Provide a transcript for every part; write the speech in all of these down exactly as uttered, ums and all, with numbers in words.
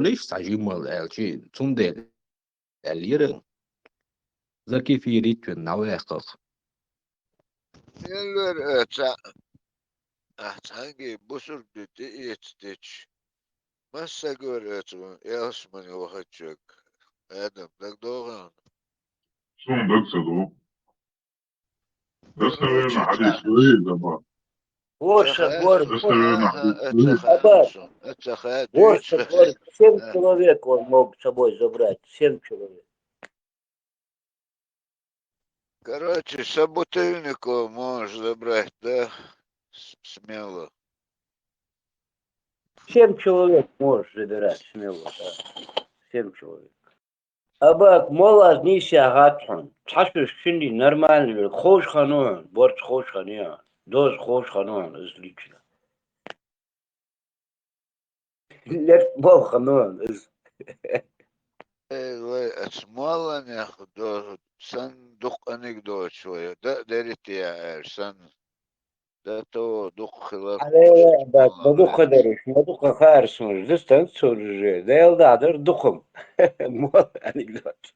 лиш цхьа жиммал аьлчи, цундела аьллера, закефирить вен дӀаваьккхах. Эллер, э, ца-, а, цхьанги бусург де тӀеэцдечи. Массагор оцу ялсмани вахачуьг, Адам, дагадогӀан? Суна даг ца ду. Достоверно хьадис вуй, даба. Ворса гор. Достоверно хьадис вуй. Аба, ворса гор, семь человек он мог с собой забрать, семь человек. Короче, собутыльников можешь забрать, да? С-, смело. Семь человек можешь забирать смело, да. Семь человек. Абак, молаз нийса яхац хьона. Цхьа шуьш шинний нормальный вер, ховш ханон, борч ховш ханон, доз ховш ханон, из лично. Лерт бов ханон, из. Э, вай, ас молланех до сан дукха анекдот вай, да, дерите я, эр сан. Да то дукха хилар. Аре, да, да, дукха дариш, ма дукха хаарсмуш, да станцур же, да ел да дар дукхам. Мол анекдот.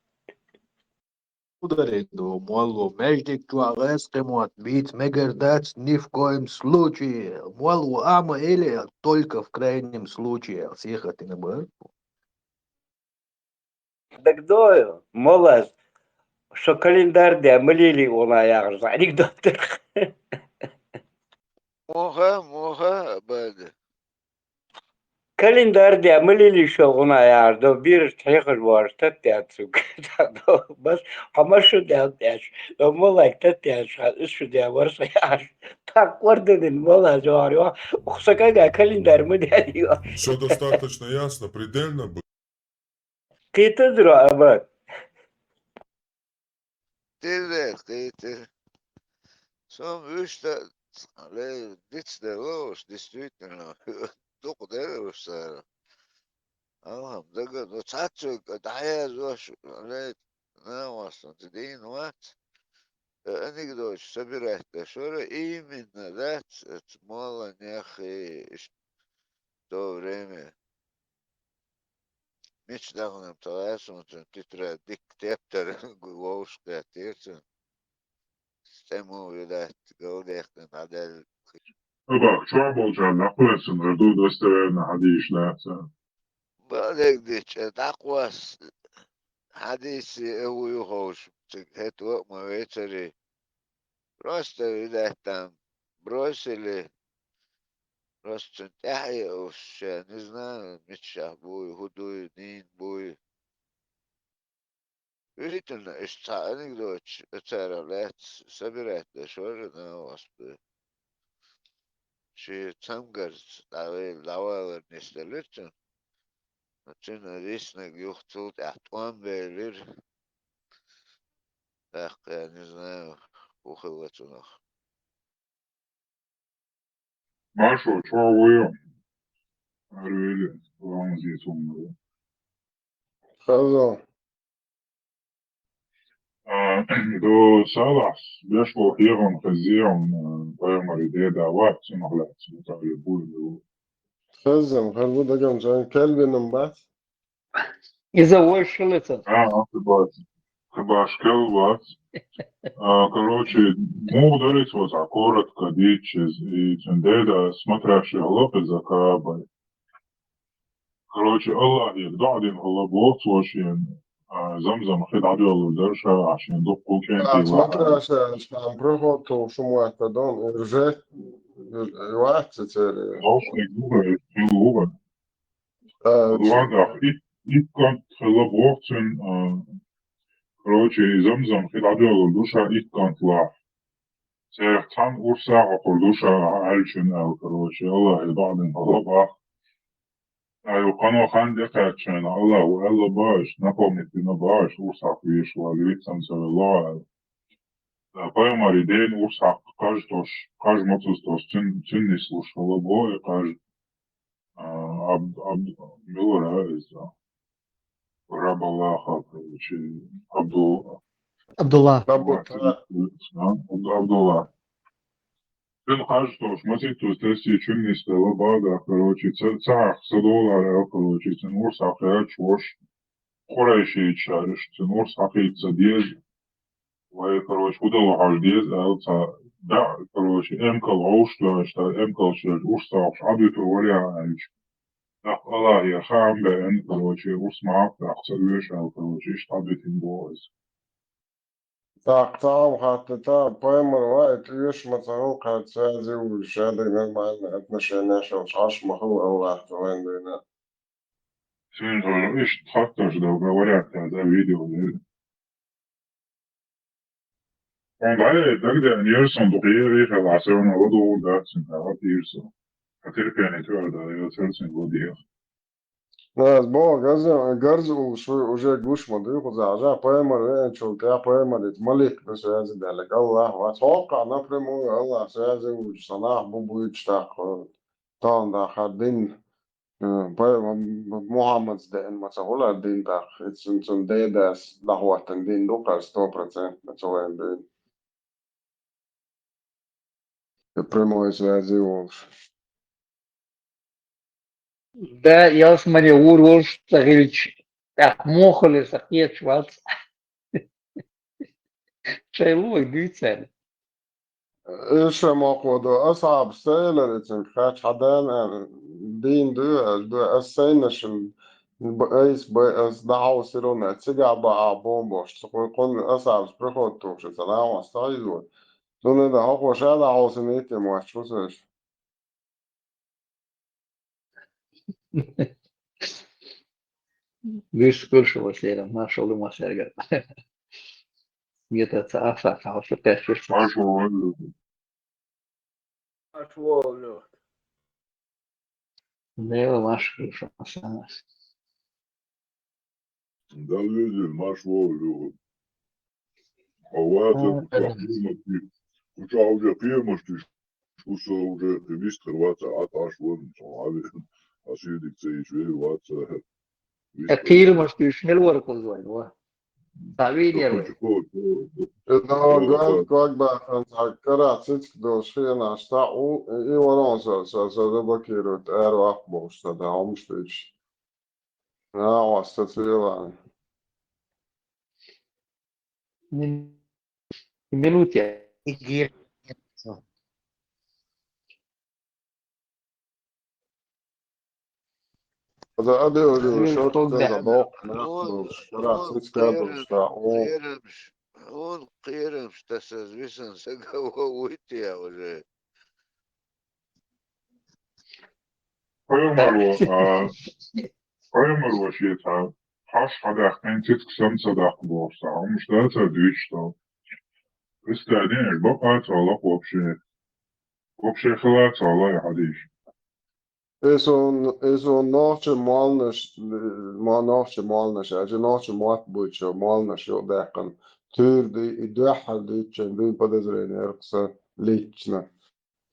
Ударение, молло, междик чуагӀ эс къемот бийц мегар дац ни в коем случае. Молло, ама или только в крайнем случае. Сихотина бар. Дагдой, молаз, шо календарь де милили уна яхаш анекдот. Моха, моха, бад. Календарь де милили шо уна яхаш, до бираш тхехаш ваш, таттяцуг. Бас, хама шу де тяш, до молак таттяш, ха, иш шу де варса яхаш. Так, варденин, молаз, жор, ё. Ухсакага календарь мы де, ё. Всё достаточно ясно, предельно было. Кхетадра, Абат? Тиле, кхетар. Сом вуьшта, ле, диц делош, действительно. Дукха делош сара. Алхам, дага, ну, цхьацца дӀаязвош, ле, нагӀостан, ца дийна вац. Э, анекдот собирать деш вара, именно, дац, эц молла нехи, иш-, то время. Мича даханам тхаьсунцун тетрадь дикка тептар вовшахкхеттера цун. СтӀа мо вилат, галдехкан дӀадаьлла. Абак, чохь болчарна дӀакхоьссина хир ду достоверно хьадийш лаьцна. Бадегдича дӀакхосс хьадийси а вуй ховш, цига хӀетта ваъ ма вецари. Просто, видать, там бросили. Просто цун тӀаьхье уш ша, не знаю, мичахь буй, хӀу дуй, нин буй. Действительно, иштта цхьа анекдоташ цара лаьцна собирать деш вара нагӀостан. Шен цамгарца дӀавелла, дӀавалар нисделира цунна. Цуьнан риснаг юха цул тӀаьхьа тӀом белира. ТӀаккха, я не знаю, хӀу хилла цунах. Маршо, чохь вуй? Арвели, ламазе цунна. Хаза. А, до Салахьс беш бо хьехам хезий, а, пайхамари деда вац, цунах лаьцна талиб вуй. Хезам, хаза дагам, чан Кельвинам бац? Иза вай шилица. А, а, кхин баш. Кхин баш кел вац. А, короче, муха дарица вац, а, коротко дийцча, и цуьнан деда смотрящий хилла кхин закабай. Короче, Аллахье доӀа дина хилла боху цо шен, а, Замзам хи дӀадоьллур дара ша, а, шен дуккха кӀентий. А, смотрящий, там проход, то шумуатта дом, и ржет, и вац церан. Наушник вугар, хила вугар. Э, Ладно, ит, ит кӀант хилла боху цуьнан, а, короче, и Замзам хи дӀадоьллур ду ша ит кӀант лахь. Царах цхьанна урс а гӀокхур ду ша аьллачун аьлла, короче, Аллахье доӀа дина хилла боху. Ай, кхано хан тӀекхаьчча, Аллахьо аьлла боху, напомнить дина боху, урс хьакха везаш вала, вицам ца велла аьлла. Ткъа пайхамаре дена урс хьакха кхаж тосуш, кхаж мацалц тосуш, цуьн-, цуьнан нислуш хилла боху и кхаж. А, Абд-, Абд-, мила вара иза? Раб Аллаха, короче, Абду-, Абдулла. Абду-, Абдулла. Цуьнан хьажа тохуш, маситтаза тесси чуьннисдала бага, короче, ца, ца хьакха ца долара, короче, цуьнан урс хьакхаьча вош, Къурайшийчара, цуьнан урс хьакхийца ца деза, вай, короче, хӀу дала хьожа деза, аьлла, цхьа, да, короче, эмкал гӀовш дош, та эмкал шераш урс сохуш Ӏадуьтур варе аьлча. ТӀаккха Аллахьера хаам беана, короче, урс ма хьакха, тӀаккха ца оьшу аьлла, короче, иштта Ӏадуьтина боху иза. ТӀаккха цхьа хӀума хаттар, та пайхамар ваита оьшуш ма ца хилла, кхаьчча связи вуьйш, шадерг нормальный отношенеш йолуш Ӏаш ма хилла Аллахьца вайн дуьйна. Цуьнга иштта хаттарш дан вариант яц, да, видео дерг. Хьуна дӀа дагадеана яра сан дукха ера, хила Ӏа севна ладугӀур дац цуьнга, хьан ладийра со. Хьан терпение тӀе ара дан яцара цуьнга ладийра. Ас боху, гарза, гарза уллуш вуй, уже гуш ма дуй кхузахь. Жа пайхамар веанчул тӀаьхьа пайхамарица малик ду связи даьлларг. Аллахь вац. Хьокхахь напрямую Аллахь связи вуьйчу сан нах бу буьйцуш тӀаккха. Тахана дахар дин, э, пайхамар Мухьаммадс деана ма ца хуьлу дин тӀаккха. Иза цуьнан, цуьнан дедас дӀахӀоттина дин ду кхара сто процентов ца вайн дуьйна. Прямой связи волуш. Да, ялсамане вур волуш ца хилча, тӀаккха муха хилира сан кхеташ вац. Шайн лугӀа дуьйцу царна. Иша мокхо до, асхьабаш ца элира и цуьнга, кхаьчча хьан дана аьлла, дийна дуй аьлла, дуй, ас сайнашна б-, айса бай, ас дӀахьовсийра, цигахь баьхьа бомбош, ца кхуьй кхунна асхьабаш приход тухуш, ца нахьос ца хьийзо. Цунна дан хӀокхо ша дӀахьовсийна йитте моьттуш ву ца иша. Вуьшта кхуьлуш ву шера, маршалла ду ма шерга. Гета ца ахча хьалха кхаьчча. Маршалла. Маршалла. Дела маршалла шу санас. Далла везийла маршалла. Хьо вацар кху чохь кхиамаш, кху чохь уже кхиамаш тиш, кху со уже кхин вистхир вац, Ӏа тӀаш ван, со Ӏа ве-, Ӏа сийдиг ца йиш вер вац. Э, кхиамаш тиш мел вара кхуза вайн, ва? Ца вийна яра вай. Э, но, газ ког бахан, ца карахь цицка долуш хенаш, ца у, и ворон со, со, со заблокирует, эр вакх болуш, со да, хьомаш тиш. А, у вас тут вела. Мин-, минуте. Игир. Ада, ада, ада, Мин шот тогда. Теза бок, нахуй, Вон, шпарах, вон цицка кхерам-, долуш, да, о. Кхерамш, вон кхерамш, тасаз висан сага вуйти я уже. Пайхамаро, а, пайхамаро шен цхьа хьаш хьадаьккхина, цицка санна ца даккха бохуш цхьа хӀумаш дац ара дуьйцуш долу. Христа динаш бакъа а ца лакха вообще. Вообще хила а ца лай хьадийш. Иза ун-, иза ун нохчи молланаш, ма-, нохчи молланаш, аьлча нохчи мотт буьйцу молланаш юкъадаьккхина. Туьйра ди-, и дуьххьара дуьйцучун дуьйна подозрение яра-кх сан лично.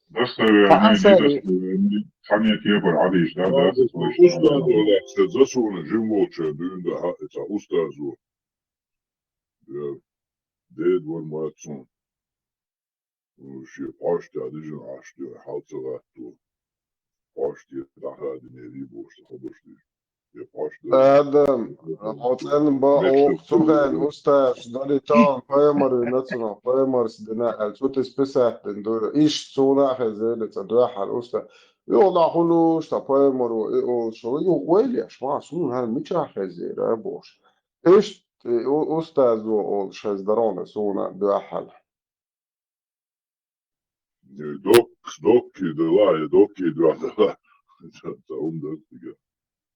Достоверный, недостоверный, цхьанне кепара хьадийш дар дац. Устаз валахь, ша засуна жим волчу дуьйна да хьа, цхьа устаз ву. Я, деда вара ма цунна. Шен пхьош тӀехь дижина Ӏаш дуьхьа хьал ца гӀатто. Пхьош тӀе дӀахадинера бохуш ца хабарш дийш. Я пхьош дар. Адам, хьо цӀена бан оха цу хенна устазаш дарий тахана пайхамар вина цунах, пайхамарс дина аьлла, цу тӀе списать дина ду. Иштта суна а хезира цӀа дуьххьара уста. Юха дӀа хуьлуш, цхьа пайхамаро и олуш, юха вайлеш, ма, суна хӀара мичахь хезира, а бохуш. Иштта и у-, устазо олуш хездарона суна дуьххьара. Доккхий, доккхий дела, я доккхий дуьхьа дела. Ца хӀума дар цига.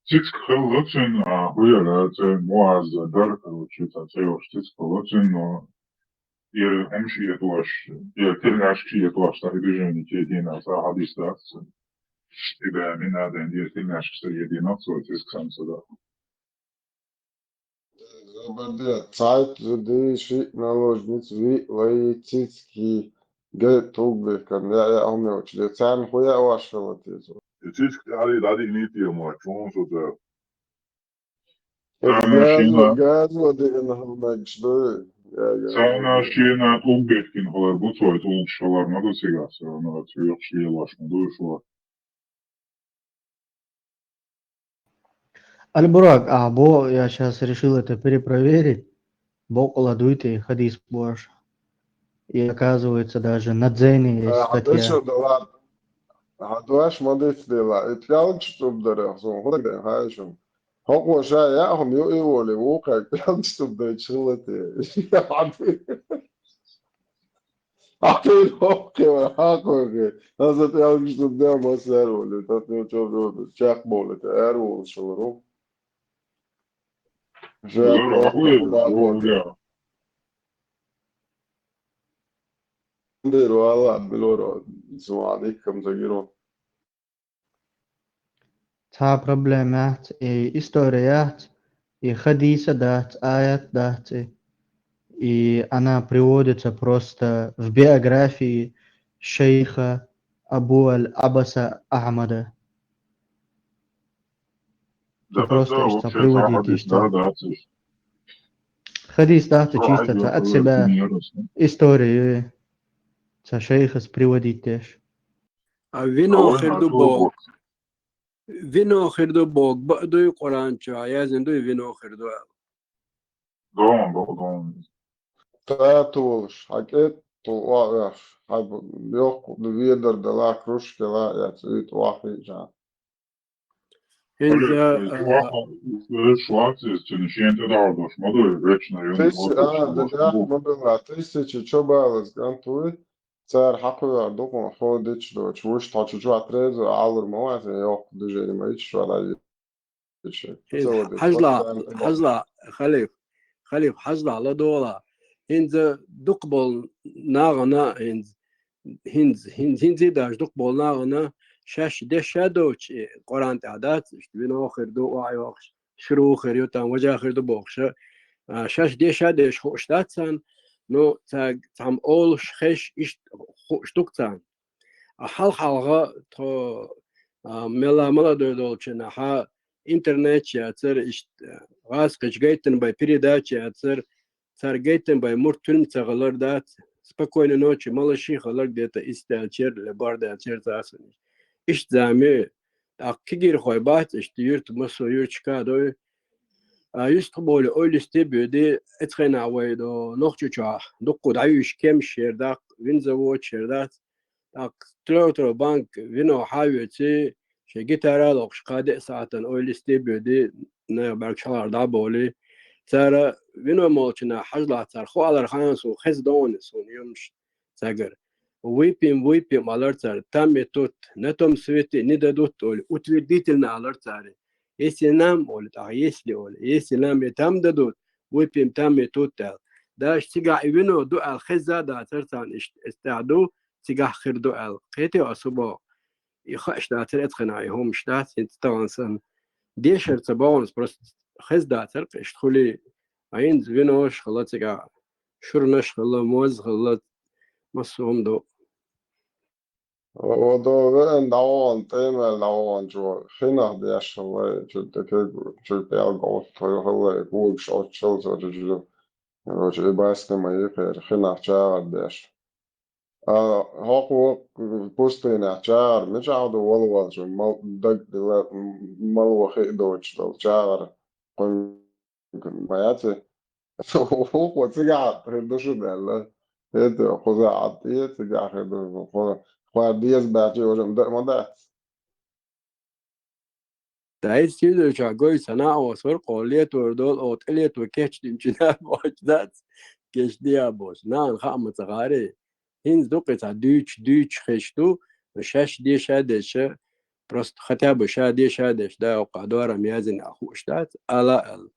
Цицка хилла цуьнан, а, хӀу яра, цӀе Муаз дара, короче, цхьа цӀе йолуш цицка хилла цуьнан, но ира хӀумаш а этош, ира тельняшкаш а этош, цхьа и движение тӀе дина, цхьа хьадис дац цуьнан. И бен мина ден ира тельняшкаш а тӀе дина, цо цицка санна ца дара. Забарде, цхьайтта зуда, шиъ наложница, виъ вай, цицкий, гай тулбехкан, я, я, хӀума йолчу де, царна хӀу яа ваш хила теза? И цицка тӀаьхьарий дӀадиънийта ма, чун со ца. Газо, газо диъна хӀума мегаш ду. Царна шена тӀулг бехкина хилар бу, цо тӀулгаш хилар ма ду цигахь, царна цу йоккхуш лелаш ма ду шу. Аль-Бурак, а, бо, я щас решил это перепроверить. Бокъала дуй те хадис бош. И оказывается, даже на Дзене есть статья. Хьадош ма дицдела, и пӀелгаш тӀубдарах, сон хӀун ден хаьий шуна. ХӀокхо ша яа хӀума ю и воле, вукхаьрга пӀелгаш тӀубдайчу хилла те. Хьан хӀокхе вай хьакхойхе, хьан пӀелгаш тӀубдел массаьр воле, тӀаккха чо чекхбовлийта, ара волуш хилар ву. Ша Зура пӀелгаш хьакхойхе, тӀубдал зура. Дера валла, билоро, зуан иккам загиро. Цхьа проблема яц, и история яц, и хадиса дац, аят дац, и, и она приводится просто в биографии шейха Абу Аль-Абаса Ахмада. Да, просто да, ишта вообще, приводить цхьа хадис ишта. Да, да, цхьа. Хадис дац, ну, чисто айдио цхьа от себя историю. Цхьа шейхас приводить деш. А вино хир ду боху. Вино хир ду боху, баа дуй Къуран чохь, яздина дуй вино хир ду аьлла. Дон, дон, дон. Та толуш, хьан кӀетта тул охьавеш, хьан йоккха ведар дала, кружка дала, я цуьйта охьахиъча. ХӀинца, а, шлакс иза цуьнан шен тӀедалдош ма дуй, вечно юн. Тысяча, а, да, да, ма била, тысяча чо балаз кӀант вуй, цара хьакхуьйхьар ду хьуна, хьо дича доцу, вуьш тхьо чу чохь трезо Ӏалур ма вац, йоккха движение ма йича, вала. ХӀинца хьажла, хьажла, халиф, халиф, хьажла, ладогӀала. ХӀинца дукхахболу нахана, хӀинца, хӀинца, хӀинца, хӀинца даже дукхахболу нахана шаьш деш ша доцуш, и Къуран тӀехь дац, иштта вино хир ду, охьайохуш, шуьра хир ю, там важа хир ду бохуша. А, шаьш деш ша деш хууш дац царна, ну, цаьрга цхьамма олуш, хезаш, иштта хууш ду-кх царна. А хьалха-хьалха тхо, а, мелла молодой долчу хенахь интернеташ яцара, иштта, гӀазкхичу гайтина бай передача яцара, цара гайтина бай мурд туьлма ца хилар дац, спокойной ночи малаший хилар где-то исс даьллачера, ле бархӀ даьллачера цацанаш. Иштта зама ю, тӀаккха кегийрхой бац, иштта юьрта, массо а юьрташка а дой. А, юьстахболий, ойла йисте а боьдий, эцу хенахь вай до Нохчийчохь дуккха дӀаюьйш кемсаш яра даккха, винзаводаш яра дац. ТӀаккха трёхлитровый банка вино хьан а оьций, шайн гитара а локхуш, кхаа-деа сахьтана ойла йисте а боьдий, нехан бӀаьргаш хьалхара дӀа а бовлий. Цара вино молчунах хьажлахь, цара хӀун алар хаьий суна, хезна ду-кх суна юмаш цигара. Выпьем, выпьем, алар цара, там и тут, на том свете не дадут, олий, утвердительно алар цара. Если нам, олий, тӀаккха если, олий, если нам и там дадут, выпьем там и тут, аьлла. Даже цигахь и вино ду аьлла хезна а дацара царна иштта, эцу тӀехь ду, цигахь хир ду аьлла. Кхетий ас боху? И хууш дацара эцу хенахь и хӀумаш дац, хӀинца тахана санна. Дешар ца боху ас, просто хезна дацара-кх иштта хуьлий. А хӀинца винош а хилла цигахь, шурнаш а хилла, моз а хилла, массо а хӀума ду. О, до веана дӀавахана, тӀемел дӀаваханчо хинах деш хилла, чу тӀе кегу, чу пӀелг Ӏоттур хилла, когаш Ӏоттуш хилла цо чу чу. Короче, и басни ма йихера, хинах чагӀар деш. А хӀокхо пустынехь чагӀар мичахь ду, валвалчун мал дагдила, мало хи а доцуш долу чагӀар кхуьнга ма яц и? ХӀокхо цигахь хир ду шуна аьлла. ХӀета кхузахь Ӏад тӀе цигахь хир ду, хӀокхо хӀара деза баьчча уже дан а ма дац. Дай сийдочохь гой, сан наӀо сор кхо летор долу, оха тӀе лето кечдинчу наха бохуш дац, кечдиа бохуш. Нахана хаа ма ца гӀарий. ХӀинца ду-кх и цхьа дуьйцуш, дуьйцуш хезаш ду, шаьш деша а деша, просто хотя бы ша деша а деш, да, оккха дорам язйина а хууш дац, ала а аьлла,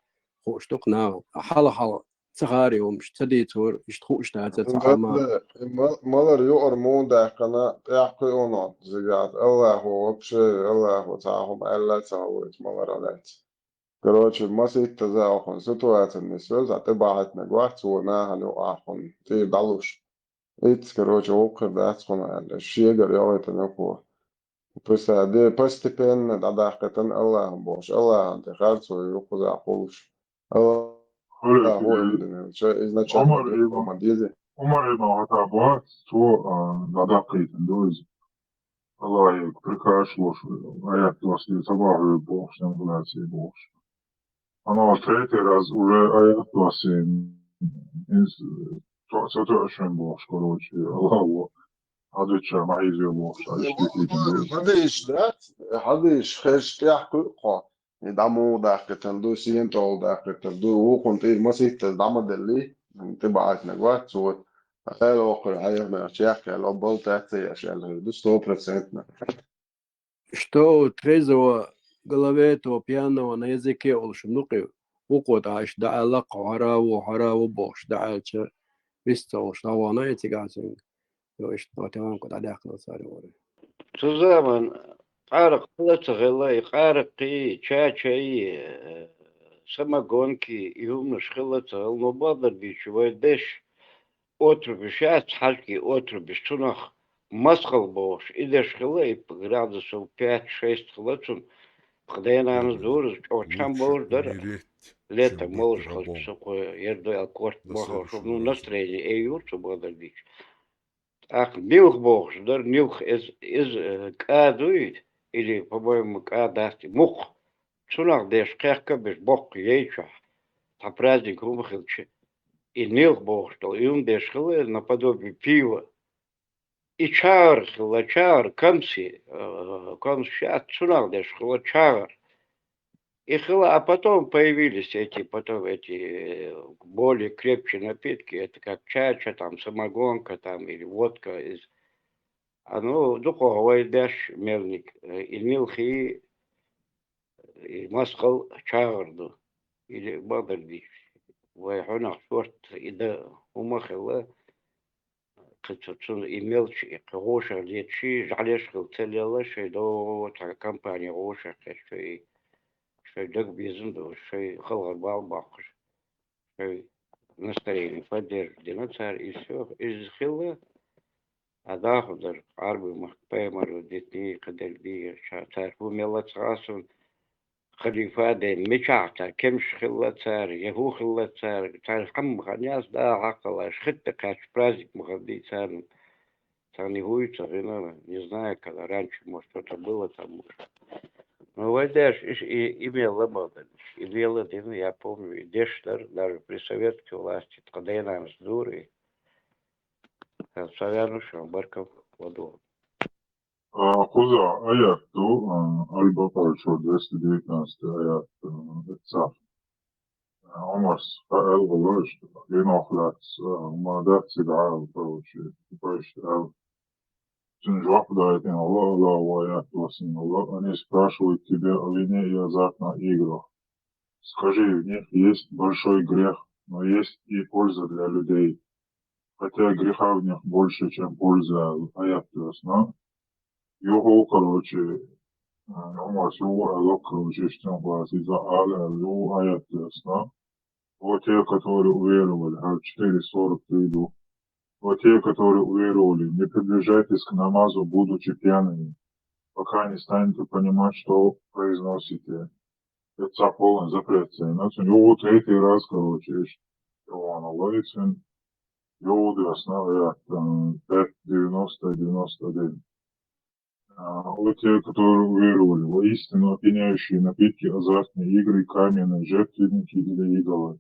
хууш ду-кх нахана. Хьала-хьала ца гӀарий хӀумаш, ца дийцор, иштта хууш дац цхьа хӀума. Ма-, малар юкъара муха даьккхина, тӀехь кхиъна, зигахь Аллахо вообще, Аллахо цхьа хӀума аьлла а ца хьовлуьйту маларах лаьцна. Короче, масийтта за а хьуна ситуацина нисвелла, цхьа тӀебахьийтинарг вац, цо нахана юкъахь хьуна тӀера дӀалуш. Итс, короче, вукхуьр дац хьуна аьлла, шегара йогӀуьйтина юкъо. Представь, де постепенно дӀадаккхийтина Аллахьан бохуш, Аллахьан тӀе харцо ю кхузахь кхуллуш. Аллахьа Хьо а хӀун, изначально Ӏумар ибн, Ӏумар ибн Хаттаб вац, цо, а, дӀадаккхийтина ду иза. Аллахье прикажешь, аят доссийна, ца бахьа бохуш, сенсация бохуш. Оно третий раз уже аят доссийна, инс-, то-, ца тоьуш вен бохуш, короче, Аллахьо хьадича ма хьийзайо бохуш, а иштта дийцина ду иза. Хьадийш дац, хьадийш, хезаш тӀехь кхуьу кхо. И дӀа муха даккхийтина ду, сен тӀе даккхийтина ду, вукхунна тӀера маситтаза дӀа ма деллий, тӀе баьхкинарг вац цо. Ткъа кхел воккхура хьехамехь чекхъяьлла, балла тӀе ца еш аьлла хир ду, сто процентов. Что у трезвого в голове, то у пьяного на языке олуш ду-кх и, вукхо тӀаккха иштта дӀааьлла-кх, хьо хьара а ву, хьара а ву бохуш дӀааьлча, вист ца олуш дӀавахана и цигахь цуьнга. Йо, иштта тӀе ван кху дӀадаьккхина цара вара. Цу заман къаракъ хила ца хилла, и къаракъий, чачай, э, самогонки, и хӀуманаш хила ца хилла, но бакъдар дийцича вай деш отрубиш яц, хьаьжкӀий отрубиш, цунах масхал бохуш, и деш хилла, и градусов пять-шесть хилла цунна. Тхан ден-нанас дора, иза чӀогӀа чам бовш дара. Летом молуш хаза, со кхо яр ду аьлла, корта бахалуш, ну, настроение эр юра цо, бакъдар дийцича. ТӀаккха нилх бохуш дара, нилх, иза, иза, э, кӀа дуй, или, по-моему, кӀа дац и, мукх. Цунах деш кхехкабеш боккха яй чохь. Цхьа праздник хӀума хилча, и нилх бохуш долу, и хӀума деш хилла, наподобие пива. И чагӀар хилла, чагӀар, камси, э, камсаш яц, цунах деш хилла чагӀар. И хилла, а потом появились эти, потом эти, э, более крепкие напитки, это как чача, там, самогонка, там, или водка из. А, ну, дукха вай деш мелник, э, и нилхий, и масхал чагӀар ду. Или бакъдар дийцича, вай хьуьнах шорта и дан хӀума хилла. Кхин цу, цунна и мелча, и кхин гӀошах леташ, жӀаьлеш хила ца лелла, шайн догӀу цхьа компани гӀошах кхеташ, шайн, шайн дага безам долуш, шайн халхар бала боккхуш, шайн настроение поддерживать дина цара, и всё, иза хилла. А даха дара, Ӏарбийн махка пайхамар ву дитний, кхидерг дийр, ша-, цара хӀун мелла ца хаьа суна, халифа а ден, мичахь цара кемсаш хилла цара, я хӀун хилла цара, цара хьамма хан яц, да, хьакхалаш, хитта кхаьчча праздник ма хилла дий царна. Царна и хӀуй ца хилла, не знаю, когда раньше, может, что-то было там, может. Но вай деш, иш-, и, и мелла ма дан, и лела дина, я помню, и деш дара, даже при советской власти, тхан ден-нанас дора и. Сан ваьнна шуна, баркалла, ладогӀа. А, кхуза аят ду, а, Аль-Бакъара чуьра, двести девятнадцатый аят, а, эццахь. А, Ӏумарс хаьа аьлла, валлахӀи, генох лаьцна, а, хӀума дац цига аьлла, короче, типа иштта аьлла. Цуьнан жоп дайтина, Аллах, Аллах, ву аят доссийна, Аллах, они спрашивают тебя о вине и азартных играх. Скажи, в них есть большой грех, но есть и польза для людей. Хотя греха в них больше, чем пользы, аят доссийна. Юха, короче, а, Ӏумарс юха аьлла, короче, иштта бац, иза ала аьлла, юха аят доссийна. Вот те, которые уверовали, а, четыре сорок три ду. Вот те, которые уверовали, не приближайтесь к намазу, будучи пьяными, пока не станете понимать, что произносите. Это полный запрет, цуьнан. Цуьнан юха третий раз, короче, иштта, Иван Аллаевич, юха доссийна аят, м, пять девяносто, девяносто один. А, вот те, которые уверовали, воистину опьяняющие напитки, азартные игры, каменные жертвенники или идолы,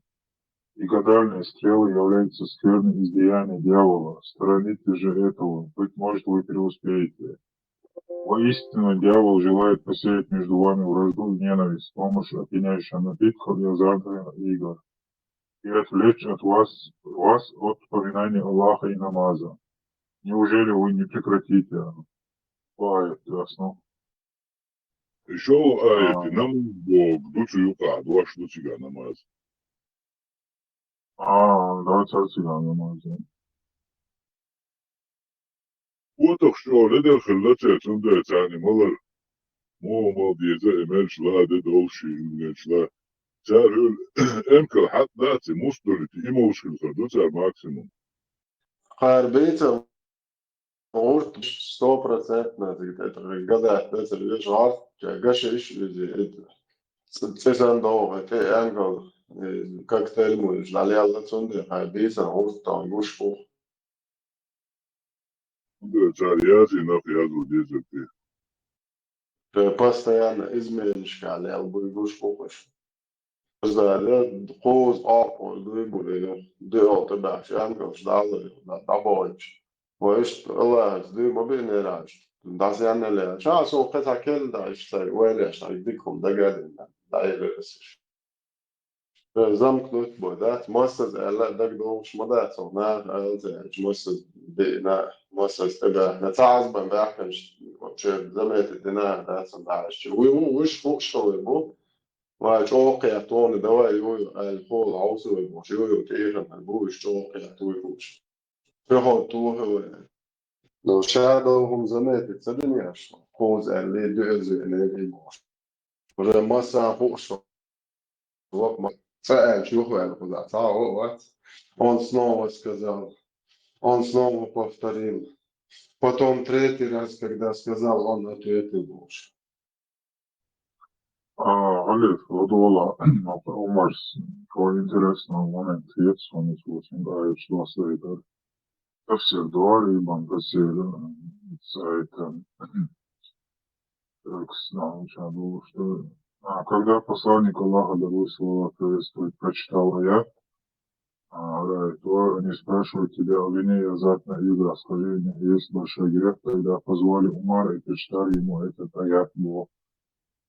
и гадальные стрелы являются скверной из деяний дьявола. Сторонитесь же этого, быть может, вы преуспеете. Воистину, дьявол желает посеять между вами вражду и ненависть с помощью опьяняющих напитков и азартных игр, и отвлечь от вас, вас от поминания Аллаха и намаза. Неужели вы не прекратите? Аят доссийна. И шолгӀа аят, а, намаз боху ду цу юкъахь, дош ду цигахь намаз. А, да, цара цигахь намаз. Котах чӀогӀа ледара хилла церан, цундела царна и малар, муха мала деза, и мелча ла а де долуш, и мелча ла. Цара хӀуьлла эмкал хьакъ дац, и муста долуьйту, и молуш хила хир ду цара максимум. Кхара бийца гӀурт сто процентов, это гадать, это веш гӀарт, гаша иш вези, это ц-, цӀе сан догӀу, это энгал, э, коктейль муьлш дӀалелла, цундела хьайн бийсан гӀуртта гуш бу. Цара яздина, яздо деза те. Э, постоянно изменашка лел буй гуш бу уж. Зада кхуза къокъур дуй бу, э, дуьхьал тӀе баьхча, ангелш Далла, дӀабойтуш. Вай иштта Аллахьаца дуй ма биънера уж. ДӀасаьнна лела. Ша суна кхин цхьа кхелла даьлча, цай вайлеш, цай дика хӀума дагадина, дӀаелира ас уж. Э, замкнуть бой, дац, массаза аьлла а дагадогӀуш ма дац, хьо наха аьлла ца аьлча, массаза биъна, массаза тӀебаьхна. Ца Ӏазбан баьхкинчу, вообще, заметить дина а дац, хьуна дӀа аьлча. Вуй ву, вуьш хууш хилла бу. Вай чӀогӀа кхетта вогӀу, давай, ю, ю, аьлла, хьола хьовса вай бохуш, ю, ю, тӀехьа бу, уьш чӀогӀа кхетта вуй хууш. Чухьал туху вай. Ну, ша долу хӀума заметить ца дина аш, кхуза аьллий, дуьхьал зуьйнера и бохуш. Уже масса хууш, ваха ма-, ца аьлча, юхаваьлла кхузахь, цхьа а вац. Он снова сказал, он снова повторил. Потом третий раз, когда сказал, он ответил бохуш. А, Алиф, вот вала, Умар, твой интересный момент, есть у нас очень нравится, что это. Тафсир Дуар, Ибн Касир, э, сайт, э, э, к-, с-, а, что, а, когда посланник Аллаха, да будет слава приветствовать, прочитал аят, а, говорит, то они спрашивают тебя о вине и азартных играх. Скажи, у них есть большой грех, тогда позвали Умара и прочитали ему этот аят, Бог.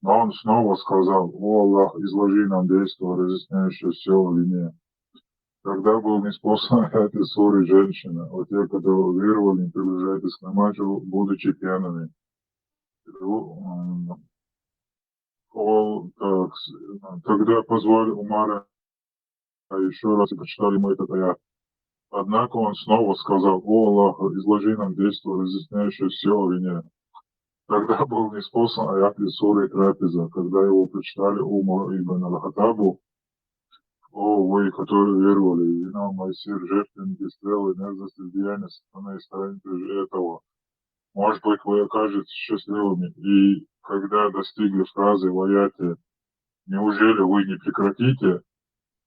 Но он снова сказал: «О Аллах, изложи нам действие, разъясняющее все о вине». Тогда был ниспослан аят из суры «Женщина», о те, которые уверовали, не приближайтесь к намазу, будучи пьяными. М, о, так, с-, тогда позвали Умара, а еще раз и прочитали ему этот аят. Однако он снова сказал: «О Аллах, изложи нам действие, разъясняющее все о вине». Тогда был ниспослан аят из суры «Трапеза», когда его прочитали Умар ибн Аль-Хаттабу: «О, вы, которые веровали, вино, майсир, жертвенники, стрелы, мерзости, деяния сатаны, и сторонитесь же этого. Может быть, вы окажетесь счастливыми». И когда достигли фразы в аяте: «Неужели вы не прекратите?»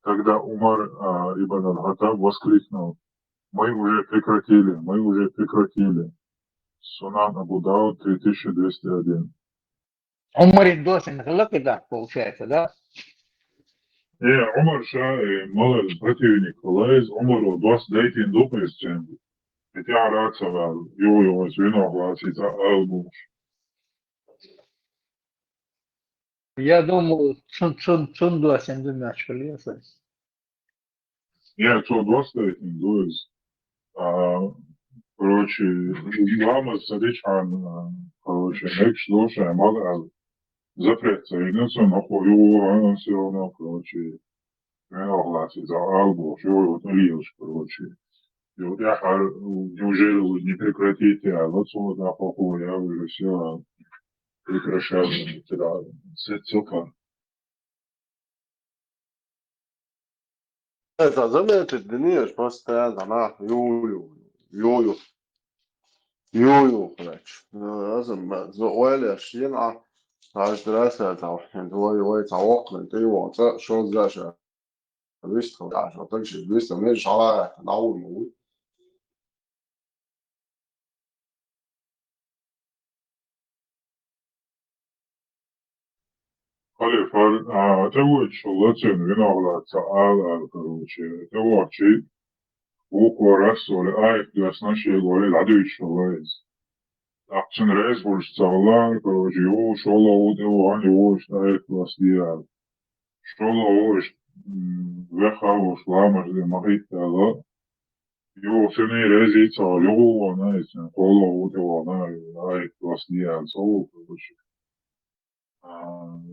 Тогда Умар, а, ибн Аль-Хаттаб воскликнул: «Мы уже прекратили, мы уже прекратили». Сунан Абу Дауд, три тысячи двести один. Умарин досан хилла кхидӀа, получается, да? Э, Умар ша, э, малаш противник хилла иза, Умаро доссадайтина ду-кх иза цуьнга. И тӀаьхьара а ца ваьлла, юха-юха иза вино лацийта ала бохуш. Я думаю, цун, цун, цун досан ду мягаш хилла иза. Я, цо доссадайтина ду иза. А, короче, ламаз ца дичхьана, а, короче, мегаш ду шайн мала аьлла. Запрет ца йина цунна, хӀокхо юха а всё равно, короче, вино лацийта ала бохуш, юха-юха тӀелелаш, короче. Юха тӀаьхьара: «Неужели вы не прекратите?» аьлла, цо, дӀахо хӀокхо: «Я уже всё, прекращаю». Сеццо-кха. Э, ца заметить динера, постоянно нах ю-ю, ю-ю. Ю-ю, короче. Э, аза ма-, зо ойла еш йина, а, аж драса ца вахьин, вай, вай, ца воккхалин, тӀе вон, ца, шозза ша. Вист хила, ша, так же, вист, а, меж шала, наур му. Халифа, а, тӀе вуьйцуш хилла цуьнан вино лаца ала, ала, короче, тӀе вахчий, вукхо рассоле, аят доьссина шега олий, дӀадуьйцуш хилла иза. ТӀаккха цуьнан реза хуьлуш ца хилла, короче, юха шолгӀа ву тӀе вахана, юха иштта аят доссаде ала. ШолгӀа ву иштта, м, вехха а волуш, ламаз де ма хӀиттала. Юха цуьнан реза ца хилла, юха а вахана, иза цуьнан кхоалгӀа ву тӀе вахана, аят доссаде ала, ца ву, короче. А,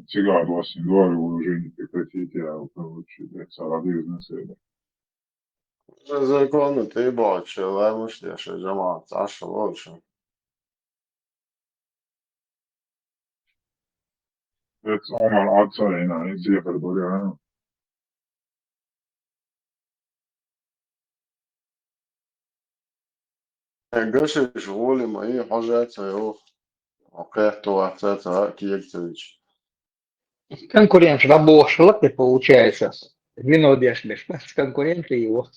цигахь доссийна ду, уже не прекратите, аьлла, короче, ца дӀадирзина седа. Законна тӀе а боцуш, ламаз деш, жамаӀатца Ӏаш а волуш. Эцу Ӏумар Ӏад ца Ӏийна, хӀинца сехар бара, а? Гашиш гӀоле ма и хьожа ца йоху, кхетта вац ца кега ца вича. Конкуренташ дӀабохуш хилла кхин, получается. Вино деш беш, конкуренты его.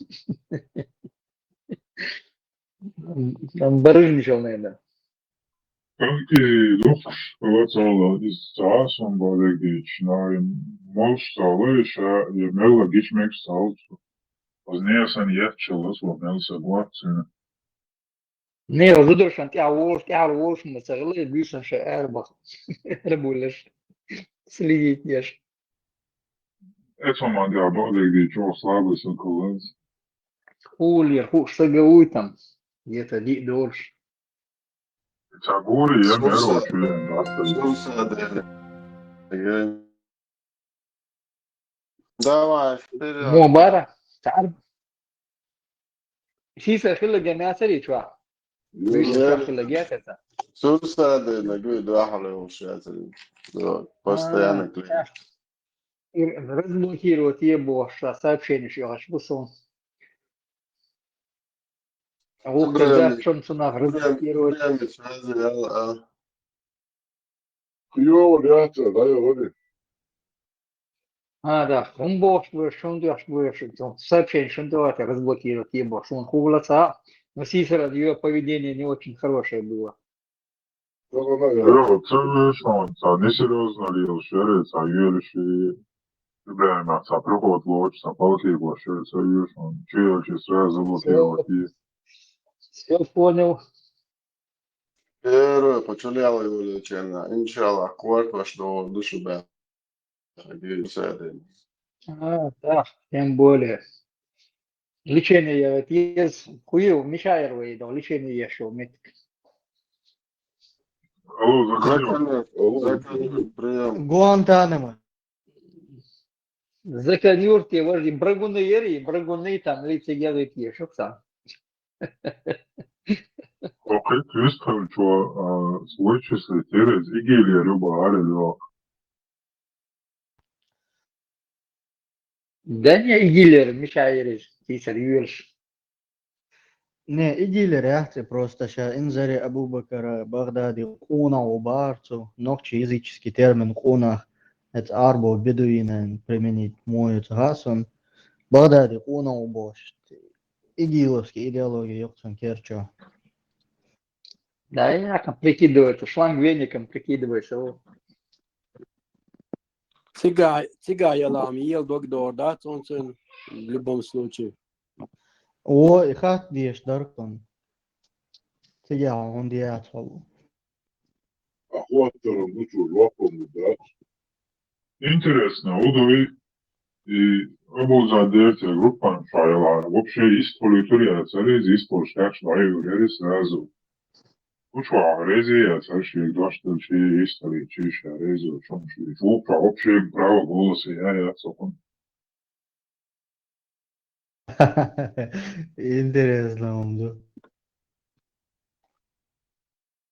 Там барыжничал, наверное. Танки дух, вот сало из цаасом бадеги, чнаем, мол, сало, ша, я мела гич мекс сало. Позднее сан ятчалас, вот мел согласен. Не, зудоршан тя волш, тя волш, мы цаглы, бюшан ше эрбах. Эрбулеш. Следить еш. Это мандя бадеги, чё слабый сын кулынс. Хулир, ху, сагалуй там. Где-то ди дорш. Цагури, я меро, чё я, да, Давай, вперёд. Мо бара, цар. Сиса хила гемя цари чуа. Виша хила гетета. Сурсада на гуй дуахале ушатри. Да, постоянно клик. Разблокировать ебо, ша сообщение шо аш бусон. Гукка да, шон сунах разблокировать. Хуёво, ребята, да, я говорю. А, да, хумбош, шон дуаш, шон сообщение, шон дуаш, разблокировать ебо, шон хуглаца. Но Сисера, её поведение не очень хорошее было. Ё, це вышон, це несерьёзно лил, шерец, а юэль ши, любяема, це приход лоч, це палки го, шерец, а юэль шон, чуэль ши сразу заблокировать и. Всё понял. Первое, почулял его лечение. Иншаллах, кварт ваш до души бе. А, да, тем более. Лечение я вот есть, хуев, Мишаер выйдал, лечение я шел, метик. Алло, заканил. Заканил, приём. Гуантанамо. Заканил те, вожди, брагуны ери, брагуны там, лице делают ешек сам. Окей, Кристо, чё, а, случай с литерой, игили, рыба, ари, лёк. Да не, игилер, Мишаерис, Сисер юэльш. Не, игилер, я, це просто ша Инзари Абубакара Багдади къуна убарцу, нохчи языческий термин къуна, это арбо бедуинен применить моют гасон. Багдади къуна убош. Игиловский идеология ёкцун керчо. Да, я там прикидывается, шланг веником прикидывается, о. Цигай, цигай ялам, ел дог дор, да, цонцен, в любом случае. О, и хат диеш даркон. Цигай он диац валу. Охоттором, ну чё, лапом, да? Интересно, удови и обуза дерте группан файла. Вообще историю турия царез, историю штак шваю гери сразу. Учва грези, я царши дошту чи истории чи шарези, учём ши. Вообще право голоса я, я цокон. Интересно, он да.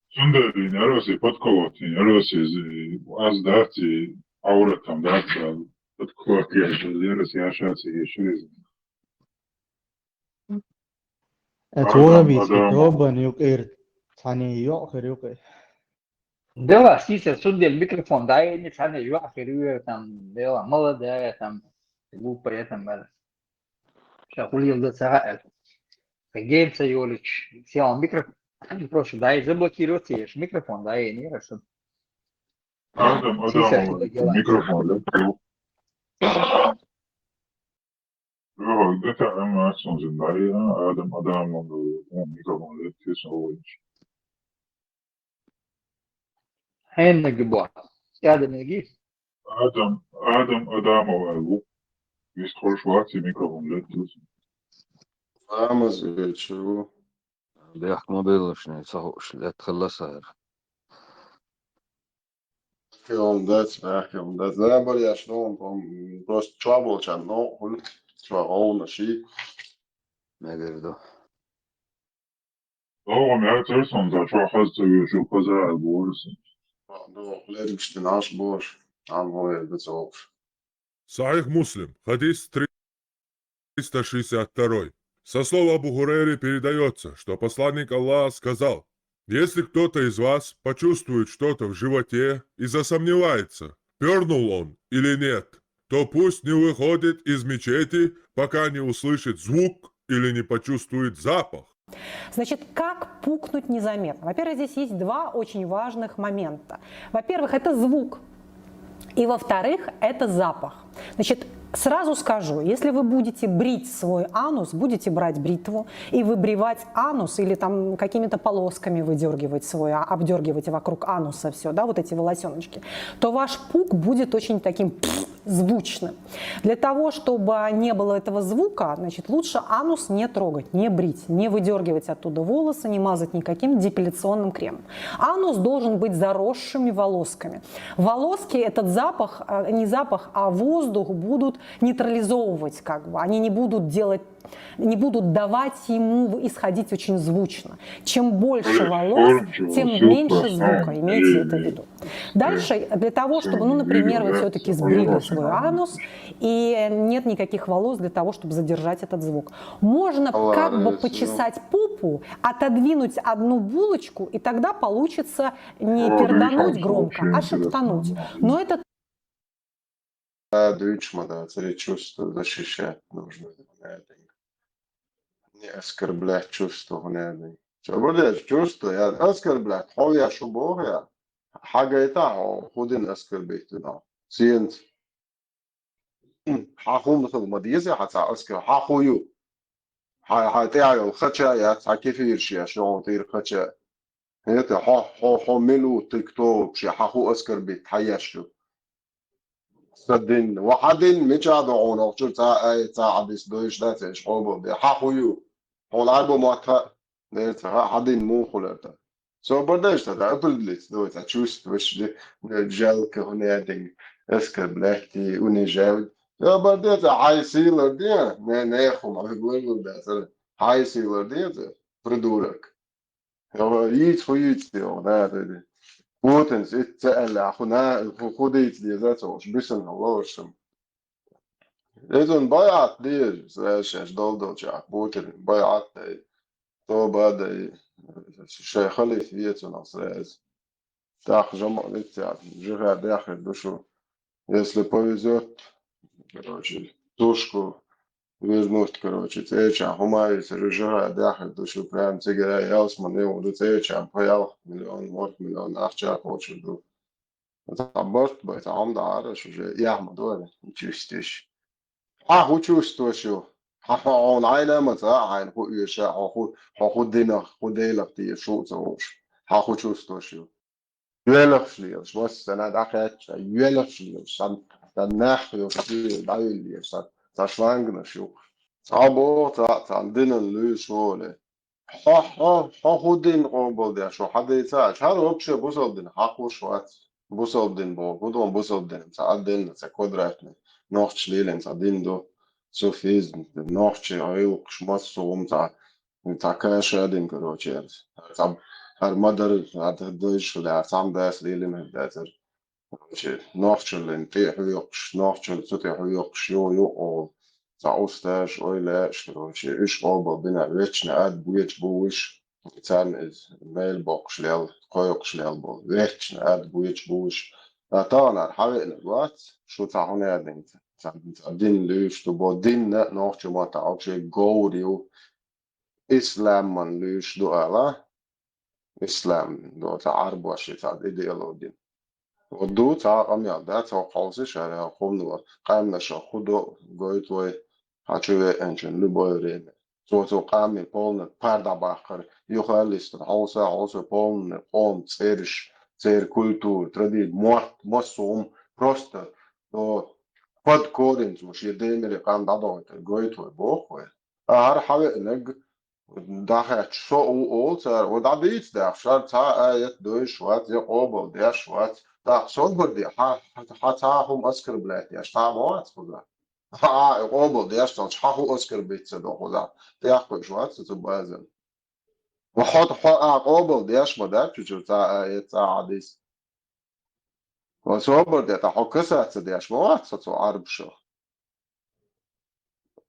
Сунда ди нервоси подколоти, нервоси аз дати, аура там дати, подколоти, я же нервоси, я шаци, я шириз. Это Адам, воробьевский Адам. Тобан юкъир, цани ёхир юкъир. Дела, Сисер, сундель микрофон, да, я не цани ёхир юкъир, там, дела, молодая, там, глупая, там, это. Ща хулил да цара, это. Геймса Ёлич, сел микрофон, просто, да, и заблокировать ешь микрофон, да, и не раз. Адам, Адам, Сисер, микрофон, да? Ё, это эмоцион зин, да, и, а, Адам, Адам, он, он микрофон, да, ты свой. Хеннеги бо. Адам неги. Адам, Адам, Адамова, лу. Вис хош вати микрофон, да, ты. Амаз вечеру. Бяхк мобилошни, сахуш, лет халласар. Килом дац, бяхк килом дац. Да, бо, я что, он, он просто чё был, чё, но, он, чё, он, ши. Мегерду. О, он, я церсон, за чё хаз церю, чё хаза, борс. Ну, лерикшти наш борш, а мой, это цокш. Сахих Муслим, хадис триста шестьдесят второй. Со слов Абу Хурейры передаётся, что посланник Аллаха сказал: «Если кто-то из вас почувствует что-то в животе и засомневается, пернул он или нет, то пусть не выходит из мечети, пока не услышит звук или не почувствует запах. Значит, как пукнуть незаметно? Во-первых, здесь есть два очень важных момента. Во-первых, это звук. И во-вторых, это запах. Значит, сразу скажу, если вы будете брить свой анус, будете брать бритву и выбривать анус или там какими-то полосками выдергивать свой, а, обдергивать вокруг ануса все, да, вот эти волосеночки, то ваш пук будет очень таким звучным. Для того, чтобы не было этого звука, значит, лучше анус не трогать, не брить, не выдергивать оттуда волосы, не мазать никаким депиляционным кремом. Анус должен быть заросшими волосками. Волоски этот запах, а, не запах, а воздух будут нейтрализовывать, как бы, они не будут делать, не будут давать ему исходить очень звучно. Чем больше волос, тем меньше звука, имейте это в виду. Дальше, для того, чтобы, ну, например, вы все-таки сбрили свой анус, и нет никаких волос для того, чтобы задержать этот звук. Можно как бы почесать попу, отодвинуть одну булочку, и тогда получится не пердануть громко, а шептануть. Но это Да, дучма, да, цари чувство защищать нужно. Не оскорблять чувство, не. Что будет чувство? Я оскорблять, хо я шубо я. Хагайта хо, худин оскорбить, да. Сиенц. Хахум хыл мадизе, хаца оскор, хахую. Ха, ха, тяйол, хача, я, ца кефирш, я, шо, тир, хача. Это, хо, хо, хо, минуты, кто вообще, хаху оскорбить, хаяшу. Садин, вахадин, меча да он, охчу, ца, ай, ца, адис, дойш, да, ца, шкобо, да, хахую. Хо, лайбо, мата, да, ца, хадин, му, хулерта. Со бордеш та да определить, да, та чувствуешь, да, жалко, он я день, оскорблять и унижать. Со бордеш та, хай сила, да, не, не, хум, а вы главу, да, ца, хай сила, да, ца, придурок. Я говорю, яйц хуйц, да, да, да. Путин, ит ца, ла, хуна, худиц, да, ца, уж, бисан, лошам. Эзон баят, да, ца, шаш, дол, дол, ча, Путин, баят, да. Тоба да, шай халиф вецу нас раз. Так же молиться, жига дяхи душу. Если повезет, короче, тушку вернуть, короче, цеча, хумари, жига дяхи душу, прям цигара, ялсман, и вот цеча, паял миллион, морт миллион, ахча, хочет, друг. Ца борт бай, ца ам да араш уже, я ма дуара, чувствуешь. Ха ху чувствуешь ю. Ха ха он айна ма ца айн ху юша, ха ху, ха ху дина, ху дейла ти шу ца уш. Ха ху чувствуешь ю. Юэлэх шлиел, шмас сана да хэтча, юэлэх шлиел, сан, сан нах ю шлиел, да юэлиел, сан, сан шлангна шу. Ца бо, ца, ца динан лю шоле. Хо, хо, хо худин къобалдеш, хо хадайца, чар вообще бусалдин хакъуш вац. Бусалдин бо, гудон бусалдин, ца отдельно, ца квадратный. Нохч лилин, ца дин ду, суфизм, нохч гъил, кшмас сугум, ца, ца каша дин, короче. Ца, хар мадар, ца дойш, да, сам дас лилин, да, ца. Короче, нохчуллин тӀе хьоькхуш, нохчул цу тӀе хьоькхуш, ю, ю, о, цхьа усташ, ойлаш, короче, уьш къобал бина, вечно ад буьйцуш бу уьш, царна иза мел боккхуш лел, кхойкхуш лел бо, вечно ад буьйцуш бу уьш. Ткъа таханара хьавеанарг вац, шу цхьа хӀун яьдинца, цхьа, цхьа дин луьйш ду бо, динна а нохчу ма таӀо, шен говр ю, исламан луьйш ду ала, ислам, до цхьа Ӏарбош цхьа идеологи. Вот ду цхьа къамел, да, цхьа кхалси шара хумнала, къаьмнаша худо гойту вай, хьачу веанчун любое время. Цо цо къамин полный пардабахкар, юхалистар, хьолса, хьолса полный къом цериш, цер культура, традиция, морт, массум, просто, до под корень цо ши демири къам дадойтар, гойту вай, боху вай. А хӀара хьавеанарг дахаьчча со у олу цара, ва дӀадийца даха, шар цхьа а аят дойш вац, я къобал деш вац. ТӀаккха собар де, хьа, хьа, хьа цхьа хӀума оскорблять деш, цхьа ма вац хуза. Хьа а къобал деш цалч, хьа хӀу оскорбить ца до хуза. ТӀехкхуьйш вац цу базар. Ва хьо, хьо а къобал деш ма дац, чу цхьа а аят, цхьа хьадис. Ва собар де, тӀаккха хьо касаться деш ма вац со цу Ӏарбашах.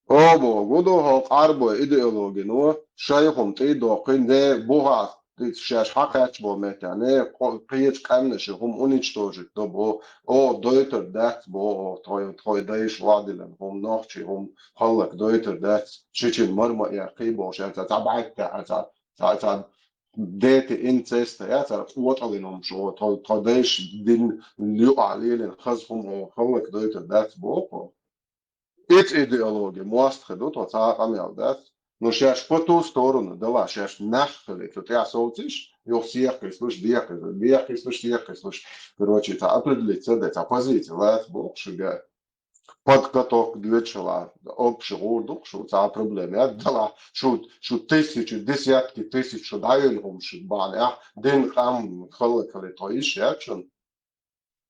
Обо, гу ду хьо Ӏарбой идеологино, шайхум тӀе доккхин де бухас, шаьш хьакхаьчча бо меттехь, не, кхо-, кхечу къаьмнаш хӀума уничтожить до бо, о, дойтур дац бо, о, тхой, тхой дайша ладилан хӀума, нохчий хӀума хӀаллак дойтур дац, шичина мара ма эккхий бохуш, цхьа, цхьа бӀаьттехь, цхьа, цхьа, цхьа дети инцеста, я цара къотӀалина хӀума шу, тхо, тхо дайша дин юкъахь лелина хаза хӀума хӀаллак дойтур дац боху. Иза идеология, мостагӀий ду тхо, цхьа а къамел дац. Ну, шаьш по ту сторону дала, шаьш нах хилийта, цу тӀехь совцийша, юха сехкхийслуш, дехкхийслуш, дехкхийслуш, сехкхийслуш. Короче, цхьа определиться дай, цхьа позиция лаца боху шуьга. Под каток доьдуш хила, общий гӀур ду-кх шу, цхьа проблема яц дала, шу, шу тысячи, десятки тысяч шу дӀайоьллина хӀума шу бахьанехь, дин къам хала кале тхо йиш яц шуна.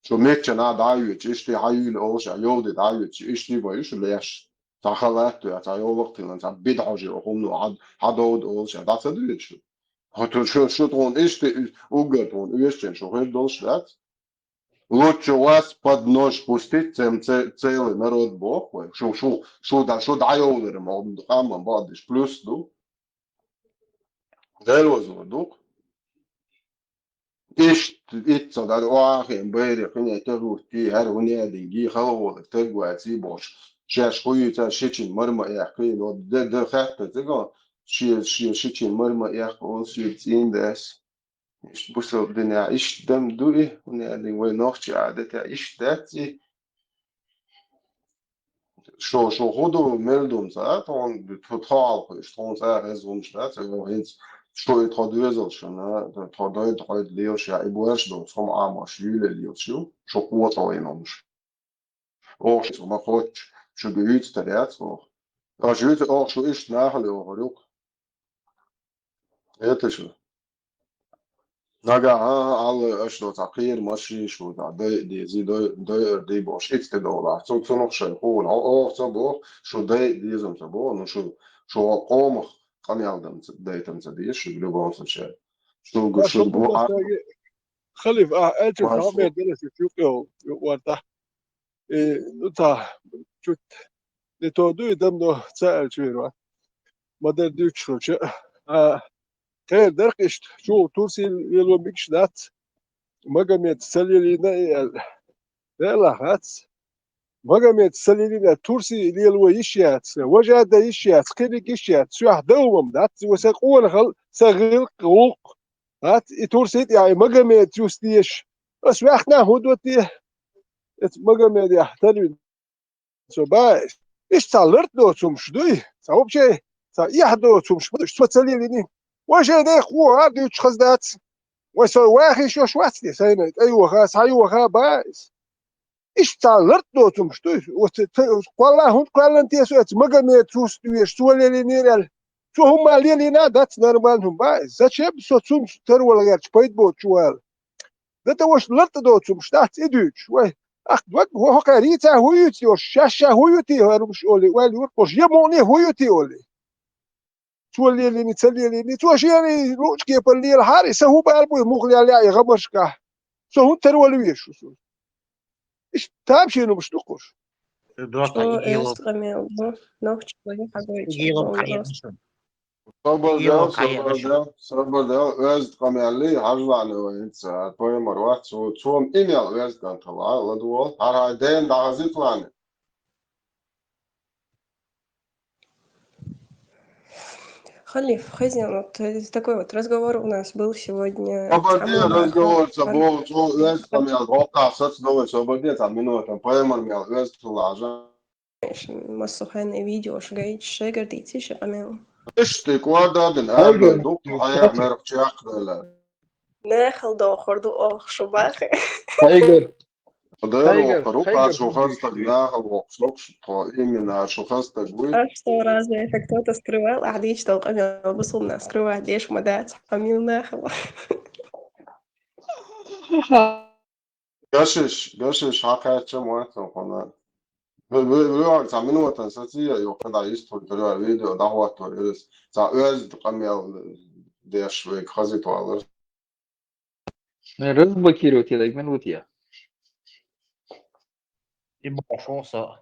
Шу миччанхьа дӀа а йоьдуш, иштта хьан юьйла олуш, а йовде дӀа а йоьдуш, иштта бан ю шу леш. Цхьа халатта, цхьа йовлакх тилан, цхьа бидхьожи хӀума ну хьан, хьан довда олуш, а дӀа ца дуьйцу шу? ХӀо ту шу, шу тхуна иштта, уггар тхуна оьшучун шу хир долуш дац? Лучше вас под нож пустить, чем це-, целый народ боху вай. Шу, шу, шу, да, шу дӀайовлар ма къаман бадиш плюс ду. Дела вазлур ду-кх. Иштта, итт ца дара, охьахиъна байре хинетта хӀуттий, хӀара хӀун яьдинге, хала гӀоле таг ваций бохуш. Шаьш хӀу юьйцар шичина мара ма эккхий, но де, де хаьттар цигахь, шен, шен шичина мара ма эккха олу соьга цӀийндас. Иштта бусалба динехь иштта дам ду и, хӀун яьдинге вай нохчийн Ӏадатехь иштта дац и. Шо, шо хӀун ду, мел ду ца, тхуна, тхо, тхо хьалха, тхуна цӀа хеза хӀумаш дац, хӀинца шо и тхо доьзал шуна, тхо дойда, тхо дойда лелаш, я и боьрша долу хӀума Ӏамош, юьйле лелаш ю, шо кхочу вайна хӀумаш. Оха шу ма кхоччу, шу дуьйцу тар яц оха. Аша юьйцу оха шу иштта нахала охур ю-кх. Эта шу. Нагахь, а, а, алла, аша до цхьа кхера машин шу, цхьа дайа дези, дой, дойар ди бохуш, ицца тӀе довлахь. Цу, цунах шайн хӀуна. Хьо оха ца боху, шу дайа дезам ца боху, ну шу, шу къомах къамел дам ца, дайтам ца деза, шу любом случае. Шу, шу бу а. Халиф, а, элча Ма шу. Хьамед дерес ю кӀел, ю варта. И, ну, та, чуть не то дуй, дам до ца аьлча вирва. Ма-дарра дуьйцуш хилча. А, кхера дерг иштта, чу Турси лело микаш дац, Магомед ца лелийна и аьлла. Вела хац. Магомед ца лелийна Турси лело йиш яц, важа дан йиш яц, кхиниг йиш яц, соьх давлам дац, ва сан къонахал, сан гӀилкх, гӀуллакх дац, и Турси тӀехь, и Магомед юстеш. Ас ваьхна хӀун до те? Эцу Магомедехь тарвина. Цо баьс. Иштта цхьа ларт доцумаш дуй, цхьа вообще, цхьа эхь доцумаш ма дуй, цо ца лелийни. Вай шайн дайх вогӀа дуьйцуш хаза дац. Вай со вахийш йош вац те, сайна, тӀейоха, схьайоха баьс. Иштта цхьа ларт доцумаш дуй, оцу ца-, кхолла хӀунда кхоьллан те со эцу Магомед цуст веш, цо лелийнера аьлла. Цо хӀумма лелийна дац нормально хӀума баьс. Зачем со цунца тарвала гӀерташ пайда боцучу вала? Дан тӀе ваша лартӀа доцумаш дац и дуьйцуш. Вай, ахь дог, хӀокхара йийца хӀун юьйцу йош, шаьш ша хӀун ю те хӀара хӀумаш олий, ойла юркъош, я мукъане хӀун ю те олий? Цо лелийни, ца лелийни, цо шена луучу кепара лелахьара, и сан хӀун бала бу, и муха лелаяхь и гӀамашкахь? Со хӀунда тера вала везаш ву со? Иштта тамашийна хӀумаш ду кхуш. Доста Цо игило. Оьзда къамел бу, нохчи вай хьагойтуш Игило бу кхаьчна просто. Собар Йо, дел, собар конечно. Дел, собар дел, оьзда къамел ю, хьажлани вай хӀинца, пайхамар вац, цо, цо имел оьзда кӀант хила, ладувгӀал, хьара хьайн дена дӀахазитлани. Халиф, хозяин, вот, э, такой вот разговор у нас был сегодня. Собар де, разговор ца бо, цо оьзда къамел, хӀокхахь саца довла, собар де, цхьа минута, пайхамар мел оьзда хила хьажа. Массо хьайна видеош гайча шайгара дийций ши къамел. Иштта кӀордадина, Хайгар. Арна дукха хьаях мерах чекхдала. Нахала дохур ду оха шу бахе. Хайгар. Дера Хайгар, вокхур ву, Хайгар, шу хаза стаг нахала вокхуш локхуш тхо, именно шу хаза стаг вуй. А что, разве это кто-то скрывал? Ахь дийчу долу къамел бусулбанаш скрывать деш ма дац, хьамил нахала. Гашиш, гашиш, хьан кхаьчча ма вац хьуна. Ве-, ве-, ве-, цхьа минутан сацийа, йо, кхидӀа йистхуьлуьйтур, видео дӀахӀоттор, ирис цхьа оьзда къамел деш вайга хазийталар. Разблокировать яла минута я. И бахьа шун со.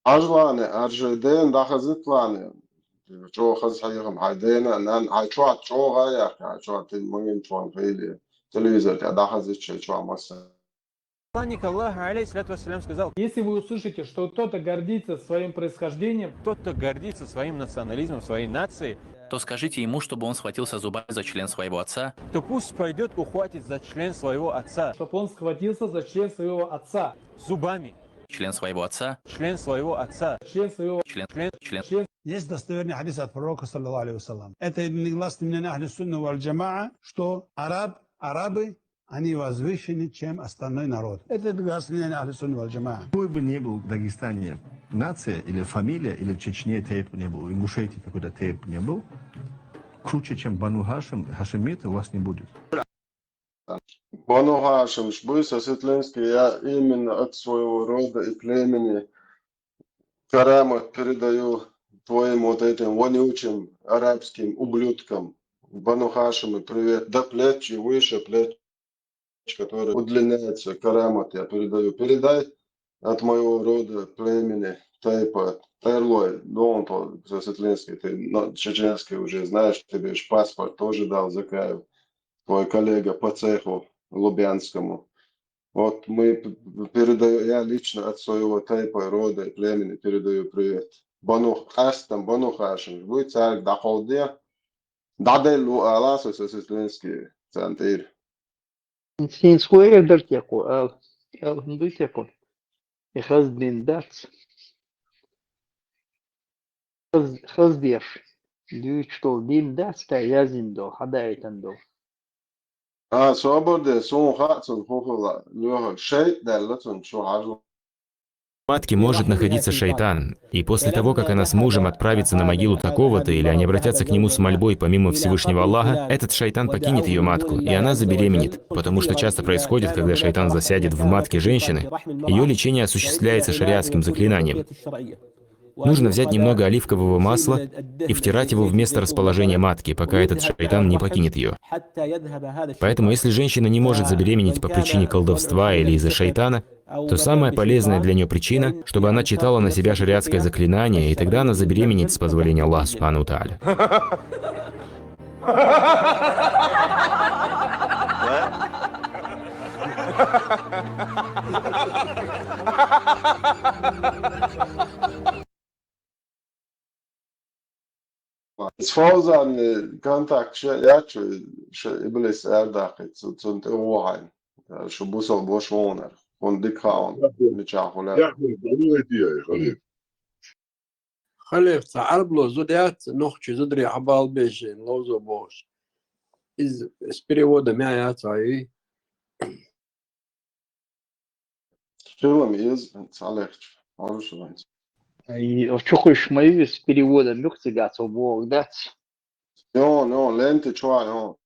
Ажлане, аржай ден дахазитлане. чӀоагӀа хаза хьехам, хьай дена, нана, хьай чохь чӀоагӀа яхка, хьай чохь тӀе магин чохь хиле, телевизор тӀе дӀахазича, хьай чохь масса. Посланник Аллаха, алейхиссалату вассалям, сказал: Если вы услышите, что кто-то гордится своим происхождением, тот, кто гордится своим национализмом, своей нацией, то скажите ему, чтобы он схватился зубами за член своего отца, то пусть пойдет, ухватит за член своего отца чтобы он схватился за член своего отца, зубами. Член своего отца, Член своего отца. Член своего член, Член. Член. Член. Есть достоверный хадис от пророка, саллаллаху алейхи ва саллям. Это единогласное мнение Ахли Сунна валь Джамаа, что араб, арабы, они возвышены, чем остальной народ. Это единогласное мнение Ахли Сунна валь Джамаа. Какой бы ни был в Дагестане нация или фамилия, или в Чечне тейп не был, в Ингушетии какой-то тейп не был, круче, чем Бану Хашим, Хашимит у вас не будет. Бану Хашимш буй, Сосветленский, я именно от своего рода и племени карамат передаю твоим вот этим вонючим арабским ублюдкам. Бану Хашимы привет. До плеч и выше плеч, которые удлиняются, карамат я передаю. Передай от моего рода, племени, тайпа, Терлой, ну, он то, Сосветленский, ты, ну, чеченский уже знаешь, тебе ж паспорт тоже дал Закаев, твой коллега по цеху лубянскому. Вот мы передаю, я лично от своего тайпа, рода и племени передаю привет. Бану Хастам, Бану Хашим, вы царь дахолде, даделу аласу Сосветленский центр. Син скоро дартеку, ал, ал дуйсеку. И хаз дин дац. Хаз, хаз деш. Дюч тол дин дац, та язин дол, хадайтан дол. А, соборде, сун хацун хухула, лёха, шейт далла цун, чу хажу. Матке может находиться шайтан, и после того, как она с мужем отправится на могилу такого-то, или они обратятся к нему с мольбой помимо Всевышнего Аллаха, этот шайтан покинет ее матку, и она забеременеет, потому что часто происходит, когда шайтан засядет в матке женщины, ее лечение осуществляется шариатским заклинанием. Нужно взять немного оливкового масла и втирать его в место расположения матки, пока этот шайтан не покинет ее. Поэтому, если женщина не может забеременеть по причине колдовства или из-за шайтана, то самая полезная для нее причина, чтобы она читала на себя шариатское заклинание, и тогда она забеременеет с позволения Аллаха Субхану Тааля. Из Фаузан контакт ше яц, ше иблис аьрдаккхи, цу-, цунна тӀе вогӀайн. Шу бусал бош вогӀунар. Хун дика хаун, мичахь хуьлар. Халиф, цхьа Ӏарб ло зуда яц, нохчи зударий хьабалбеш, ловзо бохуш. Из с переводом я яц, ай. Шилам из, цхьа легча. Хьожуш ванц. И чухуш ма ю с переводом, юхцига цо боху дац. Йо, йо, ленти чуа, йо.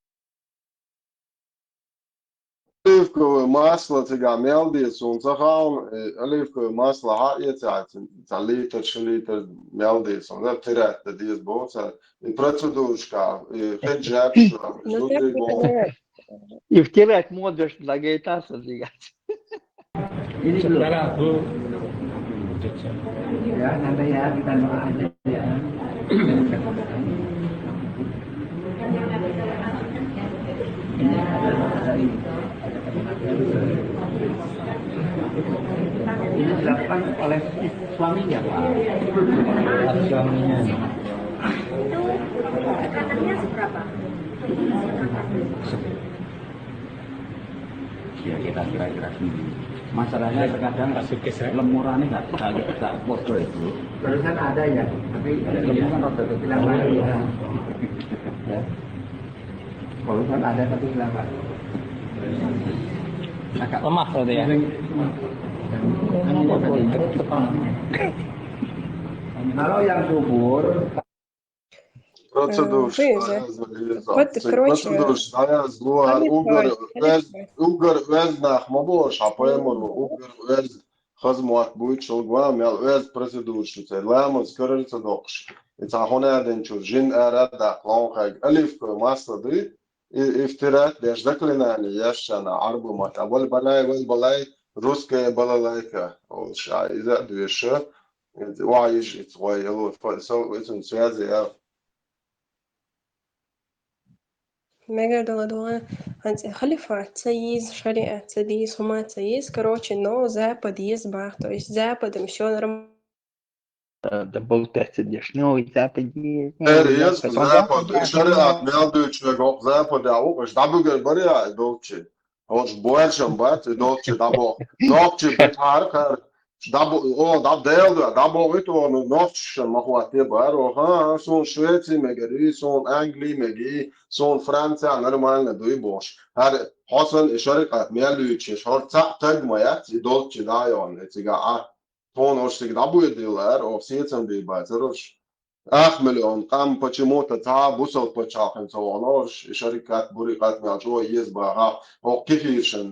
Оливковое масло цига мел деза, сун ца хаун, э, оливковое масло хьаэца, ца литр, ши литр мел деза, сун да тирятта деза боца, и процедурашка, и хеджаб, и зудрий бо. И втирать модаш лагайтаса дигать. Ini dilakukan oleh suaminya, Pak. Suaminya. Itu tekanannya seberapa? Ya, kita kira-kira sendiri. Masalahnya terkadang lemurannya nggak nggak nggak bodoh itu. Barusan ada ya, tapi lemuran rada bilang lagi ya. Ya. Barusan ada tapi bilang Pak. Agak lemah berarti ya. Kalau yang subur Процедураш дӀаязло, угар оьз, угар оьз нах ма бохуш, хьан пайхамар ву, угар оьз хаза мотт буй, шалга ван мел оьз процедураш ю цай, ламаз карара ца доккхуш, и цхьа хӀун аьлла динчура жин ара а даккха лонхайга оливковое масло дуй, и, и втирать деш заклинание еш шана Ӏарбу матта, валь балай, валь балай, русская балалайка, олуш, а иза а доьшу, Вай, иш, ицгъой, яло, фа-, со, ицун связи, я. Мегар дала дугӀа, хӀанз халифат ца йиза, шариат ца дийза, хӀума ца йиза, короче, но Запад еза бах, то есть Западом всё норм- Да болтать деш, но и Запад еза, но Эр, и еза, Запад. Запад, и шариат мел дуьйцуш верг оха Запад а ву, уж дӀабуьгар бара я, и долчи. Ош боьршам бац, и долчи дӀабоху. Нохчи бетхьара кхара. Дабо-, о, даб-, Дела дуьхьа, дӀабохуьйту оха, ну, нохчашна ма хӀоттае бара оха, а, суна Швеци мегар и, суна Англи мегар и, суна Франция нормально дуй бохуш. ХӀара хьо санна и шарикъат мел луьйчуш, хӀара цхьаъ таг ма яц, и долччи дӀа а йогӀна, и цигахь а. Тхуна ош цига дӀабоьдийла ара, оха сецам бий бацара ош. Ах миллион къам почему-то цхьа а бусалба пачхьалкхана ца вахана ош, и шарикат, бурикъат мел чӀогӀа еза бахахь, хӀокху кефиршан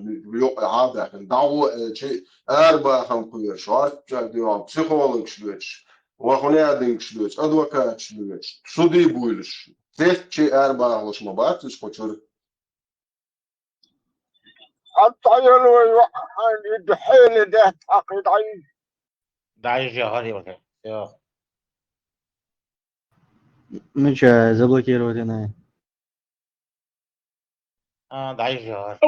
юкъа хьалдаьккхина, дӀагӀо аьлчи, арабахам кхоьруш, хӀорцчунна дуьхьал психологаш лоьцуш, вахуна ядингаш лоьцуш, адвокаташ лоьцуш, суди буьйлуш, цецчи арабахалуш ма бац уьш кху чуьра. Хьан тӀаело йоӀ, хьан и хьеле даьтта хьакхи дӀайижа. ДӀайижа яхара уже. Всё. Мича заблокировать йина? А, дӀайижа яхара.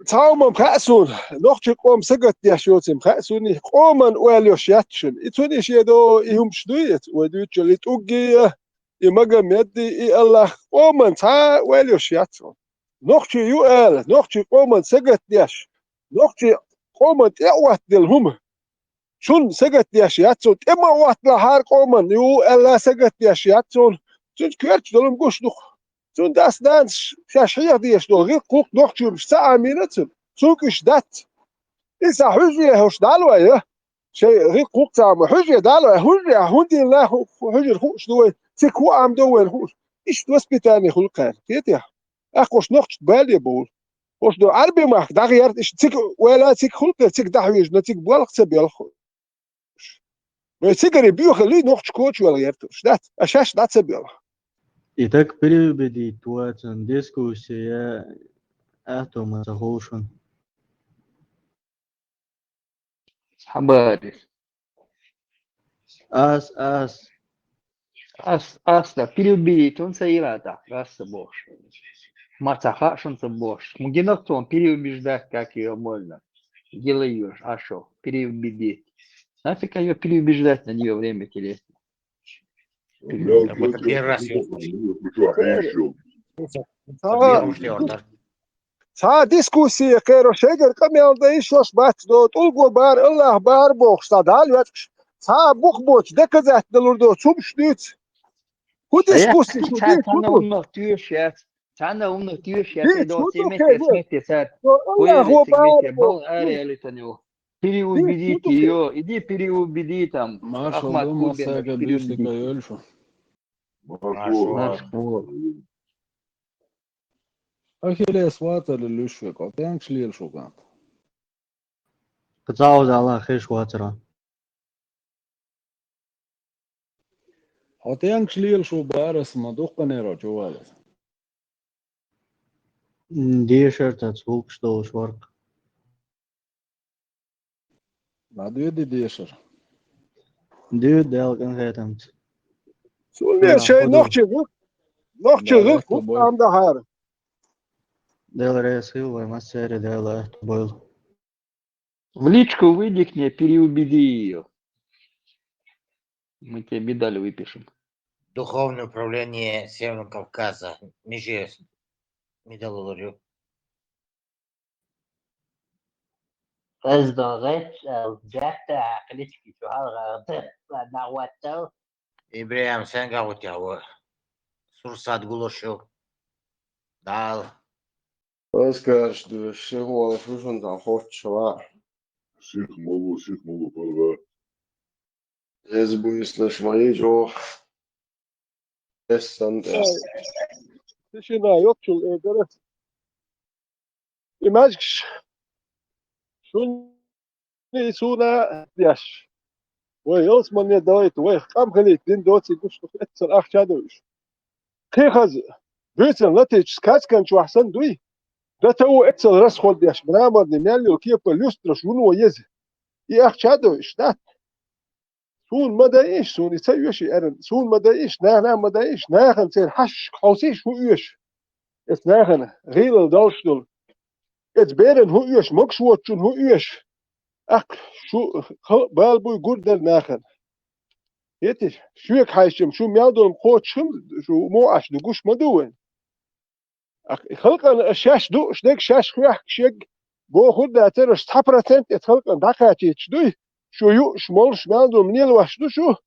Цхьа хӀумам хаьа суна, нохчийн къоман сагатдеш йоцийла хаьа суна, къоман ойла йолуш яц шуна. И цуьнан и шен до, и хӀумаш дуй, вай дуьйцучул, и ТӀугги а, и Магомеди, и Аллах, къоман цхьа а ойла йолуш яц суна. Нохчи ю ала, нохчийн къоман сагатдеш, нохчийн къоман тӀе а оттаделла хӀума. Цунна сагатдеш яц суна, тӀе ма отталахьара къоман ю аьлла сагатдеш яц суна. Цуьнца коьртачу долу гуш ду-кх. Цуьнан дас-нанас шаьш хьеха дезаш долу гӀиллакх-гӀуллакх нохчийн хӀумаш ца Ӏамийна цуьнан. Цуьнга уьш дац. Иза хьуьжаре хӀуш далой, я? Шайн гӀиллакх-гӀуллакх ца Ӏамийна, хьуьжаре далой, хьуьжаре, хӀунда аьлла ху-, ху-, хьуьжара хууш ду вай, цига хӀун Ӏамадо вайна хууш. Иштта воспитание хуьлу кхарна, кхетий хьо? ТӀаккха ош нохчашна бале бовлу. Ош ду Ӏаьрбийн махка дӀагӀерта, иштта цига ойла цига хуьлу кхара, цига дӀахьоьжуш, цига болх ца боьлху. Вай цигаре боьхаллий, нохча коча йолу гӀерташ дац, а шаьш дӀа ца боьлху. Итак, переубедить вацан дискуссия аьтто ма ца хуьлу шуна. Хабарис. Ас, ас. Ас, ас, да, переубедить, он ца йира тӀаккха, ас ца бохуш. Ма ца хаьа шуна ца бохуш. Хьуна гина-кх цо переубеждать, как её можно. Дело её, а шо, переубедить. Нафиг её переубеждать, на неё время терять. Переубеждать. Вот первый раз я слышу. Цхьа дискуссия кхерон, шайгара къамел дан йиш йолуш бац, до тӀулго бара, Аллах бара бохуш, цхьа Дала везаш. Цхьа а бух боцуш, доказать далур доцу хӀумаш дуьйцу. ХӀун дискуссия, хӀун дуьйцу, хӀун ду? Цхьанна хӀуманах тоьшуш яц, цхьанна хӀуманах тоьшуш яц, дуьйцу, хӀун ду, хӀун ду, хӀун ду? Аллах Акбар бохуш. Переубедите её, иди переубеди там. Маршалла, Ахмат Кубина, массаьрга переубеди. Бийрсика йойла шу. Маршалла. Маршалла. Ахиллес вацара луьйш векъа, тӀенгаш лела шу кӀант. Кхузахь Аллах хиш вацара. Хьо тӀенгаш лела шу барас ма дуккханера чу валас. Дешар тац гӀуллакхаш долуш варх. Ма дуьйди дешар. Дуьйди Дала къинхетамца. Суна шайн нохчий гӀуллакх, нохчий гӀуллакх хӀун ам дахьара. Дела реза хила вай массаьрга, Дала аьтто бойла. В личку выйди к ней, переубеди её. Мы тебе медаль выпишем. Духовное управление Северного Кавказа. Миже медаль лорю. Къаздо гӀеч, э, бехке хьан клички чу хьалха дагӀоттал. Ибрахим, сен гахӀуттехь ву? Сурсат гулуш ю. Дала. Оскарш ду, ши гӀолаш ву шуна тхан хоттуш ваӀ. Сих ма ло, сих ма ло, паргӀат. Эс буьйсанаш ма йича оха. Эс сан тӀе. Тишина йоккхачул эгара. И маьжгаш. Шуна и суна деш. Вай ялсамане далайта, вай къам хилийта дин доций гуш ду, эццал ахча а дойуш. Кхин хаза, буьйцан латийча сказкан чохь санна дуй? ДТО эццал расход деш, мраморный мел йолу кепа люстраш вуно еза. И ахча а дойуш, дац? Суна ма дайиш, суна и ца оьший аьран, суна ма дайиш, нахана ма дайиш, нахана церан хьашташка хьовсийша хӀун оьшу. Эца нахана гӀийлал долуш долу. Эца беран хӀун оьшу, могуш воцучун хӀун оьшу. Аккха шу халкъ бала буй гур дара нахана. Хетиш, шоьга хьаьжчам, шу мел долу кхочушхуна, шу муха Ӏаш ду гуш ма ду вайн. Ах, и халкъана аш шаьш дууш дерг, шаьш хоьхкуш ерг бохур дацара, аш цхьа процент эца халкъана дӀакхачийташ дуй, шу юуш, молуш, мел долу лелош ду шу.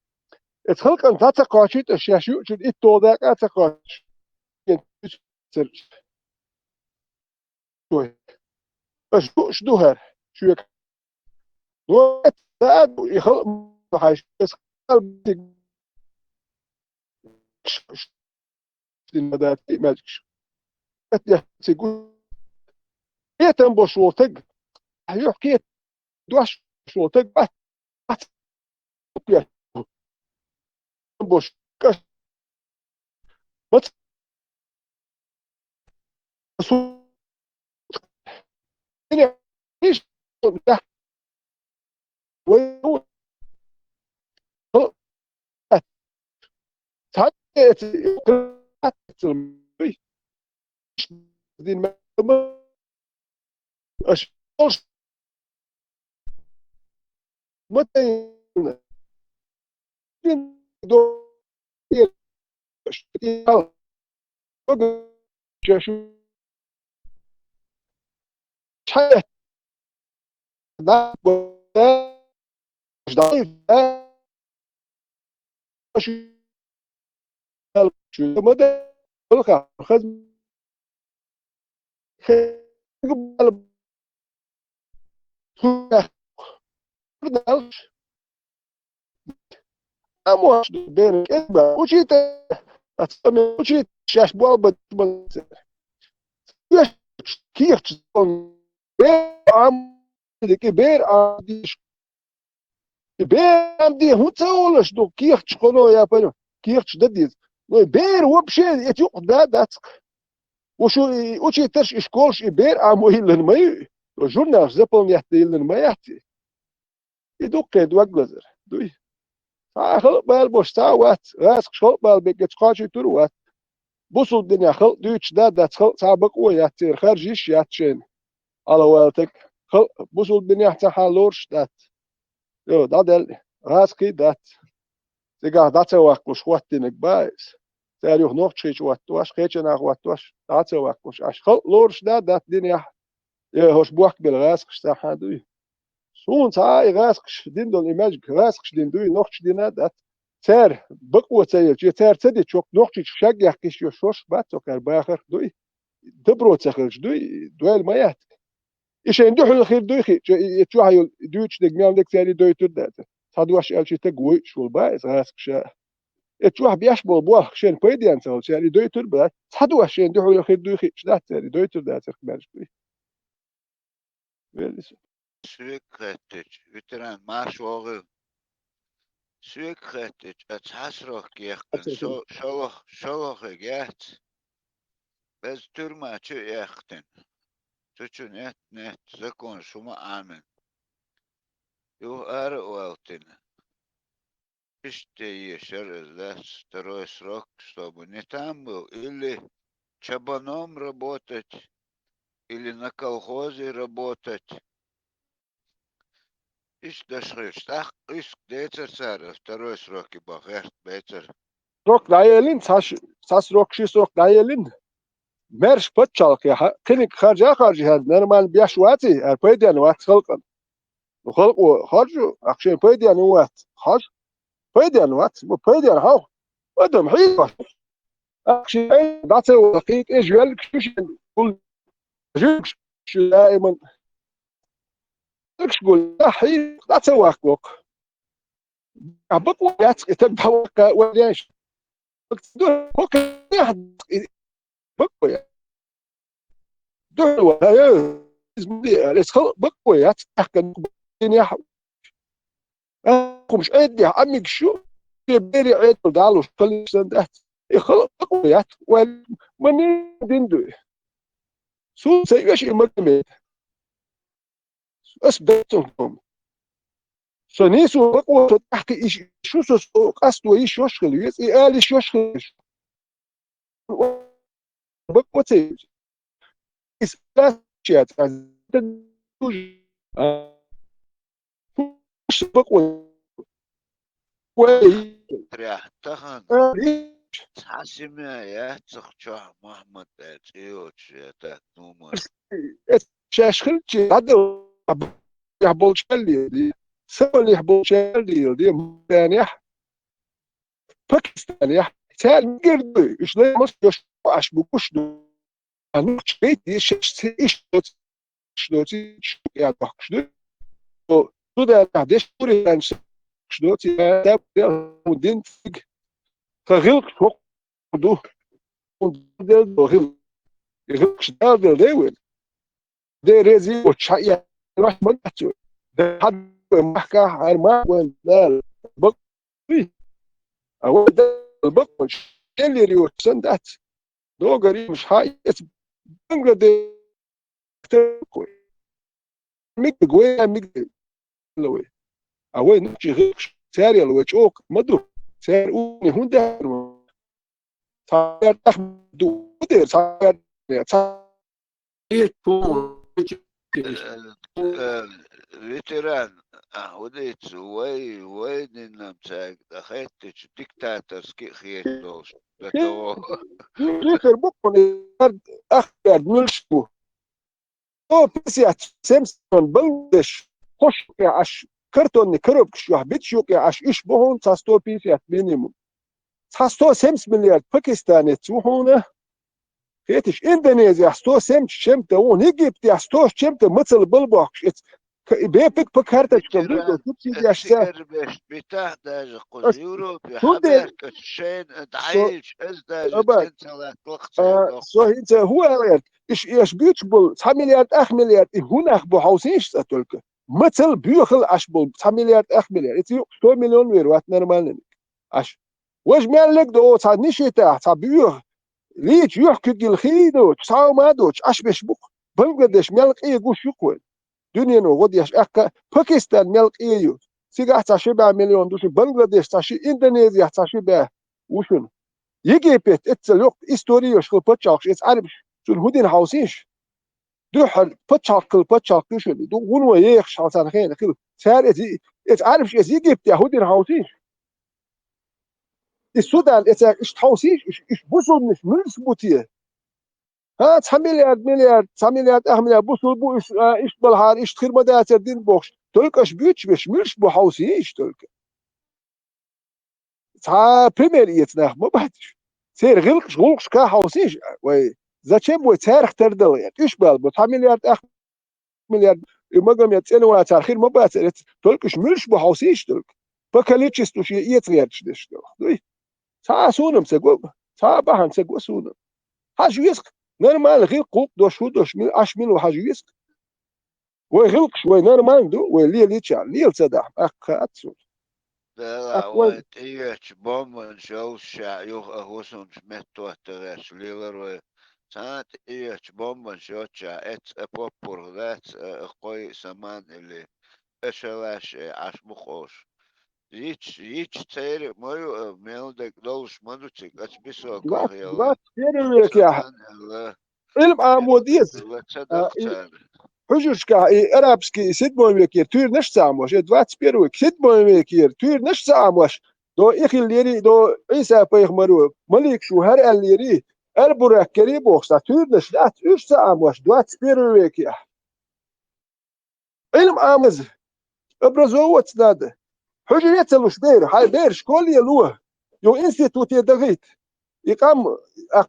Эца халкъана дӀа ца кхочуьйту, аш шаьш юучуьра итталгӀа дакъа а ца кхочуш. Аш дууш ду хӀара, шоьга. Но, да, и халкъ ма хьаьжча, эца халкъ Дин ма дац и маьждигаш. Кхетам бош волу таг, юьхь кхета дош волу таг, бац, бац, бош, каш, бац, су, иш, да, вай, Амма бер кӀезга учитель, ацкъа учитель шаьш болба, кехаташ бер ам, дики бер ам диш. И бер ам ди хӀун ца олуш ду, кехаташ кхоно я пара, кехаташ дан деза. Но и бер вообще эца юкъа да дацкъа. Ушу и учитель и школаш и бер ам ваиллан ма ю. Журналаш заполнять диллан ма яц. И дуккхе дог лазар дуй. Цхьа а халкъ бала бош цхьа а вац, гӀазкхаш халкъ бала бегга кхачуьйтур а вац. Бусулба динехь халкъ дуьйцуш да дац, халкъ цхьа а бакъо яц церан, харжа йиш яц шайна. Алавала таг, халкъ бусулба динехь цхьа хьал лоруш дац. Йо, дӀадаьлла, гӀазкхий дац. Цигахь дӀа ца ваккхалуш хӀоттийнарг бац. Цара юха нохчийчу хӀоттош, кхечанах хӀоттош, дӀа ца ваккхалуш. Аш халкъ лоруш да дац динехь. Э, хӀорш бохк бела гӀазкхаш цхьа а дуй. Суна цхьа а и гӀазкхаш дин долу и маьждиг гӀазкхаш дин дуй, нохчаш дина а дац. Цара бакъо ца елча, я цара ца дича, хӀокху нохчийчу шаг яккхиш йо шорш бац, цо кхара бахарх дуй. Добро ца хилча дуй, дойла ма яц. И шайн дуьхьал хир дуй хиъча, и, и чохь йолу дуьйцуш дерг мел дерг цара и дойтур дацара. Цхьа дош аьлча, и таг вуйуш волу бац гӀазкхаша. И чохь беш болу болх шайн пайденна ца хилча, цара и дойтур бац. Цхьа дош шайн дуьхьал хир дуй хиъча, дац цара и дойтур дацара маьждиг дуй. Веллис. Соьга хаьттича, ветеран, марша вогӀийла. Соьга хаьттича, ас цхьа срок яьккхина, со шолгӀа, шолгӀа хиг яц. Беза тюрьма чу а яьккхина. Цу чу нет, нет, законаш хӀума Ӏамина. Юха ара а валтина. Иштта ешар иза дац, второй срок, чтобы не там был, или чабаном работать, или на колхозе работать. Иштта даш хилча, тӀаккха къуьйсуш децара цара, второй срок и бан гӀерта бецара. Срок дӀаеллина, цхьа ш-, цхьа срок, ши срок дӀаеллина. Маьрша пачхьалкхехь, кхиниг харжа а харжа, хӀара нормально беш ваций, хӀара пайденна вац халкъана. Ну, халкъо харжа, ахь шайн пайденна вац. Харжа. Пайденна вац, ма пайденна хьо. Адам хьийзош. Ахь шен дӀа ца вахийта, и жоьллигаш шу шен гул. Жоьллигаш шу даиман. Жоьллигаш гул, ахь хьийза, дӀа ца ваккха воккха. Ахь бакъо яц, и таг дӀаваккха, вай леш. Бакъо яц. Дуьхьал ван, иза ма де аьлла, иза халкъ бакъо яц, тӀаккха динехь. Ахумаш Ӏеддехь Ӏамигаш ю, шен бере Ӏедал далуш хилла сан дац. И халкъ бакъо яц, вай ма дин дуй. Суна ца оьшу и Магомед. Ас бецунг хӀума. Со нийсо бакъо, со тӀаккха иш, шу со, со къасто йиш йош хила веза, и ала йиш йош хила веза. Бакъо ца йиш. Ислам чат, а, бакъо. Вай. Тряхь, тахан. А, и- Цхьа семья яцахь чохь Махьмад аьлла цӀе йоцуш, я так думаю. Эт шаьш хилчи, хьада, я болчалли, Сомалих болчалли, ди, Мавританияхь, Пакистанехь, цаьрга мегар ду, уьш лаймас йош аш бу гуш ду. А ну чейт, и шаьш иш доц, иш доц, иш я бахкуш ду. О, туда деш пури раньше, иш доц, я, я, я, дин циг. Ха гилк шок ду. Ун дел до гилк. И гилк шдал дел де вен. Де рези о ча я. Рахман ачу. Де хад махка хар ма вен дал. Бак. А вот дал бак. Шеллери о сан дац. Догар йимаш хьаэц Бангладеш такой. Миг гой, миг лой. А вай нуьчи гӀиркаш, царел вай чӀока ма ду. Цар уни хӀунда ца ду, дер, ца ца Э, э, ветеран, а, хӀун дийца, вай, вай динна цаьрга тӀа хеттачу диктаторский хеташ долуш, до того. Виктор бу кхуьнан, ах, муьлш бу. Сто пятьдесят, семьдесят Бангладеш, хӀокху юкъехь аш картонный коробкаш юкъехь, биташ юкъехь аш уьш бу хьуна цхьа сто пятьдесят минимум. Цхьа сто семьдесят миллиард Пакистанец ву хьуна. Хеташ, Индонезиях сто семьдесят чем-то ву, Египтехь сто чем-то мацалла балбохкуш эца. К-, бепиг по карточкам ду, субсидияш ца. Битахь даже кхуза Европе хьабаьхкачу шайна дӀаелча, ас даже цен ца латталах ца. Со хӀинца хӀун аьлла гӀерта? Иш эш буьйцуш болу цхьа миллиард, ах миллиард, и хӀун нах бу хьовсийша цкъа только? Мацалла боьхал аш болу цхьа миллиард, ах миллиард. Эца юкъа сто миллион вер вац нормальный. Аш. Важа мел лег до, цхьа нишитахь, цхьа буьйха, лийча юьхь куьг йила хий доцуш, цхьа а ма доцуш, Ӏаш беш бу-кх. Бангладеш мел къе гуш ю-кх вайн. Дуьнено гӀо деш аьккха, Пакистан мел къе ю. Цигахь цхьа ши бӀе миллион ду шуна, Бангладеш цхьа ши, Индонезиях цхьа ши бӀе ву шуна. Египет эццал йоккха истори йолуш хила пачхьалкхаш, эца Ӏарбаш, цунна хӀун дина хьовсийша? Дуьххьара пачхьалкх хила пачхьалкх ю шуна, ду гӀуно ехаш хьал царна хенахь хила. Цара эца, эца Ӏарбаш эца Египтехь хӀун дина хьовсийша? И Судан эцаьрга иштта хьовсийша, уьш, уьш бусулбанаш муьлш бу те? ХӀа, цхьа миллиард, миллиард, цхьа миллиард, ах миллиард бусулба бу, уьш, а, иштта балахьара, иштта хир ма дацара дин бохуш, только аш буьйцуш беш, муьлш бу хьовсийша только? Цхьа пример эца нах ма бац уьш. Церан гӀиллакхаш, гӀуллакхашка хьовсийша вай. Зачем вай царах тардала? Уьш бала бу, цхьа миллиард, ах миллиард, и Магомед цӀена вацахь хир ма бацара, эца только уьш муьлш бу хьовсийша только. По количеству шен эца гӀерташ деш долу. Дуй? Цхьа а суна-м ца го, цхьа а бахьана ца го суна. Хьажа веза-кх, нормально гӀиллакх-гӀуллакх дош, хӀун дош, мил-, аш мила ву хьажа веза-кх. Вай гӀиллакхаш, вай нормально ду, вай лелийча, лела ца дахь, аккха хаьа цунна. Дела, вай тӀеоьцучу бомбанаш йолуш ша юха а хӀусамаш меттахӀотта гӀерташ лелар вай. Цхьана тӀеоьцучу бомбанаш йоцчахь, эцца а поппургӀа дац, а, а, кхой а саман или эшалаш а Ӏаш бу къовш. Йича, йича церан а ма ю, а, мел дерг долуш ма ду цига, ацу бисоках яла. Двадцать первый векехь. Саман яла. Ӏилма Ӏамо деза. Ла ца даха цара. Хьуьжаршкахь и арабский седьмой векера туьйранаш а ца Ӏамош, э, двадцать первый век, седьмой векера туьйранаш а ца Ӏамош, до и хиллери, до Ӏийса-пайхамаро, маликаш ву хӀара аьллери, Аль-Бурак кери бохуш, цхьа туьйранаш дац, уьш а ца Ӏамош, двадцать первый векехь. Ӏилма Ӏамаза, образовываться надо. Хьуьжаре а ца луш бер, хьайн бер школе ло, юха институте дахийта. И къам, а,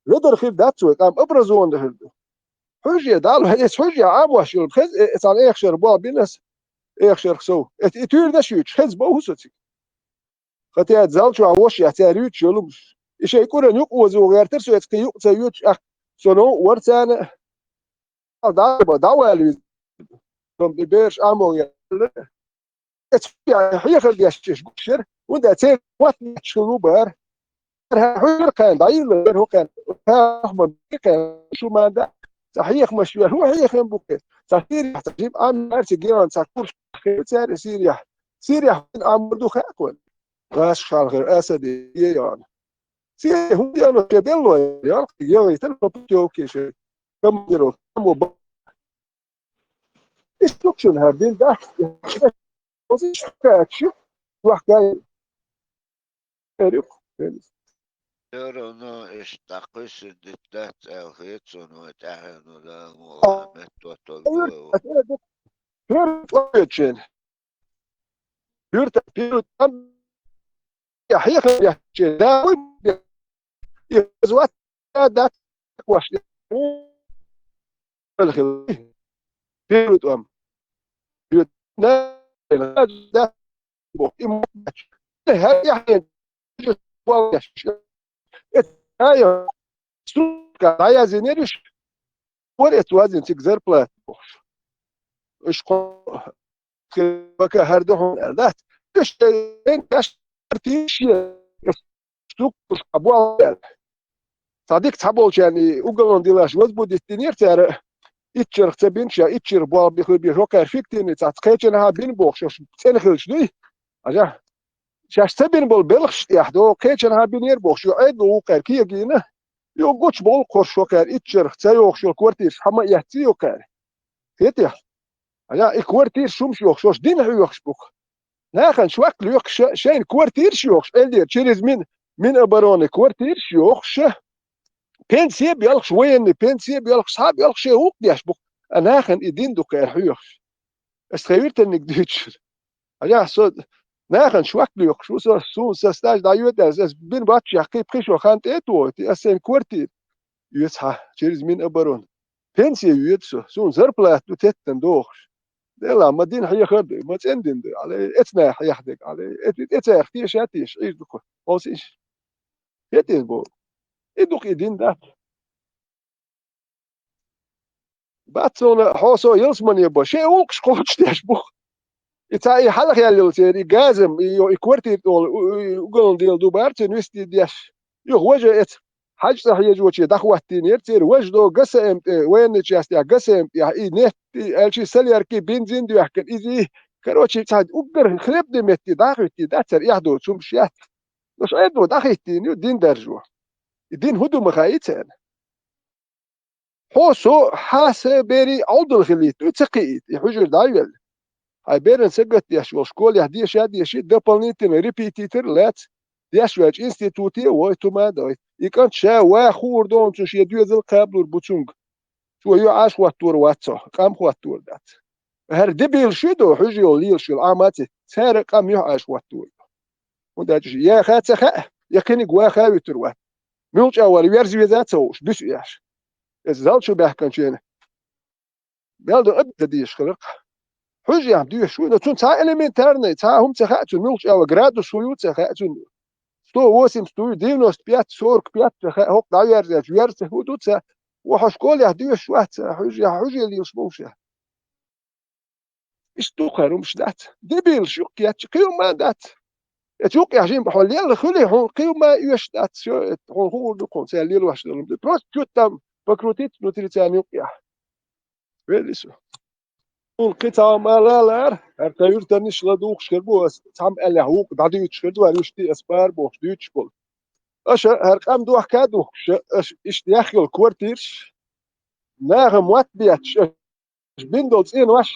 ведар хир дац вай, къам образованный хир ду. Хьуьжаре, Далла хьан эца хьуьжаре Ӏамош йолу, хеза, э, э, цхьана эхашара болх бина ас, эхашарх сов. Эта и туьйранаш юьйцуш, хеза боху со цига. Хотя зал чохь вошех цара юьйцуш йолу хӀумаш. И шайн кӀуран юкъа озо гӀертара со, эца кхин юкъа ца юьйцуш, ах, со новкъа вара царна. ДӀа-, дӀавала веза. Бераш Ӏамо гӀертара. Эца хьехар деш гуш яра, хӀунда аьлча церан мотт бетташ хилла ву бара. Хьуьйра кхаьна дӀайилла, хӀу кхаьна, хьехамаш бу кхаьна, шу ма дац, цхьа хьехамаш йора, хӀун хьехам бу кхаьна? Цхьа Сирияхь, цхьа жима Ӏаммарци геон, цхьа курс хир цаьрга Сирияхь. Сирияхь хӀун Ӏаммар ду хаьа кхунна? ГӀаш хьалхара Асаде, е йоӀана. Сирия хӀунда яно шен белло, ялх, егӀийтар по путёвке шен. Командировка, там бо-, Иштта шуна хӀара дин дац. Оцу иштта кхаьчча, вахкай. Эрюк. Всё равно иштта дӀакхуьссина дитт дац аьлла хета суна вай тӀаьхьено Дала мукъалахь меттаоттаргдолда вай. Хьуьрта тӀоьцчен. Хьуьрта, хьуьрта, я хьехам яхчен. Да, вуй, и хоза вац, да, да, кваш. Хьуьрта, хьуьрта, ам. Хьуьрта, на, да, бо, и мо, хьуьрта, хьуьрта, Эт, ай, сука, дӀаяздинера уьш. Вара эт вазин цига зарплата бохуш. Уьш кхо-, пока хӀара ду хьуна аьлла дац. Уьш, э, эн каш тиш е, сука, уьш кхо болу аьлла. Цхьа дика цхьаболчарна и уголовный делаш возбудить динера цара, итт шарах ца бинча, итт шарах болх бихуьйбеш, хӀокхара фиктивный цхьацца кхечанхьа бина бохуш, уьш цӀена хилча дуй? Хьажа, шаьш ца бина болу белхаш тӀехь догӀу, кхечанхьа бинера бохуш, ю Ӏедало вукхара кегийна, ю гучубовлу кхорш хӀокхара итт шарах ца йогӀуш йолу квартираш хьан ма эцций ю кхара. Хетий? Хьажа, и квартираш хӀумаш йохуш, ош дин хьоьхуш бу-кх. Нахана швак лоькхуш, шайна квартираш йохуш, элдера через мин, Минобороны квартираш йохуш, пенсия а белхаш, военный пенсия а белхаш, схьа а белхаш, шайн гӀуллакх деш бу-кх. А нахана и дин ду кхара хьоьхуш. Ас тхайн виртаниг дуьйцуш. Хьажахь, со нахана швак лоькхуш ву, со, суна сан стаж дӀайоьду аьлла, ас бина баччехь кхин пхи шо хан тӀе а тухуьйтий, ас сайн квартира оьцу хьан, через Минобороны. Пенсия йоьду со, суна зарплата ду теттан дохуш. Делахь, ма дин хьехар а ду, ма цӀена дин ду, алай, эцна хьехдерг, алай, эцна тӀе цаьрга теша а теша, Ӏийр ду-кх, хьовсийша. Хетийна боху. И ду-кх и дин дац. Бац суна, хьо со ялсамане бо, шайн гӀуллакхаш кхочушдеш бу. И цхьа и хьалхаяьлла йолу церан, и газам, и йо-, и квартира тӀехула, у-, у-, уголовный дело ду бара цуьнан вистий деш. Юха важа эца, хьаьж цӀа хьежоче дӀахӀоттийнера церан, важа до ГСМ тӀе, военный частехь, ГСМ тӀехь, и нефть, и аьлчи солярки, бензин доьхкина, изий, короче, цхьа уггар хлебный метте дӀахӀуьттий, дац цара эхь доцу хӀумаш яц. Уьш Ӏедало дӀахӀиттийна ю дин даржо. И дин хӀун ду ма хаьий царна? Хьо со хьан са берий Ӏовдал хилийта дуй, ца кхиийта, и хьуьжар дӀа а йоьлла. Хьайн беран сагатдеш волу школехь деша а деший, дополнительно репетитор а лаьцна, деш ваьлча институте а вой, тума а дой. И кӀант ша ваха хуур ду хьуна, цу шен доьзал кхабалур бу цуьнга. Цо юьхьӀаьржа хӀоттор вац цо, къам хӀоттор дац. ХӀара дебилаш ду, хьуьжа йолу лелаш йолу Ӏамаци, цара къам юьхьӀаьржа хӀоттор ду. ХӀунда аьлча яха а ца хаьа, я кхиниг ваха а вуьтур вац. Муьлхачу а вара верза веза а ца хууш, буьсу еш. Иза зал чу баьхкинчу хенахь, мел ду а ца дезаш хиларх. Хьуьжа яхь доьшуш ву, но цунна цхьа элементарный, цхьа хӀума ца хаьа цунна, муьлхачу а вара градус хӀун ю ца хаьа цунна. Сто восемьдесят ю, девяносто пять, сорок пять ца хаьа, хӀокху дӀаверзачу верза хӀун ду ца. Ва хьо школехь доьшуш вац, хьуьжа яхь, хьуьжа лелаш вовшехь. Иштта ду кхара хӀумаш дац. Дебилаш юккъе кхин хӀума а дац. Эцу юккъехь жимма хьо лелла хуьлий, хьуна кхин хӀума а оьшуш дац. Всё, хьуна хуур ду кхуна, цара лелош долу хӀума ду. Просто чуть там покрутиться внутри царна юккъехь. Велли со. Хьуна кхин цхьа хӀума ала а лара, хӀара тхан юьртаниш ладугӀуш хир бу, ас цхьамма аьллехь вукху дӀадуьйцуш хир ду, хӀара уьш ти ас пара бохуш дуьйцуш болу. Аша хӀара къам дохка а духкуш, аша иштта яхъйолу квартираш, наха мотт бетташ, бина долу цӀенош,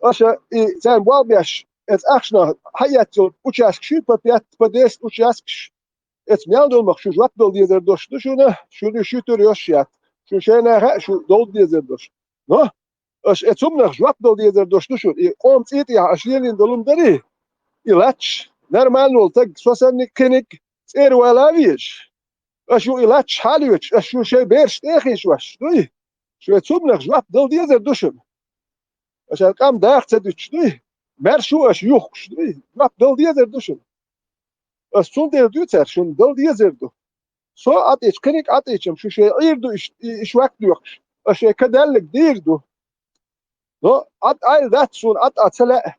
аша и царна болх беш, эца ахчанах хьаэццал участкаш ю, по пять, по десять участкаш. Эца мел долу мах шу жоп дала дезар долуш ду шуна, шуна шу тур йош яц. Шу шайна хаьа, шу долу дезар долуш. Но аша эца хӀуманах жоп дала дезар долуш ду шуна. И къоман цӀий тӀехь аша лелийна долу хӀума дарий? И латташ, нормально волу стаг, со санниг, кхиниг, цӀера вала а везаш. Аша ю и латташ хьалоьцуш, аша шу шайн бераш тӀе а хишош дуй? Шайн цунах жоп дала дезар ду шуна. Аша къам даха ца дуьтуш дуй? Маьрша шу аша юхкуш дуй? Жоп дала дезар ду шуна. Ас цундела дуьйцара шуна дала дезар ду. Со Ӏатича, кхиниг Ӏатичам шу шайн Ӏийр ду иш, и, иш ваьк доькхуш. Ас шайн кадаллиг дийр ду. Но Ӏат Ӏайла дац суна, Ӏат а ца лаьа.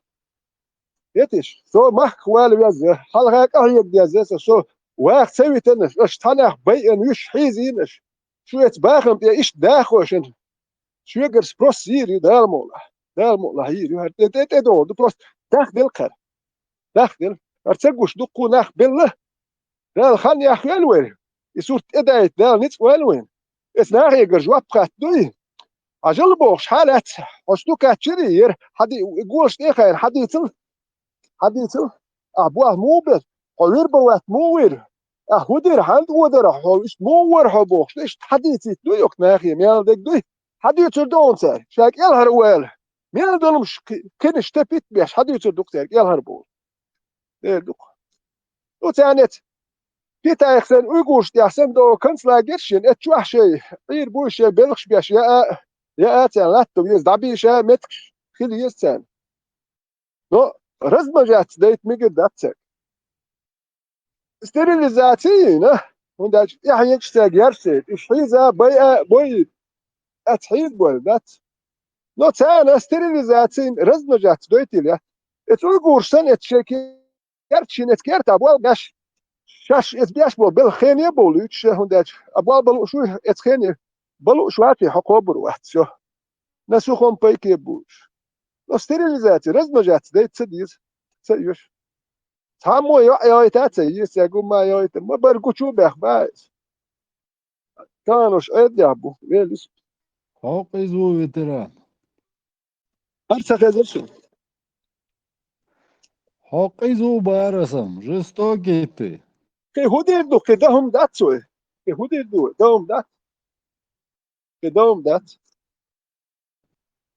Етиш, со махках вала веза, хьалха къахьега деза аса, со ваха ца витанаш, аш цхьанах байъан вуьш хьийзийнаш. Шу эца бахам тӀе иштта дахошан. Шуьгара спрос йийр ю, Дала мукъ лахь. Дала мукъ лахь йийр ю. ХӀара тӀе, тӀе, тӀе догӀу ду, просто дахделла кхара. Дахделла. ХӀара ца гуш дуккха нах белла. Дала хан яхвелла вайра. И сурт тӀедайта Дала ницкъ ваьлла вайна. Эца нахе гара жоп хатта дуй. Хьажал бохуш, хьалаьцна, хьо сту каччире яра, хьади-, и голаш тӀе а хайна, хьадийцал, хьадийцал, ахь бохь муха бера, хьо вир бан ваьтта муха вира, ахь хӀун дира, хьанна тӀо дара хьо, иштта муха вара хьо бохуш, иштта хьадийцийта дуй окху нахе, мел дерг дуй, хьадуьйцур ду хьуна цара, ша кӀелхьара вала, мел долуш кхи-, кхинаш тапит беш, хьадуьйцур ду-кх цара кӀелхьара боху. Эр ду-кх. Ну, царнец Китайх санна, уйгурш тӀехь санна догӀу концлагерш йина, эцу чохь шайн Ӏийр буй шайн белхаш беш яа, яа царна латта веза, дӀабийша меттигаш хила еза царна. Но размножаться дайта мегар дац цаьрга. Стерилизация йина, хӀунда аьлча тӀаьхьенаш цаьрга ярсайта, уьш хьийза, байа, бойийта, аьцна хьийза бойла дац. Но царна стерилизация йина, размножаться дойтийла яц. Эцу уйгурш санна, эцу шайн керта шина эцу керта болу беш, шаьш эцу беш болу белхан хене а бовлуьйтуш, хӀунда аьлча а болу бан лууш вуй, эцу хене бан лууш вац, хьо кхобур вац, всё. На сухом пайке будешь. Но стерилизация, размножаться дайта ца деза, ца оьшу. Цхьаммо йоӀ йойту а ца еза, цаьрга хӀумма а йойту, ма бара гучу а бех баха иза. Таханлерчу Ӏедалехь бу, веллис. Хьо къиза ву, ветеран. ХӀара ца хезира шуна. Хьо къиза ву, бара сан, жестокий ты. Кхин хӀун дийр ду, кхин дан хӀума дац вай? Кхин хӀун дийр ду вай? Дан хӀума дац? Кхин дан хӀума дац?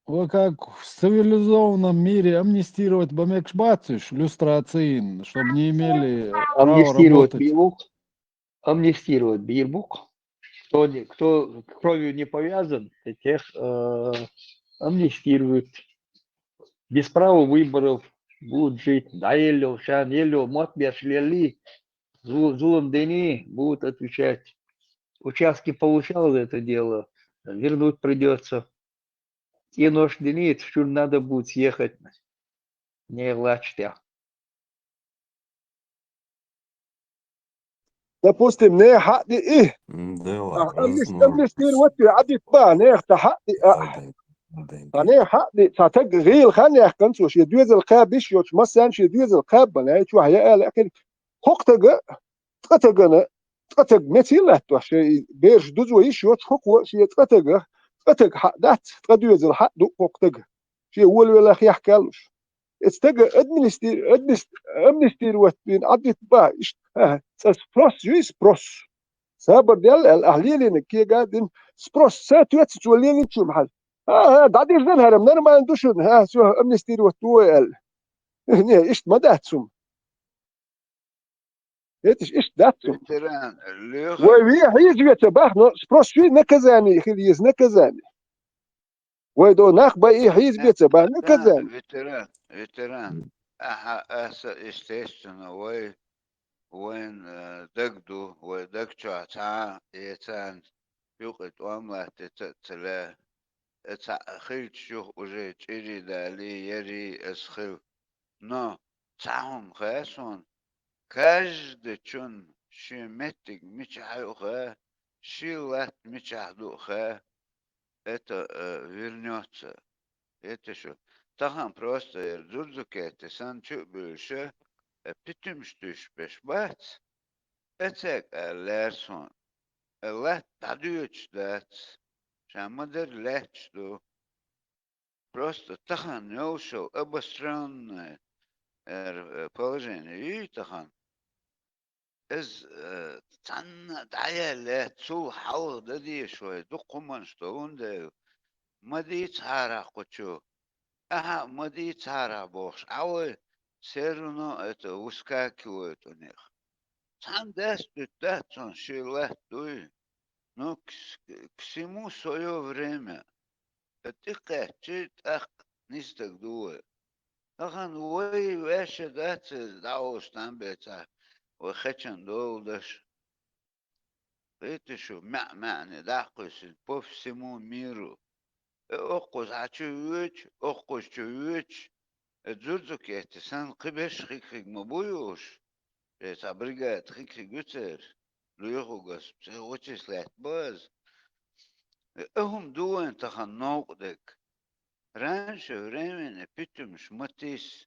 Вы как в цивилизованном мире амнистировать бан мегаш бац уьш, люстрацийна, чтобы не имели права работать? Амнистировать бийр бу-кх. Кто не, кто кровью не повязан, тех, э, амнистируют. Без права выборов будут жить. ДӀаеллал, ша еллал, мотт беш леллий, зу-, зулам динний, будут отвечать. Участки получал за это дело, вернуть придётся. И нош динийта, в тюрьму надо будет съехать. Нехан латташ тӀехь. Допустим, нехан хьаъ диъ и. М, да, а, ладно, амнис-, возможно. Амнистировать вай, Ӏадитта бан, нехан тхан хьаъ диъ, а. Да, да, да, да. Цхьа нехан хьаъ диъ, цхьа таг гӀийла хан яьккхина цо, шен доьзал кхаба йиш йоцуш, массарна шен доьзал кхаба, ай, чохь яа аьлла, кхин хӀокху тага, ткъа тагана, ткъа таг меций латтош, шайн и бераш дузо йиш йоцуш хӀокхо шен ткъа тага, ткъа таг хьаъ дац, ткъа доьзал хьаъ ду хӀокху тага. Шен волавелла хехкалуш. Эцу тага администри-, админис-, амнистировать бина Ӏадитта бан, иштта, хӀа, цӀа спрос юй, спрос. Сабар делла аьлла, ахь лелийнарг кега а дина, спрос са тоьцца цо лелийначунна хьажа. ХӀа, хӀа, дӀадирзина хӀара, нормально ду шуна, хӀа, всё, амнистировать ду вай аьлла. Не, иштта ма дац хӀума. ХӀеташ иштта дац хӀума. Ветеран, лоьху. Вай ве хьийза веца бах, но спрос шуй наказание хила еза, наказание. Вай до нах бай и хьийза беца бах, наказание. Ветеран, ветеран. Ахьа, аса, естественно, вай, вайн, э, даг ду, вай даг чохь цхьа а, э, царна юкъа тӀом латта ца, ца ле. Э, цхьаъ хилча юха уже чӀирий далий, ярий ас хила. Но цхьа хӀума хаьа суна, каждачун шен меттиг мичахь ю хаьа, шен латта мичахь ду хаьа, это, э, вернётся. Это что? Тахана просто яра Дзурдзукетти санна чу а буьйлуша, э, питамаш туьйсуш берш бац? Эцег аьлла лаьара суна. Э, латта дӀадоьдуш дац. Ша ма-дарра лаьтташ ду. Просто тахана йолуш йолу обострённое, э, положение юй тахана. Иза, э, цхьанна а дӀаяьлла, цул хьалха дан дезаш вай дукха хӀуманаш ду, хӀунда аьлча ма дийцахьара кху чу, ахьа а ма дийцахьара бохуш, Ӏа вай всё равно это выскакивает у них. Цхьана дас дуьту дац цунна шен латта дуй. Ну, к с-, к всему своё время. ТӀе кхаьччи, тӀаккха нисдаг ду вай. Тахана вай ваьшша дац иза дӀахьуш там бецахь, вай хечан долу даш. Кхета шу, маьӀ-маьӀне дӀакхуьссина по всему миру. Э, оккхуза хьан чу воьдуш, оккхуза чу воьдуш, э, Дзурдзукетти санна кхиберш хиг-хиг ма бу юуш. Э, цхьа бригада хиг-хиг ю церан. Лоьху гас, церан вычислять база. А хӀума ду вайн тахана новкъа дерг. Раньше времени питумаш ма тийса.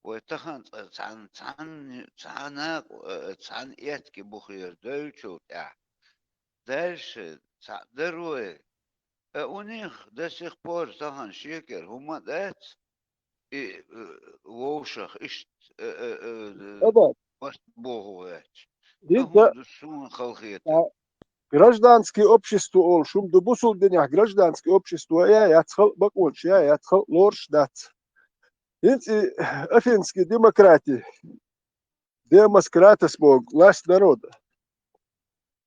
Вай тахана цкъа цхьан, цхьан, цхьан накъ-, э, цхьан этке бухера девлчул тӀехьа. Дальше цхьаъ дара вай. А у них до сих пор тахана шекара хӀума а дац, и, э, вовшах иштта, э, э, э, Аба. Маст боху гӀерташ. А ХӀинца хӀума ду суна халахетар. А, гражданский общество олуш хӀума ду, бусулба динехь гражданский общество я яц, халкъ бакъонаш я яц, халкъ лоруш дац. ХӀинца и афинский демократи, демоскратас боху, власть народа.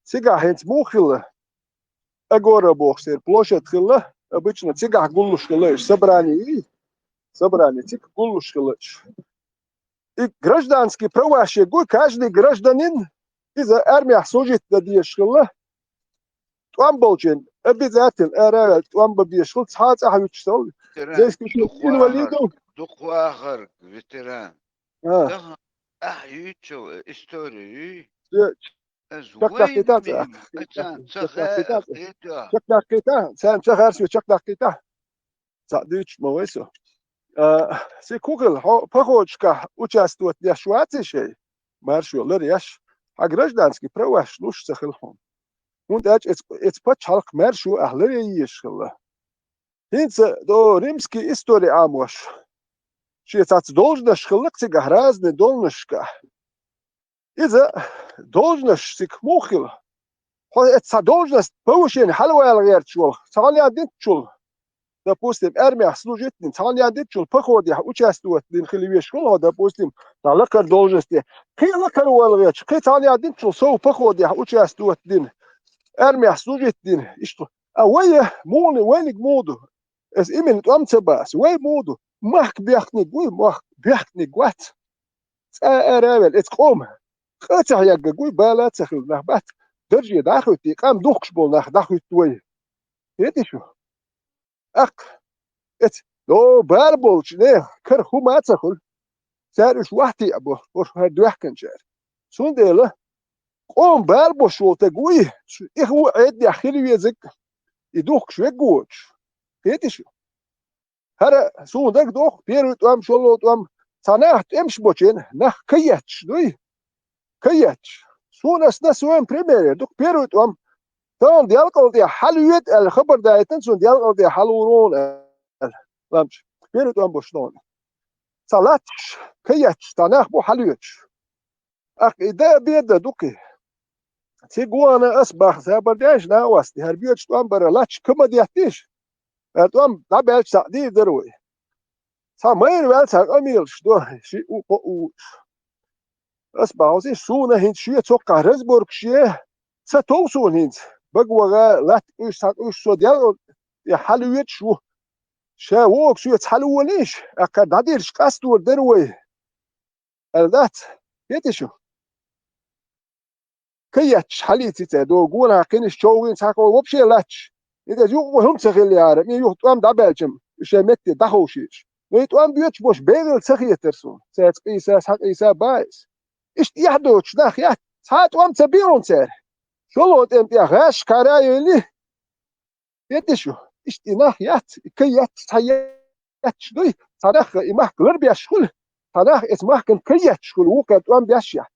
Цигахь хӀинца муха хилла? Агора боху сера площадь хилла, обычно цигахь гуллуш хилла, уьш собрание, собрание цига гуллуш хилла уьш. И гражданский права шен гуй, каждый гражданин, иза армехь служить дан дезаш хилла, тӀом болчийн обязательно ара а ваьлла тӀом бан безаш хилла, цхьа а цӀахь вуьтуш ца хилла. Ветеран, за исключением дукха вахар, инвалидов. Дукха вахар, ветеран. А. Тахана ахь юьйцу историю юй? Э, Аз чекхдаккхийта вайна ца? Мим, ацан ца Чекхдаккхийта ца? Хету. Чекхдаккхийта? Царна ца харсо чекхдаккхийта? Ца дуьйцуш ма вай со. А, се кухил, хьо походчиках участвовать деш ваций шай? Маршо лар еш. Хьан гражданский праваш луш ца хила хьуна. ХӀунда аьлча эц-, эц пачхьалкх маршо ахь лар еш хилла. ХӀинца до римский история Ӏамош. Шен цац должнаш хилла цигахь разный должнашка. Иза должность цига муха хила? Хьо эццхьа должность повышение хьалавала гӀерташ волу, цхьана ян дитчул, допустим, армехь служить дина, цхьана ян дитчул походехь участвовать дина хила веш волу хьо, допустим, цхьа лакхара должностье. Кхин лакхара вала гӀерташ, кхин цхьана ян дитчул сов походехь участвовать дина, армехь служить дина, иштта. А вай, муха, вайниг муха ду? Аса именно тӀом ца бац. Вай муха ду? Махка бехкниг вуй, махка бехкниг вац. ЦӀа ара а ваьлла, эца къома къа ца хьегга гуй, бала а ца хилла нах бац. Дарже дӀахуьттий, къам духкуш болу нах дӀахуьтту вай. Хетий шу? Аккха, эца, о, бала болчу нехан кара хӀума а ца хуьлу. Цара уьш вахтиъ бо, уьш хӀара доьхканчара. Цундела къома бала бош волу таг вуй, и хӀу Ӏеддехь хила везиг, и духкуш вегга воцуш. Хетий шу? ХӀара суна дагадогӀу, первый тӀом, шолгӀа тӀом, цхьа нах тӀемаш бочен, нах каетташ дуй? Каетташ. Суна ас на своем примере, дукха первый тӀом, тахана делкъал тӀе хьалавоьду аьлла хабар даийтина, цунна делкъал тӀе хьалавур ву аьлла. Ламча, первый тӀом бош тахана. Цхьа латташ, каетташ, цхьа нах бу хьалавоьдуш. Аккха и да а беда ду кхин. Цига вахана ас баха сабар деш, накъост, хӀара боьдуш тӀом бара латташ ка ма деттийша. ХӀара тӀом дӀабаьлча цхьаъ дийр дара вай. Цхьа майра ваьлла цхьа къамелаш до, шиъ ву, кхоъ ву. Ас бахьалза, суна хӀинца шен цоккхахь разборкаш е, ца тов суна хӀинца. Бага ваха, латта къуьйсуш, цхьа къуьйсуш со делкъал тӀе хьалавоьдуш ву. Ша вогу соьца хьалаволийша, аккха дӀадирзаш къастор дара вай. Аьлла дац, хетий шу? Каетташ хьалийци цара, догонахь кхинаш човгӀин цхьа кхо вообще латташ. И деза юкъа хӀума ца хилла яра, и юха тӀом дӀабаьлчам, шайн метте дӀаховшийша. Но и тӀом боьдуш бош бегӀал ца хетара суна, цаьрца къийса, схьакъийса баьс. Иштта эхь доцуш нах яц, цхьа а тӀом ца биъна цара. ШолгӀа тӀем тӀехь гӀаш кхара а йойли, Хетий шу? Иштта и нах яц, и каетташ цхьа етташ дуй, цхьа нах и махка лар беш хуьлу, цхьа нах эца махкан каетташ хуьлу, вукхара тӀом беш яхь.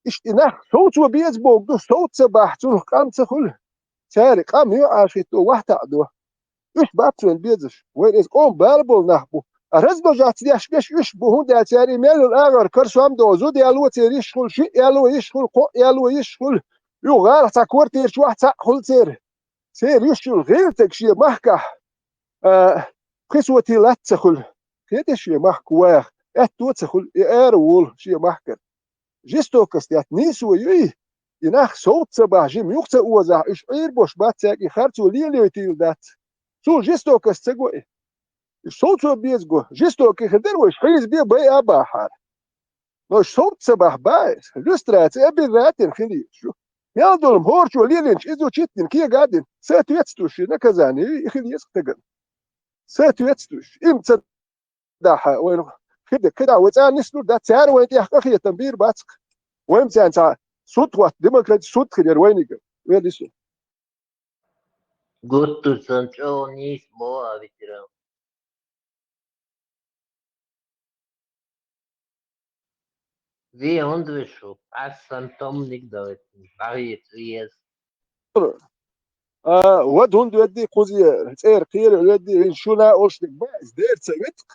Иштта и нах совцо беза богу ду, совца ца бахь, цунах къам ца хуьлу. Цара къам ю Ӏашитто вахьтаӀ до. Уьш бац вайн безаш, вайн иза къоман бала болу нах бу. А размножаться деш беш уьш бу, хӀунда аьлча цара и мел йолу агӀор карсом а до, зуда яло церан йиш хуьлу, шиъ яло йиш хуьлу, кхоъ яло йиш хуьлу. Юха гӀалахь цхьа квартира чохь цхьаъ хуьлу церан. Церан йиш йолу гӀиртаг шен махкахь, а, пхи сотий латта ца хуьлу. Хетий шен махка ваха, аьтто а ца хуьлу, и ара волу шен махкара. Жестокость яц нийсо юй, и нах совца ца бахь, жима юха ца озахь, уьш Ӏийр бош бац цаьрга, и харцо лелайойтийла дац. Цул жестокость ца го и. Уьш совцо беза го, жестокий хир дара вайша, хьийза бен бай а бахьара. Но уьш совца ца бахь, баьс, люстраци обязательно хила еза шу. Мел долу хӀорчо лелийначу изо читтина кега а дина, соответствующее наказание и хила еза стагана. Соответствующее. Им ца дахьа вайна хир дерг, кхидӀа вай цӀа нислур дац, цара вайн тӀехь къахетам бийр бац-кх. Вайн царна цхьа суд хӀотта, демократи суд хир яра вайниг. Вел ису. Гуттусан чӀо нийса бо а, ветеран. Ве хӀунда вешу, Ӏасан томниг давет, багӀе цӀуез. А, вад хӀунда ведди кхузе, цӀер кхера ведди, вин шуна ошник ба, из дерца ветк.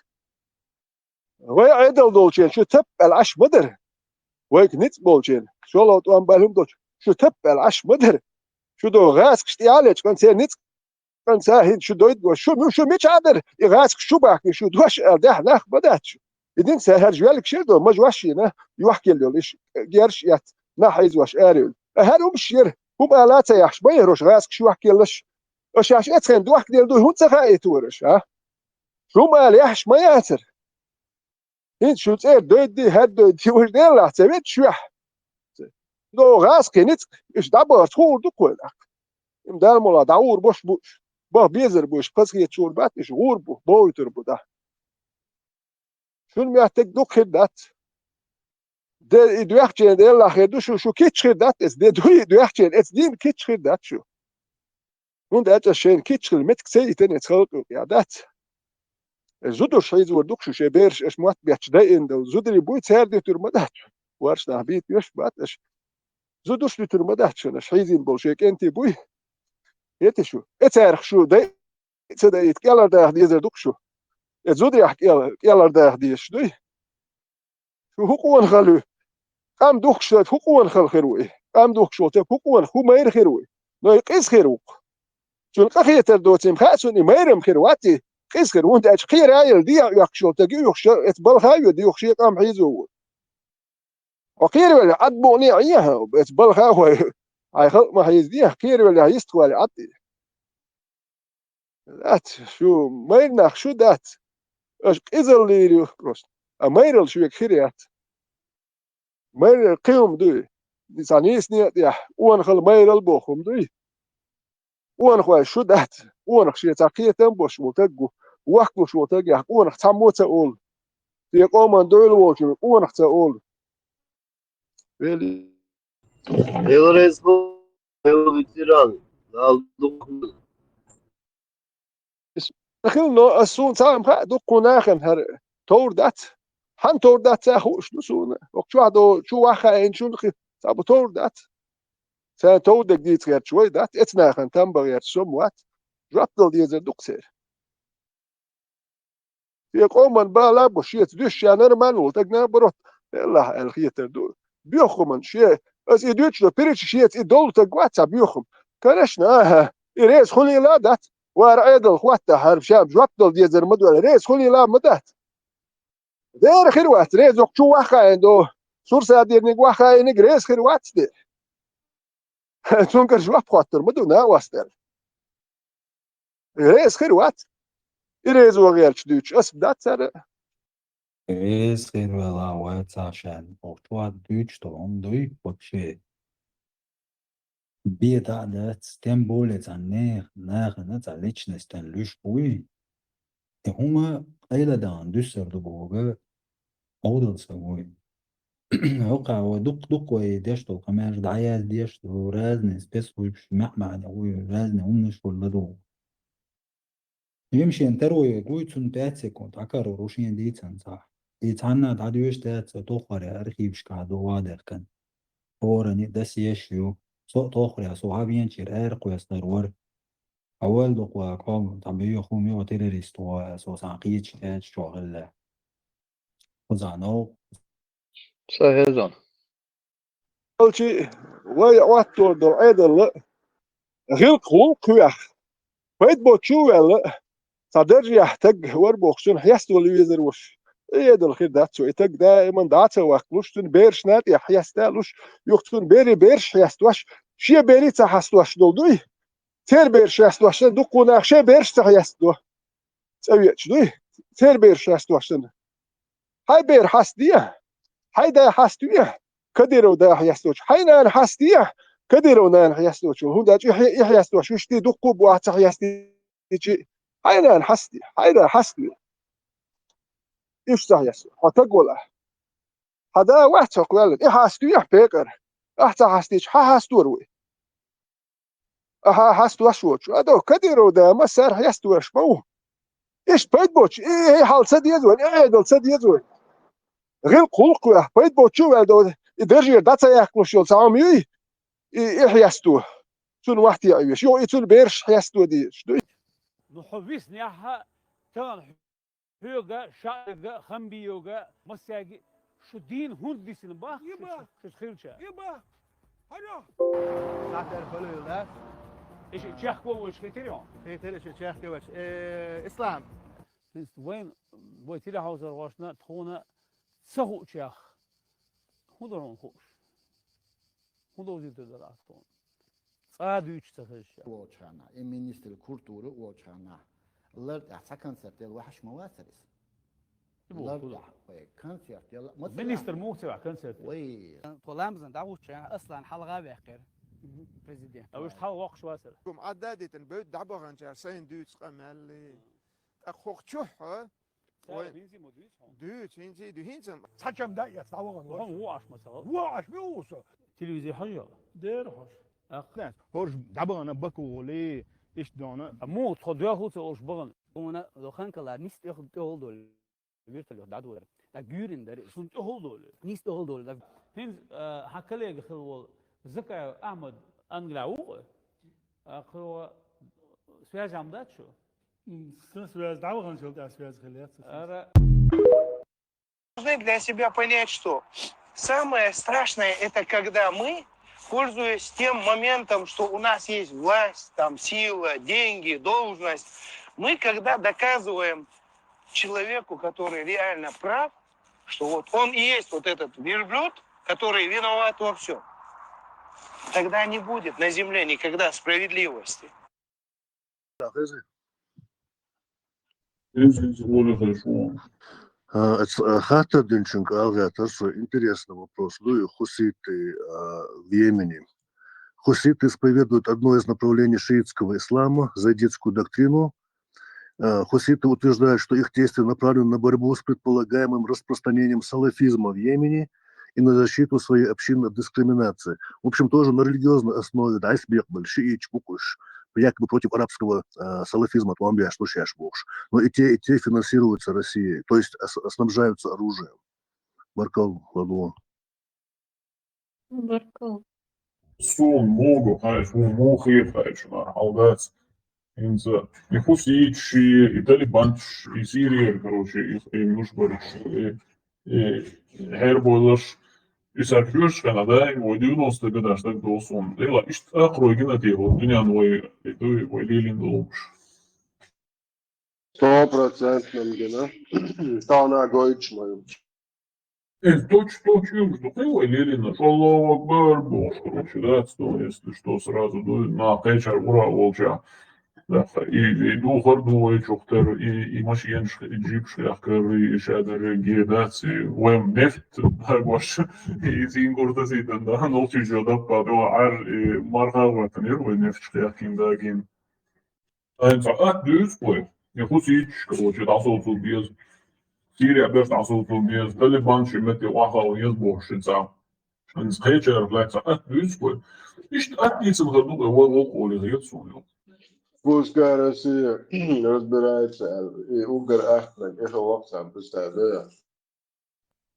Вай Ӏедал долчен, шу тап аьл Ӏаш ма дар. Вайк ницкъ болчен, шолгӀа тӀом бал хӀума долчу, шу тап аьл Ӏаш ма дар. Шу до гӀаскаш тӀе Ӏалечкъа, церан ницкъ Кан ца хӀинца шу дойту шу, ну, шу мича а дара, и гӀаскаш шу бахки, шу дош а дехьа нах ма дац шу. И дин ца хьаржа веллиг шер до, мажа ваш шена, юхкел йолу иш, герш а эц, нах хьийзош арею. А хӀара хӀумаш яра, хӀума ала ца яхьаш, ма яхьарош гӀаскаш юхкеллаш. Аша аш эцхен дохкаделла дуй, хӀунда ца хаийта вара аша, а? Хьума ала яхьаш ма яцара. ХӀинца шу цӀера дойту, хӀара дойту, уьш деллахь ца вет шуьхь. До гӀаскхи ницкъ, уьш дӀабахарца хуур ду кхойнах. Им Дала мула дӀагӀур бош бу уьш. Бах безар бу уьш, пазхетачур бац уьш, гӀур бу, бовуьйтур бу дӀа. Шуна моьттиг дукха хир дац. Де и доьхчен деллахь хир ду шу, шу кичча хир дац эца, де дуй и доьхчен, эца дийна кичча хир дац шу. ХӀунда аьлча шайна кичча хила меттиг ца йитина эца халкъ юкъа, я дац? Э, зудуш хьийзор ду-кх шу, шайн бераш аша мотт бетташ дайина дала. Зударий буй, цара дуьтур ма дац. Варш нах бийта йош бац аша. Зудуш дуьтур ма дац шуна, аша хьийзийна болу шайн кӀентий буй. Эти шу? Э, царах шу дай ца дайта, кӀелхьардаха дезар ду-кх шу. Э, зударех кӀел-, кӀелхьардаха дезаш дуй? Шу хӀун къонахалла ю? Къам духкуш ду, хӀун къонахалла хир ву и? Къам духкуш волу стаг хӀун къонах, хӀун майра хир ву и? Но и къиза хир ву-кх. Цунна къахетар доцийла хаьа цунна и майрам хир вац и, къиза хир ву, хӀунда аьлча кхера а елла, дехьа оьхкуш волу стаг юхуш, эца балха а йо, юхуш шен къам хьийзо ву. Хьо кхеравелла Ӏад боху неӀ а, эца балха а хьой, хьайн халкъ ма хьийзадехьа, кхеравелла йистхуьлу Ӏад и. Дац, шу майра нах шу дац. Аша къизаллийр ю просто. А майралла шуьга хир яц. Майралла кхин хӀума дуй. Цхьа нийса некъа тӀехь, къонахалла майралла боху хӀума дуй. Къонахой шу дац. Къонах шен цхьа кхетам а беш волу стаг ву. Воккхалуш волу стагех къонах цхьаммо а ца олу. Шен къоман дуьйла волчун къонах ца олу. Вели. Эврез бу, эврез ветеран, Дала дукха хуьлда. Хила, но ас, суна цхьа а ма хаьа, дуккха нахана хӀара товр дац. Хьан товр дац ца хууш ду суна. Оха чохь до, чу ваха хиъначунна хи-, цхьа бу товр дац. Царна товр дерг дийца гӀерташ вай дац, эца нахана там бан гӀерташ со ма вац. Жоп дала дезар ду-кх церан. Шен къоман бала а бу, шеца дуьсуш ша нормально волу стаг, наоборот, эллахь аьлла хетар ду. Боьха хӀуманаш шен, аса и дуьйцуш ду, переча шеца и долу стаг вац цхьа боьха хӀума. Конечно, аха, и реза хуьлийла а дац, вара Ӏедал хӀотта хьара ша жоп дала дезар ма ду аьлла, реза хуьлийла а ма дац. Дера хир вац, реза оха чу ваха хаийна до, сурсатдийниг ваха хаийниг реза хир вац де. Цуьнгара жоп хоттур ма ду, накъостал. Реза хир вац. И резо гӀерташ дуьйцуш, ас дац цара. Реза хир вала вай ца шен. Охчуат дуьйцуш долу хӀума дуй, вообще. Беда а дац, тем более цхьа нех-, нахана цхьа личностан луьш буй. И хӀума къайладан дуьссар ду бохург, Ӏовдал ца вуй. ХӀокху вай дукха-дукха вай деш долу къамелаш дӀаяздеш ду, разные спецслужбаш маьӀ-маьӀне вуй, разные хӀуманаш вуй ладугӀу. Жимчу шен таро йоьгуй, цунна пять секунд, Ӏакар ву шен дийцан цхьа. И цхьанна дӀадоьжуш дац, со тоххара архивашкахь ду вадехкан. ХӀоранна дасъеш ю. Со а тоххара, со хьан венчера ара кхоьссинарг вара. Хьан вал дукха ван кхо, цхьа боьха хӀума йо террорист ван, со сан кхечу кхача чохь хилла. Хузанов. Са хезон. Алчи вай Ӏоттор долу Ӏедалла гӀиллакх гӀуллакх вех. Пайда боцчу а ваьлла, цхьа даржехь таг вара бохуш, цунна хьеставала везар вуш. И Ӏедал хир дац цо, и таг даиман дӀа а ца ваккхалуш, цуьнан берашна а тӀехь хьеста а луш, юха цуьнан берийн бераш хьестош, шен берийн ца хьестош долу дуй? Церан бераш хьестош санна, дуккха нах шен бераш ца хьестадо. ЦӀа веача дуй? Церан бераш хьестош санна. Хьайн бер хьестадехьа, хьайн да хьестадехьа, Кадыров да хьесточу, хьайн нана хьестадехьа, Кадыров нана хьесточу, хӀунда аьлча и хье-, и хьестош вуьшта дуккха а бу ахь ца хьестичи, хьайн нана хьестаде, хьайн да хьестаде. Иштта ца хьесто, хьо таг вала ахь. Хьан да вац хӀокху ваьлла, и хьестадехьа пекъар, ахь ца хьестичи, хьан хьестор ву и? Аха, хьаста ваш вочу. А до Кадиров да, ма сар хьаста ваш, ма ву. Иш пайд боч, и, и хьал ца деза вайн, и Ӏедал ца деза вайн. ГӀил кхулкхуя, пайд боч вел до, и держир да ца яхкуш йол, ца хьам юй, и, и хьаста. Цун вахт я веш, йо, и цун берш хьаста дезаш. Дуй? Ну, хьо виснехьа, тан хьоьга, шаьга, хамбиёга, массаьги, шу дийна хӀунда дисина бах, Е бах. Шу хилча. Е бах. Хьаро. Сахтер хөлөйла. Иш чехко ваш хетер ё? Хетер иш чехко ваш. Э, Ислам. Вайн, вай телехаузар вашна, тхона ца хуучех. ХӀун дар хьона хууш? ХӀун довзийта дар аз тхона? Цкъа дуьйцуш ца хезаш. Волчхьана, и министр культуры волчхьана. Лар тӀехь цхьа концерт яла ваьхьаш ма вацар иза. Лар тӀехь, вай, концерт яла. Министр мух ца ваьхьа концерт? Вай. Тхо ламазан дӀагӀучча, Аслан хьалха ваьккхира. Президент. А уж хьал воккхуш вацар. Гум Ӏадда дитан бевд дӀабаханчар сайн дуьйцу къамаьлли. ТӀаккха хӀокху чухь, а? Ой. ХӀинца мо дуьйцу хьо? Дуьйцу, хӀинца и ду, хӀинца. Цхьа чам даъ яц, дӀавахана. Вахана ву аш, масала. Ву аш, ми ву со. Телевизор хьажа? Дер хьажа. Ах. ХӀорш дӀабахана Бакули, ишт дона. А му тхо доьху ца олуш бахана. Уна, ло ханкала, нис тӀехула долу. Вертолёт дӀадора. ТӀаккха гуьйрина дара. Шун тӀехула долу. Нис тӀехула долу. ТӀаккха. ХӀинца, а, хьан коллега хила волу Закаев Ахьмад Англя ву? А, кхо связь ам дац шу? М, сан связь, дӀаваханчул тӀаьхьа связь хила яц сан. Ара. Должны для себя понять, что самое страшное — это когда мы, пользуясь тем моментом, что у нас есть власть, там, сила, деньги, должность, мы когда доказываем человеку, который реально прав, что вот он и есть вот этот верблюд, который виноват во всем, тогда не будет на земле никогда справедливости. Иза, иза, Оля, хорошо. А, ац-, а, хаттар динчун кӀал гӀертар со, интересный вопрос. Ну и хуситы, а, в Йемене. Хуситы исповедуют одно из направлений шиитского ислама, зайдитскую доктрину. А, хуситы утверждают, что их действия направлены на борьбу с предполагаемым распространением салафизма в Йемене и на защиту своей общины от дискриминации. В общем, тоже на религиозной основе, да, айс бекъ бал, шиитчу бу уьш, якобы против арабского, а, салафизма, тӀом беш ду шаьш бохуш. Но и те, и те финансируются Россией, то есть ос-, снабжаются оружием. Баркалла, Владимир. Баркалла. Суна муха хаьа, суна муха хета хаьа шуна, хьал дац. ХӀинца и хуситаш, и талибанташ, и Сирияра, короче, и, и муьш бараш, и, и хьербойлаш, и сар хьоьжуш хенахь даим вай девяностые годаш дагадогӀу суна. Дела, иштта акхарой гина те хӀокху дуьненна вай, и дуй, вай лелийна долуш. Сто процентов гина. Тахана гойтуш ма ю. Иза точ-, точно уьш ду кхин вай лелийна, Аллаху Акбар бохуш, короче, да, сто, если что, сразу ду, на кхечара ура волча. Да, и, и духар ду вай чух тера, и, и машенаш, и джипаш хьехкар, и шадарра гедаци, вай нефть багош, и зингуртас и дан, да, нолчи жо даппа, да, ар, и марха ватан, вай нефть хьехкин дагин. Айн цхьа атта дуьйцу вай, и хуситаш, короче, дӀасовцал беза. Сирия берш дӀасовцал беза, талибан ши метте охьахала еза бохуш ши цхьа. Айн кхечарах лаьцна цхьа атта дуьйцу вай. Иштта атта дийцина хир ду вай, вай вокху оле хета суна. Пускай Россия разбирается, и угар ахтанаг, эхо воксам, пускай, да.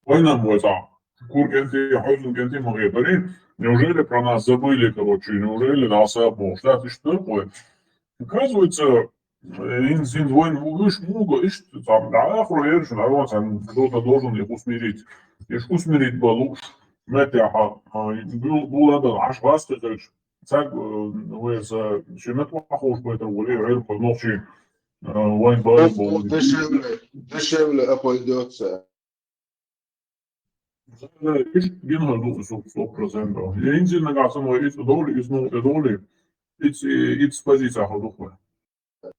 Вайна вай цхьа. Кур кӀентий, хьоьзан кӀентий ма хетарий. Неужели про нас забыли, короче, неужели нас обмолвшь? Да, ты что такое? Оказывается, э, ин, ин вайн уж много, иш, там, да, ахура ерш, народ, там, кто-то должен их усмирить. Иш усмирить балуш, метя, а, а, бу-, була да, аш вас ты, короче. Цаг, э, вай за, шимет вахуш, поэтому, вали, вай, по ночи, э, вайн бали, бали. Дешевле, дешевле обойдётся. Иш гинхьа ду со сто процентов. Я инзил нагахь сан вай ицу доли, ис ну э доли, иц, иц позиция ха духва.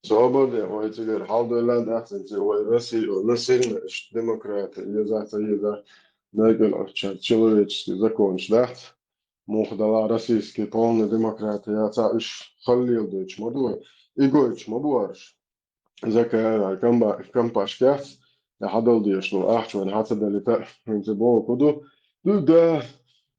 Свободе, вай цигар хьалдойла дац, инзил вай Россия, насильно, иш демократы, еза, ца еза, найгал арча, человеческий законш дац. Муха дала российский полный демократы, я ца иш халлил дойч ма ду вай, и гойч ма ду арш. Закай, камба-, кампашкац, я хьадал деш, ну, ахча вайн хьаца далита, хӀинца боху ду. Ду да,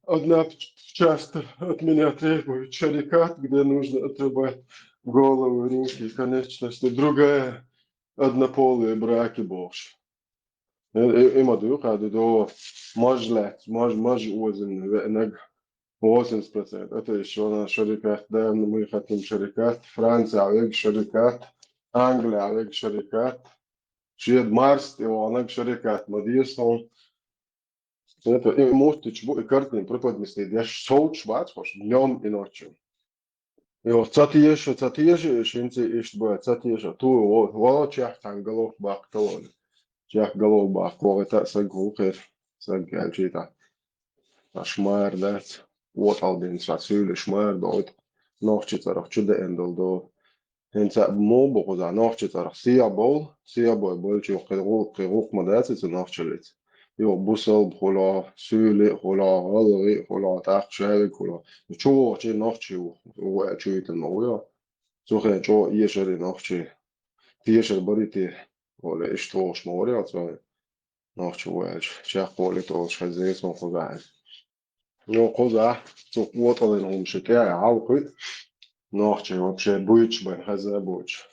Одна часть от меня требует шарикат, где нужно отрубать голову, руки, конечности, другая однополые браки больше. Э, э, има дуй хадо, маж лаьц, маж, маж озина веанаг восемьдесят процент. Это ещё на шарикат, да, ну, мы хотим шарикат, Франция вег шарикат, Англия вег шарикат, шед Марс, и ванаг шарикат, ма деза хьуна. Это и муттич бу, и картин преподнести деш, соуч бац, хош, днём и ночью. И вот ца теша, ца теша, и шинца ишт бу, ца теша, ту, вот, вот, чех там голов бак талон. Чех голов бак, вот это саг гухер, саг гальчита. Та шмар дац, вот алдин, ца сюле шмар, да, вот, нохчи царах чудо эндол до. ХӀинца мо бу кхуза нохчи цӀарах сиа бовла, сиа бой болчу кхин гӀу-, кхин гӀуллакх ма дац иза нохчаллица. Йо, бусалба хуьлу, суьйли хуьлу, гӀалгӀи хуьлу, тӀаккха шаьвиг хуьлу. Чу вохучий нохчий ву, ву аьлла чу йитина ма ву йо. Цу хен чӀогӀа эшари нохчий. Тешар бари те, оле, иштта вохуш ма вара йо цо. Нохчо ву аьлча, чекхволийта олуш хезира суна кхузахь. Ну, кхузахь, цу къотӀаллин хӀуманаш тӀехь а хьалакхуьу, нохчий вообще буьйцуш бен хезна а буьйцуш.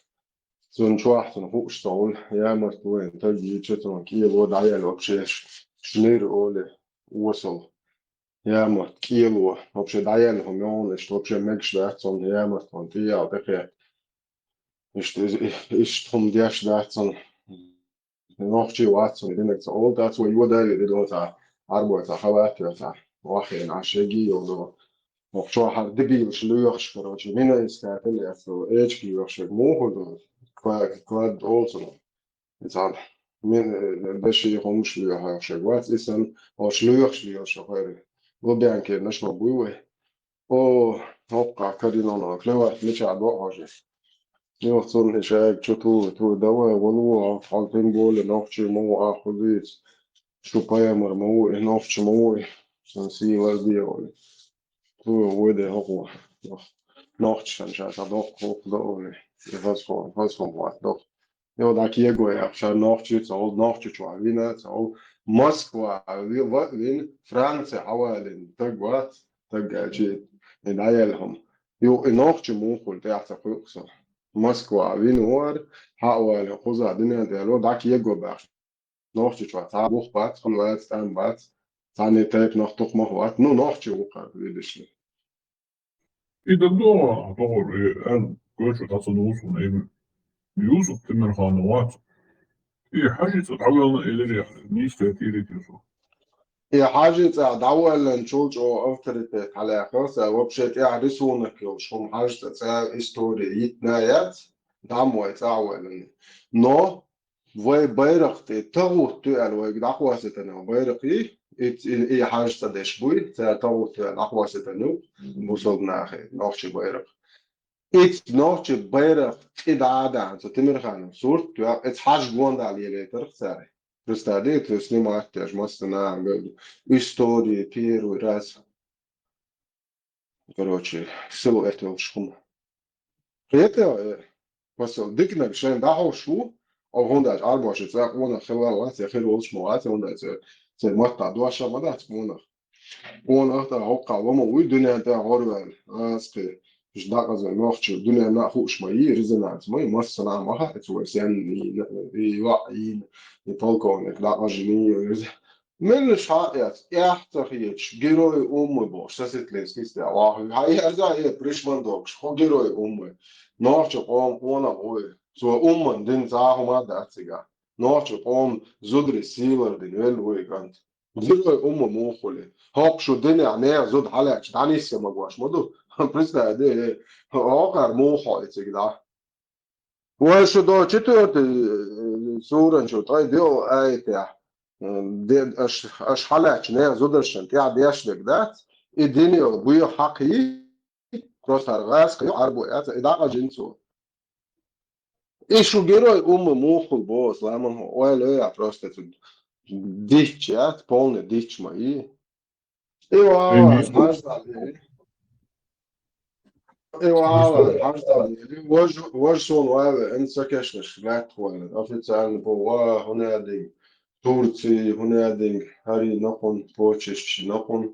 Цунна чохь цунна хууш ца хуьлу, ямарт вайн таг йийча цунна кӀело дӀаяьлла вообще ш-, шнир оле, осал. Ямарт кӀело, вообще дӀаяьлла хӀума йогӀун, иштта вообще мегаш дац цунна ямарт хӀума тӀеяла тӀекхетта. Иштта, иштта хӀума деш дац цунна. Нохчий вац цунна динарг ца олу, дац вай йода а виъ дидо цхьа, Ӏарбой цхьа халат а йо цхьа, вахийна Ӏаш егий йолу. Нохчо хьара дебилаш лоьхуш, короче, вина искател яц, эчки йоьхуш, муха ду, кла-, клад олу цунах. И цхьа, мин, даши хӀумаш лоьхуш вац, и санна, ош лоьхуш лоьхуш хойр. Лубянкернаш ма буй вай. О, хӀоккхахь карино нах, леват мичахь бохьожи. Йо, цунна и шайга чу ту, ту, давай, вало, хьо тем более нохчий ма ву, а, хузийца. Шу пайхамар ма ву, и нохчи ма ву, и. Сан сийлар де, вали. Ту, вай де хӀокхо. Нохчи сан ша, ша доккха хӀокху да, вали. И хазхо, хазхо вац доккха. Йо, дӀа кего яхча, нохчи ца олу, нохчи чохь вина ца олу. Москва ви-, ва-, вин, Франция хьавалин, таг вац, таг аьлчи, и дӀаяьлла хӀума. Ю, и нохчи муха хуьлу, тӀехь ца кхуьу со. Москва вин вар, хьа а валин, кхуза дуьнен тӀе ло, дӀа кего баьхча. Нохчи чохь цхьа бух бац, хӀума лаца тӀам бац, цхьанне тайпанах тухмах вац. Ну, нохчи ву кхара, видишли. И дагадогӀу ахьа тохур, и аьлла, гочу дӀа ца дузу хьуна, и Юсуп Тимирханов вац. И Хьажи цӀа дӀавоьллина элира яхь, нийса тӀеритира цо. И Хьажи цӀа дӀавоьллинчул чӀогӀа авторитет хьалаьхна, цара вообще тӀехь рисунок йолуш хӀума Хьажи цӀа цӀа истори йитина яц, дӀа мо вай цӀа а воьллина. Но вай байракх тӀе тагӀут ю аьлла вайга дӀахоссийтина байракх и, и, и, и Хьажа цӀа деш буй, цара тагӀут ю аьлла дӀахоссийтина ю, бусалба нахе, нохчи байракх. Ицу нохчи байракх тӀе дӀа а даьхна, цу Тимирханов сурт тоьхна, ицу Хьажа гондал елийтарх цара. Представляете, снимать деш, массанхьа, история, первый раз. Короче, силуэт йолуш хӀума. Кхета, э, посыл, диканиг шайн дӀахьуш ву, о, хӀунда аьлча Ӏарбоша цӀа къонах хилла вац, я хир волуш ма вац, хӀунда аьлча церан маттахь доша ма дац къонах. Къонах тӀа хӀоккхахь ва ма вуй дуьнен тӀе гӀорваьлла, аскхи, уьш дӀакъаза нохчи, дуьненна а хууш ма йий, резонанс ма йий, массанхьа ма хаьа, цо вай сенна йийна, и йоӀ йийна, и полковник дӀакъажина йийна. Меллаша хьаэца, эхь ца хеташ, герой уммы бохуш, саситлинский стя вахуьйту. Хьан ерза а э, пришман догуш, хӀун герой уммы? Нохча къоман къонах вуй. Цо умман дина цхьа а хӀума а дац цигахь. Нохча къоман зударий сийлар дина велла вуй кӀант. Герой уммы муха хуьлу? ХӀокху шу динехь нехан зуда хьалаьцча дӀанисса магош ма ду. Представь, де, э, хӀокхара муха хьо и цига дӀа? Вай шу до четвёртый, э, суран чу ткъе доьалгӀа аятехь, э, де-, аш, аш хьалаьцча нехан зударшна тӀаьхьа деш дерг дац, и дина йолу буьйха хьакхий, просто хӀара гӀазкхи ю, Ӏарбо яц, и дӀакъажина цо. И шу герой уммы муха хуьлу боху, ламан хӀо, ойла йо, я просто цу дичча яц, полный дичча ма йий. И вала, хьаждал ели. И вала, хьаждал ели. Вож, вож суна вай веана, ца кешнаш лаьтта вайна. Официально бу, ва, хӀун яа динг? Турци, хӀун яа динг? ХӀари накъун, почешчи накъун.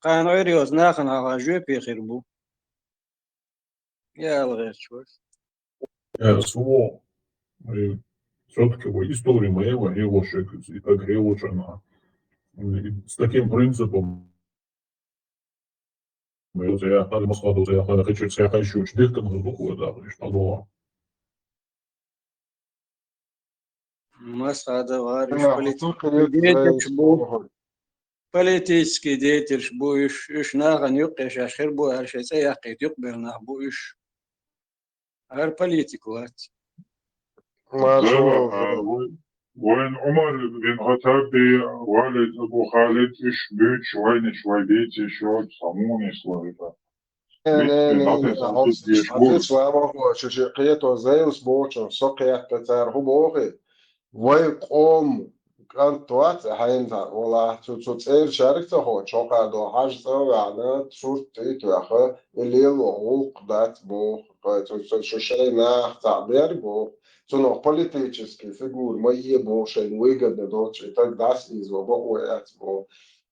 Кхана Ӏуйре йоцу нахана хьалха жоьпе хир бу. Я ала гӀерташ вара. Э, со, э, всё-таки вай истори ма е вай хьехош, и так хьехош ана. Э, с таким принципом. Вай ца яхана, Москва ца яхана, хачир ца яхана, шу чдехтан хазбук вай да, иш тадо. Масхадов гӀар, уьш политический деятельш бу. Политический деятельш бу уьш, уьш нахана юккъе шаьш хир бу аьлла, шайн цӀе яккхийта юкъабелла нах бу уьш. ХӀара политик вац. Вайн, вайн Ӏумар бин Хаттаби, Валид Абу Халид, уьш буьйцуш вайнаш вай бийца йиш йоцу, цхьа муха нисло иза. Не, не, не, не, не, хьо ца ламахо, шу ши кхето зайлас бохучун, со кхетта цара хӀун боху? Вай къоман кӀант вац, хьайна цхьа валахь, цу, цу цӀерачаьрга ца хоьттуш, хӀокхара догӀу хьажа цӀа а ваьхьна, сурт тӀе а тоьхна, и лело гӀуллакх дац боху, ткъа цу, цу, шу шайн нах цхьаъ бер боху, цунах политический фигура ма е боху, шайна выгодно долчу и таг дӀасаийзо бакъо яц боху.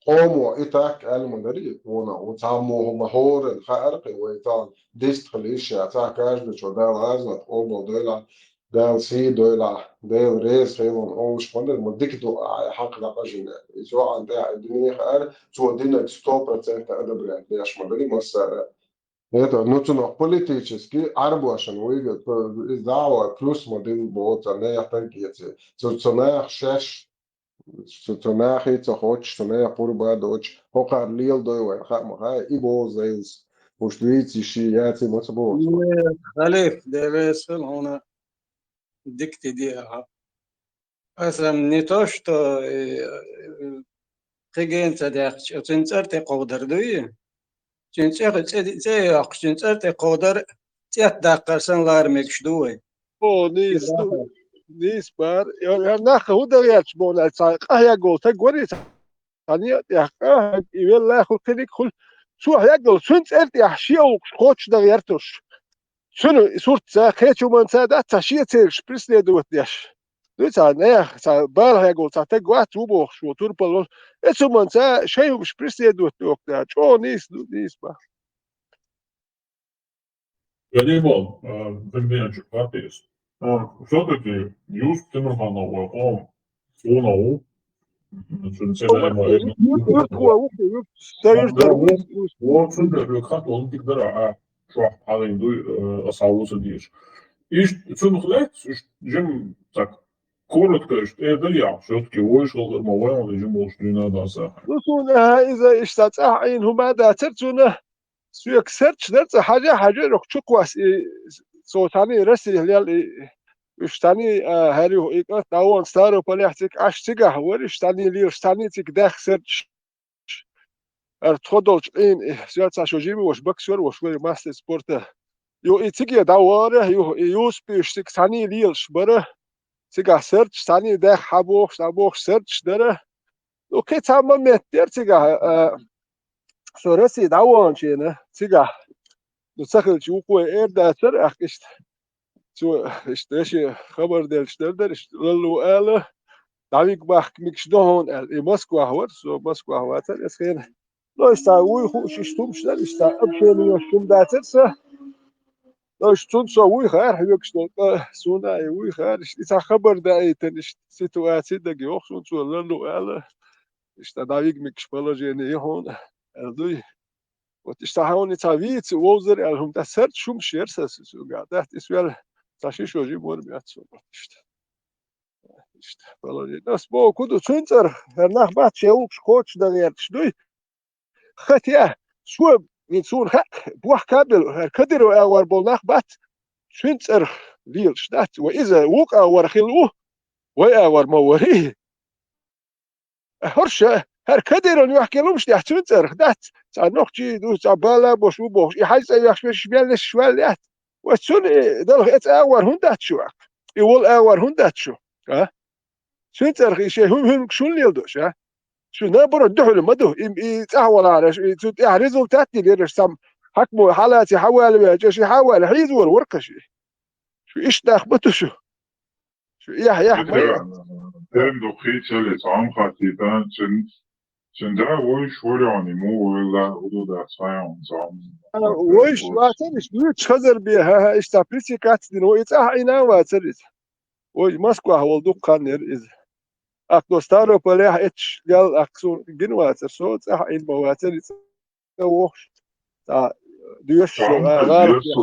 Къомо и так аьлла ма дарий, вона, ву цхьаммо хӀума хӀоранна хаьара кхин вай тахана дистхила йиш яц, цхьа каждачо Дала гӀазот къобал дойлахь, Дала сий дойлахь, Дела реза хиларна олуш ма дара, ма дика ду ахьа хьакха дакъа жина. И цу хьан тӀехь и дуьне хаьара, цо динарг сто процентов одобрять деш ма дарий массара. Это, ну, цунах политически Ӏарбошна вуйга, иза дӀа а вай плюс ма дина боху, цхьа нехан таг эций. Цу, цу нехан шаьш Цу, цу нахе ца хоьттуш, цу нехан пурба а доцуш, хӀокхара леладой вайна хаа ма хаьа, и боху зайлас. Уьш дуьйций ши яций ма ца боху. Э, халиф, Дела реза хила хьуна, дика тиде ахьа. Аса не то, что, э, э, кхин гена ца даьккхича, цуьнан цӀар тӀе кховдар дуй? Цуьнан цӀе, цӀе, цӀе а йоккхуш, цуьнан цӀар тӀе кховдар, цӀет даккхар санна лара мегаш ду вай. О, нийса ду. Нийса бара. Я, я нах хӀун дан гӀерташ боху аьлла, цхьа къахьегна волу стаг варий, цхьа некъа тӀехь къахьегна, и велла хуьлу, кхиниг хуьлу. Цо хьегна волу, цуьнан цӀера тӀехь шен гӀуллакхаш кхочушдан гӀерташ. Цуьнан суртца, кхечу хӀуманца дац, цхьа шен целаш преследовать деш. Дуй цхьа нехан, цхьа бала хьегна волу цхьа стаг вац ву бохуш, ву турпал волу. Эцу хӀуманца шайн хӀумаш преследовать доху, да, чӀогӀа нийса ду, нийса бара. Галимов, а, Дагниянчик Фатис. А, всё-таки Юсуп Тимурханов вай къоман суна ву. Цуьнан цӀе даима Юсуп ву, Юсуп, сан юрт дара ву. Ву, цуьнан дара ву, хатта валла дика дара, а, чохь хьалин дуй, э, аса ву ца дийш. Иштта цунах лаьцна, иштта жим, так, коротко, иштта эр дара яхь, всё-таки вуйш гӀалгӀар ма вай, вайн жим волуш дуьйна дан сахьа. Ну, суна, а, иза иштта цӀахь Ӏийна хӀума дацара цунна. Соьга сарч дара цӀа хьажа, хьажа, рок чукхвас и, со цхьаний Россия лел и, уьш цхьаний, а, хӀара юха и кӀант дӀавон Ставрополехь цига, аш цигахь вара, уьш цхьаний лелаш, цхьаний цига даьхна сарч. Ара тхо долчу Ӏийна и, соьца шо жима ваша, боксёр ваша, вай мастер спорта. Ю и циге дӀавара, ю и Юсупиш цига цхьаний лелаш бара, цигахь сарч, цхьаний даьхна хьан бохуш, дӀа бохуш сарч дара. Ну, кхин цхьа момент дера цигахь, а, со Россия дӀаваханчийна цигахь, ну, ца хилча, вукхо эр дацара, ахь иштта. Цо, иштта, вешин хабар делча дара дара, иштта, лалло ала, дӀавиг бахка микаш до хьуна аьлла. И Москвахь вара, со Москвахь вацара, эс хена. Ну, иштта, вуй хууш, иштта хӀумаш дара, иштта, общение йолуш хӀума дацара сан. Ну, иштта, цунна со вуй хаар, хьоьгуш долу, ткъа суна а и вуй хаар, иштта, и цхьа хабар даийтина, иштта, ситуаци дага йоху суна, цо лалло ала. Иштта дӀавигмигаш положение ю хьуна, аьлла дуй. Вот иштта хьуна цхьа вийца вовзар аьлла хӀума дац, сарч хӀумаш яра сан соьга дац, и соьл цхьа ши шо жимор бац со, вот иштта. Иштта положение. Ас боху ку ду, цуьнан цӀарах, хӀара нах бац, шен вукхаш кхочушдан гӀерташ дуй. Хатя, со, суна хаьа, бохка а белла, хӀара Кадыров агӀор болу нах бац, цуьнан цӀарах лелаш дац. Ва иза вукху агӀор хилла ву, вай агӀор ма варий. ХӀорш, хӀара Кадыровн юьхкина лумаш тӀехь цуьнан цӀарах дац, цхьа нохчий ду, цхьа бала а бош ву бохуш, и хьайн цӀа вехаш верш мел нешаш ваьлла яц. Вай цунна и далха эца агӀор хӀунда дац шу аккха? И волу агӀор хӀунда дац шу? А? Цуьнан цӀарах и шайн хӀун, хӀун, шун леладо ша? Шу наоборот дуьхьал ма ду, и, и цӀахь валараш, и цу тӀехь результат дилира аш сам хьакмо хьалаци хьавала веача, ши хьавала хьийзавар варкхаши. Шу иштта нах ма ду шу. Шу эхь, эхь ма Тера-, яц. Тера дукхий цали цхьа хатийтан, цуьнца Цуьнан да вуьйш вара хьуна, муха ваьлла, хӀун ду дац хьуна, цхьа хьуна. А, вуьйш вацара, иштта вуьйш хазар бе, хӀа, хӀа, иштта пресекаться дина, вуьйш цӀахь Ӏийна вацара иза. Вуьйш Москвахь волу дукха хан яра иза. Аккха до Ставрополехь эцаш лел, аккха суна гина вацара, со цӀахь Ӏийна ма вацара иза. Вохуш, цхьа доьшуш, цхьа а, гӀалат деш.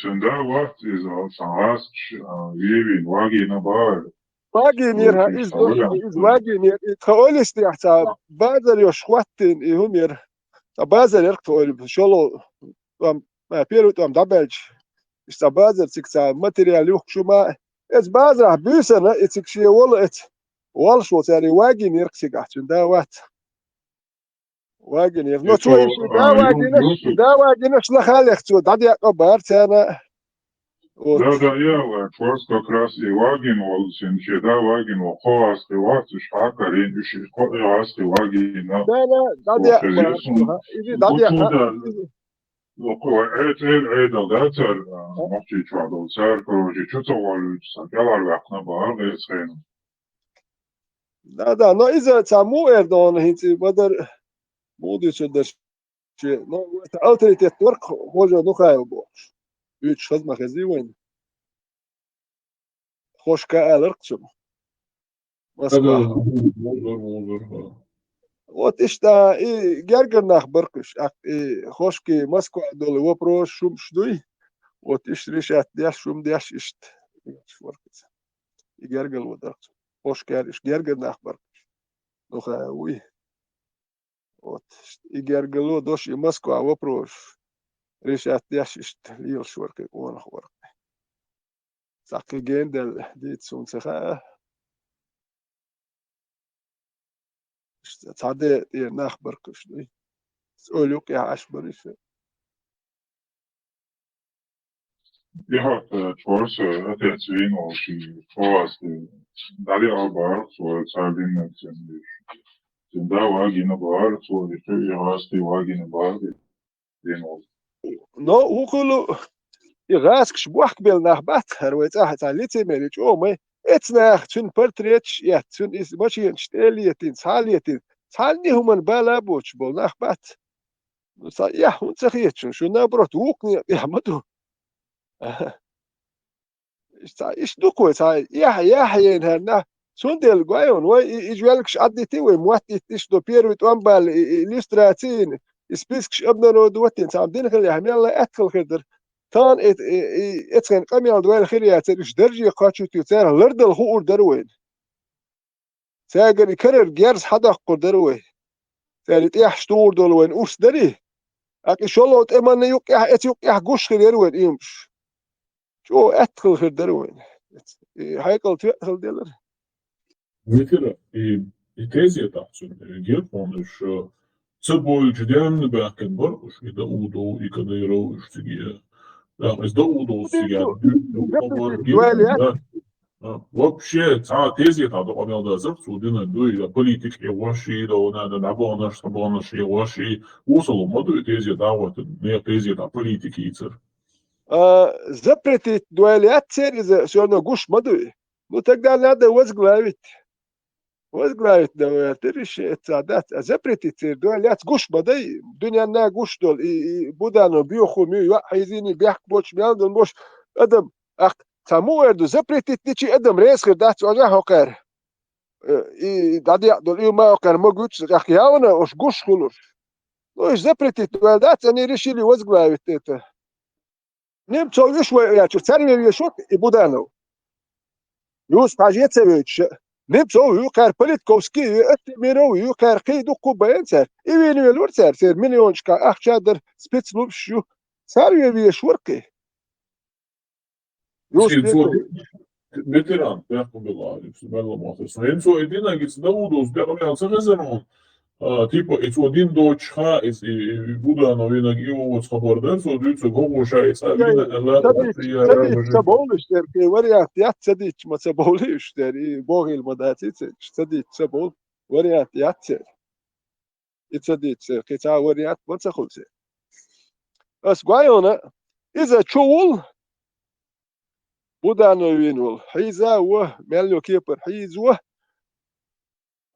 Цуьнан да вац иза, цхьа гӀазкхаша, а, вевина, вагийна бахара. Вагийнера, хӀа, иза, иза вагийнера, иза тхан ойлистехь цхьа базар йолуш хӀоттийна и хӀума яра. Цхьа базар яра тхан ойла, шолгӀа тӀом, а, первый тӀом дӀабаьлча. Иза цхьа базар цига цхьа материал юхкуш ма. Эцу базарахь буьйсанна, и цига шен волу эцу, волуш волу цара и вагийнера цигахь, цуьнан да вац. Вагийнера. Но цо и шен да вагийнаш, да вагийнаш лахалех цо дӀадекъа бара царна. Вот. Да, да, я, Чорс как раз и вагийна волу, цуьнан шен да вагийна волу кхо гӀазкхи вац, уьш хьакхарийна, уьш и кхо гӀазкхи вагийна. Да, да, дӀадекъа бара цо, хӀа. Иза дӀадекъа. Локхо вай Ӏе-, цӀера Ӏедал дацара, а, Нохчийчохь долу цара, короче, чу ца волуьйтуш, сан кӀелхьарваьккхина бахара гӀеца хенахь. Да, да, но иза цхьа муха эр ду хьуна хӀинца, ма-дарра, муха дуьйцур дара шен. Но вай цхьа авторитет вара-кх Хожа Нухаев бохуш. Уьйтуш хаза ма хезий вайна. Хошка аларх цунах. Москва. Ага, музар, музар, ага. Вот иштта и гергара нах бара-кх уьш. Аккха и хошки Москва долу вопрос шумаш дуй. Вот иштта решать деш, шум деш иштта. И гергарло дара-кх цунах. Хошка аьлла, иштта гергара нах бара-кх уьш. Ну, хаа, вуй. Вот. И гергарло дош, и Москва вопрос решать деш иштта лелаш вара-кх и къонах вара-кх. Цхьа кхин генадевлла дийца суна ца хаьа. Иштта цхьа де тӀера нах бара-кх уьш дуй. Ойла юккъехь Ӏаш бара уьш. И хӀотта, э, Чорса, э, отец вийна волчу, Чорса, э, дӀадеа бахара цо, цара диннарг цуьнан вуьйш. Цуьнан да вагийна бахара цо, и кхин и гӀазкхи вагийна бахара динна волу. Но хӀун хуьлу, и гӀазкхаш бохкабелла нах бац хӀара вай цӀахь цхьа лицемерие чӀогӀа ма ю. Эцу наха цуьнан портреташ а эцна, цуьнан иза машенаш тӀе а летийна, цхьа а летийна, цхьанна а хӀуманна бала а боцуш болу нах бац. Ну, цхьа эхь хӀунда ца хета шуна? Шу, наоборот, вукху некъа эхь ма ду. Иштта, иштта ду-кх вай, цхьа эхь, эхь яйна хӀара нах. Цундела гой хьуна, вай и, и жоьлгаш Ӏаддитий вай, мотт диттиш ду, первый тӀом баьлла, и, и иллюстраци йина, и спискаш обнародовать йина, цхьа дина хилла яхь, мелла а аьтта хила хир дара. Тахана и, и, и, эцхен къамел дойла хир яцара, уьш дарже кхочуьйту, царах лардала хуур дара вайна. Цаьргара и карара герз хьадоккхур дара вай. Цаьрга тӀехьаш тухур долу вайн урс дарий? Аккха и шолгӀа тӀеманна юккъехь, эца юккъехь гуш хир яра вайн иймаш. ЧӀогӀа аьтта хила хир дара вайн. И хьекъал тоьа хила делара. Митира, и, и тезетахь цуьнан, и гира хьуна уьш, ца бойлучу денна баьхкина бара уьш, и Даудов, и Кадыров, уьш цига. ТӀаккха иза Даудов цига, дуьйцу, хабар гира, да. А, вообще, цхьа тезетахь докъа мел дацара, цо динарг дуй, я политика эгӀоший, да, вон, да, набонаш, сабонаш эгӀоший, осал ма дуй тезетахь, вот, не тезетахь политика йийцар. А, запретить дойла яц церан иза, всё равно гуш ма дуй. Ну, тогда надо возглавить. Возглавить, наверное, ты реши, это, да, а запретить церан дойла яц, гуш ма дай, дуьненна гуш долу, и, и Буданов боьха хӀума ю, йоӀ хьийзийний, бехк боцуш мел долу бош адам, Ахь цхьа муха эр ду, запретить дичи адам реза хир дац, ожа хьокхара. Э, и дӀадекъа долу, и ма хьокхара ма гуьтча, ахь явна уьш гуш хуьлуш. Ну, уьш запретить ваьлла дац, они решили возглавить это. Немцов уьш вай яьлча, царна вен вешург и Буданов. Юсуп-Хьажи ца вевча, Немцов ю, кхара Политковский ю, Аттемиров ю, кхара кхин дуккха а байна цара. И вийна велура цара, церан миллиончка ахча дара, спецслужащ ю. Царна вен вешург и. Юсуп Хьажи. Ветеран, бехк ма билла, Алекс, мел ма хеза. Хьен цо и динарг, и ца Даудовс бехк ма ял ца хезар хьуна. А, типа, и цо дин доцуш ха, и, и, и Буданов винарг и вовац хабар дар, цо дуьйцург хӀокхо ша и цӀа вина, ца дийца, ца дийца ца бовлуш дерг, и вариант яц, ца дийца ма ца бовлуьйтуш дерг, и бохийла ма дац и ца, ца дийца ца бовлу, вариант яц церан. И ца дийца, кхин цхьа вариант ма ца хуьлу церан. Ас гой хьуна, иза чу вул, Буданов вийна волу, хьийза а во, мел йолу кепара хьийза а во.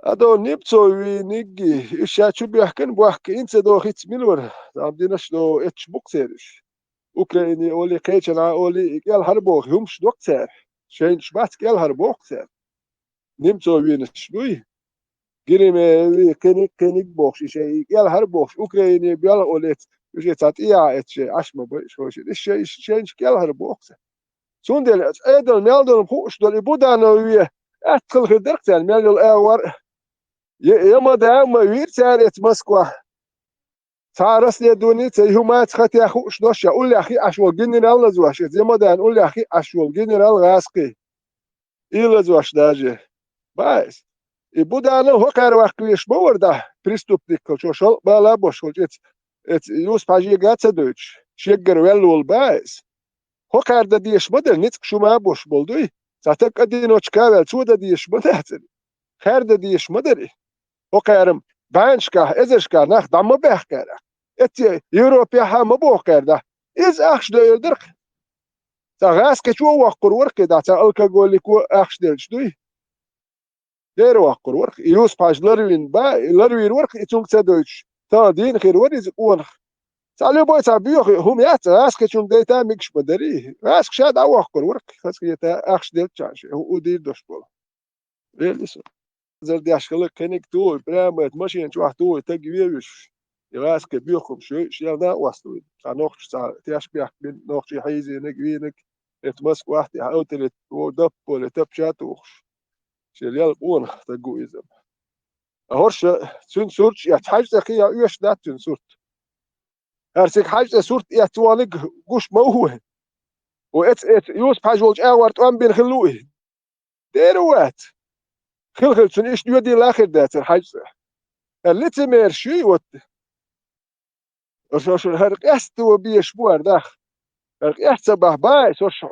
Ада Немцов вийниг, уьш ша чу бехкан бохка, инца дохиц милвар, там динаш до эч буксериш. Украине оли, кхечана оли, и кӀел хьар бохи хӀумш докцер. Шейнш бац кӀел хьар бохцер. Немцов вийнаш дуй. Гириме ви кхиниг, кхиниг бохш, и шей и кӀел хьар бохш, Украине бел олец, уьш ца тӀия эц шей, Ӏаш ма бай, шой шей, и шей, шейнш кӀел хьар бохцер. Цундела Ӏедал мел долу хууш долу и Буданов ве, аьттахал хир дара царна мел йолу агӀор. Я, я ма да, ма вийра цара эца Москва. Цхьа расследование ца, и хӀума ца хатех хууш дош, я уллехь хи Ӏаш волу генерал лазош, эца я ма да, уллехь хи Ӏаш волу генерал гӀазкхи. И лазош даже. Баьс. И Буданов хӀокхара ваккхавеш ма вара да, преступникал, чо шалкъ бала бош волчу эца, эца Юсуп-Хьажега ца дойтуш, шеггара велла волу баьс. ХӀокхара дан дезаш ма дара, ницкъ шу ма бош болу дуй. Цхьа таг кӀадиночка ваьлла, цо дан дезаш ма дацара. Хара дан дезаш ма дара и. ХӀокхара баьннашкахь, эзаршкахь нах дӀа ма баьхкара. Эцце Европехьа ма бохкара да. Иза ахча дойр дара. Цхьа гӀазкхичо воккхур вара кхидӀа, цхьа алкоголико ахча делча дуй. Дера воккхур вара. И Юсуп-Хьажа ларвина ба, и ларвийр вара, и цунга ца дойтуш. Та дийна хир вара иза къонах. Цхьа любой цхьа боьха хӀума яц, гӀазкхичунна дайта мегаш ма дарий. ГӀазкхи ша дӀавоккхур вара, хазахета ахча делча ша, хӀу, хӀу дийр дош болу. Вели со. Зардеш хила кхиниг тухуй, прямо эта машина чохь тухуй, таг вевиш. И гӀазкхи боьха хӀума шуьйш, я на остуй. Цхьа нохча цхьа теш бехк бина, нохчий хьийзийнаг, вийнаг, эта Москвахь тӀехь авторитет, во дапполе, тапча тухуш. Шен лел къонах стаг ву иза. А хӀорш цуьнан сурт, я хьаьж цӀе кхин я оьшуш дац цуьнан сурт. ХӀара цига хьаьж цӀе сурт эцна ваниг гуш ма ву вай. Ву эца, эца Юсуп-Хьаьж волчу агӀор тӀом бина хилла ву и. Дера вац. Хила-хила цуьнан иштта йоьдийла хир дацара хьаьж цӀе. ХӀара лицемераш юй оцу. Аша, аша, хӀара къаьсто беш бу хӀара дах. ХӀара къаьсто ца бахь бай, со ш-,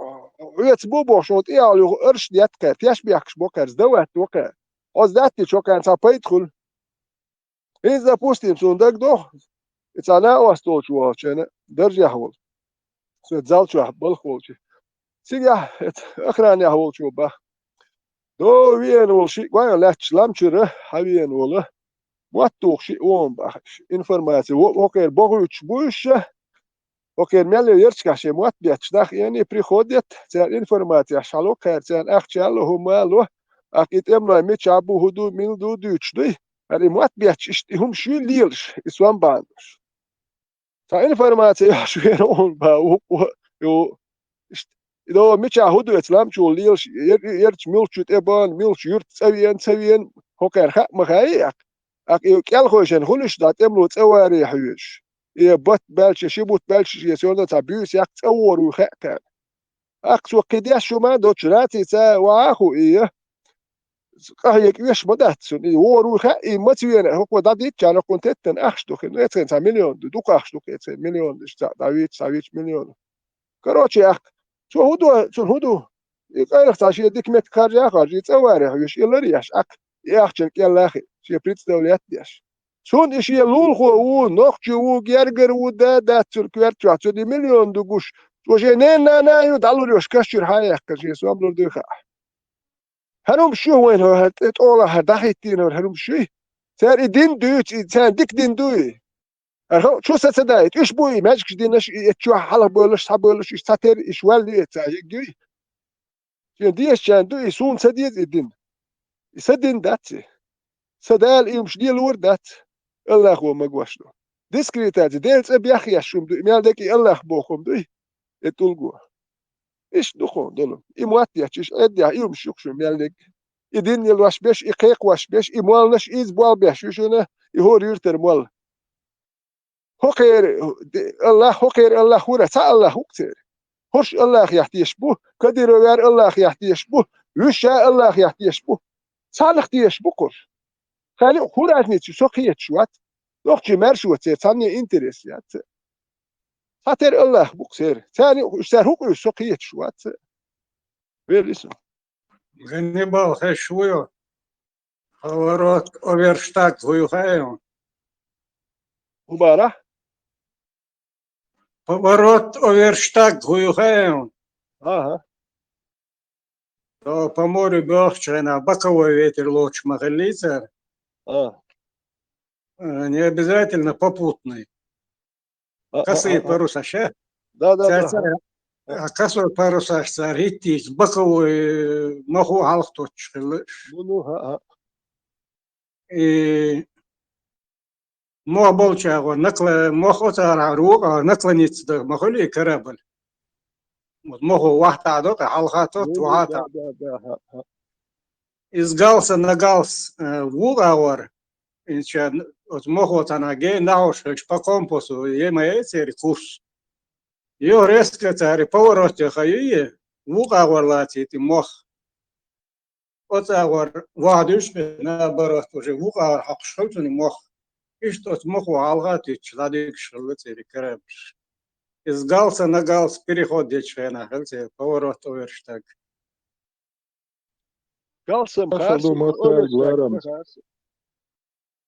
хьоьца бу бохуш, хьо тӀехьа юха арш детта кхаьр, теш бехкаш бо кхаьр, сдавать во кхаьр. Хьо сдатти чокхаьрна цхьа пайда хуьлу. ХӀинца, допустим, суна дагадоху, и цхьа накъост волчу вахчана даржехь волу. Со зал чохь балха волчу. Цигахь эца охранехь волчо баха. До веана волу шиъ гой лаьтташ лам чуьра хьан веана волу. Мотт тухуш шиъ вон баха. Информаци во-, вокхера бохуьйтуш буйша. ХӀокхеран мел йолу ярташкахь шен мотт бетташ нах эний приходят, церан информацеш хьало кхаьра, церан ахча ло, хӀума ло, аккха и тӀемалой мичахь бу, хӀун ду, мила ду дуьйцуш дуй. ХӀара и мотт бетташ иштта и хӀума шуьйла лелаш, и сом бахьанаш. Цхьа информаци йохьуш веана хӀума бан вукхо, ю, иштта, и до мичахь хӀун ду эца лам чу лелаш, ер-, ерчу муьлхачу тӀе бан, муьлхачу юьрта цӀа веана, ца веана, хӀокхеран хаьа ма хаьий аккха. Аккха и кӀелхойшан хуьлуш дӀа тӀемало цӀа варе хьоьжуш. И бат баьлча, ши бутт баьлча, шен сона цхьа буьйса яккха цӀа вору хаьа кхаьна. Аккха цо кхин деш шу ма доцу раций ца ваха хӀу и я. Къахьега оьшуш ма дац цунна. И вору хаьа, и маца вена, хӀокхо дӀадитча, хӀокхунна теттан ахча ду хин. Эцхен цхьа миллион ду, дукха ахча ду, эцхен миллион ду, цхьа дӀавитта, цхьа витта миллион. Короче, аккха, цо хӀун ду, цунна хӀун ду? И къайлаха цхьа шен дика меттиг харжа а харжа, и цӀа варе хьоьжуш, и лар еш, аккха, и ахчан кӀел лахи, шен представлять деш. Цунна и шен лулахо ву, нохчо ву, гергара ву, да, дац цуьнан коьрта чохь, цуьнан и миллион ду гуш. Цо шен ненан нана а ю, дӀалур йош, каш чуьра хьан яьккхина, шен сом лур дуй хаьа. ХӀара хӀума шуьйра вайна хӀара тӀе тӀолахь, хӀара дӀахӀиттийна хӀара хӀума шуьй? Цара и дин дуьйцу, и царна дика дин дуй? ХӀара хӀу-, чу са ца дай, уьш бу и маьжгаш динаш, и эцчохь хьалха бойлаш, схьабойлаш, уьш цхьатерра, уьш ваьлла ю, эца хӀигги. Шен дезачарна ду и, суна ца деза и дин. И сан дин дац и. Сан Дала и хӀумаш лелор дац. Аллахо магош ду. Дискредитаци, Делан цӀе бехъеш хӀума ду, и мел дерг и Аллах боху хӀума дуй, и тӀулго. Иштта ду кхуна долу. И мотт етташ, иштта Ӏеддехь, и хӀумаш ю-кх шуна мел дерг. И дин лелош беш, и кхайкхош беш, и молланаш иза болх беш ю шуна, и хӀора юьртара молла. ХӀокхеран Аллах, хӀокхеран Аллах хӀура, цхьа Аллах ву-кх церан. ХӀорш Аллахех тешаш бу, Кадыровера Аллахех тешаш бу, вуьшша Аллахех тешаш бу. Цхьаннах тешаш бу-кх хӀорш. Царна юкъахь хӀун разница ю, со кхеташ вац. Нохчий маьрша ву церан, цхьанне интерес яц. Цхьатерра Аллах бу-кх церан. Царна юкъахь уьш цара хӀун къуьйсу, со кхеташ вац. Вели со. Ганнибал, хезаш вуй хьо? Поворот Оверштаг хӀу ю хаьий хьуна? ХӀун бара? Поворот Оверштаг хӀу ю хаьий хьуна? Ага. То по морю бохучу хенахь боковой ветер лоцуш ма хиллий цара? А, Э, Не обязательно попутный. а, а, Косые а, а. паруса, ща? Да, да, Цар, да. цар, а косой паруса, цар хиттийца боковой, э, мохо хьалха тоттуш хилла. Ну, ну, а, а. И мох болчагӀо, накла-, мох оцара рукъа, наклониться да, мохо ли корабль. Вот мохо вахта докъа, хьалха тот, Ну, ну, вахта. Да, да, да, а, а. Из галса на галс, э, вукъагӀор, инча, оц мохо цана гей нахуш хилча по компасу, ема эцери курс. Йо резко цари поворот яха юе, вукъагӀор лацийти мох. ОцагӀор вадуш, наоборот, уже вукъагӀор хьокхуш хилчуни мох. Иштта оц мохо хьалха титча, ладигаш хилла цери корабльш. Из галса на галс переход дечу хенахь хилла цери поворот оверштаг. Галсам Аша харсу, думаю, оверштаг Гуарам. харсу.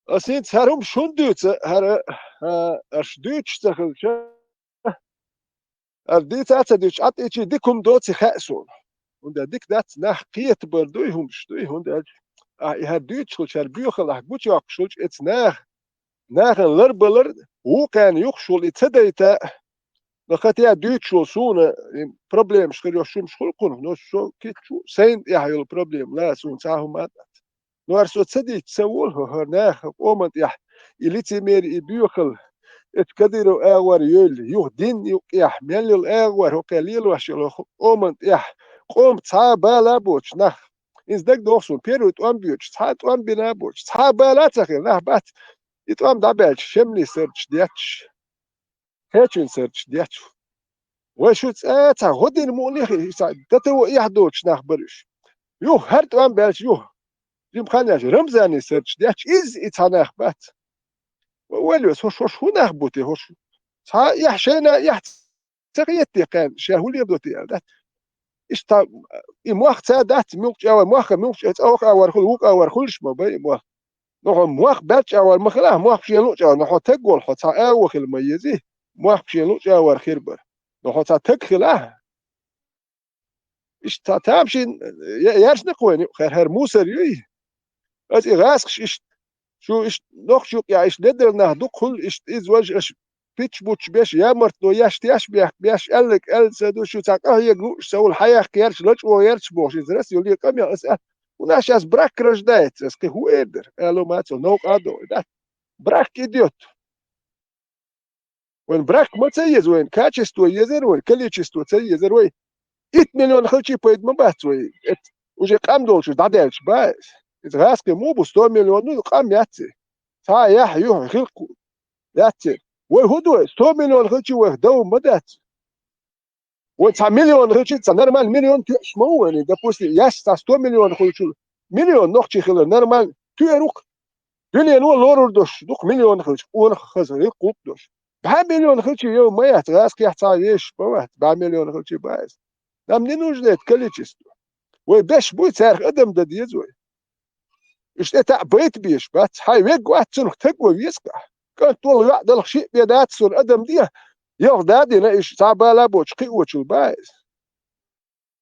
Ас хӀинца хӀара хӀума шун дуьйца, хӀара, а, аш дуьйцуш ца хилча, ар дийца а ца дуьйцуш, Ӏад ичи дика хӀума доци хаьа суна. ХӀунда дика дац, нах кхетабар дуй, хӀумаш дуй, хӀунда аьлча, а, и хӀара дуьйцуш хилча, хӀара боьхалахь гучуйоккхуш хилча, эца нах, нахана ларбалар, вукхаьна юхуш волу и ца дайта, но хотя дуьйцуш волу суна, и проблемаш хир йолуш хӀумаш хуьлу кхунах, но со кхин чу сайна тӀехь йолу проблема, ла суна цхьа хӀума а дац. Но ар со ца дийца ца волу, хӀара наха къоман тӀехь и лицемери, и боьхал, эцу Кадыров агӀор йойла, юха дин юкъехь, мел йолу агӀор хӀокхе лелош йолу къоман тӀехь, къоман цхьа а бала а боцуш нах. Иза дагадогӀу суна, первый тӀом боьдуш, цхьа а тӀом бина а боцуш, цхьа а бала а ца хилла нах бац, и тӀом дӀабаьлча, шемли сарчаш детташ. Хечун сарчаш детташ. Вай шу цӀа цхьа гӀодина мукъане а хи-, цхьа датаво эхь доцуш нах бара уьш. Юха хӀара тӀом баьлча юха. Жимханеш Рамзани сарчаш детташ, иза и цхьа нах бац. Вай валлалц, хӀорш, хӀорш хӀун нах бу те, хӀорш? Цхьа а эхь шайна а эхь ца хетте кхаьна, ша хӀун леладо те аьлла, дац? Иштта и мох ца дац, муьлххачу агӀор, мохха муьлххачу, цӀа хӀокху агӀор хуьлу, вукху агӀор хуьлуш ма бай и мох. Но хьо мох баьлча агӀор ма хила, мох шен луъчу агӀор, но хьо таг волу хьо цхьа агӀо хила ма езий, мох шен луъчу агӀор хир бара. Но хьо цхьа таг хила. Иштта цхьа тамашийна я-, яьржина кхойна юкъахь, хӀара мусор юй. Аса и гӀазкхаш иштта, шу иштта нохча юкъа иштта ледара нах дукха хуьлу, иштта иза важа аша пич-буч беш, ямартло еш, теш бехк беш, аьлларг аьлла ца ду, шу цхьа къахьега лууш ца волу, хьаяккха гӀерташ, лачкъо гӀерташ бохуш, иза рас йолу къамел аса аьлла. У нас щас брак рождается, аса кхин хӀун эр дара? Ало ма цо, новкъа а догӀу, да? Брак идёт. Вайн брак ма ца еза, вайн качество езар, вайн количество ца езар, вай итт миллион хилчи пайда ма бац вай. Эт уже къам долчуьра дӀадаьлча ба иза. Иза гӀазкхи муха бу, сто миллион, ну, къам яц и. Цхьа а яхь, юхь, хилкх яц и. Вай хӀун ду вай? Сто миллион хилчи вайх дов ма дац. Вай цхьа миллион хилчи, цхьа нормально миллион тоьаш ма ву вайна, допустим, яц цхьа сто миллион хилчул, миллион нохчи хилар нормально тоьар ву-кх. Дуьнено лорур долуш ду-кх миллион хилча, къонах хаза, гӀиллакх-гӀуллакх долуш. БӀе миллион хилчи йов ма яц, гӀазкхехь цхьа вешаш ма вац, бӀе миллион хилчи ба иза. Нам не нужно это количество. Вай беш буй, цаьрах адам дан деза вай. Уьш тӀе таӀа байта безаш бац. Хьайн вегга вац, цунах таг ван веза-кх. КӀант волу ваьӀ далха шиъ бен дац суна адам де, ялх да а дина, уьш цхьа а бала а боцуш кхиочул ба иза.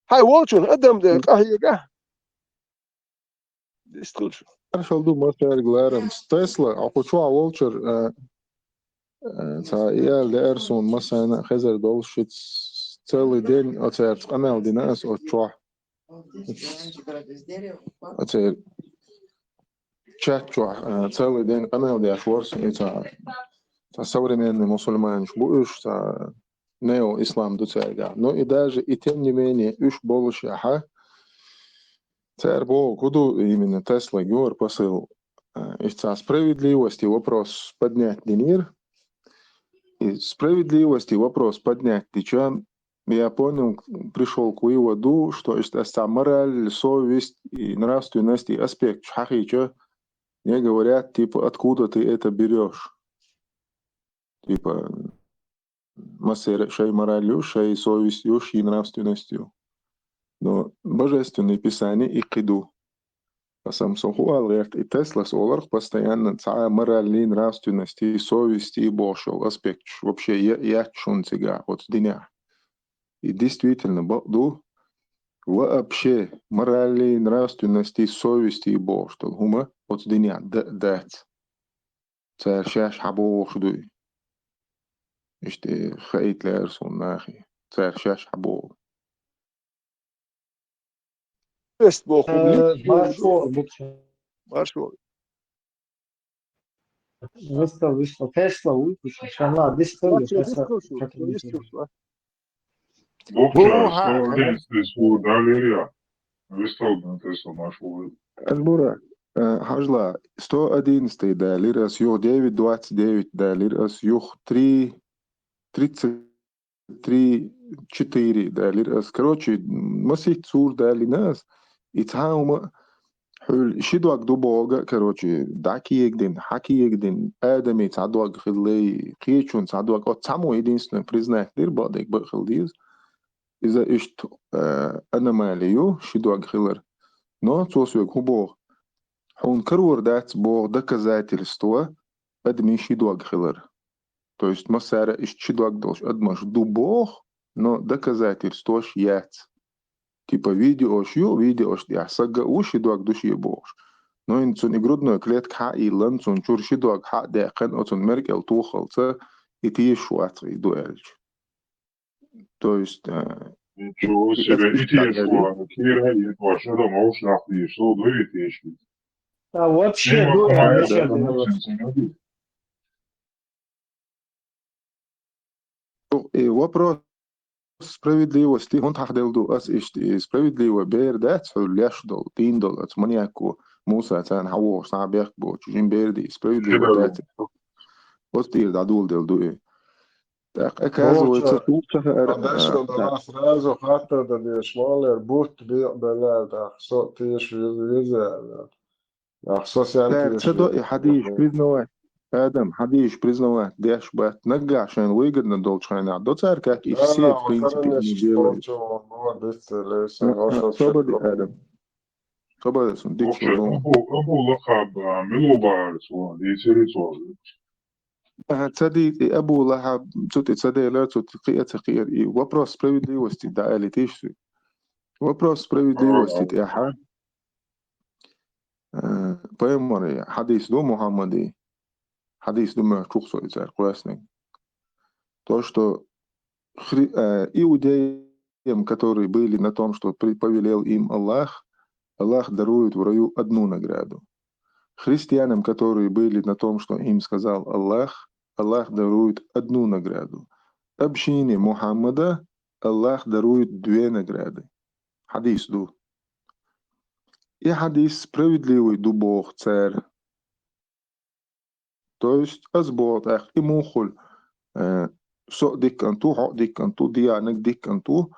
Хьайн волчунах адам де къахьега. Дистхилчу. Маршал ду, Маршал Гларам. Тесла, а кху чохь волчуьра, а, а, цхьа и аьлла деара суна, массарна а хезар долуш, шиц целый день оцаьрца къамел дина аса оцу чохь. Оцеран чат чохь, а, целый день къамел деш вара со, и цхьа, цхьа современный мусульманаш бу уьш, цхьа нео-ислам ду цаьргахь. Ну и даже и тем не менее уьш болушехь, цара боху, хӀун ду именно Теслаг юхара посыл, а, иштта цхьа справедливости вопрос поднять динера. И справедливости вопрос поднять дича, я понял, пришёл к выводу, что иштта аса цхьа мораль, совесть и нравственность и аспект хьахийча, мне говорят, типа, откуда ты это берёшь? Типа, массеран а шайн мораль ю, шайн совесть ю, шайн нравственность ю. Но Божественное Писание и кхин ду. Аса-м со хӀун ала гӀерта, и Теслас оларх постоянно цхьа а моральный, нравственности, совести бохуш йолу аспекташ вообще я-, яц шуна цигахь, оцу динехь. И действительно бакъ ду, вообще моральный, нравственности, совести бохуш долу хӀума оцу динехь д-, дац. Цара шаьш хьан бохуш дуй? Иштта хаийта лаьара суна нахе. Цара шаьш хьан боху? Тест боху. Э, маршо. Маршо. Выстав, выстав. Тест ву, шанна дистал, Маршо, тест вистав шу, вистав шу. Бу, ха, сто одиннадцатый сур далийра. Вистал дан тест маршо. Альбура, э, хьажла, сто одиннадцатый далийра ас, юха девять двадцать девять далийра ас, юха три тридцать три четыре далийра ас. Короче, масийтта сур далийна ас. И цхьа хӀума, хьуьлла ши дог ду боху, короче, дӀакегадина, хьакегадина, Адамий цхьа дог хилла, кхечун цхьа дог, оцу цхьаммо единственный признать дира, бакъдерг бакъ хила деза. Иза иштта, э, аномали ю, ши дог хилар. Но цо соьга хӀун боху? Хьуна карор дац боху доказательство адамийн ши дог хилар. То есть массара иштта ши дог долуш адамаш ду боху, но доказательствош яц. Типа видеош ю, видеош тӀехь сага а ву ши дог ду шен бохуш. Но хӀинца цунна и грудной клетка хьа а йиллина, цунна чуьра ши дог хьа а даьккхина, оцунна меркӀел тохалца и тешаш вац вай ду аьлча. То есть, э, Ничего себе, и тешаш ву, Кира, и ваша дом, а уж нахуй, что дуй и тешаш. А вообще, ну, а, да, вообще, да. Ну, и вопрос справедливости, хӀунда хьахделла ду ас иштта, и справедливо бер дац, хьуьлла леш долу, дийна долу, аса маньяко Муса царна хьан вогӀуш, цхьа бехк боцу, жин бер ди, справедливо дац. Оцу тӀера дӀадоладелла ду и. ТӀаккха, оказывается, Лучше ту ца хаьара, а, дешна а, дала сразу хаттар дан дезаш, моллера бутт бекъ белла, тӀаккха со теша веза, веза. Ах, со сенна Цара ца до и хьадийш признавать. Адам, хьадийш признавать деш бац. Наггахь шайна выгодно долчу хенахь до цара, как и все, в принципе, они делают. Собади, Адам. Собади, сун дикчу. Абу, Абу Лахаб, а, мило баарца, дийцари цо. Аха, ца дийци, Абу Лахаб, цу тӀе ца дела, цу тӀе кхиа ца кхиар. И вопрос справедливости, да, али тишу. Вопрос справедливости тӀехьа. Э, пайхамар, хьадис ду Мухаммади, хьадис ду моьттуш со и цара кхоьссинарг. То, что хри-, э, иудеям, которые были на том, что при-, повелел им Аллах, Аллах дарует в раю одну награду. Христианам, которые были на том, что им сказал Аллах, Аллах дарует одну награду. Общине Мухаммада Аллах дарует две награды. Хьадис ду. И хьадис справедливый ду боху цара. То есть, ас боху тӀаккха, и муха хуьлу, э, со а диккан ту, хьо а диккан ту, диянаг диккан ту,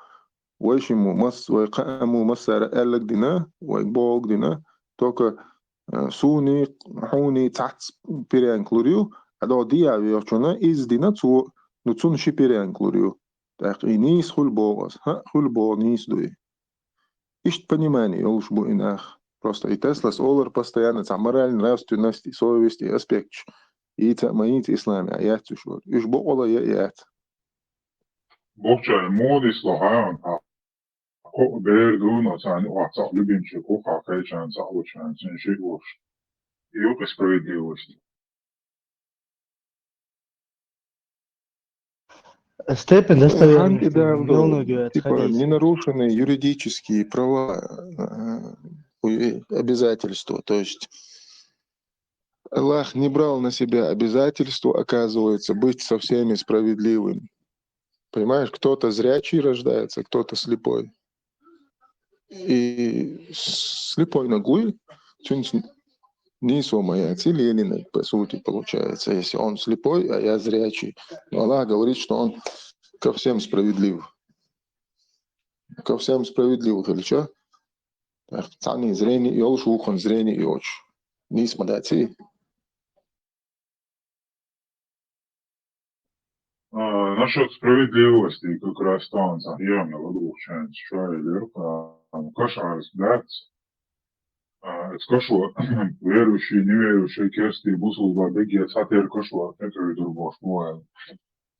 вай ши мо масс-, вай кхаа мо массара аьллаг дина, вай бохург дина, только, э, суний, хьуний цхьацца пиренг лур ю, а догӀу дия вехачунна, иза дина цо, ну, цунна ши пиренг лур ю. ТӀаккха и нийса хуьлу боху ас. ХӀаъ, хуьлу боху, нийса ду и. Иштта понимание йолуш бу и нах. Просто и Теслас олар постоянно цхьа мораль, нравственность, и совесть, и аспекташ. Ийца а ма ийца исламехь яц уьш вара. Уьш бокъала я яц. Боккъачара муха дисло хьан, а, кхо бер ду, но царна юкъахь цхьаъ любимчик ву, хьан кхечарна цхьаъ лучарна, цуьнан шиъ вуш. И юкъа справедливость. Степень достоверности. Хьан и дала ду, мелнугу типа, хадис. Не нарушены юридические права, э, и обязательства. То есть Аллах не брал на себя обязательство, оказывается, быть со всеми справедливым. Понимаешь, кто-то зрячий рождается, кто-то слепой. И слепой ногой, цуьнца нийсо ма яц, и лелийнарг, по сути, получается, если он слепой, а я зрячий. Но Аллах говорит, что он ко всем справедлив. Ко всем справедлив хилча, цхьанний зрение йолуш, вукхунна зрение йоцуш. Нийса ма дац и? А, насчёт справедливости, как раз там, там, явно, ладугӀучаьнца чуьра лерг, а, каш арц дац. А, эцу кашо верующий, неверующий, керстий, бусулба, бегге цхьатерра кашо, тӀекхуьйдур бохуш бу аьлла.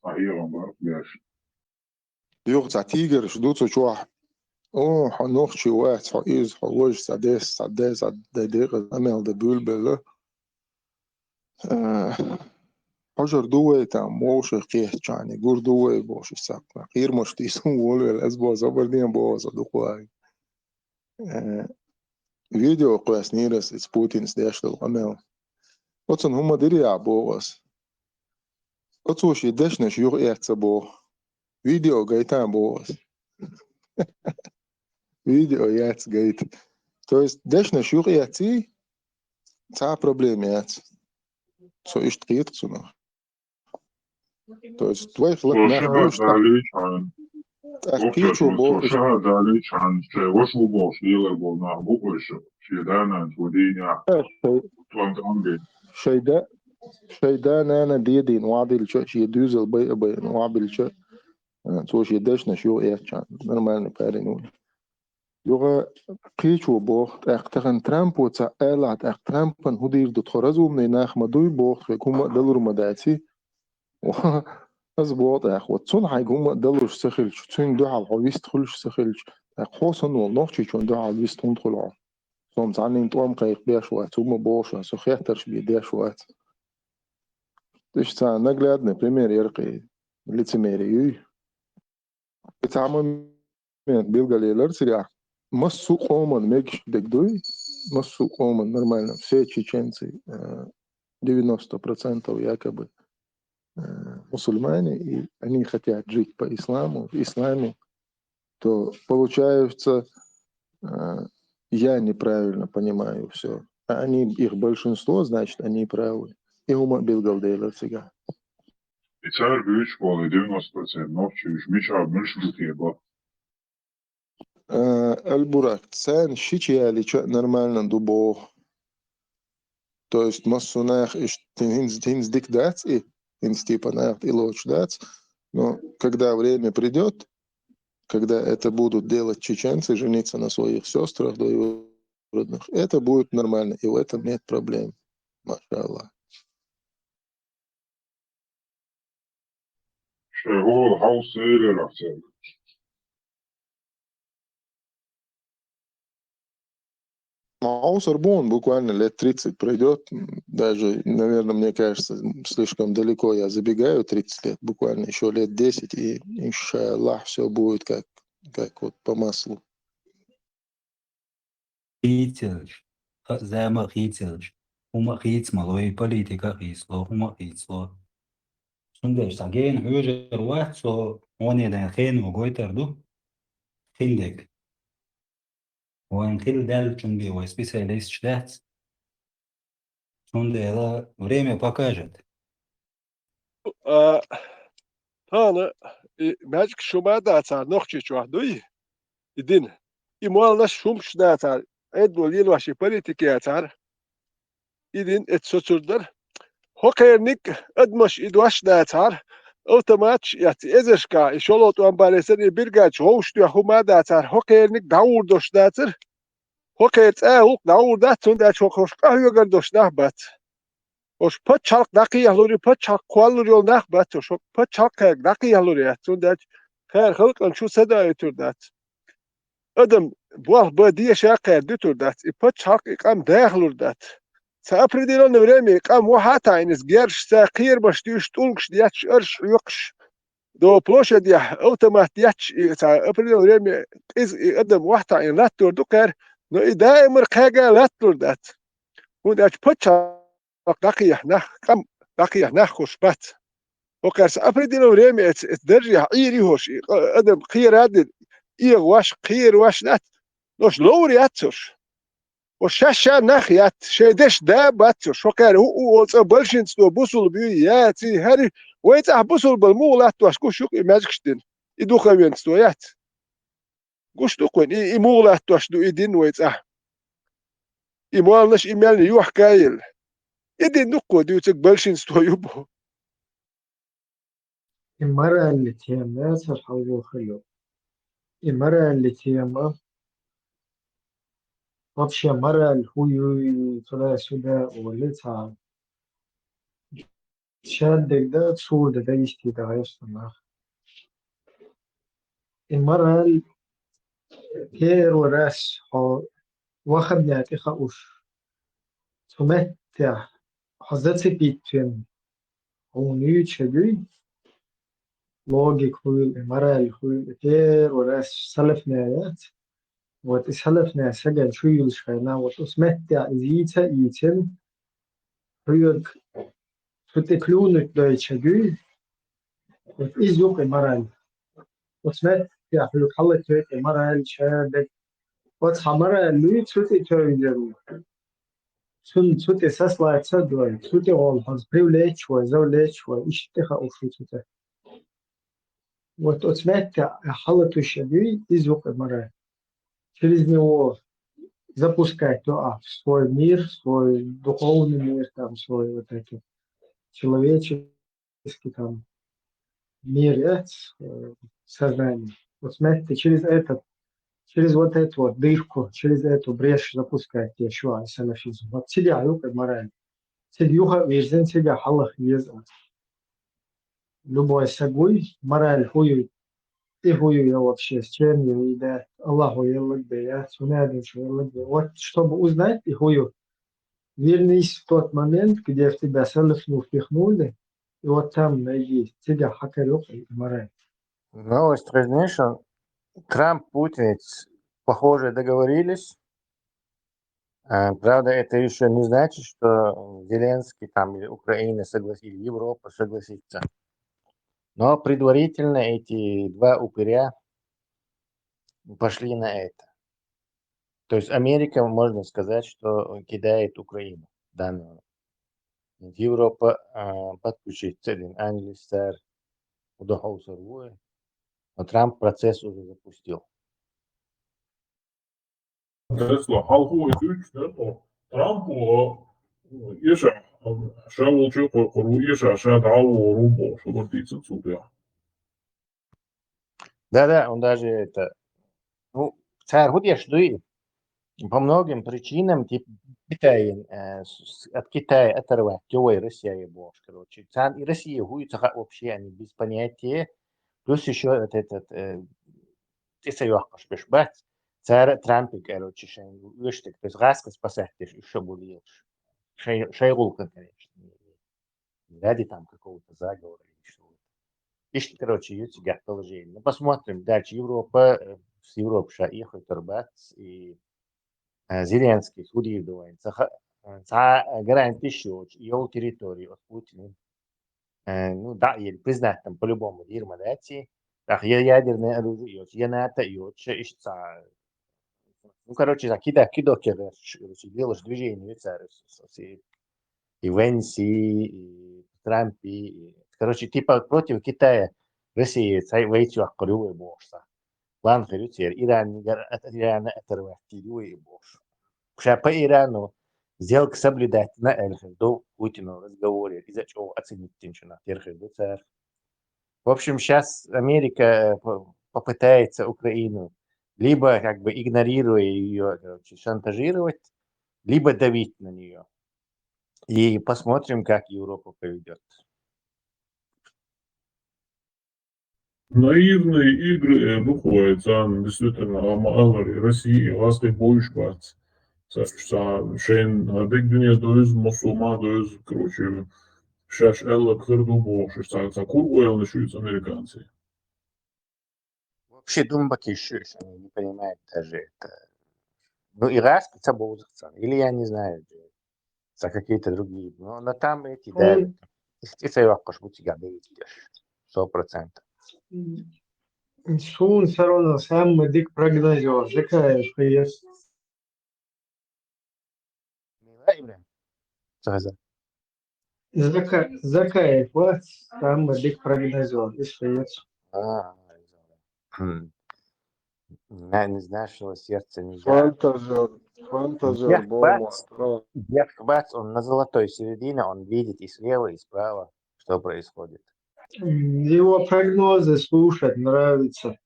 А, хьехам бакъ беш. Юха цхьа тиграш ду цу чохь. О, хьо нохчи вац, хьо из, хьо вож, цхьа дес, цхьа дес, цхьа дай декъа, амел да буьлбелла. Э, хьожар ду вай там, вовши кхетчани, гур ду вай, бохуш, цхьа кхийрмаш тийсун волвел, аз бо забар ден бо, за дукхлай. Э, видео кхоьснийрас, из Путинс деш дал къамел. Оцун хӀума дир я, боху ас. Оцу ши дешнаш юха эцца, боху. Видео гайтан, боху ас. Видео яц гайта. То есть дешнаш юха эцций, цхьа проблема яц. Со иштта кхетар цунах. То есть вайх лак нах шаха буьйш далийчхьан. ТӀаккха кхечо боху, шаха далийчхьан, шай вашу бохуш лелар бо нах бу уьш, ши данан цу дийнахь. Э, шай, тон тон бе. Шай да, шай да нана дедин вадилча, ши дюзал бай, бай вабилча. Э, цо ши дешнаш юха эцчан. Нормальный парень ву. Юха кхечо боху, тӀаккха тахан Трампо ца аьлла, тӀаккха Трампан хӀу дийр ду, тхо разумный нах ма дуй, боху, тхоьга хӀума а далур ма даций. Ва, аз боху тӀаккха, вот цунна хьайга хӀума а далуш ца хилча, цуьнан дуьхьал хьо вист хуьлуш ца хилча, тӀаккха хьо санна волу нохчичун дуьхьал вист хӀунда хуьлу хьо? Со цхьаннийн тӀом кхайкха беш вац, хӀума бохуш вац, со хеттарш бен деш вац. Иштта цхьа наглядный пример яра кхин, лицемерие юй. Цхьа момент билгалъелар цигахь. Массо а къоман мегаш дерг дуй, массо а къоман нормально, все чеченцы, э, девяносто процентов якобы, э, мусульмане, и они хотят жить по исламу, в исламе, то получается, э, я неправильно понимаю все. А они, их большинство, значит, они правы. И хӀума билгалделар цигахь. И цара буьйцуш болу девяносто процент нохчий уьш мичахь муьлш бу те бо? Э, Аль-Бурак, царна шича ялича нормально ду боху. То есть массо а нах иштта хӀинца, хӀинца дика дац и, хӀинца типа нах и лоцуш дац. Но когда время придёт, когда это будут делать чеченцы, жениться на своих сестрах двоюродных, это будет нормально, и в этом нет проблем. Машаллах. Шайн гӀола хьовса элира ахь цаьрга. Хьовсур бу, буквально лет тридцать пройдёт. Даже, наверное, мне кажется, слишком далеко я забегаю, тридцать лет. Буквально ещё лет десять, и, иншаллах, всё будет как, как вот по маслу. Хийцалаш, ха-, зама хийцалаш, хӀума хийца ма ло, политика хийцало, хӀума хийцало. Цундела сан гена хьоьжур вац со, хьоне дан хено гойтар ду, хиндерг. Вайн хила даьллачун бен вай специалисташ дац. Цундела время покажет. А, тахана и маьждиг шу ма дацара Нохчийчохь дуй, и дин. И молланаш хӀумаш дацара, Ӏедало лелош и политика яцара. И дин эцу соцур дара. ХӀокхерниг адамаш и дош дацара, автоматаш эцна эзаршкахь, и шолгӀа тӀом балесара, и биргадаш гӀовш тоьхна хӀума дацара, хӀокхерниг дӀагӀур дош дацара. ХӀокхеран цӀа гӀуллакх дӀагӀур дац, цундела хӀокху хӀорш къахьоьгур дош нах бац. ХӀорш пачхьалкх дӀакхехьалур ю, пачхьалкх кхоллалур йолу нах бац, хӀорш пачхьалкх кхаьрга дӀакхехьалур яц, цундела кхара халкъана шу садаийтур дац. Адам болх бан деша кхаьрга дуьтур дац, и пачхьалкх, и къам дахалур дац. Цхьа определённое время и къам вахьа а таӀийна, иза герзаш, цара кхерамаш туьйсуш, тӀулгаш детташ, арш хьоькхуш, до площадехь автомат детташ, и цхьа определённое время иза и адам вахьа а таӀийна латтор ду кхара, но и даимар кхаьрга латталур дац. ХӀунда аьлча пачхьалкх дӀакхехьа нах, къам дӀакхехьа нах хӀорш бац. ХӀокхара сан определённое время эца, эца даржехь Ӏийр ю хӀорш, и къа-, адам кхера а дина, эгӀаш, кхера ваш дац, хӀорш ловр яц хӀорш. ХӀорш шаьш-ша нах яц, шайн дешан да а бац хӀорш. ХӀокхара хӀуъу оцу цӀа большинство бусулба ю, яций, хӀара вай цӀахь бусулбалла муха латтош гуш ю-кх и маьждигаш дина, и духовенство яц. Гуш ду-кх вайна, и, и муха латтош ду и дин вай цӀахь? И молланаш, и мел юьхь каелла. И дин дуккха дуьйцург большинство ю боху. И моральный тема яцара хьалха хилла. И моральный тема. Вообще мораль хӀун ю, туда-сюда, олий цхьа. Шадерг дан, цуьрда дан, истий дан гӀайгӀа нах. И мораль, первый раз хьо вахабна тӀехаа уж цу меттехь хьо зацепить вина, хьуна юьйцуш хьегуй, логика хуьлу и, мораль хуьлу и, первый раз салафнех яц. Вот и салафнех сагана шу юьллуш хенахь, вот оцу меттехь иза йийца а йийцина, хьоьга цу тӀе клюнуть дойтуш хьегуй, вот иза ю-кх и мораль. Оцу меттехь хьоьга хьалатоьйту и мораль, ша дерг. Оцу хьан мораль юй цу тӀе тевжина. Цунна цу тӀе сослаться а дой, цу тӀе волу хьо привлечь вой, завлечь вой, иштта тӀехаа уж шу цу тӀе. Вот оцу меттехь хьалатуьйсуш хьегуй, иза ю-кх и мораль. Через него запускать до а в свой мир, в свой духовный мир, там, в свой вот этот человеческий там мир, э, с-, э, сознание. Вот смотрите, через этот, через вот эту вот дырку, через эту брешь запускать ю шу а салафизм. Вот цигахь ю-кх и мораль. Цига юха а вирзина, цигахь хьалаха еза. Любой саг вуй, мораль хӀун ю, и хӀун ю я вообще, с чем я, и да, Аллахо еллаг бен я, цу Надаша еллаг бен. Вот, чтобы узнать, и хӀун ю, вернись в тот момент, где в тебя салафну впихнули, и вот там найди, цигахь хьан карайо-кх и мораль. Ну, вот, ты знаешь, он, Трамп, Путин ведь, похоже, договорились. А, правда, это ещё не значит, что Зеленский там или Украина согласились, или Европа согласится. Но предварительно эти два упыря пошли на это. То есть Америка, можно сказать, что кидает Украину в данный момент. Европа, а, подключится, Англия, СССР, удоховсор вуй, но Трамп процесс уже запустил. Тесла хьалхо и дуьйцуш дара тхо. Трампо, а, эша, а, ша волчу а кхойкхур ву, эша ша дӀа а вогӀур ву бохуш, хабар дийцина цу тӀехь. Да-да, он даже это, ну, цара хӀун деш дуй? По многим причинам, типа, Китайна, э, с-, с-, от Китая оторвать ю вай Россия бохуш, короче. Царна и Россия хӀун ю ца хаьа вообще, они без понятия. Плюс ещё вот этот, э, тӀе ца йоккхуш берш бац. Цара а Трампе, короче, шайн оьшург, то есть гӀаскхи спасать деш уьш а бу лелаш. Шайн, шайн гӀуллакхана, конечно. Ради там какого-то заговора или что-то. Иштта, короче, ю цигахь положение. Ну, посмотрим дальше. Европа, э, с Европы ша эхуьйтур бац, и, э, Зеленский хӀун дийр ду вайна? Ца ха-, э, цхьа, э, гарантиш йоцуш, йолу территория от Путина. Э, ну, да, или признать там по-любому дийр ма дац и. ТӀаккха я ядерное оружие йоцуш, я НАТО йоцуш, иштта цхьа, ну, короче, за кида-, кидок я гӀерташ, короче, лелаш движение ю цара с-, с-, с-, и Венси, и Трампи, и, короче, типа против Китая Россия цхьа вайца йоккхур ю вай бохуш цхьа. План хир ю церан, Иран, Ирана оторвать дийр ю вай бохуш. Ша по Ирану сделка соблюдать на аьлла хир ду Путино разговоре, иза чӀогӀа оценить динчунах тера хир ду цара. В общем, щас Америка, э, по-, попытается Украину либо как бы игнорируя её, короче, шантажировать, либо давить на неё. И посмотрим, как Европа поведёт. Наивные игры, э, бу хӀой, царна действительно, а ма-, а вари Россия, лаьцна бойуш бац. Ца-, ца-, шайн, а, дерг дуьне доьзна, мусулман доьзна, короче, шаьш аьлларг хир ду бохуш, ца-, ца кура ойланаш ю иза американций. Вообще думбакиш ю, они не понимают даже это. Ну, и раз ца бовзахцан, или я не знаю, за какие-то другие. Но, но там эти, да, Ой. Их цӀе ца йоккхуш бу цигахь бевитта деш. Сто процентов. М, суна всё равно самый дика прогнозёр Закаев хир. Мила Ибрахим? Ца хеза. Зака-, Закаев вац, самый дика прогнозёр, иза хир. А, хм. Не, не знаешь, его сердце не. Фантазер, фантазер Бехк бац, бомба. Бехк бац, он на золотой середине, он видит и слева, и справа, что происходит. М, его прогнозы слушать нравится.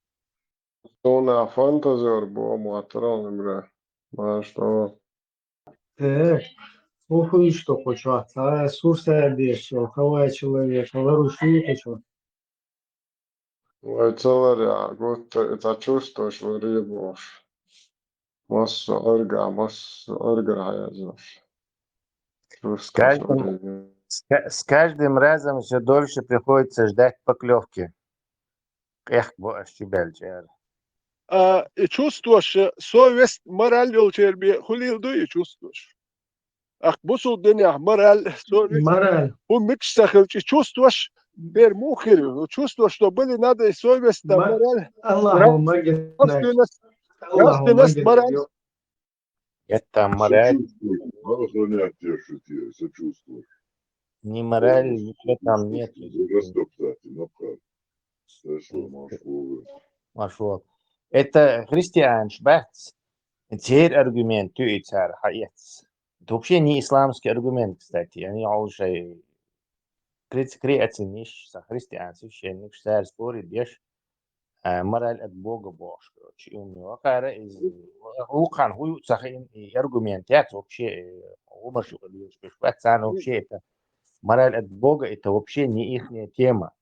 Суна фантазер бу ма-, ма-, бра. Ма что? Э, ухуй, что хочешь, а, сурсадеш, а, хавай человек, а, ларуши хочешь. Вай ца ларъян гуттар, и ца чувствуешь варе бохуш. Масса арга, масса арга хаяжаш. С каждым, с, с каждым разом все дольше приходится ждать поклевки. Эх, бо аш чибелчер. А, и чувствуешь, совесть, мораль йолчерби хулил ду и чувствуешь. Ах, бусул дыня, мораль, совесть. Мораль. У микс сахил и чувствуешь, бер мухир, чувствуешь, что были надо и совесть, да, мораль. Аллаху магин. Нравственность, нравственность, мораль. Это мораль. Надо занятия шутить, сочувствовать. Ни мораль, ничего там нет. Растоптать, ну как. Слышал, Машур. Машур. Это христианш бац. Цер аргумент тюицар хаец. Это вообще не исламский аргумент, кстати. Они уже критикри оценишь, со христиан священник, что спорит, ешь. Мораль от Бога бошка. Чи у него кара из Лукан хую сахин и аргумент. Я вообще умашу лишь бешват сан вообще это. Мораль от Бога — это вообще не ихняя тема.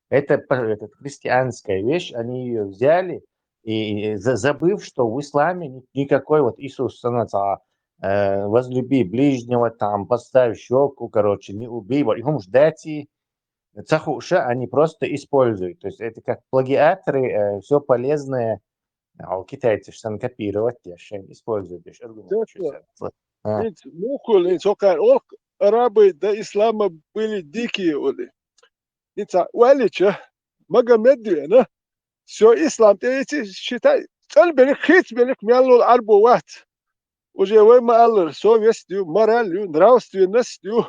Это этот христианская вещь, они ее взяли и забыв, что в исламе никакой вот Иисус санаца э, возлюби ближнего, там, подставь щеку, короче, не убей. Вот, и хум ждать и цахуша, они просто используют. То есть это как плагиаторы, э, все полезное, а у китайцев что копировать, я что используют, я аргумент. Мухул, и сокар, олх, арабы до ислама были дикие, оли. Ица уалича, Магомед дуэна. Всё, ислам тейци, считай, цӀал белик, хийц белик мяллул арбу вац. Уже вай ма аллар, совесть ю, мораль ю, нравственность ю.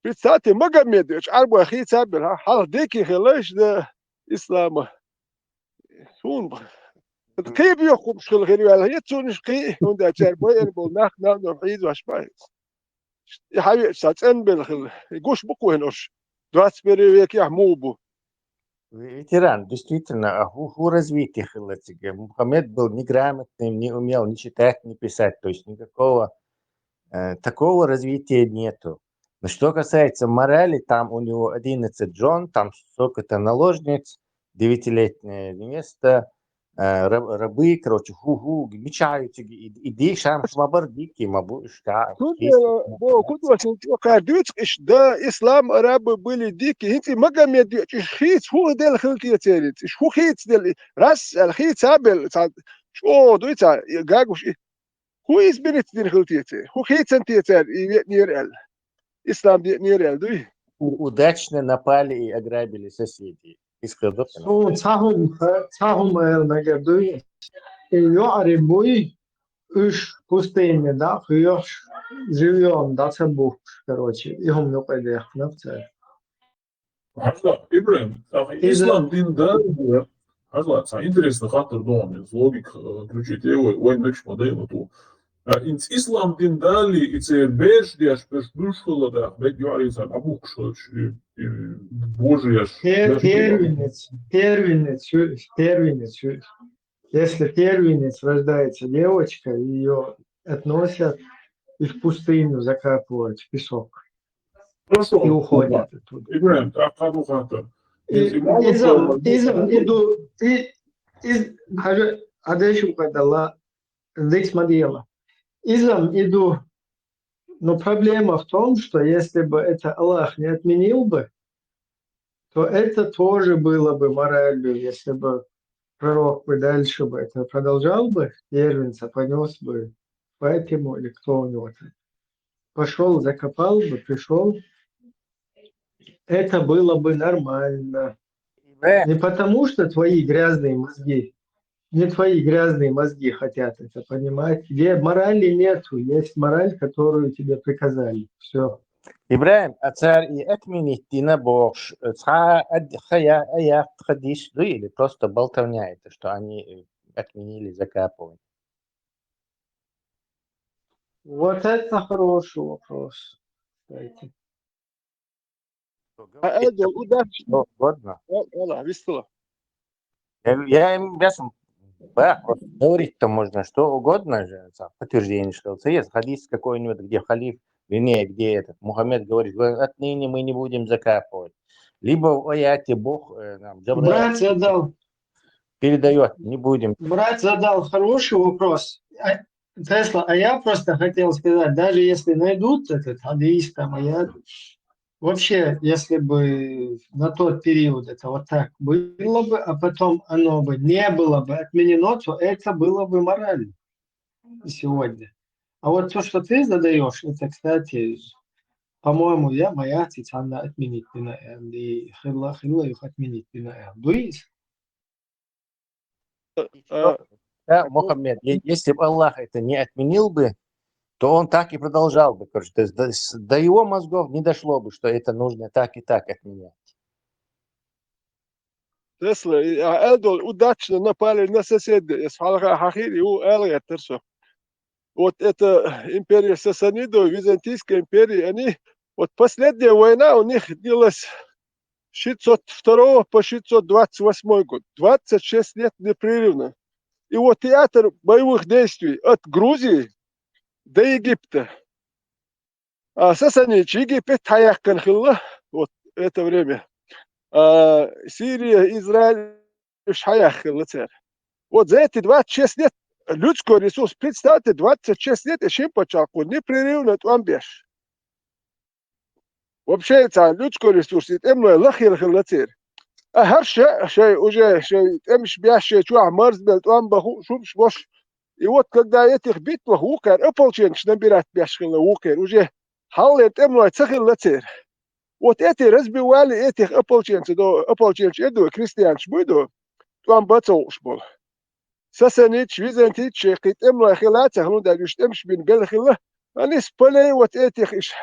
Представьте, Магомед ю, арбу хийца бел, хал деки хилаш да ислама. Сун ба. Киб ю хуб шхил хирвал, хицуниш кий, унда чар бай эр бол нах, нав, нав, хийз ваш бай. И хьавеъ са цӀен белхил, и гуш бу кхуьнуш, двадцать первый век яхь мугӀу бу. Ветеран, действительно, а ху, ху развитие хилла цига. Мухаммед был неграмотным, не умел ни читать, ни писать, то есть никакого э, такого развития нету. Но что касается морали, там у него одиннадцать жен, там сколько-то наложниц, девятилетняя невеста, э, рабы, короче, ху-ху, мечают, иди, шам шмабар дики, мабу, шка. Бо кудвасин кар дюц иш да ислам арабы были дики, хинти Магомед ю, иш хиц ху дел хилти церит, иш ху хиц дел, раз ал хиц абел, ца, чо дуйца, гагуш, ху из бинит дин хилти цер, ху хицан ти цер, и вет нир ал. Ислам дет нир ал, дуй. Удачно напали и ограбили соседей. Из кадык. Сун цахум, цахум эл нагер дуй. И ё арибуй, уж пустыне да, хуёш, живьём да, цабух, короче, и хум нукъай дэх, напцер. Хьажа, Ибрагьим, аха, ислам дин дали, хьажа, ца интересный хаттар догӀун, из логика, э, включить, э, вай, вай ночь модель, вот, а, инц ислам дин дали, и цер беш деш, беш душ хала да, бек юари сан, абух шоч, и, и, божий яш. Первенец, первенец, первенец. Если первенец рождается девочка, ее относят и в пустыню закапывают в песок. Хорошо. И уходят оттуда. Ибрагьим, так, так, так. И, изам, изам, иду, и, из, хажа, адешу кадала, здесь мадьяла. Изам, иду. Но проблема в том, что если бы это Аллах не отменил бы, то это тоже было бы моралью, если бы пророк бы дальше бы это продолжал бы, первенца понёс бы Фатиму или кто у него там. Пошёл, закопал бы, пришёл. Это было бы нормально. Не потому, что твои грязные мозги, не твои грязные мозги хотят это понимать. Где морали нету, есть мораль, которую тебе приказали. Всё. Ибрагьим, а цар и отменить дина бохш, цхьа ад-, хая, ая, хадис, ну или просто болтовня это, что они, э, отменили закапывание. Вот это хороший вопрос, кстати. А, Эдуард, удачи. Ну, ладно. Э, Эла, вистула. Я, я им, я сам, да, вот говорить-то можно что угодно же, за подтверждение, что есть хадис какой-нибудь, где халиф, вернее, где этот Мухаммед говорит: «Вы, отныне мы не будем закапывать». Либо в аяте Бог, э, нам, Джабраил Брат задал, передаёт: «Не будем». брат задал хороший вопрос. А, Тесла, а я просто хотел сказать, даже если найдут этот хадис, там, аят, вообще, если бы на тот период это вот так было бы, а потом оно бы не было бы отменено, то это было бы морально сегодня. А вот то, что ты задаешь, это, кстати, по-моему, я моя цицанна отменить не наверное, и хилла, хилла их отменить не наверное. Дуис? А, да, Мухаммед, е- если бы Аллах это не отменил бы, то он так и продолжал бы, короче, то есть до, с- до его мозгов не дошло бы, что это нужно так и так отменять. Тесла, а Элдол удачно напали на соседей. Эс халха хахири у Элга терсо. Вот это империя Сасанидо, Византийская империя, они вот последняя война у них длилась с шестьсот второго по шестьсот двадцать восьмой год. Двадцать шесть лет непрерывно. И вот театр боевых действий от Грузии до Египта. А Сасанич Египет хаяхкан хилла, вот это время. А Сирия, Израиль, уж хаяхкан хилла цер. Вот за эти двадцать шесть лет людской ресурс, представьте, двадцать шесть лет и шим пачалку непрерывно там беш. Вообще, это людской ресурс, это эмлой лахил хилла цер. А харша, шей, уже, шей, эмш беш, шей, чуа марз бел, там баху, шумш бош. И вот когда этих битвах укар, ополченч набирать беш хилла укар, уже халле эмлой цахилла цер. Вот эти разбивали этих ополченцев, до ополченч эду, крестьянч буду, там бацоуш бол. Сасанич, Византич, шей, кит эмлой хилла цахлун да, юш эмш бин бел хилла, они спалей вот этих иш.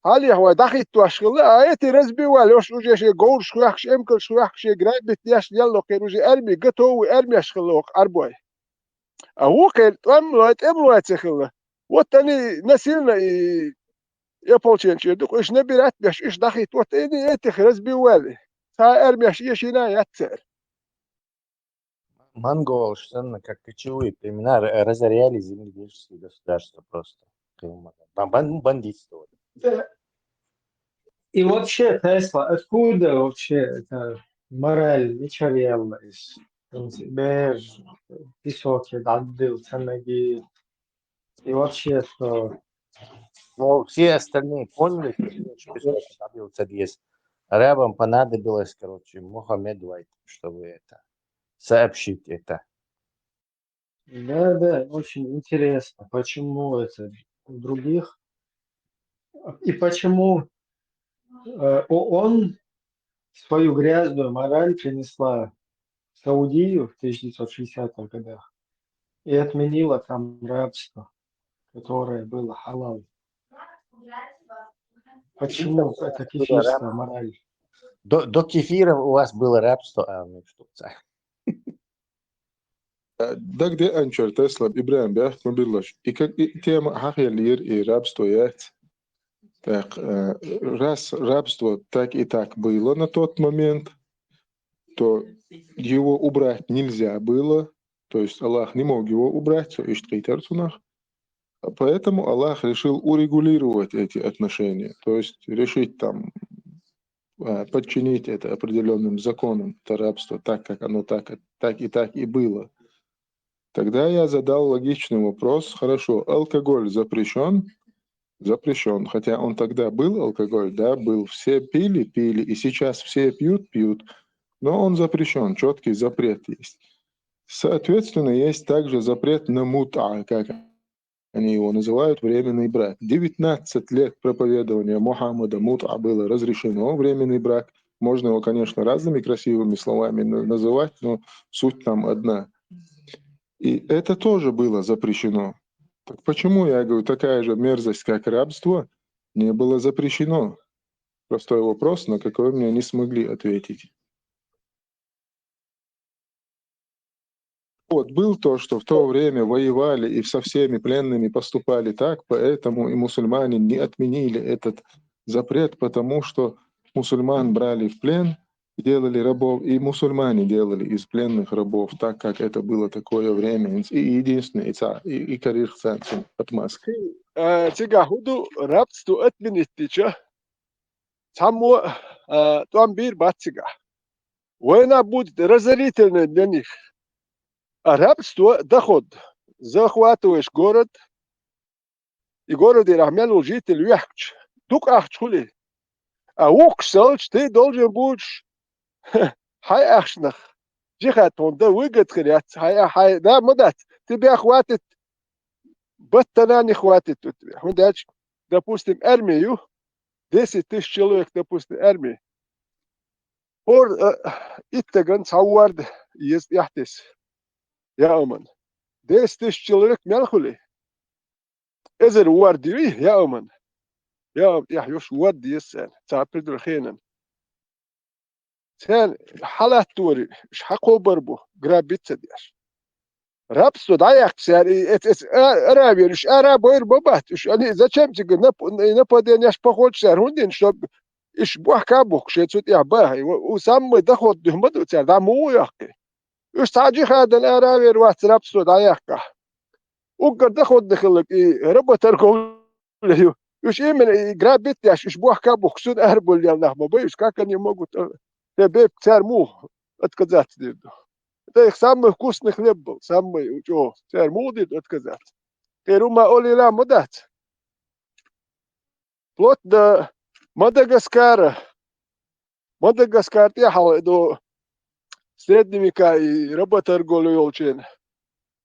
Хали хвай дахит туаш хилла, а эти разбивали, уж уже шей гоуш хуяхш, эмкл хуяхш, шей грабит яш, ялло кер, уже армия, готовый армия хилла, арбой. А укер, там лой, там лой цехилла. Вот они насильно и ополченчи, дук, иш набирать беш, иш дахит, вот они этих разбивали. Са армия ешина яцер. Монголы, что ли, как кочевые племена ра- разоряли земледельческие государства просто. Прямо бан- бан- бандитство. Да. И вообще, Тесла, откуда вообще эта мораль нечарьяла из Бер, песок, даддыл, цанаги? И вообще, что Но все остальные поняли, что Песок добился здесь. Арабам понадобилось, короче, Мухаммед Уайт, чтобы это сообщить это. Да, да, очень интересно, почему это у других и почему э, ООН свою грязную мораль принесла в Саудию в тысяча девятьсот шестидесятых годах и отменила там рабство, которое было халал. Почему это кефирская мораль? До, до кефира у вас было рабство, а ну что за. Дагде анчар Тесла Ибраим бяхт ма биллаш. И как и тема хахья лир и рабство яц. Так, э, раз рабство так и так было на тот момент, то его убрать нельзя было, то есть Аллах не мог его убрать, со ишт кайтарцунах. Поэтому Аллах решил урегулировать эти отношения, то есть решить там, э, подчинить это определенным законам, это рабство, так, как оно так, так и так и было. Тогда я задал логичный вопрос. Хорошо, алкоголь запрещен? Запрещен. Хотя он тогда был, алкоголь, да, был. Все пили, пили. И сейчас все пьют, пьют. Но он запрещен. Четкий запрет есть. Соответственно, есть также запрет на мут'а, как они его называют, временный брак. Девятнадцать лет проповедования Мухаммада мут'а было разрешено, временный брак. Можно его, конечно, разными красивыми словами на- называть, но суть там одна. И это тоже было запрещено. Так почему, я говорю, такая же мерзость, как рабство, не было запрещено? Простой вопрос, на который мне не смогли ответить. Вот, был то, что в то время воевали и со всеми пленными поступали так, поэтому и мусульмане не отменили этот запрет, потому что мусульман брали в плен, делали рабов, и мусульмане делали из пленных рабов, так как это было такое время, и единственное, и, ца- и, и карих цанцин отмазка. Э, Цига худу рабство отменить тича. Цамо, э, там бир бат цига. Война будет разорительной для них. А рабство — доход. захватываешь город, и городера мел йола житель вехкача, дукха ахча хуле. А вухкаш ца хилча, ты должен будешь хьай ахчанах джихад тхона дан выгода хир яц, хьай, хьай, да, ма дац, тебя хватит, баттана не хватит у тебя. ХӀунда аьлча, допустим, армия ю, десять тысяч человек, допустим, армия. ХӀора, э, итт стагана цхьа ворда еза тӀехьатесса. Яа, Ӏуман. Десять тысяч человек мел хуле. Эзар ворда юй, яа, Ӏуман. Яа, Ӏуман, тӀехьа йолаш ворда еза царна, цхьа предохранитель. Царна хьалаттавар, уж хьакхобар бу, грабить ца деш. Рабство дӀаяккха цар, и эц-, эц-, а-, араваьр, уж ара а бовр ма бац, уж ани зачем цига нап-, и нападенеш похочу цар, хӀунда аьлча, чтоб уж бохка а бухкуш, шоай цу тӀехь баха, и у-, у самый доход дуьхьа ма ду цар, дӀа муха йоккхий? Уж цхьа а джихадана араваьр вац, рабство дӀаяккхахь. Уггар доход хилларг и работорговля ю. Уж именно и грабить деш, уж бохка а бухкуш, цунна арабовла нах ма бий уж, как они могут, э, те бепиг цар муха отказаться дийр ду? Это их самый вкусный хлеб был, самый чӀогӀа. Цар муха дийр ду отказаться? Кхерама олийла ма дац. Вплоть до Мадагаскара. Мадагаскар тӀехьа хьалха ду Средневековье и работорговля йолча хенахь.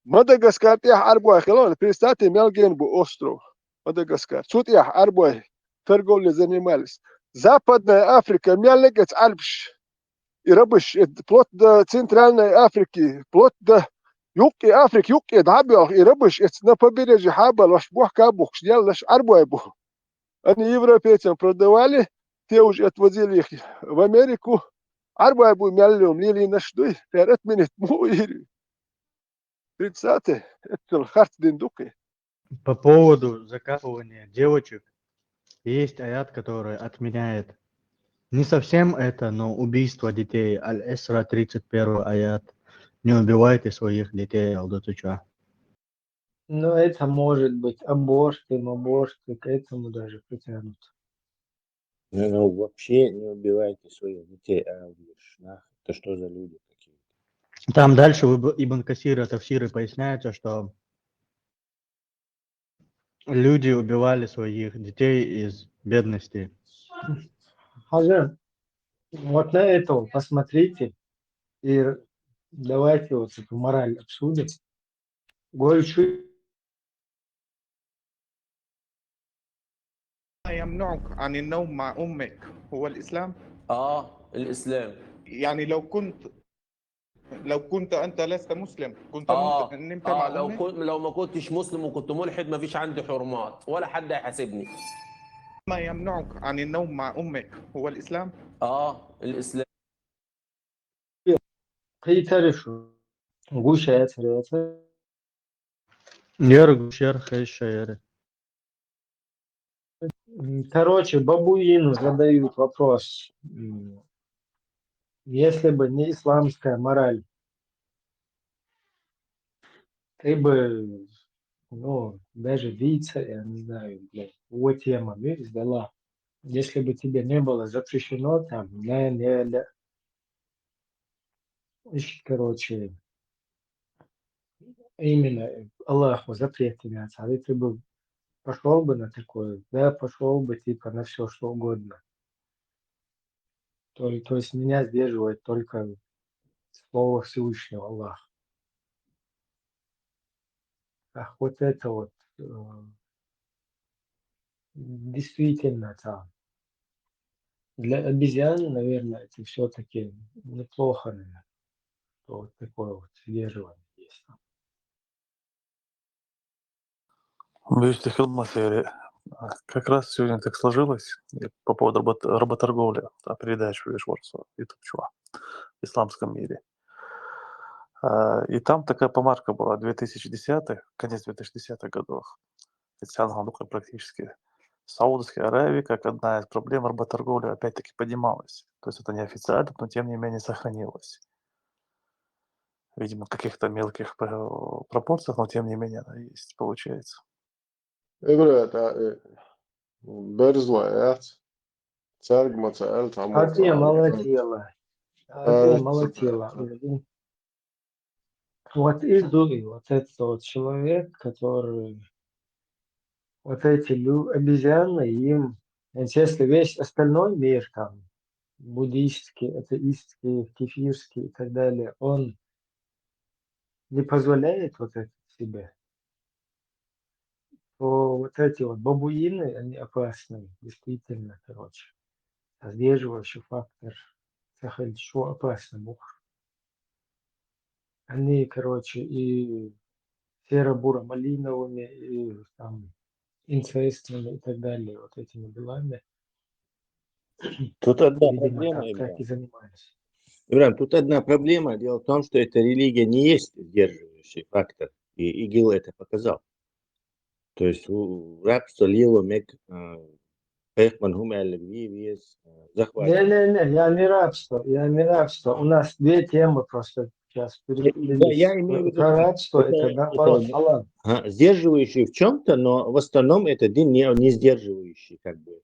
Мадагаскар тӀехьа Ӏарбой хилла, представьте, мел гена бу остров Мадагаскар. Цу тӀехьа Ӏарбой торговлей занимались. Западная Африка мел легеца Ӏарбаш и рабаш, э, вплоть до Центральной Африки, вплоть до юккъе, Африка юккъе дӀабоьлху и рабаш, эцна побережье хьабалош, бохка а бухкуш, деллаш Ӏарбой бу. Они европейцам продавали, те уже отвозили их в Америку. Ӏарбой бу мел лоьма лелийнаш дуй, цара отменить ма йийр. Представьте, это харц дин дукхи. По поводу закапывания девочек, есть аят, который отменяет. Не совсем это, но убийство детей. Аль-Исра, тридцать первый аят. Не убивайте своих детей, алдатуча. Но это может быть аборты, маборты, к этому даже притянут. Ну, ну, вообще не убивайте своих детей, а говоришь, нах, это что за люди такие? Там дальше в Иб-, Ибн Касир, Тафсиры поясняется, что люди убивали своих детей из бедности. Хьажа, вот на это посмотрите и давайте вот эту мораль обсудим. Гой чу- ما يمنعك عن النوم مع أمك هو الإسلام؟ آه، الإسلام. يعني لو كنت، لو كنت أنت لست مسلم، كنت آه، نمت، نمت آه، مع لو أمك؟ كنت، لو ما كنتش مسلم وكنت ملحد، ما فيش عندي حرمات، ولا حد هيحاسبني. ما يمنعك عن النوم مع أمك هو الإسلام؟ آه، الإسلام. Кхетарий шу? Гуш яцара яцара? Яра гуш яра, хезаш яра. М, короче, бабуину задают вопрос. М, если бы не исламская мораль, ты бы, ну, даже вица, я не знаю, блядь, вот тема, видишь, дала. Если бы тебе не было запрещено, там, не, не, не. Ищет, короче, именно Аллаху запрет имеется. А ты бы пошёл бы на такое? Да, пошёл бы, типа, на всё, что угодно. То, то есть меня сдерживает только слово Всевышнего Аллаха. Ах, вот это вот, э, действительно, там, для обезьяны, наверное, это всё-таки неплохо, наверное, что вот такое вот сдерживание есть. Биштахил Масери. Как раз сегодня так сложилось, и по поводу работ-, работорговли, а, передачу вижу вот в YouTube чего, в исламском мире. А, и там такая помарка была, две тысячи десятый, конец две тысячи десятых годов. Специально наука практически. В Саудовской Аравии как одна из проблем работорговли опять-таки поднималась. То есть это неофициально, но тем не менее сохранилось. Видимо, в каких-то мелких, э, пропорциях, но тем не менее она есть, получается. Эбрата, э, берзлаяц. Царгмаца эль там. Артем, молодец. Артем, молодец. Вот и Зуй, вот этот вот человек, который, вот эти лю- обезьяны, им, если весь остальной мир, там, буддийский, атеистский, кефирский и так далее, он не позволяет вот это себе, то вот эти вот бабуины, они опасны, действительно, короче. А сдерживающий фактор, сахаль, что опасно, мух. Они, короче, и серо-буро-малиновыми, и там инцестными и так далее, вот этими делами. Тут одна Видимо, проблема, так, так Ибрагим. И занимались. Ибрагим, тут одна проблема. Дело в том, что это религия не есть сдерживающий фактор. И ИГИЛ это показал. То есть у- рабство лило мег, э, пайхамар хӀума аьлларг ве веза, э, захватить. Не-не-не, я не рабство, я не рабство. У нас две темы просто сейчас Да, переплелись. я имею в виду, Про рабство это- это, это- наоборот, халал. Ага, сдерживающий в чем-то, но в основном это дин не, не сдерживающий, как бы.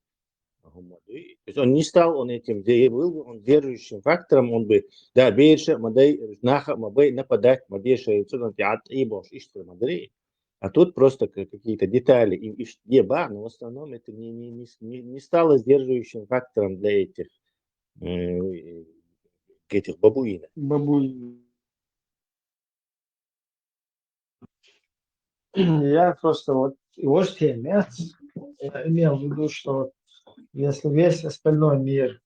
То есть он не стал, он этим, где был бы он сдерживающим фактором, он бы, да, беша, мадай, наха, мабай, нападать, мабеша, и цуган тиат, и бош, иштра мадари. А тут просто ка- какие-то детали, и, и ш- еба, но в основном это не, не, не, с- не, не стало сдерживающим фактором для этих, э, этих бабуинов. Бабуин. Я просто вот его же тема, я имел в виду, что вот если весь остальной мир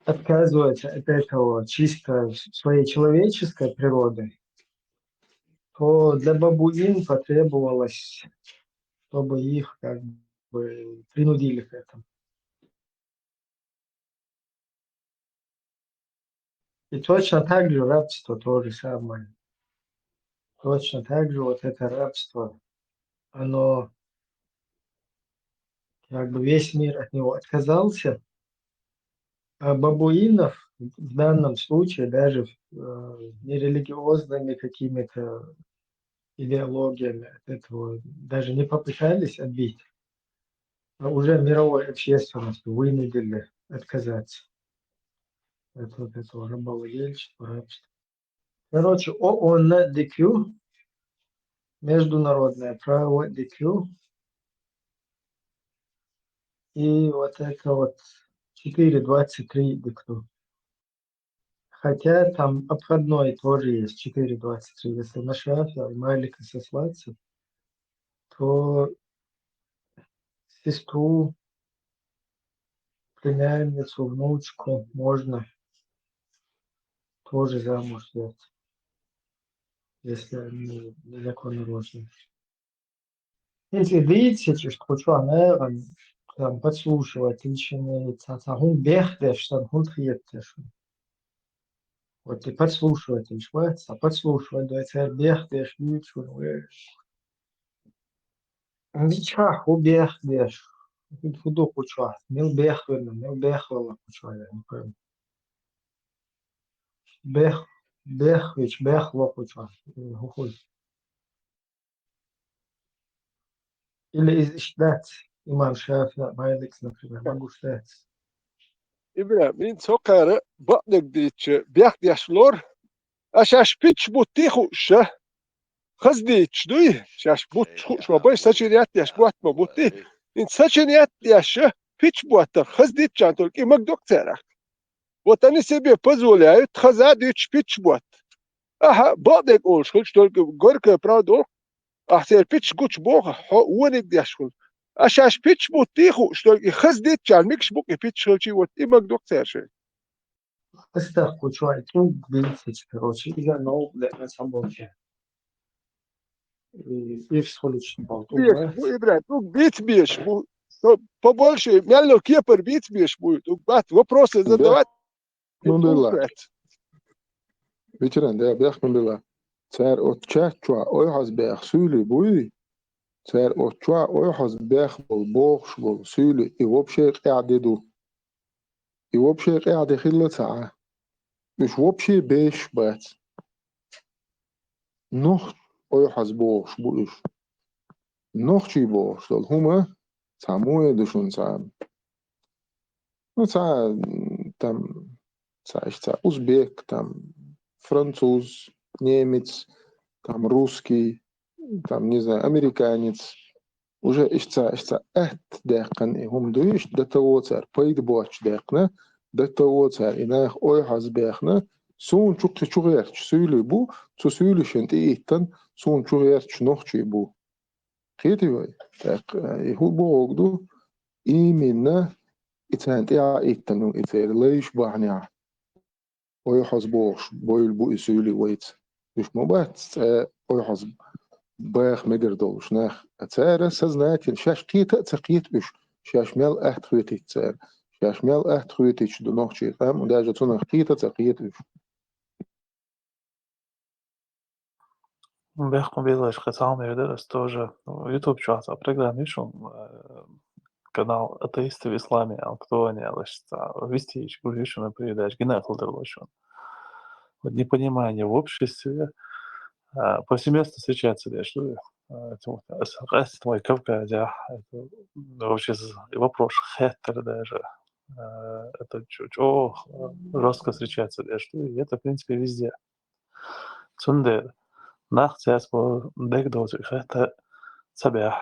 отказывается от этого чисто своей человеческой природы, то для бабуин потребовалось, чтобы их как бы принудили к этому. И точно так же рабство то же самое. Точно так же вот это рабство, оно как бы весь мир от него отказался, а бабуинов в данном случае даже э, нерелигиозными какими-то идеологиями от этого даже не попытались отбить, а уже мировой общественностью вынудили отказаться от вот этого рабовладельчества, рабства. Короче, ООН дикю, международное право дикю, и вот это вот четыре двадцать три дикю. Хотя там обходной тоже есть четыре двадцать три. Если на Шафи'я и Малика сослаться, то сестру, племянницу, внучку можно тоже замуж взять, если они незаконно рождены. Если видите, что кучу там подслушивать лично, ца ца хун бехдеш, ца хун тхиеттеш. Вот и подслушивать лишь, вот, а подслушивать, да, ца бехдеш, ничего, ничего, ху бехдеш. Худо кучу, мил бехвена, мил бехвела кучу, я не пойму. Бех, бехвич, бехло кучу. Хухуй. Или из иштдат имам Шафи, Малик, например, могу ждать. Ибрагим, ин цо кхара бакънег дича бехдеш лор, а шаш пич бутти хуша. Хаз дича дуй, шаш бутч хуш ма бай, сачир яттеш бот ма бутти. Ин сачир яттеш пич боттар, хаз дича только и магдок церах. Вот они себе позволяют, хаза дича пич бот. Аха, бакънег олш хуш, только горькая правда, а цер пич гуч боха, хо уониг деш хул. А шаш пич бутти хуш, только и хаз дича микш бук и пич хилчи, вот и магдок церши. Астах кучу, ай, туг бинцич, короче, иза наук да на самболча. И ирс хулич бал туг. Беш, бу Ибрагим, туг биц беш, бу, то побольше, мяло кепар биц беш бу, туг бат, вопросы задавать. Ну, да ладно. Бат. Ветеран, да, бяхман била. Цар от чачуа ой хаз бях сули буй. Цар от чуа ой хаз бях бол бохш бол сули и вообще къяде ду. И вообще къяде хилла ца. Уж вообще беш бац. Нох ой хаз бохш бу уж. Нохчи бохш дол хума ца муе душун ца. Ну, ца, м, там, ца, иш ца узбек, там, француз, немец, там русский, там, не знаю, американец, уже иштта, иштта атта даьккхина и хӀума ду, иштта дан тово цара, пайда боцуш даьккхина, дан тово цара, и нах ойхьазбаьхна, суна чу кхин чу гӀерташ суьйлий бу, цу суьйлашна тӀеиттина, суна чу гӀерташ нохчий бу. Кхетий вай? ТӀаккха и хӀун бохург ду? Именно и царна тӀе а иттина ю, и церан лайш бахьанехь. Ойхьазбохуш, бойла бу и суьйлий вайца. Уьш ма бац цкъа ойхьазбаха мегар долуш нах. Цара сознательно, шаьш кхета а ца кхета уьш, шаьш мел атта хетийта цара. Шаьш мел атта хетийта ду нохчий къам, даже цунах кхета а ца кхета уьш. Бехк ма биллалаш, кхин цхьа хӀума эр дара ас тоже. YouTube чохь цхьа программа ю шуна, э, канал «Атеисты в исламе», аьлла, кто они, аьлла, цхьа вести йича, гуш ю шуна передача, гина хила дарло шуна. Вот непонимание в обществе, а, повсеместно встречаться деш ду, а, это вот, ас-, ас-, вай Кавказехь, это вообще з-, вопрос хеттар даже, а, это чё, чё, э, жёстко встречаться деш ду, и это, в принципе, везде. Цундела нах цаьрца бо-, дегадоцург хетта ца бехь.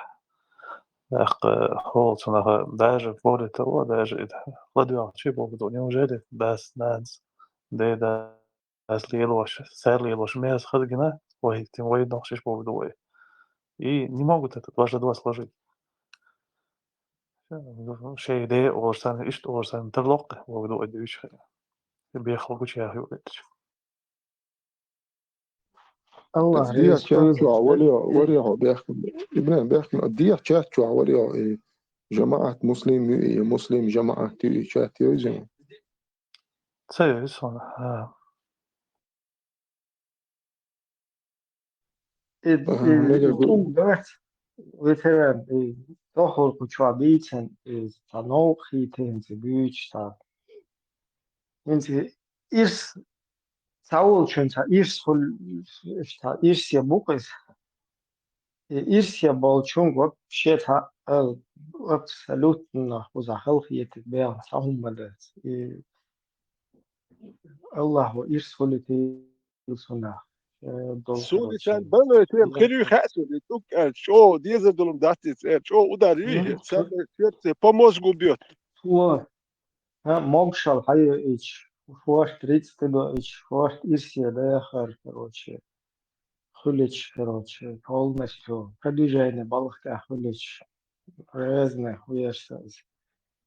ТӀаккха хӀола цунах даже более того, даже и ладоьгӀначий бохург ду, неужели дас, нанас, дедас лелош, цара лелош меза хаза гина, вай, тем вай нохчаш бохург ду вай. И не могут это два же два сложить. Шайн де олуш санна, иштта олуш санна, тарлоккхе бохург ду вай дуьйцуш хир. Бехал гучуяха юкъа. Аллах, дехьа чат чохь вале, вале хьо бехкан. Ибрахим бехкан, дехьа чат чохь вале хьо, и жамаат муслим ю, и муслим жамаат ю, и чат ю иза. Ца ю, сон, а. И, Аха, и, мегар и ду. ТӀулг дац, ветеран, и тохург чохь бийцан, и цхьа новкъа хийтинца буьйцуш цхьа. ХӀинца ирс, цхьа волчун цхьа ирс хуьлу, цхьа ирсе бу-кх иза. И ирсе болчунга вообще цхьа, а, абсолютно кхузахь халахетарг бегӀан цхьа хӀума ма дац. И Аллахо ирс хуьлуьйтийла цунах, э, долу Суна короче. Сан балла тем хир ю хаьа суна, и тӀулг аьлча, чӀогӀа дезар долу дац иза, э, чӀогӀа удар ю, Мгм. Сан сердце по мозгу бьёт. Цо, а, могушалла хьайоуьйтуш, шорта рицкъ тӀедоуьйтуш, шорта ирсе дахар, короче, хуьлуьйтуш, короче, полностью продвижение балха тӀехь хуьлуьйтуш, разные хуьлуьйтуш,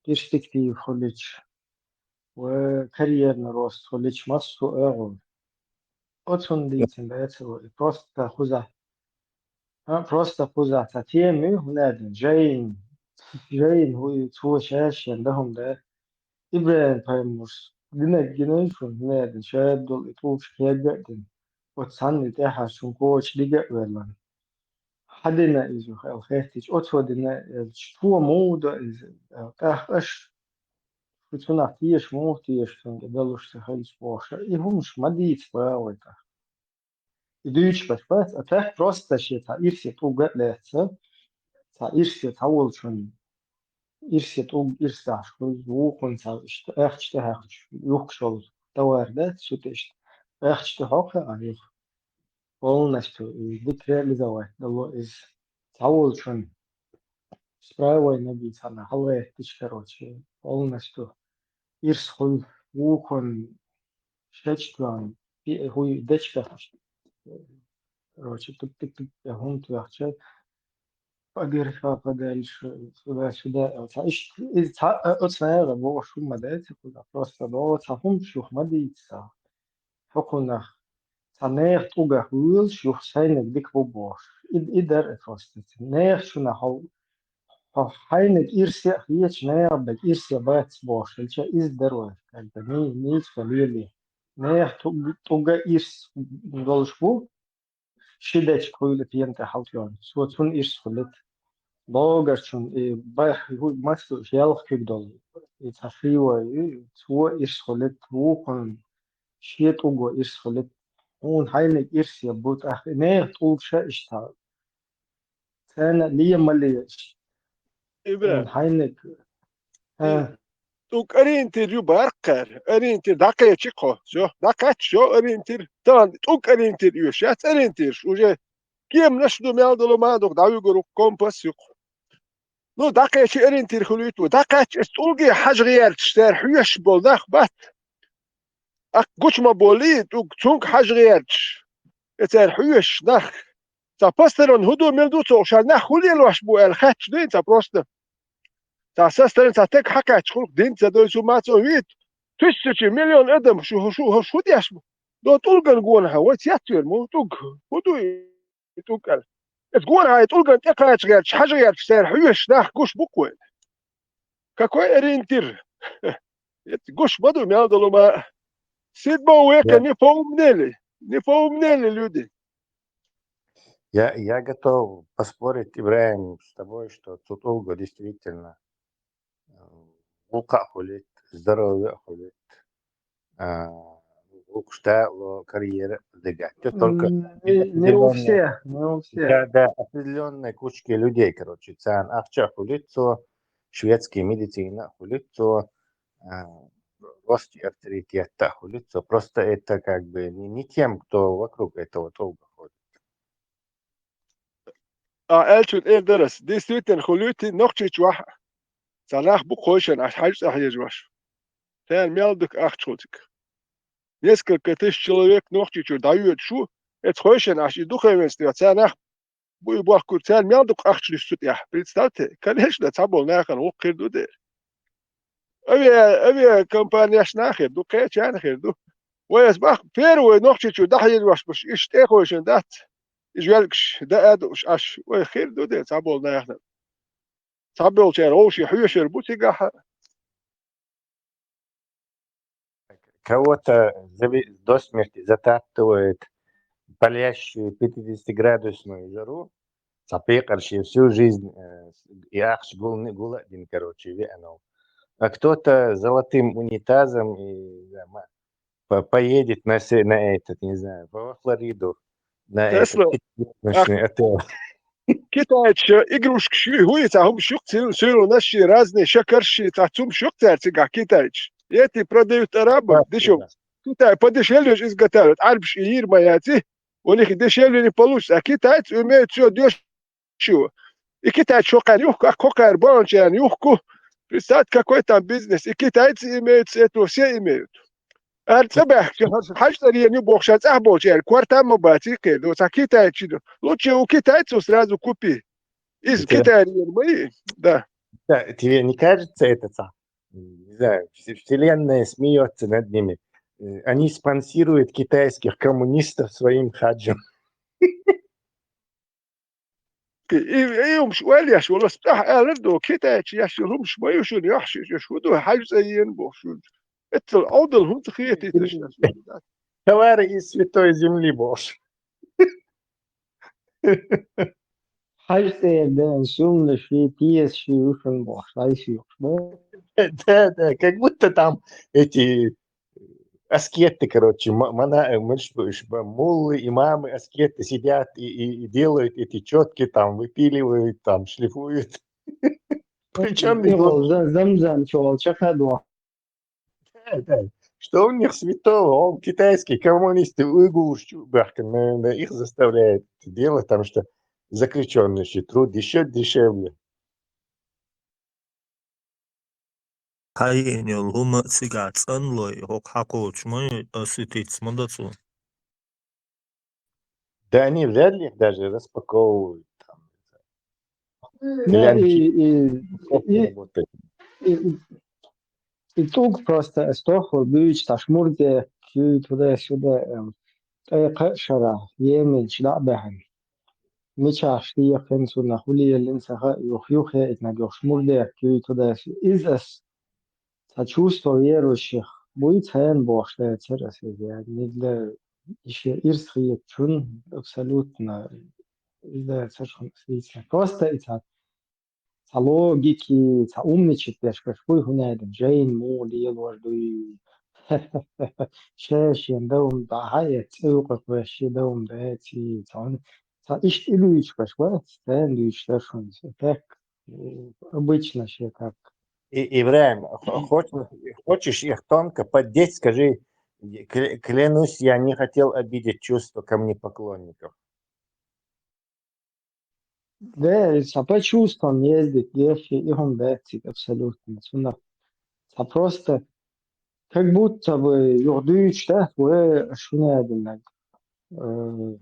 перспектива хуьлуьйтуш, ва карьерный рост хуьлуьйтуш массо а агӀор. Оцунна дийцина дацаро, и просто кхузахь, а, просто кхузахь цхьа тема ю, хӀунда аьлча жайна, жайна хӀу ю, цо шаьш шен дан хӀума дац. ИбрахӀим-пайхамарс динарг гина шуна, хӀунда аьлча шадолу и тӀулгаш кегга а дина. Оцу цхьанна тӀаьхьа шуна коча дига а ваьлла. Хьан дина иза аьлла хаьттича, оцо дина аьлча, цо муха до иза аьлла. ТӀаккха аша шу цунах теша муха теша, цунна тӀе далуш ца хилча бохуш, и хӀумаш ма дийца бан вай тӀаккха. И дуьйцуш берш бац, а тӀаккха просто шен цхьа ирсе тӀулг а лаьцна, цхьа ирсе цхьа волчун, ирсе тӀулг, ирс дахьаш хуьлу, вукхунна цхьа иштта ахча тӀехьаьхча, юхкуш йолу товар дац, цу тӀе иштта ахча тӀе хьокху а юха. Полностью и дика реализовать дало иза. Цхьа волчун справой набийцана хьалгӀеттича, короче, полностью ирс хуьлу, вукхунна шечтан, и хӀуй дечка, короче, туп-туп-туп, я хӀума тоьхча, подъехал, подальше, сюда, сюда. Цхьа иш-, иза цхьа, а, оцу наха бохуш хӀума дац, просто боху, цхьа хӀума шух ма дийца. Хьо кхунах цхьа нехан тӀугах вуьйлуш, юха сайниг дика бу бохуш. И, и дара и просто. Нехан чунах хьо, хьо хьайниг ирсе а хеташ, нехан берг ирсе бац бохуш, хилча иза дара вай. Как бы ни-, ницкъ лели. Нехан тӀу-, тӀуга ирс долуш бу, ши дечка хуьлу пена тӀе хьалчӀон. Цо цунна ирс хуьлуьйту. Догарчун и байх хӀу-, массо а ялх куьг долу. И цхьа шийвой, и цо ирс хуьлуьйту, вукхунна шен тӀуго ирс хуьлуьйту. Хьуна хьайниг ирс я бу тӀаккха. И нехан тӀулгаш а иштта. Царна ле ма ле иштта. Ибра. Хьуна хьайниг. ХӀа. ТӀуг ориентир ю баккхар, ориентир дӀакхечи кхо. Всё, дӀакхаьчча, всё, ориентир. Тахана тӀуг ориентир оьшуш яц, ориентираш уже кеманаш ду, мел долу ма ду, дӀавуьгур ву компас юкъа. Ну, дӀакхечи ориентир хуьлуьйту, дӀакхаьчча, эс тӀулге хьажа гӀерташ, цара хьоьшуш болу нах бац. Аккха гучу ма боллий, тӀуг цунга хьажа гӀерташ. Э, цара хьоьшуш нах. Цхьа посторонний хӀун ду, мила ду цо, ша нах хӀун лелош бу аьлла хаьтташ дуй цхьа просто. Цхьа со стагана цхьа таг хьакхаьчча хуьлу дин ца дойсу ма цо вийта. Тысячи, миллион адам шу, шу, шу, шу деш бу. До тӀулган гонахьа, вай цецвер му, тӀуг, хӀун ду и тӀуг аьлла. Эс гонахьа и тӀулган тӀекхача гӀерташ, хьажа гӀерташ, цара хьоьшуш нах гуш бу-кх вайна. Какой ориентир? Эт гуш ма ду мел долу ма. Седьмого века не поумнели, не поумнели люди. Я, я готов поспорить, Ибраим, с тобой, что цу тӀулго действительно, э, гӀуллакх а хуьлуьйту, здоровье а хуьлуьйту, а, гӀуллакхаш далу, карьера а дигахь. Только М, не, не у всех, не у всех. Да, да, определённой кучке людей, короче, царна ахча а хуьлуьйту цо, шведский медицина а хуьлуьйту цо, а, росте авторитет а хуьлуьйту цо. Просто это как бы не, не тем, кто вокруг этого тӀулга ходит. А, аьллачун эр дара ас. Действительно, хуьлуьйту Нохчийчохь цхьа нах бу кхойшина, аш хьаьжа цӀа хьежаш. Царна мел дика ахча хуьлу цига. Несколько тысяч человек Нохчийчуьра дӀайоьдуш ву, эца кхойшина, аш и духовенство, царна нах бу и бохкур, царна мел дукха ахча луьйш цу тӀехь. Представьте, конечно, цхьаболу нахана вукху хир ду дера. Авиа-, авиакомпанеш нах хир ду, кхечарна хир ду. Вай ас бах, первый Нохчийчуьра дӀахьежош баш, иштта тӀекхойшина дац. И жоьлгаш даа а дууш Ӏаш, вай хир ду де цхьаболу нахана. Цхьаболчара вовшийн хьоьшура бу цигахь. Кого-то зави-, до смерти затаптывает палящую пятидесятиградусную жару, цхьа пекъар шен всю жизнь, э, и ахча гулни-, гула а дина, короче, веанал. А кто-то золотым унитазом и, да, ма-, по-, поедет на се-, на этот, не знаю, во Флориду, на этот Тесла. пятизвёздочный отель. Китайцаша игрушкаш ю, хӀуй, цхьа хӀумаш ю-кх, сил-, силонаш ши, разный шакарш ши, цхьа цумаш ю-кх цара цигахь китайцаша. Эти продают арабам, дешев. Китай подешевле изготавливает, Ӏарбаш и йийр ма яций, у них дешевле не получится. А китайцы умеют всё дешево. И китайцы шо кхаьрна юхку, а кхо кхаьра баьлчарна юхку. Представьте, какой там бизнес. И китайцы имеют, с этого все имеют. Ара цӀа баьхкича, хьажа цӀа еана ю бохуш, ша цӀахь болчу аьлла, кортам ма баций кхин. Ну, цхьа китайчи ду. Лучше у китайцев сразу купи. Из Интересно. Китай еана ма и. Да. Да, тебе не кажется это, ца-, не знаю, вс-, вселенная смеется над ними. Э, они спонсируют китайских коммунистов своим хаджем. И, и, и хӀумаш ойла еш волу, ас тӀаьхьа аьллар ду, китайчи еш йолу хӀумаш ма ю шуна, йохьуш еш, шу ду, хьажа цӀа еана бохуш шуна. Эццал Ӏовдал хӀунда ца хетийта шуна? Товары из святой земли бохуш. Хьажа цӀера деана сумнаш ши, пьесаш ши ю шуна бохуш, лайш юхуш бу. Да, да, как будто там эти аскеты, короче, ма-, мана-, э, муж-, ш-, ба-, муллы, имамы, аскеты сидят и, и, и делают эти чётки, там, выпиливают, там, шлифуют. Причём И гӀолла зам-, зам-зам чу гӀолла чекхадо. Да, да. Что у них святого? Он китайские коммунисты, уйгуры, чу бахкан, наверное, их заставляет это делать, потому что заключённый же труд ещё дешевле. Хьайина йолу хӀума цигахь цӀанлой, хӀокху хьакхочуш ма ю, аса и тиц ма дан цо. Да они вряд ли их даже распаковывают. Там. Или Да, они и, и, плохо и, работают. и, и, и цуг просто стохур буьйцу, цхьа шмурде, куьй туда-сюда, эм, тӀекха а шарахь, еминчу дӀа а баьхьна. Мичахь шиякхина цунах, хӀун лелина ца хаьа, юха, юха яийтинарг йохуш мурдех куьй туда-сюда. Иза ас цхьа чувство верующих буй цхьаьна бохуш дацара аса иза, я, не для, и шен ирс хетачун абсолютно иза дацара шуна аса дийцина. Просто и цхьа, цхьа логики, цхьа умничать деш берш буй, хӀунда аьлча жайна муха лелор дуй. Ша шен дан хӀума дӀахьа эцна, цӀе юкъа ваьш шен дан хӀума даций, цхьа хӀуна, цхьа иштта и дуьйцуш берш бац, царна дуьйцуш дара шуна, так, обычно шен как И, Ибрагим, хо- хочешь, хочешь их тонко поддеть, скажи: «Кля- клянусь, я не хотел обидеть чувства камнепоклонников». Де, ца по чувствам ездить, дехи, и хӀун баьцциг абсолютно. Цунах ца просто как будто бы юха дуьйцуш дац, вай, аш хӀун аьлла динаг. Э,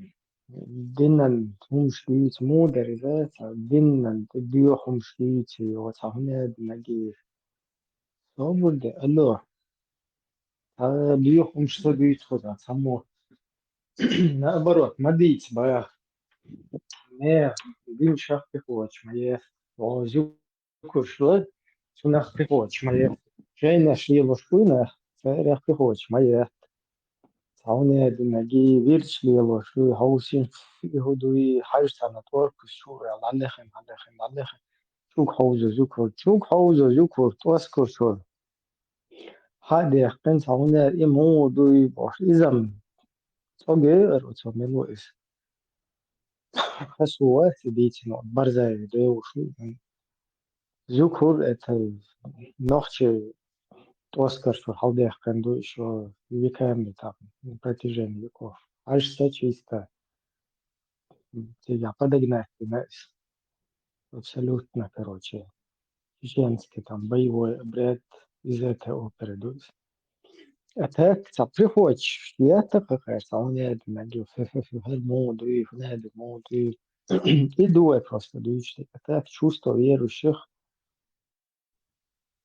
динан хӀумаш дуьйцу, муха дара иза, ца динан тӀе доьху хӀумаш дуьйцу, йо, ца хӀун аьлла динаг и. Собар де, алло. Ца доьху хӀумаш ца дуьйцу хьо, ца ца мо. Наоборот, ма дийца баха. Не, дин шах тӀе кхочу ма е. О, зу- курш вай, цунах тӀе кхочу ма е. Жайнаш лелош буй нах, царех тӀе кхочу ма е. Цхьа хӀун аьлла динаг и, вирдаш лелош вуй, хьовсийна и хӀу дуй, хьажа царна тӀоркус чу, лаллехин, лаллехин, лаллехин. Чуг хьовзо зукур, чуг хьовзо зукур, тӀоскур чура. Хьа а дехкина, цхьа хӀун аьлла, и муха дуй бохуш, иза-м цӀогара оцо мила ву иза. Хасу вац и дийцина, барзави девуш ву. Зукур это нохчи тӀоскар чура хьалдехкина ду, ишо веками там, протяжении веков. Аж са чисто. Тебя подогнать не знаешь. Абсолютно, короче. Чеченский там боевой обряд из этой оперы ду. А так, ца приходишь, я так, как я, ца хӀун аьлла динаг, хӀара муха дуй, хӀун аьлла муха дуй. И дуй просто дуьйцуш. А так, чувство верующих,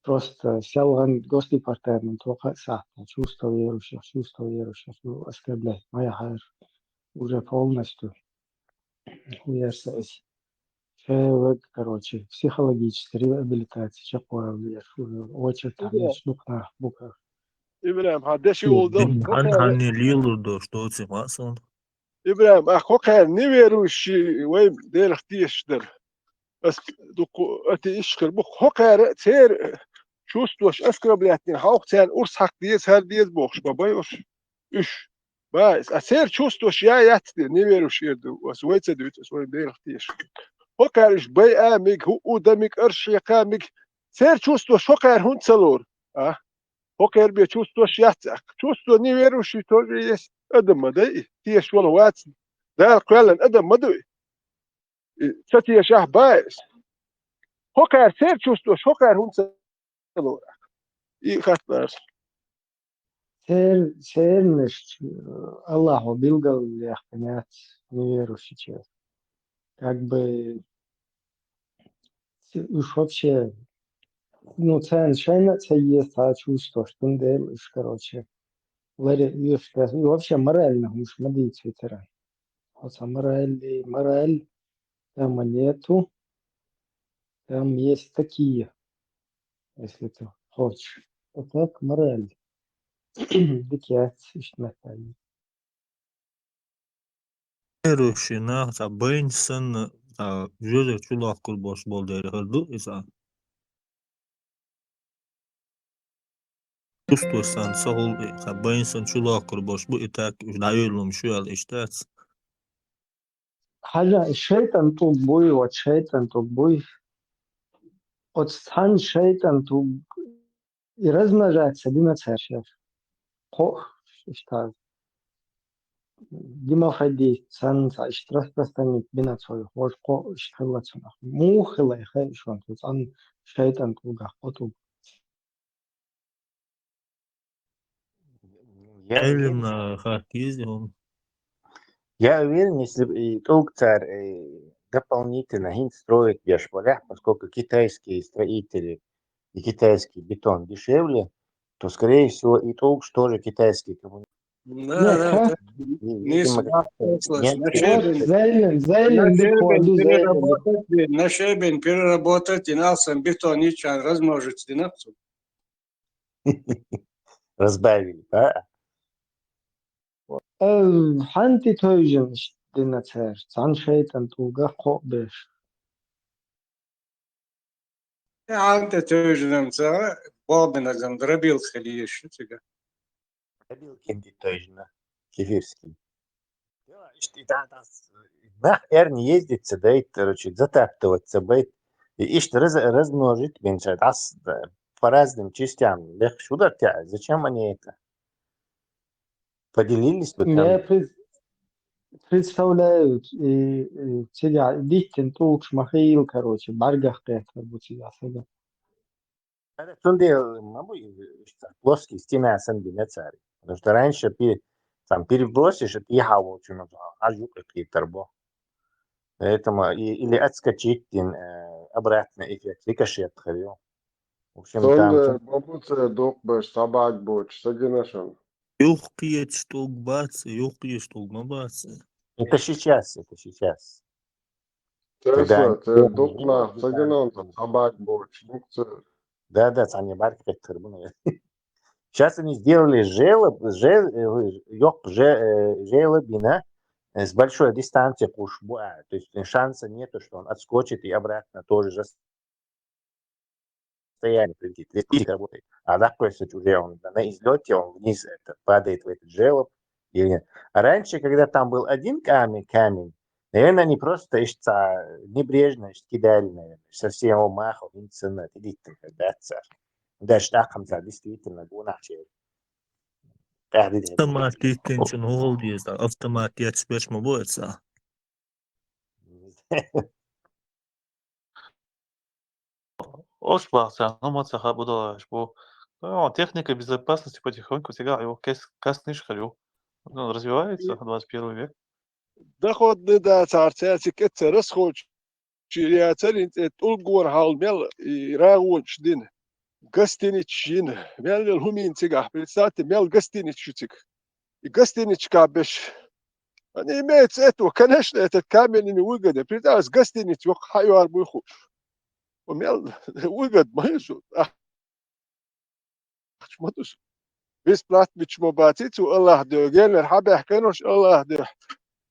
просто селхан госдепартамент ваха а сахьтал, чувство верующих, чувство верующих, ну, оскорблять ма яхьара уже полностью. Уверса эс. Человек, короче, психологическая реабилитация, чекхвала веш, уже очередь там Ибрагим. Еш букнах, буках. Ибрагим, хьан деши волу дал, Хан ханне лелур дош доци ма сон. Ибрагим, а хӀокхара неверующий вай Делах тешаш дара. Ас дукха атеисташ хир бу, хӀокхара церан чувстваш оскорблять дина, хьовха царна урс хьакха деза, хӀара деза бохуш ма бай уьш. Уьш. Ба, а церан чувстваш я яц де, неверующий эр ду, ас вай ца дуьйцу, ас вай Делах тешаш. ХӀокхара уьш бай а миг, хӀуъу да миг, арш хьекха миг, церан чувстваш хӀокхара хӀунда ца лору? А? ХӀокхара бен чувстваш яц аьлла. Чувство неверующий тоже есть. Адам ма дай и, тешаш волу вац. Дала кхоьллина адам ма ду и. И ца тешахь баьс. ХӀокхара церан чувстваш, хӀокхара хӀунда ца лору? И хаттар. Цер-, цернаш, э, Аллахьо билгал яьккхина яц неверующий чер. Как бы, ц-, уьш вообще, ну, царна шайна а ца еза цхьа чувстваш, цундела уьш, короче, ларе оьшуш дац. И вообще морально хӀумаш ма дийца витара. Оцу мораль, мораль, там нету, там есть такие, если ты хочешь. А так мораль. Дика яц, иштта меттахь. Верующий нах цхьа байна санна, цхьа жоьжахати чулохкур болуш болу дела хир ду иза. Чувстваш санна ца хуьлу и, цхьа байна санна чулохкур болуш бу и так, уьш дӀайоьллуш ю аьлла иштта дац. Хьажа, и шайтӀан тӀулг буй, вот шайтӀан тӀулг буй. Оцу цхьана шайтӀан тӀулг и размножаться дина цаьршех. Кхо, иштта, геморроидит санна, цхьа иштта распространить бина цо, хӀокху кхо иштта хилла цунах. Муха хилла и хай шуна, цу цхьана шайтӀан тӀулгах кхо тӀулг. Я уверен, Ӏилманна хатта еза хӀума. Я уверен, если б и тӀулг цара, э, дополнительно хӀинца строить беш балехь, поскольку китайские строители и китайский бетон дешевле, то, скорее всего, и тӀулгаш тоже китайский коммуни-. Да, да, да. И, видимо, как-то не... Зайлен, зайлен, Нашебен переработать, нашебен переработать, и налсан бетон ичан размножить динахцу. Разбавили, да? Э, хьанти тойжина дина цара, цхьана шайтӀан тӀулгах кхо беш. Э, хьанти тойжина ца, бобина зам дробил хили еш цига. Дробил кенди тойжина, кефирский. Да, иштта и да, да, нах эрна ездить ца дайт, короче, затаптывать ца байт. И иштта раз-, размножить бинча, дас, да, по разным частям легче ударить, а зачем они это? Поделились бы там. Я пред-, представляю, и, и цигахь диттина тӀулгаш ма хийла, короче, бӀаргах кхетар бу цигахь сага. Цундела ма бу иза, плоский стена санна бина цара. Потому что раньше пи-, там перебросишь, это ехал волчу, но а юкъе кхетар бу. Поэтому и-, или отскочить, дин, э, обратный эффект, рикошет хир ю. В общем, там Цундела ма бу цара дукха беш, цхьа бӀарг боцуш, ца гина шуна? Юхкхеташ тӀулг бац, юхкхеташ тӀулг ма бац. Это сейчас, это сейчас. Церса, Когда церса, они дукха нах ца гина, цхьа бӀарг боцуш, дукха церса. Да, да, цхьана бӀарг кхетар бу, наверное. Сейчас они сделали желоб, же-, э, ёк, же-, э, желобина, э, с большой дистанции кхуш бу, а, то есть шанса нету, что он отскочит и обратно тоже же расстояние прилетит. Здесь физика работает. А так, то есть уже он на излёте, он вниз это, падает в этот желоб. Или нет. А раньше, когда там был один камень, камень, наверное, они просто ишца небрежно иш кидали, наверное, совсем его махом, инцина, видите, когда цар. Даже так, там, цар, действительно, гунахче. Автомат диттинчун гӀолдеза, автомат ецбеш ма бу эца. Ош бахса, ну, ма ца хаба далаш бу. Ну, техника безопасности потихоньку всегда его кас-, касниш хилю. Ну, развивается, двадцать первый век. Доходный да царца цик эццерас хочешь. Чиряцарин цӀе тӀулгора хьал мел и рагӀонаш дина, гостиницаш йина, мел йолу хӀумийн цигахь, представьте, мел гостиницаш ю цига. И гостиницашкахь беш. Они имеют это, конечно, этот камень не выгоден. Представь, гостиница йоккха хьайор буй хууш. Мел выгод ма ю шу. Ахча ма ду шу. Бесплатно ма баций цу Аллах дуьхьа. Генара хьан баьхканаш Аллах дуьхьа.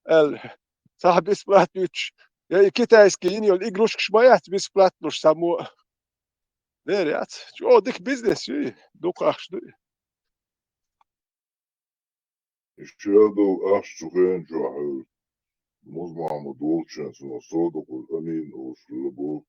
Аьлла, цхьа бесплатно юьтуш. Я и китайский йина йолу игрушкаш ма яц бесплатно луш само. Лер яц. Чо дика бизнес ю и. Дукха ахча ду и. Ишта долу ахча цу хенан чохь хьуьлла. Муза-Мохьмад волчун цунах содукъур Амин олуш хилла боху.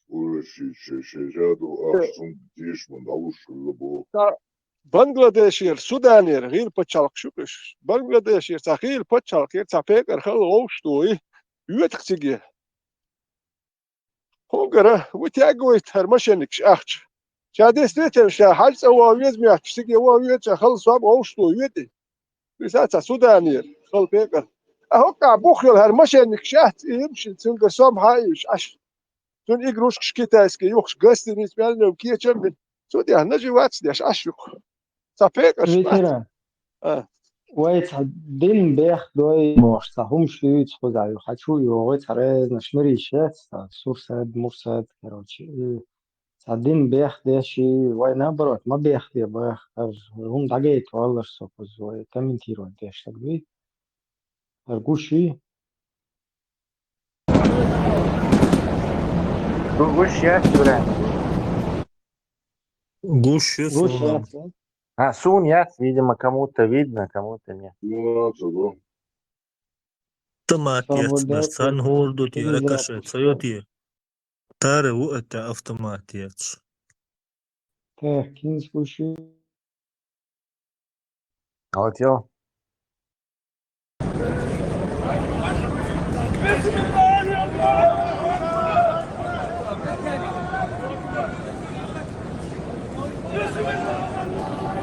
Урвешийташ шайн, шайн жа долу ахча цунна тешаман дӀалуш хилла боху. Ца Бангладешера, Суданера гӀийла пачхьалкхаш ю кхуьш. Бангладешера цхьа гӀийла пачхьалкхера цхьа пекъар хала вовшахтои, йоьтах циге. Хьунгара вытягивает хӀара мошенникаш ахча. Ша действительно, ша хьаьжцӀа ван веза моьттуш, циге ван веза, ша хала сом вовшахтои йоьтӀи. Иза цхьа Суданера, хала пекъар. А хӀоккхахь бух йолу хӀара мошенникаш яц, и йимшин цуьнгара сом хьаийвиш Ӏаш. Цуьнан игрушкаш китайский юхуш, гостиница мел йолу кечам бина. Цу тӀехь нажи вац деш Ӏаш юкъа. Цхьа пекъарш бац. Ветеран. А. Вай цхьа дин бех дой, мохь цхьа хӀумаш дуьйцу кхузахь, ю хьан чу а йогӀу, цхьа разнаш мирийш яц, цхьа сурсад, мурсад, короче, и цхьа дин бех деш, и вай наоборот, ма бех де бах, хӀара хӀума дӀагайта валлаш со кхуза, вай комментировать деш стаг дуй. ХӀара гуш ю? Гуш яц, Ибрахим? Гуш ю. Гуш суна яц, а? А, суна яц, видимо, кому-то видно, кому-то нет. Ну, ладно, да. Автомат яц, сан хӀора ду те, ракошет, ца йо те? Тара ву это автомат яц. Так, кин случай. Вот йо.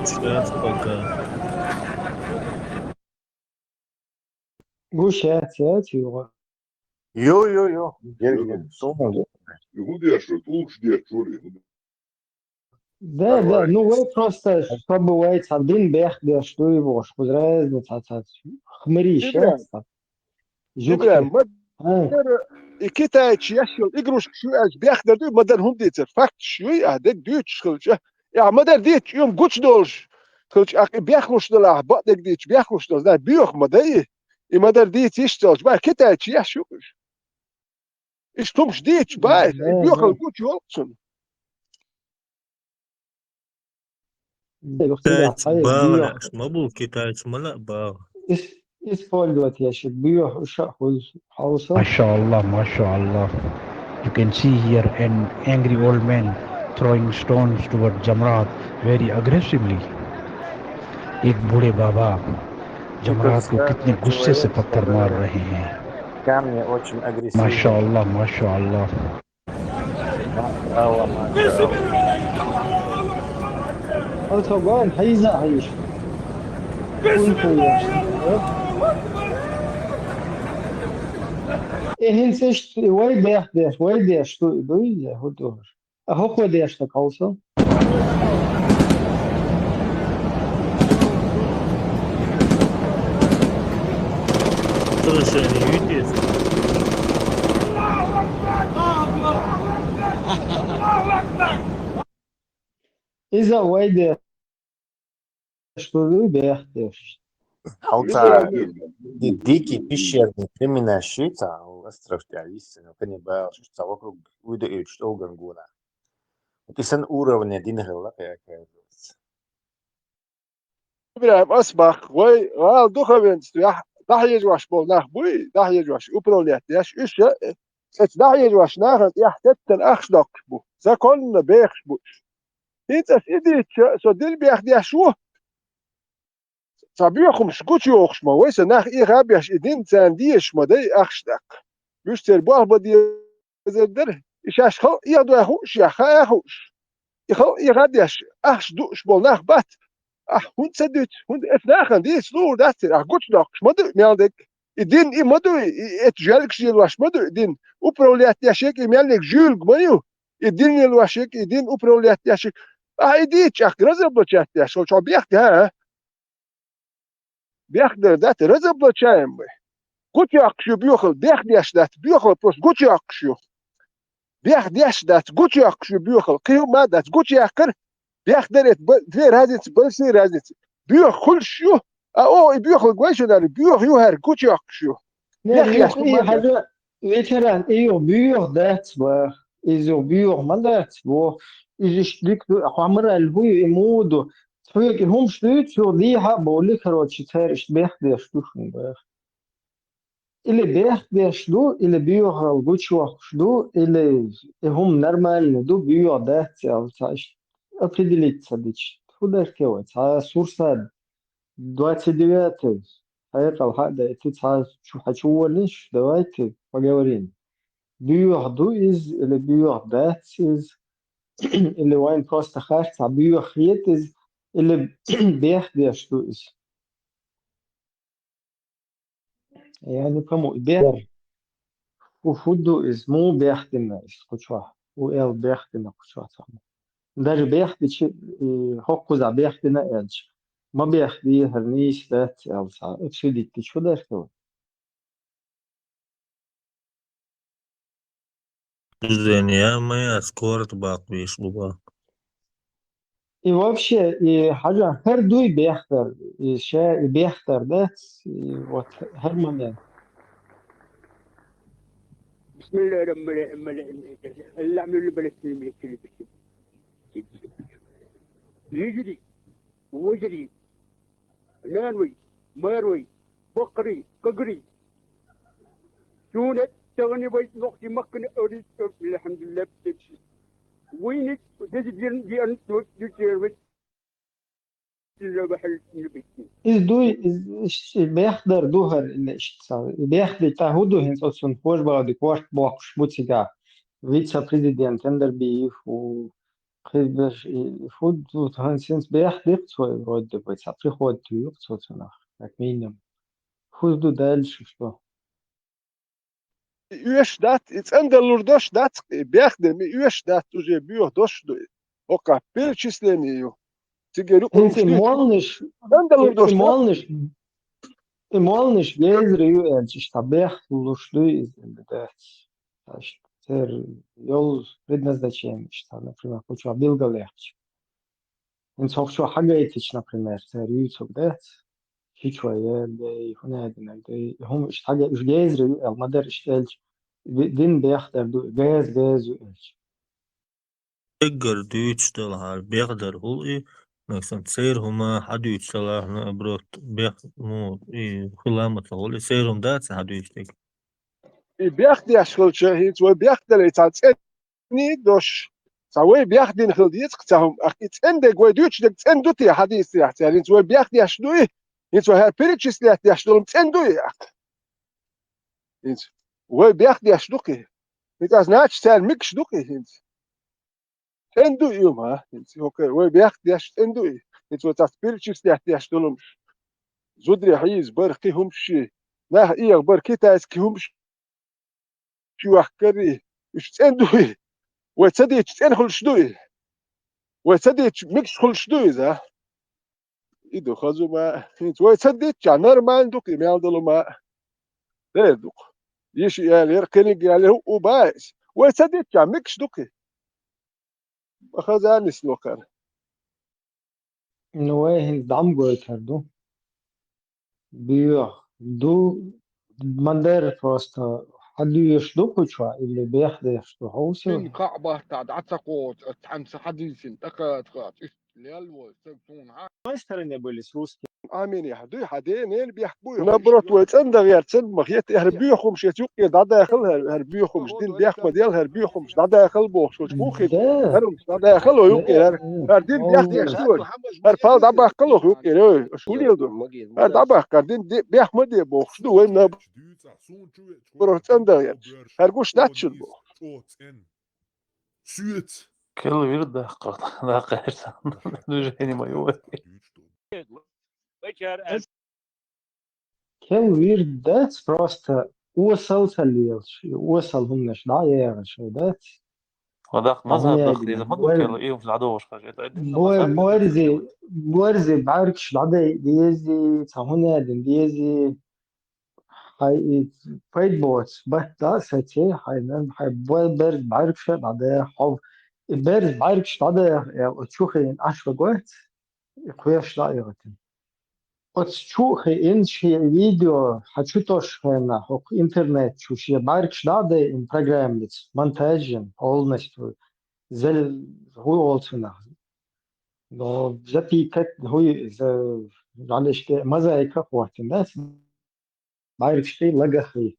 Сейчас пока. Гуш яц, яц, юха. Йо, йо, йо. Герга, сомал. И хӀун деш вара, тӀулгаш деш вара, и хӀун? Да, да, ну вай просто, чтобы вай цхьа дин бех деш дуй бохуш, кхуза разница цхьа, цхьа хмирийш яц цхьа. Ибрахим, ма-, а, и китайчу еш йолу игрушкаш ю аьлча бех дар дуй, ма-дарра хӀума дийцар. Факташ юй, ахь дерг дуьйцуш хилча, и ахь ма-дарра дийцича, и ма гучудолуш хилча, ахь и бехлуш далахь, бакъдерг дийцича бехлуш долу, знай, боьха ма дай и. И ма-дарра дийца йиш ца йолчу, бах, китайчу еш ю уьш. Иштта хӀумаш дийцича, бах, и боьхалла гучу йолу цунна. Китайцы бала лаьаш ма бу, китайцы ма лаьа бала. Ис-, использовать еш, боьха уьш а хуьлу хьовса. Машаалла, машаалла. You can see here an angry old man throwing stones toward Jamrat very aggressively. एक बूढ़े बाबा जमरात को कितने गुस्से से पत्थर मार रहे हैं. Камни очень агрессивные. माशाल्लाह, माशाल्लाह. Also, go ahead, حيزة عيش. Э, хӀинца иштта вай бехк деш, вай деш ду, ду иза, хӀу ду. А хӀокхо деш так also? Слушай, не видишь? Иза вай деш ду, ду бехк деш. Хьалца ди- дикий пещерный племена шица, остров тя истина, каннибал, что вокруг уйдуьйтуш долган гуна. Вот и сан уровне дин хилла, оказывается. Ибрахим, ас баккха, вай гӀала духовенец ду, яхь, дӀахьежош болу нах буй, дӀахьежош, управлять деш, уьш я, эцу дӀахьежош нахана тӀехь теттана ахча доккхуш бу, законно бехаш бу уьш. ХӀинца ас и дийцча, со дин бехк деш ву, цхьа боьхамаш гучуйохуш ма вай, сан нах и гӀа беш, и дин царна дезаш ма дай ахча даккха. Уьш церан болх бан дезар дара, и шаьш халкъ эгӀадой хууш, я хаа хууш. И халкъ эгӀа деш, ахча дууш болу нах бац. Ахь хӀунда ца дуьту? ХӀунда эцу нахана дийца луур дац, ахь гучудоккхуш ма ду и мел дерг. И дин и ма ду, и эцу жоьлгаш лелош ма ду и дин. Управлять деш ерг и мел ерг жуьлга ма ю. И дин лелош ерг, и дин управлять деш ерг. Ахь и дийцча, ахь разоблачать деш, хьо бехк дац, а? Бехк дар дац, разоблачаем вай. Гучуйоккхуш ю боьхал, бехк деш дац, боьхал просто гучуйоккхуш ю. Бехк деш дац, гучуйоккхуш ю боьхал, кхин хӀума а дац, гучуяккхар, бехк дар эцу, б- две разницы, большие разницы. Боьха хуьлуш ю, а оха и боьхал гой шуна, боьха ю хӀара, гучуйоккхуш ю. Бехк деш ду ма дац. Ветеран, и юха боьха дац бах. Иза юха боьха ма дац бох. Иза иштта дика ду, хьо мара аьлла хӀу ю, и муха ду. Цхьоьга и хӀумаш дуьйцу, юха дехьа а бовлий, короче, цара иштта бехк деш ду шуна бах. Или бехк деш ду, или боьхал гучуйоккхуш ду, или и хӀума нормально ду, боьха дац аьлла, цхьа иштта определиться дича. ХӀу дара те вай, цхьа сурсат двадцать девятый. Хьекъал хьа а дайта, цхьа чу хьачу воллуш, давайте поговорим. Боьха ду иза, или боьха дац иза, или вайн просто харц, цхьа боьха хета иза, или бехк деш ду иза. Я не пойму, бехк. ХӀу, хӀу ду иза, муха бехк дина иза кху чохь? ХӀу аьлла бехк дина кху чохь цхьамма? Даже бехк дича, и хӀокхузахь бехк дина аьлча, ма бехк де, хӀара нийса дац аьлла цхьа, обсудить дича хӀу дара хила? Движение моя скоро баккхийш бу бах. И вообще, и хьажа, хӀара дуй бехк дар, и ша и бехк дар дац, и вот хӀара момент. بسم الله الرحمن الرحيم. اللي عملوا لي بلد في الملك اللي بيكتب. يجري ويجري. نانوي، ماروي، بقري، ققري. شونة تغني بيت نقطي مكن أريد. الحمد لله بتبشي. وينك؟ دي دي دي أنت دي دي دي. Иза дуй, иза, иза бехдар ду хӀара, ила иштта ца. Бехди тӀа хӀу ду хӀинца оцунна хӀож бахди корта боккхуш бу цигахь. Вице-президент Эндарбиев у, кхидерш, и хӀу ду хӀинца, хӀинца бехди цо, вроде бы, ца приходит ю цо цунах, как минимум. ХӀу ду дальше, что? И оьшуш дац, и цӀандалур дош дац, и бехде, и оьшуш дац, уже боьха дош ду. ХӀокхахь перечисление ю. Цигара юкъа ХӀинца и молнаш, цӀандалур дош и дац. Молнаш, и молнаш гезра ю аьлча, иштта бехлуш дуй иза дац. Иштта церан йолу предназначение, иштта, например, кху чохь билгалъяьккхича. ХӀинца хӀокху чохь хьагайтича, например, цара юьйцург дац. Хи чу ян, дей, хӀун а динарг, дей, хӀума иштта хьага-, уьш гезра ю аьлла, ма-дарра иштта аьлча, ви-, дин бехдар ду, газ, газ ю аьлча. Эггара дуьйцуш долу хьал бехдар хӀул и, максам церан хӀума хьадуьйцуш далахь, наоборот, бех-, ну, и хила ма ца хуьлу, и церан хӀума дац хьадуьйцуш дерг. И бехк деш хилча, хӀинца вай бехк дале, цхьа цӀена дош, цхьа вай бехк дина хила деза-кх цхьа хӀума. Ахь и цӀена дерг вай дуьйцуш дерг цӀена ду те, хьадийцарехь цара? ХӀинца вай бехк деш ду и? ХӀинца вай хӀара перечислять деш долу цӀена ду и ахь? ХӀинца вай бехк деш ду-кх и? ХӀинца ас нача цара мегаш ду-кх и хӀинца? ЦӀена ду и хӀума, а? ХӀинца, окей, вай бехк деш цӀена ду и? ХӀинца вай цхьацца перечислять деш долу хӀумаш. Зударий хьийза бара кхин хӀумаш ши, нах эгӀа бара китайский хӀумаш ши, вахкари, уьш цӀена ду и? Вай ца дийцча цӀена хуьлуш ду и? Вай ца дийцча мегаш хуьлуш ду иза, а? И ду хаза хӀума, хӀинца вай ца дийцча нормально ду-кх и, мел долу хӀума. Дера ду-кх. Йиша ялера, кхиниг ялера, хӀуъу баьс. Вай ца дийцча мегаш ду-кх и? Ма хаза нисло кхара. Ну, вай хӀинца дӀа ма гойтур ду. Боьха ду, ма-дарра просто хьадоьшуш ду кху чохь или бехк деш ду, хьовсал. Шин кхаъ баттахь дӀа ца кхочу, ас цхьаьна ца хьадийцина, тӀаккха а тхаьш, иштта лелла волу стаг суна хьан? С той стороны были с русским. Амин, яхь дуй, хьан ден, ненан бехк буй? Наоборот, вай цӀандан гӀертина ма хета, хӀара боьха хӀумаш эца юккъе дӀадахала, хӀара, хӀара боьха хӀумаш, дин бехк ма дела, хӀара боьха хӀумаш дӀадахала бохуш волчу хӀун хир? Да. ХӀара хӀумаш дӀадахала юккъе, хӀара, хӀара дин бехк деш ду вай. ХӀара пал дӀабаккхала юккъе, ой, аша хӀун леладо? ХӀара дӀабаккха, хӀара дин де-, бехк ма де бохуш ду вай, наоборот, цӀандан гӀерташ. ХӀара гуш дац шуна бохуш. Соьца. Кел вир даккха, даккха. Движение моё. Кел вир дац, просто осал ца лелаш, и осал хӀуманаш дӀа а ягӀаш дац. Ва даккха, маза даккха деза, ма ду кел, и хӀумаш дӀадохуш хажа, это один. Бо-, борзи, борзи бӀаьргаш дӀадай дези, цхьа хӀун а дин дези. Хьайн и пайда боцу батта а саций, хьайна, хьайн бо-, берз бӀаьргаш а дӀадаьхьа, хьо и берз бӀаьргаш дӀадаьхьа аьлла, оцу чу хиъна Ӏаш ван гойту, и кхоьруш дӀа а йогӀуьйтина. Оцу чу а хиъна шен видео, хьан чу тосуш хенахь, хӀокху интернет чу шен бӀаьргаш дӀа а дайина программица, монтаж йина, полностью, зал-, хӀун олу цунах? Но запикать, хӀун иза, жӀалешка, мозаика а хӀоттина, да? БӀаьргашкий, лагахий,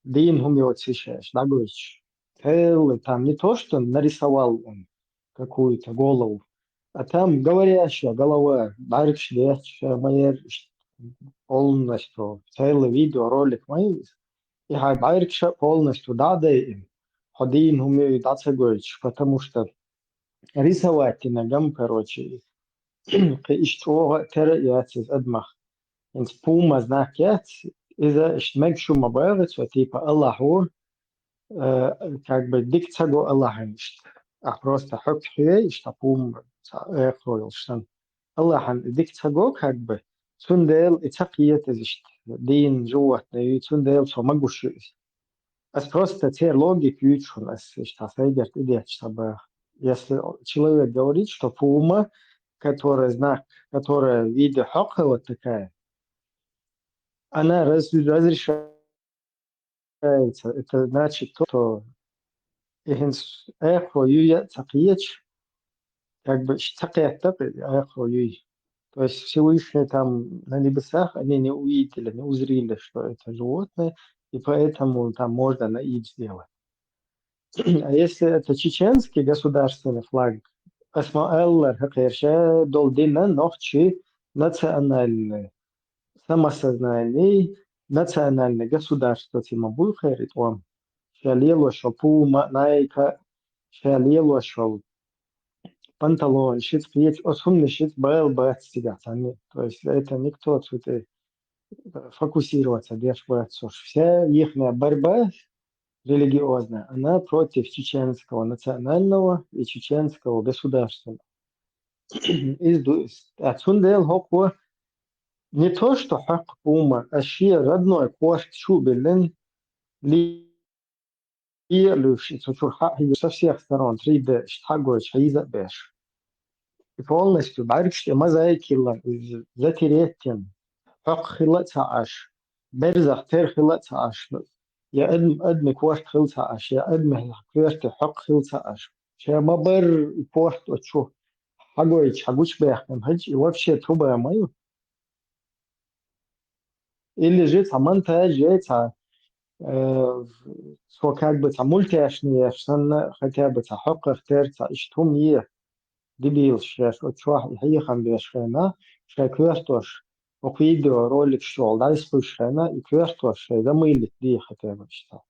дийна хӀума йоций шаьш дӀагойтуш. Хьелла, там не то, что нарисовал он какую-то голову, а там говорящая голова, бӀаьргаш детташ, ша ма яра иштта полностью, хьелла видеоролик ма ю иза. И хьайн бӀаьргаш а полностью дӀа а дайина, хьо дийна хӀума йой дӀа ца гойтуш, потому что рисовать йинарг-м, короче, кхин иштта чӀогӀа а тера а яц иза адамах. ХӀинца пума знак яц, иза иштта мегаш хӀума боху цо, типа Аллахь ву, э, как бы дика ца го Аллахьан иштта. Ахь просто хьоьгуш хьоьгу, иштта пума цхьа экхаро йолуш санна. Аллахьан дика ца го, как бы, цундела и ца кхета иза иштта, дийна животное ю, цундела цо магош ю иза. Ас просто церан логика юьйцу хьуна, ас иштта сайгара тӀедетташ ца баха. Если человек говорит, что пума, которая знак, которая в виде хьокхы вот такая, она раз-, разрешается. Это значит то, что и хӀинца эхо юй а ца кхеташ, как бы ца кхетта а эхо юй. То есть Всевышний там на небесах, они не увидели, не узрели, что это животное, и поэтому там можно наид сделать. А если это чеченский государственный флаг, ас ма-аллара, хӀокхерча долу дина нохчий национальный самосознание, национальный государство ма буй хӀара тӀом. Ша лелош йолу пума, найка, ша лелош йолу панталон, шиц кхечу, оцу хӀуманаш шиц бала бац цигахь цхьанна. То есть это никто цу тӀе фокусироваться деш бац. Уж вся ихняя борьба религиозная, она против чеченского национального и чеченского государственного. Иза ду иза. Ткъа цундела хӀокхо не то, что хьокху пума, а шен родной корта чу а биллина, ле-, ле а луьйш, и цу чуьра хьа а хьийзаш, со всех сторон три дэ иштта хьа а гойтуш, хьийза а беш. И полностью бӀаьргаш тӀе мозаика хилла, иза затереть йина, хьокху хила а ца Ӏаш, берзах тера хила а ца Ӏаш, я адам-, адаман корта хила ца Ӏаш, я адаман коьрте хьокху хила ца Ӏаш. Ша ма-барра и корта оцу чу хьа гойтуш, хьа гучубаьхкина хилча, и вообще труба ма ю. Или же цхьа монтаж яй, цхьа, э, Со как бы цхьа мультяшный еш санна, хотя бы цхьа хьокхах тера цхьа иштта хӀума е, дебилаш шаьш оцу чохь и хьехам беш хенахь, шайн коьртош, оцу видеороликаш чохь дӀасакхуьйсуш хенахь, и коьртош шайн замайлита дехьа тера иштта.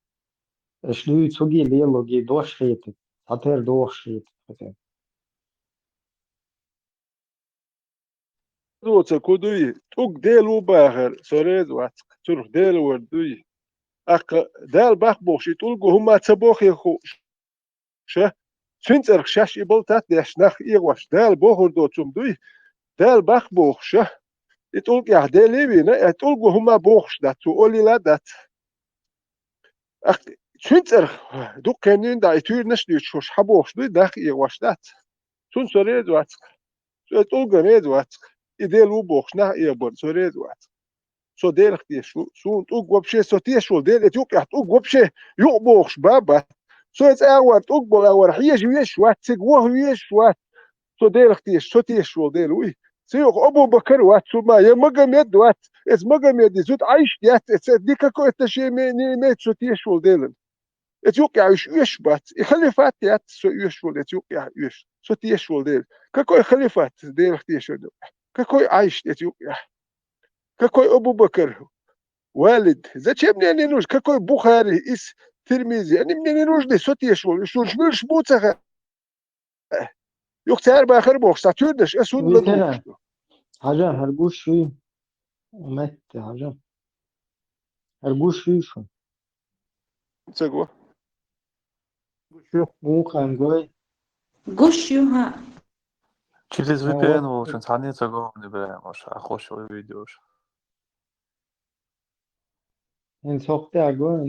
Аша дуьйцугий, лелогий дош хетарг, цхьатера дохуш хетарг хетарг. Доцург хӀун дуй? ТӀулг Дела ву бахар, со реза вац-кх, цунах Дела вар дуй. ТӀаккха Дала баккха бохуш, и тӀулго хӀума ца бохе хууш, ша, цуьнан цӀарах шаьш и балтат а деш, нах эгӀош, Дала бохур доцу хӀума дуй, Дала баккха бохуш, ша, и тӀулгехь Дела а вийна, и тӀулго хӀума бохуш дац цо, олийла а дац. ТӀаккха цуьнан цӀарах дуккха хеннийн дӀа и туьйранаш а дуьйцуш, хӀуш хьан бохуш дуй, нах эгӀош дац. Цунна со реза вац-кх. Со и тӀулгана реза вац-кх. И Дела ву бохуш нах эгӀабар, со реза вац-кх. Со Делах тешаш ву. Суна тӀулг вообще, со тешаш волу Дела, эца юккъехь тӀулг вообще юкъа бохуш бан бац. Со эца агӀор, тӀулг болу агӀор хьежа везаш вац, цига ваха везаш вац. Со Делах тешаш, со тешаш волу Дела вуй. Цуьнах Абу-Бакар вац, цу ма я Магомед вац. Эца Магомеде зуда Ӏайшат яц, эца никакой отношения не имеет со тешаш волу Делан. Эца юккъехь уьш оьшуш бац. И халифат яц со оьшуш волу, эца юккъехь оьшуш. Со тешаш волу Дела. Какой халифат Делах тешар ду? Какой Ӏайшат эца юккъехь? Какой Абу-Бакар? Валид. Зачем мне они нужны? Какой Бухари, ис Тирмизи? Они мне не нужны, со тешаш волу. Уьш уьш муьлш бу ца хаьа. Юха цара бахар бохуш, цхьа туьйранаш, ас хӀунда ма Витина, бохуш ду? Хьажа, хӀара гуш вуй? Метте, хьажа. ХӀара гуш вуй шун? Ца го. Гуш ю. Муха хан гой? Гуш ю, хӀа. Через Ха, V P N вот. Волчун цхьанне ца го, не бля, Маша, а хош видеош. Ин сохтя го.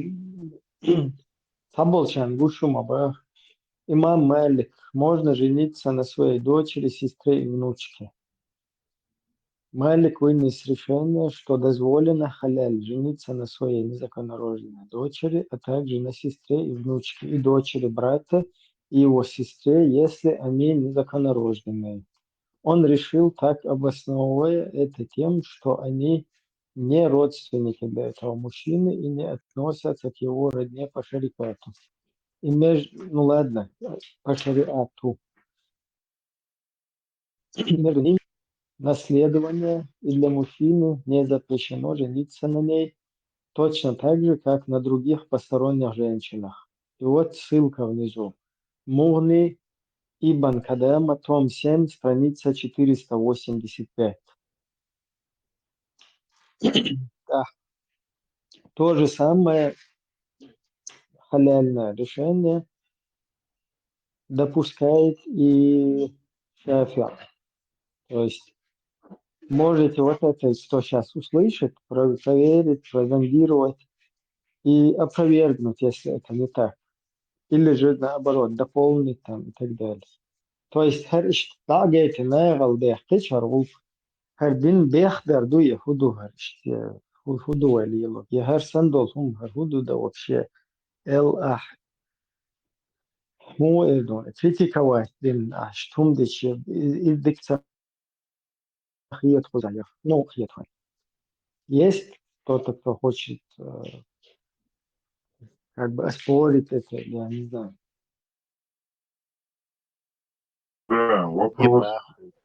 Цхьаболчарна гуш ю ма бах. Имам Малик, можно жениться на своей дочери, сестре и внучке? Малик вынес решение, что дозволено, халяль, жениться на своей незаконнорожденной дочери, а также на сестре и внучке, и дочери брата, и его сестре, если они незаконнорожденные. Он решил так, обосновывая это тем, что они не родственники для этого мужчины и не относятся к его родне по шарикату. И меж-, ну ладно, по шариату. Между ними наследование, и для мужчины не запрещено жениться на ней точно так же, как на других посторонних женщинах. И вот ссылка внизу. Мугни Ибн Кадама, том семь, страница четыреста восемьдесят пять. Да. То же самое халяльное решение допускает и Шафи'и. То есть можете вот это, что щас услышит, про-, проверить, прозондировать и опровергнуть, если это не так. Или же наоборот, дополнить там и так далее. То есть хӀара иштта дӀа а гайта, наьгӀал бехкхича хӀара гӀуллакх, хӀара дин бехдар ду я хӀу ду хӀара иштта, я хӀу, хӀу ду вай лело, я хӀара санна долу хӀума хӀара хӀу ду дан вообще, эл ахь. ХӀун эр ду, критиковать дин ахь, иштта хӀума дича, и, и дика ца хета хьуза, я, ну, хета хьайн. Есть кто-то, кто хочет, э, как бы оспорить это, я не знаю. Да, вопрос,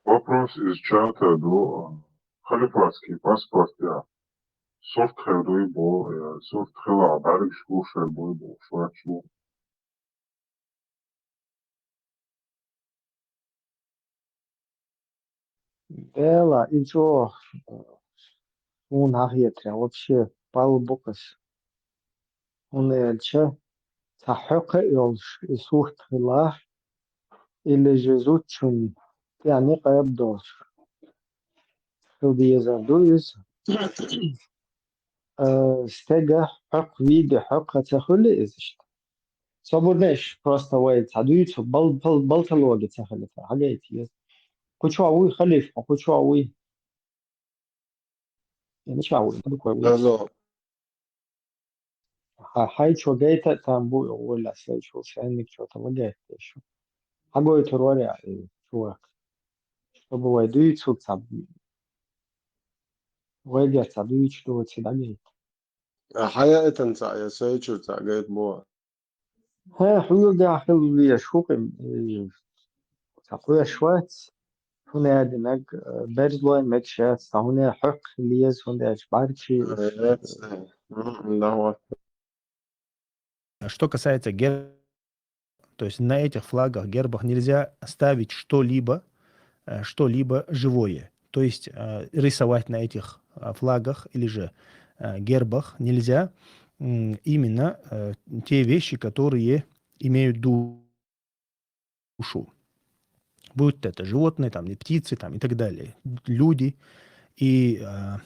вопрос из чата ду, а, халифатский паспорт, я. Сурт хир дуй бо, я, сурт хила, баргаш гуш хир буй бо, швачу. Дела, и чё, суна хетарехь, вообще, пал бу-кх ас. ХӀунда аьлча, цхьа хьокха а йолуш, и сурт хилахь, или же зудчун тӀехь некъ а долуш, хила дезар ду иза. Э, стеган хьокха, виде хьокха ца хуьлу иза иштта. Собарнаш просто вай цхьа дуьйцу, бал-, бал-, балталоги ца хилита, хьагайта еза. Кху чохь вуй халифа, кху чохь вуй? Я мичахь вуй, дукха вуй? Алло. Хьа-, хьайн чо гайта а там бу, валла, сайн чо, шайниг чо, там гайта шу. Хьагойтур вара, э, чувак. Чтобы вай дуьйцу цхьа, вайгара цхьа дуьйцу доций дӀагайта. А хьан яйтан цхьаъ, я сайн чуьра цхьаъ гайта боху? Хьа, хьуьлгахь хила везаш хӀу-, э, цхьа кхоьш вац, хӀунда аьлча наг, э, берзлой мегаш яц, цхьа хӀуна хьокхале еза, хӀунда аьлча бӀаргаши. Э, э, м, да, вот. Что касается гер-, то есть на этих флагах, гербах нельзя ставить что-либо, э, что-либо живое. То есть, э, рисовать на этих, э, флагах или же, э, гербах нельзя, м, именно, э, те вещи, которые имеют душу. Будь то это животные, там, и птицы, там, и так далее, люди. И, э,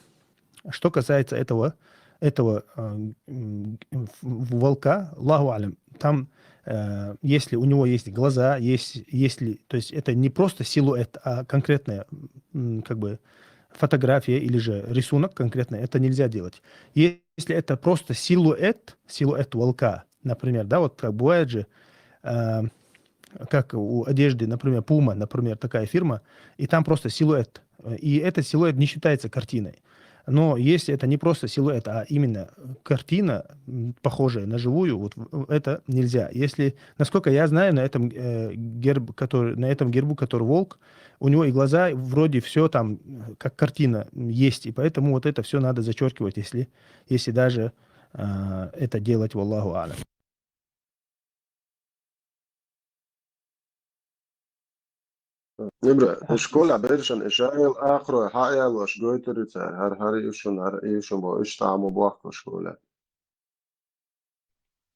что касается этого, этого, э, м, в-, волка, Аллаху алям, там, э, если у него есть глаза, есть, если, то есть это не просто силуэт, а конкретная, м, как бы, фотография или же рисунок конкретно, это нельзя делать. Если это просто силуэт, силуэт волка, например, да, вот как бывает же, э, как у одежды, например, Puma, например, такая фирма, и там просто силуэт. Э, и этот силуэт не считается картиной. Но если это не просто силуэт, а именно картина, м, похожая на живую, вот в-, это нельзя. Если, насколько я знаю, на этом, э, герб, который, на этом гербу, который волк, у него и глаза, вроде все там, э, как картина, м, есть, и поэтому вот это все надо зачеркивать, если, если даже, э, это делать, валлаху алям. Ибра, школа бершан ишайл ахро хьаял ваш гойтурица, хар хар ишун, хар ишун бо, иш таму бахко школа.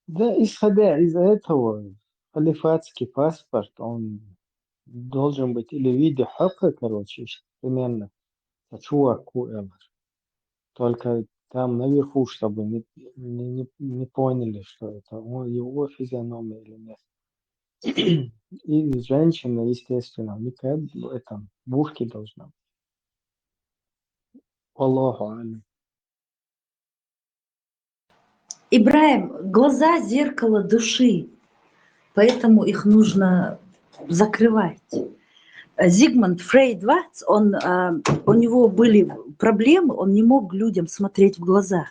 Да, исходя из этого, халифатский паспорт, он должен быть или в виде хьокха, короче, примерно, цхьа чувак ку элар. Только там наверху, чтобы не, не, не, не поняли, что это он, его физиономия или нет. И женщина, естественно, никак в этом в бурке должна быть. Аллаху алям. Ибрахим, глаза — зеркало души, поэтому их нужно закрывать. Зигмунд Фрейд вац, он, а, у него были проблемы, он не мог людям смотреть в глаза.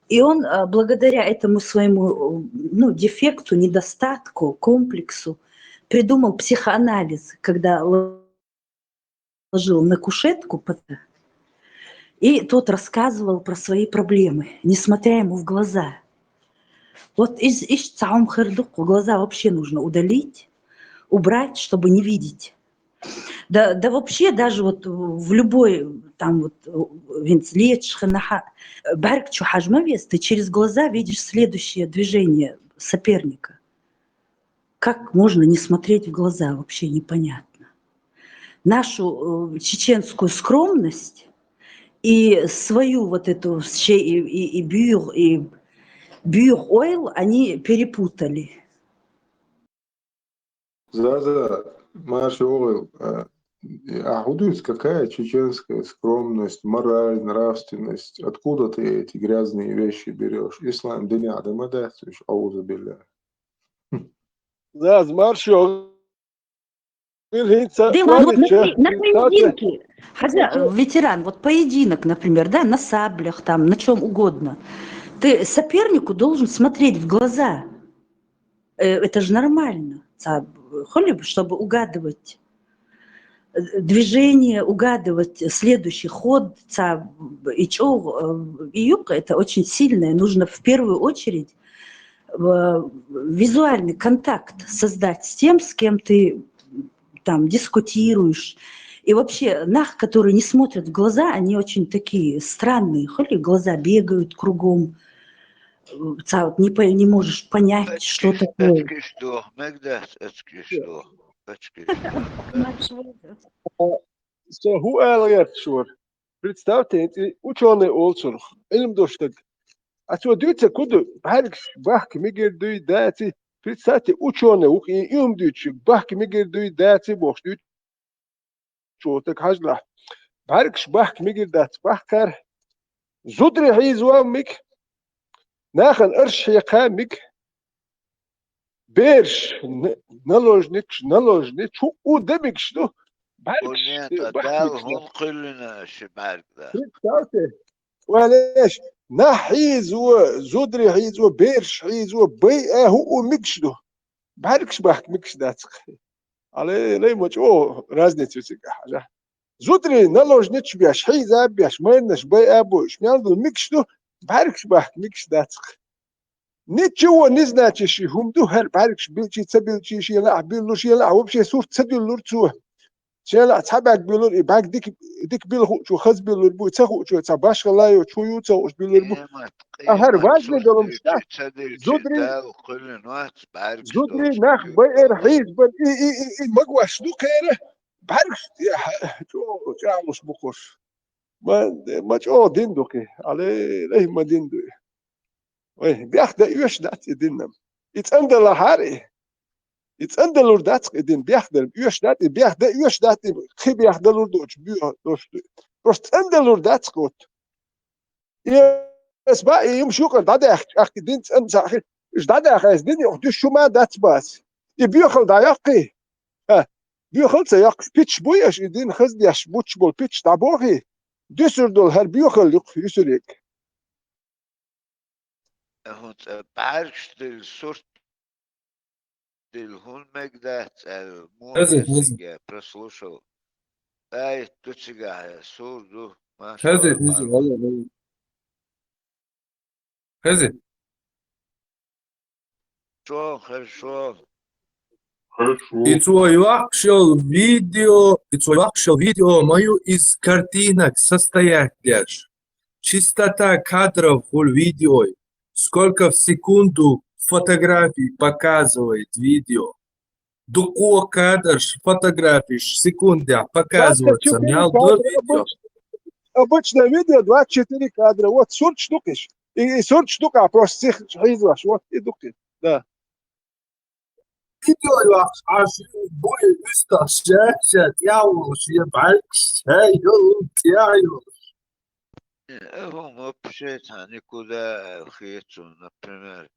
И он, а, благодаря этому своему, ну, дефекту, недостатку, комплексу, придумал психоанализ, когда ложил на кушетку, и тот рассказывал про свои проблемы, не смотря ему в глаза. Вот из, из цаум хырдук, глаза вообще нужно удалить, убрать, чтобы не видеть. Да, да вообще даже вот в любой, там вот, винц лечь, хнаха, барк чухажмавес, ты через глаза видишь следующее движение соперника. Как можно не смотреть в глаза, вообще непонятно. Нашу, э, чеченскую скромность и свою вот эту все и, и, и бюр, и бюр ойл они перепутали. Заза, Марш Ойл, а, а худуц, какая чеченская скромность, мораль, нравственность? Откуда ты эти грязные вещи берешь? Ислам дин адама да, аузу билля. Заз маршо. Да, вот на, на поединке. Хотя, э, ветеран, вот поединок, например, да, на саблях, там, на чем угодно. Ты сопернику должен смотреть в глаза. Э, это же нормально. Ца-, холи бы, чтобы угадывать, э, движение, угадывать следующий ход, ца-, и чё, э, и юг, это очень сильное. Нужно в первую очередь, э, визуальный контакт создать с тем, с кем ты там дискутируешь. И вообще, нах, которые не смотрят в глаза, они очень такие странные. Холи глаза бегают кругом. Э, ца-, вот не по-, не можешь понять, что такое. Эцкиш дух, мегдас, эцкиш дух, эцкиш дух. Со хӀу ала гӀерташ вара. Представьте, хӀинца учёный олцурх, Ӏилма дош даг. А цо дуьйцар куду, бӀаргаш бахка мегар дуй, даци. Представьте, учёный вух, и Ӏилма дуьйцуш, бахка мегар дуй, даци, бохуш дуьйцуш. Чо таг хьажлахь. БӀаргаш бахка мегар дац, бахкар. Зударий хьийза ван миг. Нахана арш хьекха миг. Берш, н-, наложникаш, наложни, чу у дебигаш ду. БӀаргаш, Хьунен тӀа бахка Дала миг. ХӀун кхуьллина ши бӀарг да? Представьте. Валеш, Нах хьийзо, зударий хьийзо, бераш хьийзо, байа хӀуъу мегаш ду. БӀаргаш бахка мегаш дац-кх. Алай, лай ма чӀо разница ю цигахь, хьажа. Зударий наложницаш беш, хьийза а беш, майранаш байа а бойуш, мел ду мегаш ду, бӀаргаш бахка мегаш дац-кх. Ничего не значащий хӀума ду хӀара бӀаргаш билчий, ца билчий, шен лаахь биллуш, шен лаахь вообще сурт ца диллур цо. Шен лаахь цхьа бӀарг биллур, и бӀарг дика, дика билла хуучо хаза биллур бу, ца хуучо цхьа башхалла йоцуш, хӀу ю ца хууш биллур бу. Къемат, ТӀаккха хӀара къемат важный сурт долуш дичи дац. Ца дилчи зударий, Дала кхоьллина вац бӀаргаш зударий долчу нах куьйга байар долчу. Хьийзабар, и, и, и, и магош ду кхера, бӀаргаш, я, чӀо-, чӀагӀлуш бу кхуш. Ма, ма чӀогӀа дин ду кхи, алай, лай ма дин ду и. Вай, бехк дан оьшуш дац и дин-м. И цӀандала хӀара и. И цӀандалур дац-кх и дин, бехк дан оьшуш дац, и бехк дан оьшуш дац, и кхин бехк далур доцуш боьха дош ду. Просто цӀандалур дац-кх вот. И ас ба, и юмаш юкъара дӀадаьхча, ахки дин цӀан ца хи, уьш дӀадаха ас дин юкъа дуьш шу ма дац бац. И боьхал дӀайоккхий? Ха, боьхал ца йоккхуш, пичча буй аша, и дин хаза деш, буч болу пичча дӀабохий? Дуьсур долу хӀара боьхал юкъа юьсуриг. ХӀунца бӀаьргаш дилла сурт дилла хӀунда мегадац аьлла, муха Хаза, хаза. Эсинге прослушал. Аят ду цигахь, сур ду, машалла, Хаза, хаза, марха. Валла, валла. Хаза. Шо, хорошо. Хорошо. И цо йоккхуш йолу видео, и цо йоккхуш йолу видео ма ю из картинок состоять деш. Чистота кадров хуьлу видеой. Сколько в секунду фотографий показывает видео. Дукха кадрш, фотографиш секундехь показывается, двадцать четыре мел кадра, до видео. Обычное видео двадцать четыре кадра. Вот сурт ду кхиш. И, и сурт ду кхи, а просто сих хьийзош. Вот и ду кхи. Да. Видео йоккхуш, а ши буй уьстагӀ шаьш-шаьш тӀехь волуш, я бӀаьргаш шаьш йолу тӀехь йолуш. Э, хӀума вообще цхьа никуда аьлла хеташ, например,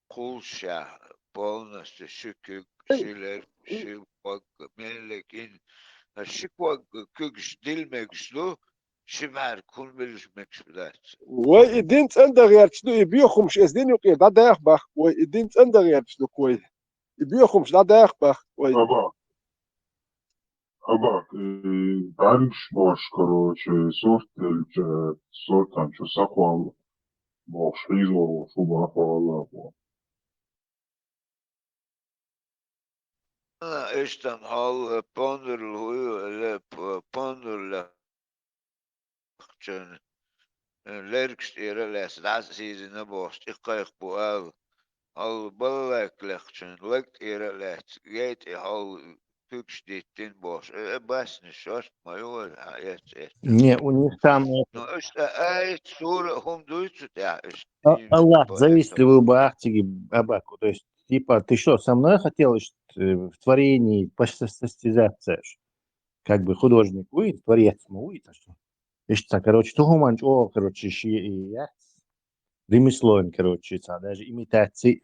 кхуллушехь полностью ши куьг, ши лерг, ши ког, меллиг ин, ши ког куьгаш дилла мегаш ду, ши бӀаьрг хӀунда билуш мегаш дац? Вай и дин цӀандан гӀерташ ду, и боьхамаш эс дин юкъе дӀадаха бах, вай и дин цӀандан гӀерташ ду-кх вай. И боьхамаш дӀадаха бах, вай. Аба. Абак, э, бӀаьргаш бохуш, короче, сурт делча, суртан чу сакхолла бохуш, хьийзор волуш ву бахьа валлахо. А, иштта хьол, э, пондурла хӀу ю, ле, п-, пондурла лехчун, э, лергаш тӀера а лаьцна, дӀа а сийзина бохуш, тӀе кхайкха бу ала. Хьол балалайка лехчун, лаг тӀера а лаьцна, гай тӀе хьол куьгаш диттина бохуш. Э, э, баснаш шорта ма ю вай, хьан эц, эц. Не, у них там это Ну, иштта аят, сура а хӀума дуй цу тӀехь, иштта А-, дийна Аллах бу, завистливый бах циги абаку. То есть, типа, ты что, со мной хотел, ишт, э, в творении посостязаться, ш-? Как бы художник вуй, творец ма вуй, так что. Иштта, короче, ту хӀуманна чӀогӀа, короче, ши и яц. Ремесло, короче, цхьа, даже имитация.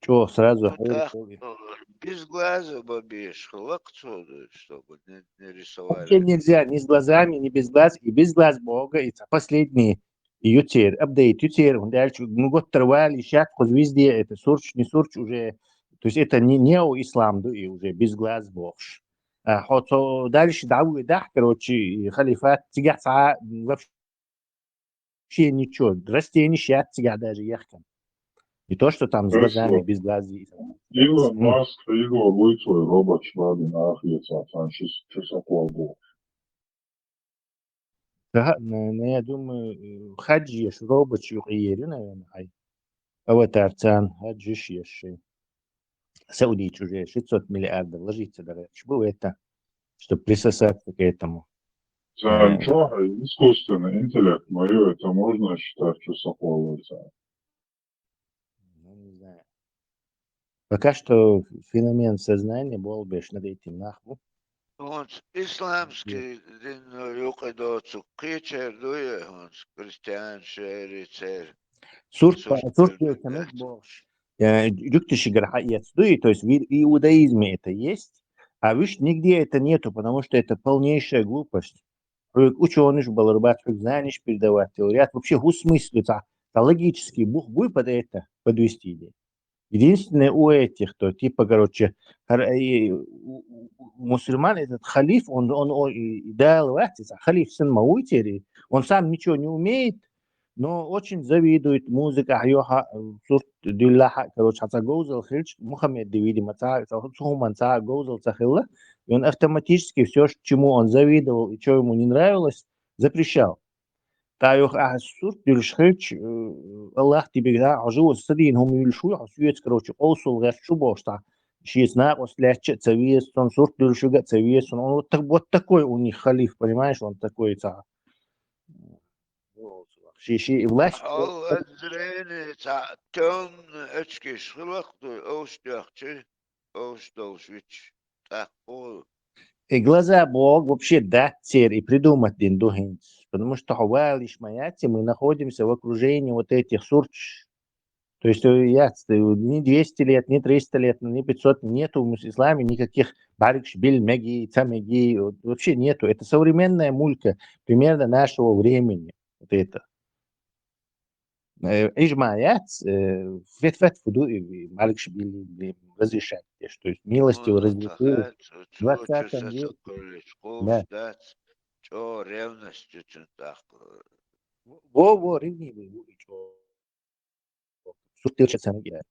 ЧӀогӀа сразу Ну, хьур так, хьур. Ну, без глаза бабеш, лакха цо, чтобы не, не рисовали. Вообще нельзя, ни с глазами, ни без глаз, и без глаз Бога, и цхьа последний и ю церан, апдейт ю церан, хӀунда аьлча, ну, готтара валийша яц кхуза везде, это сурч, не сурч уже, то есть это не, нео-ислам ду и уже без глаз бохуш. А, хьо цо дальше дӀавоьдахь, короче, и халифат, цигахь цхьа вообще ничего, растениш яц цигахь даже ехкан. Не то, что там с глазами, без глаз. Илон Маск, Илон вуй цо роботаш бадина ахеца, цхьана ши, ши сакхол бохуш. Да, но, но я думаю, э, хьаджеш роботаш юкъе ери, наверное, хьай. Аватар царна хьаджеш еш шайн. Саудийчу уже шестьсот миллиардов вложиться дара. Что это? Чтобы присосаться к этому. Царна чохь искусственный интеллект ма ю, это можно считать, что сакхоллалца? Ну, не знаю. Пока что феномен сознания болбеш над этим нах бу. ХӀунца исламский дин юкъа доцу кхечер ду я хӀунца христиан шери цер? Сурт, сурт сурт дилка мегаш бохуш. Э, жуьгташигара хьаэца ду и, то есть в иудаизме это есть, а вуьш нигде это нету, потому что это полнейшая глупость. хьоьга учёныш балар бац, хьоьга знаниш передавать ялар яц. Вообще, хӀу смысле цхьа, цхьа логический бух буй под это подвести идею? Единственное, у этих, то, типа, короче, хар-, и, у, у- у мусульман этот халиф, он, он, о, и, и Дала вац, халиф сан ма вуй тери, он сам ничего не умеет, но очень завидует, музыка хьёха, сурт диллахьа, короче, хьаца говзал хилч, Мухаммед, видимо, ца, ца, цу хуман ца говзал ца хилла, и он автоматически всё, чему он завидовал и чё ему не нравилось, запрещал. Тхьа юха ахьа сурт дуьллуш хилча, э, Аллах дибиг да, хьо живу садийна хӀума юллуш вуй, хьо соьца, короче, къовсал гӀерташ ву бохуш, тхьа шеца накъост лаьттача а ца веза, цунна сурт дуьллуш вига а ца веза, цунна он вот так, вот такой у них халиф, понимаешь, он такой цхьа. Ши, ши власть. Хьол зрение цхьа тёмный очкиш хилакх дуй, овш доьхчи, овш долуш виччи, тӀаккха И глаза боху вообще дац церан, и придумать дина ду хӀинца. Потому что хьо валиш ма яц, и мы находимся в окружении вот этих сурташ. То есть, э, яц, э, ни двести лет, ни триста лет, ни пятьсот, нету в исламе никаких бӀаьргаш билла меги, ца меги, вот вообще нету. Это современная мулька, примерно нашего времени. Вот это. Э, ижма яц, э, фет-фет фу ду и, и бӀаьргаш билли, и разрешать деш. То есть милостиво разрешили в двадцатом веке. Да. Чо ревность чучун тӀаккха. Во, во, ревнивый ву и чо. Сурт дилча цамгия.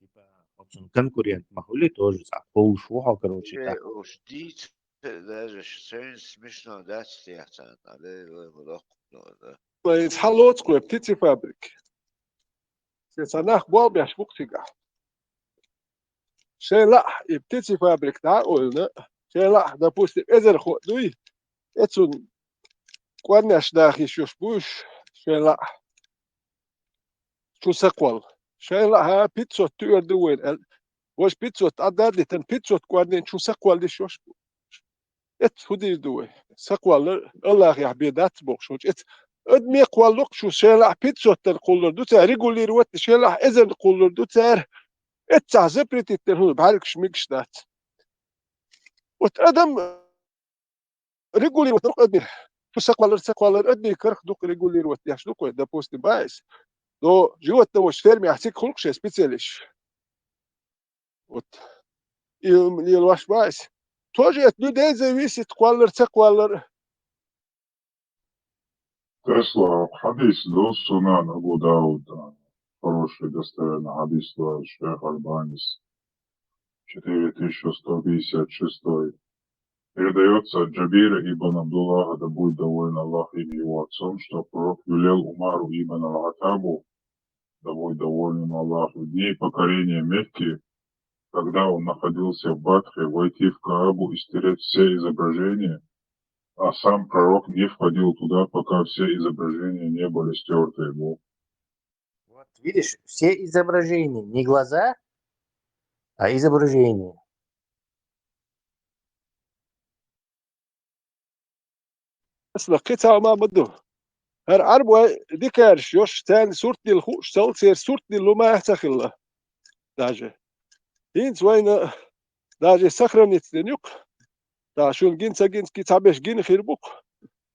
Типа, оцун конкурент ма хуьли, тоже цхьа повлуш ву хьо, короче, Э, так. Уж дийца даже шайн смешно дац техьа царна, але, вай ма доккху, да. Вай цхьа лоцу кхо птицефабрик. Се ца нах болх беш бу-кх цигахь. Шайн лаахь и птицефабрик дӀа а ойлана, шайн лаахь, допустим, эзар хо дуй, эцун кӀорнеш даха йиш йолуш бу уьш, шайн лаахь. Чу сакхолла. Шайн лаахь пятьсот туьар ду вайн аьлла. Важа пятьсот Ӏадда а дитина, пятьсот кӀорнин чу сакхолла йиш йолуш бу. Эцца хӀун дийр ду вай? Сакхоллар Аллахехь бен дац бохуш волчу. Эцца адаме кхоллалц чу шайн лаахь пятьсот тан кхуллур ду цара, регулировать шайн лаахь эзарна кхуллур ду цара. Эццахь запретить дерг хӀун, бӀаьргаш мегаш дац. Вот адам регулировать дукха адмир. Шу сакхвалар, сакхвалар адмир карх дукха регулировать деш ду кхой, допустим, баьс. Но животноводческий фермехь цига хуьлу-кх шайн специалисташ. Вот. И лелош баьс. Тоже от людей зависит, кхваллар, ца кхваллар. Тесла, хьадис ду Сунан Абу Дауда. Хороший, достоверный хьадис ду шейх Албанис. Четыре тысячи сто пятьдесят шестой. Передаётся от Джабира ибн Абдуллаха, да будет доволен Аллах им его отцом, что пророк велел Умару ибн Аль-Хаттабу, да будет доволен им Аллах, в дни покорения Мекки, когда он находился в Батхе, войти в Каабу и стереть все изображения, а сам пророк не входил туда, пока все изображения не были стерты. Вот видишь, все изображения, не глаза, а изображения. Масала, кхин цхьа хӀума ма ду. ХӀара Ӏарбой дикараш йолуш, царна сурт дилла хууш цал, церан сурт дилла хӀума а ца хилла. Даже. ХӀинца вайна даже сохраниться дина ю-кх. Да, шуна гина ца гинчу цхьаберш гина хир бу-кх.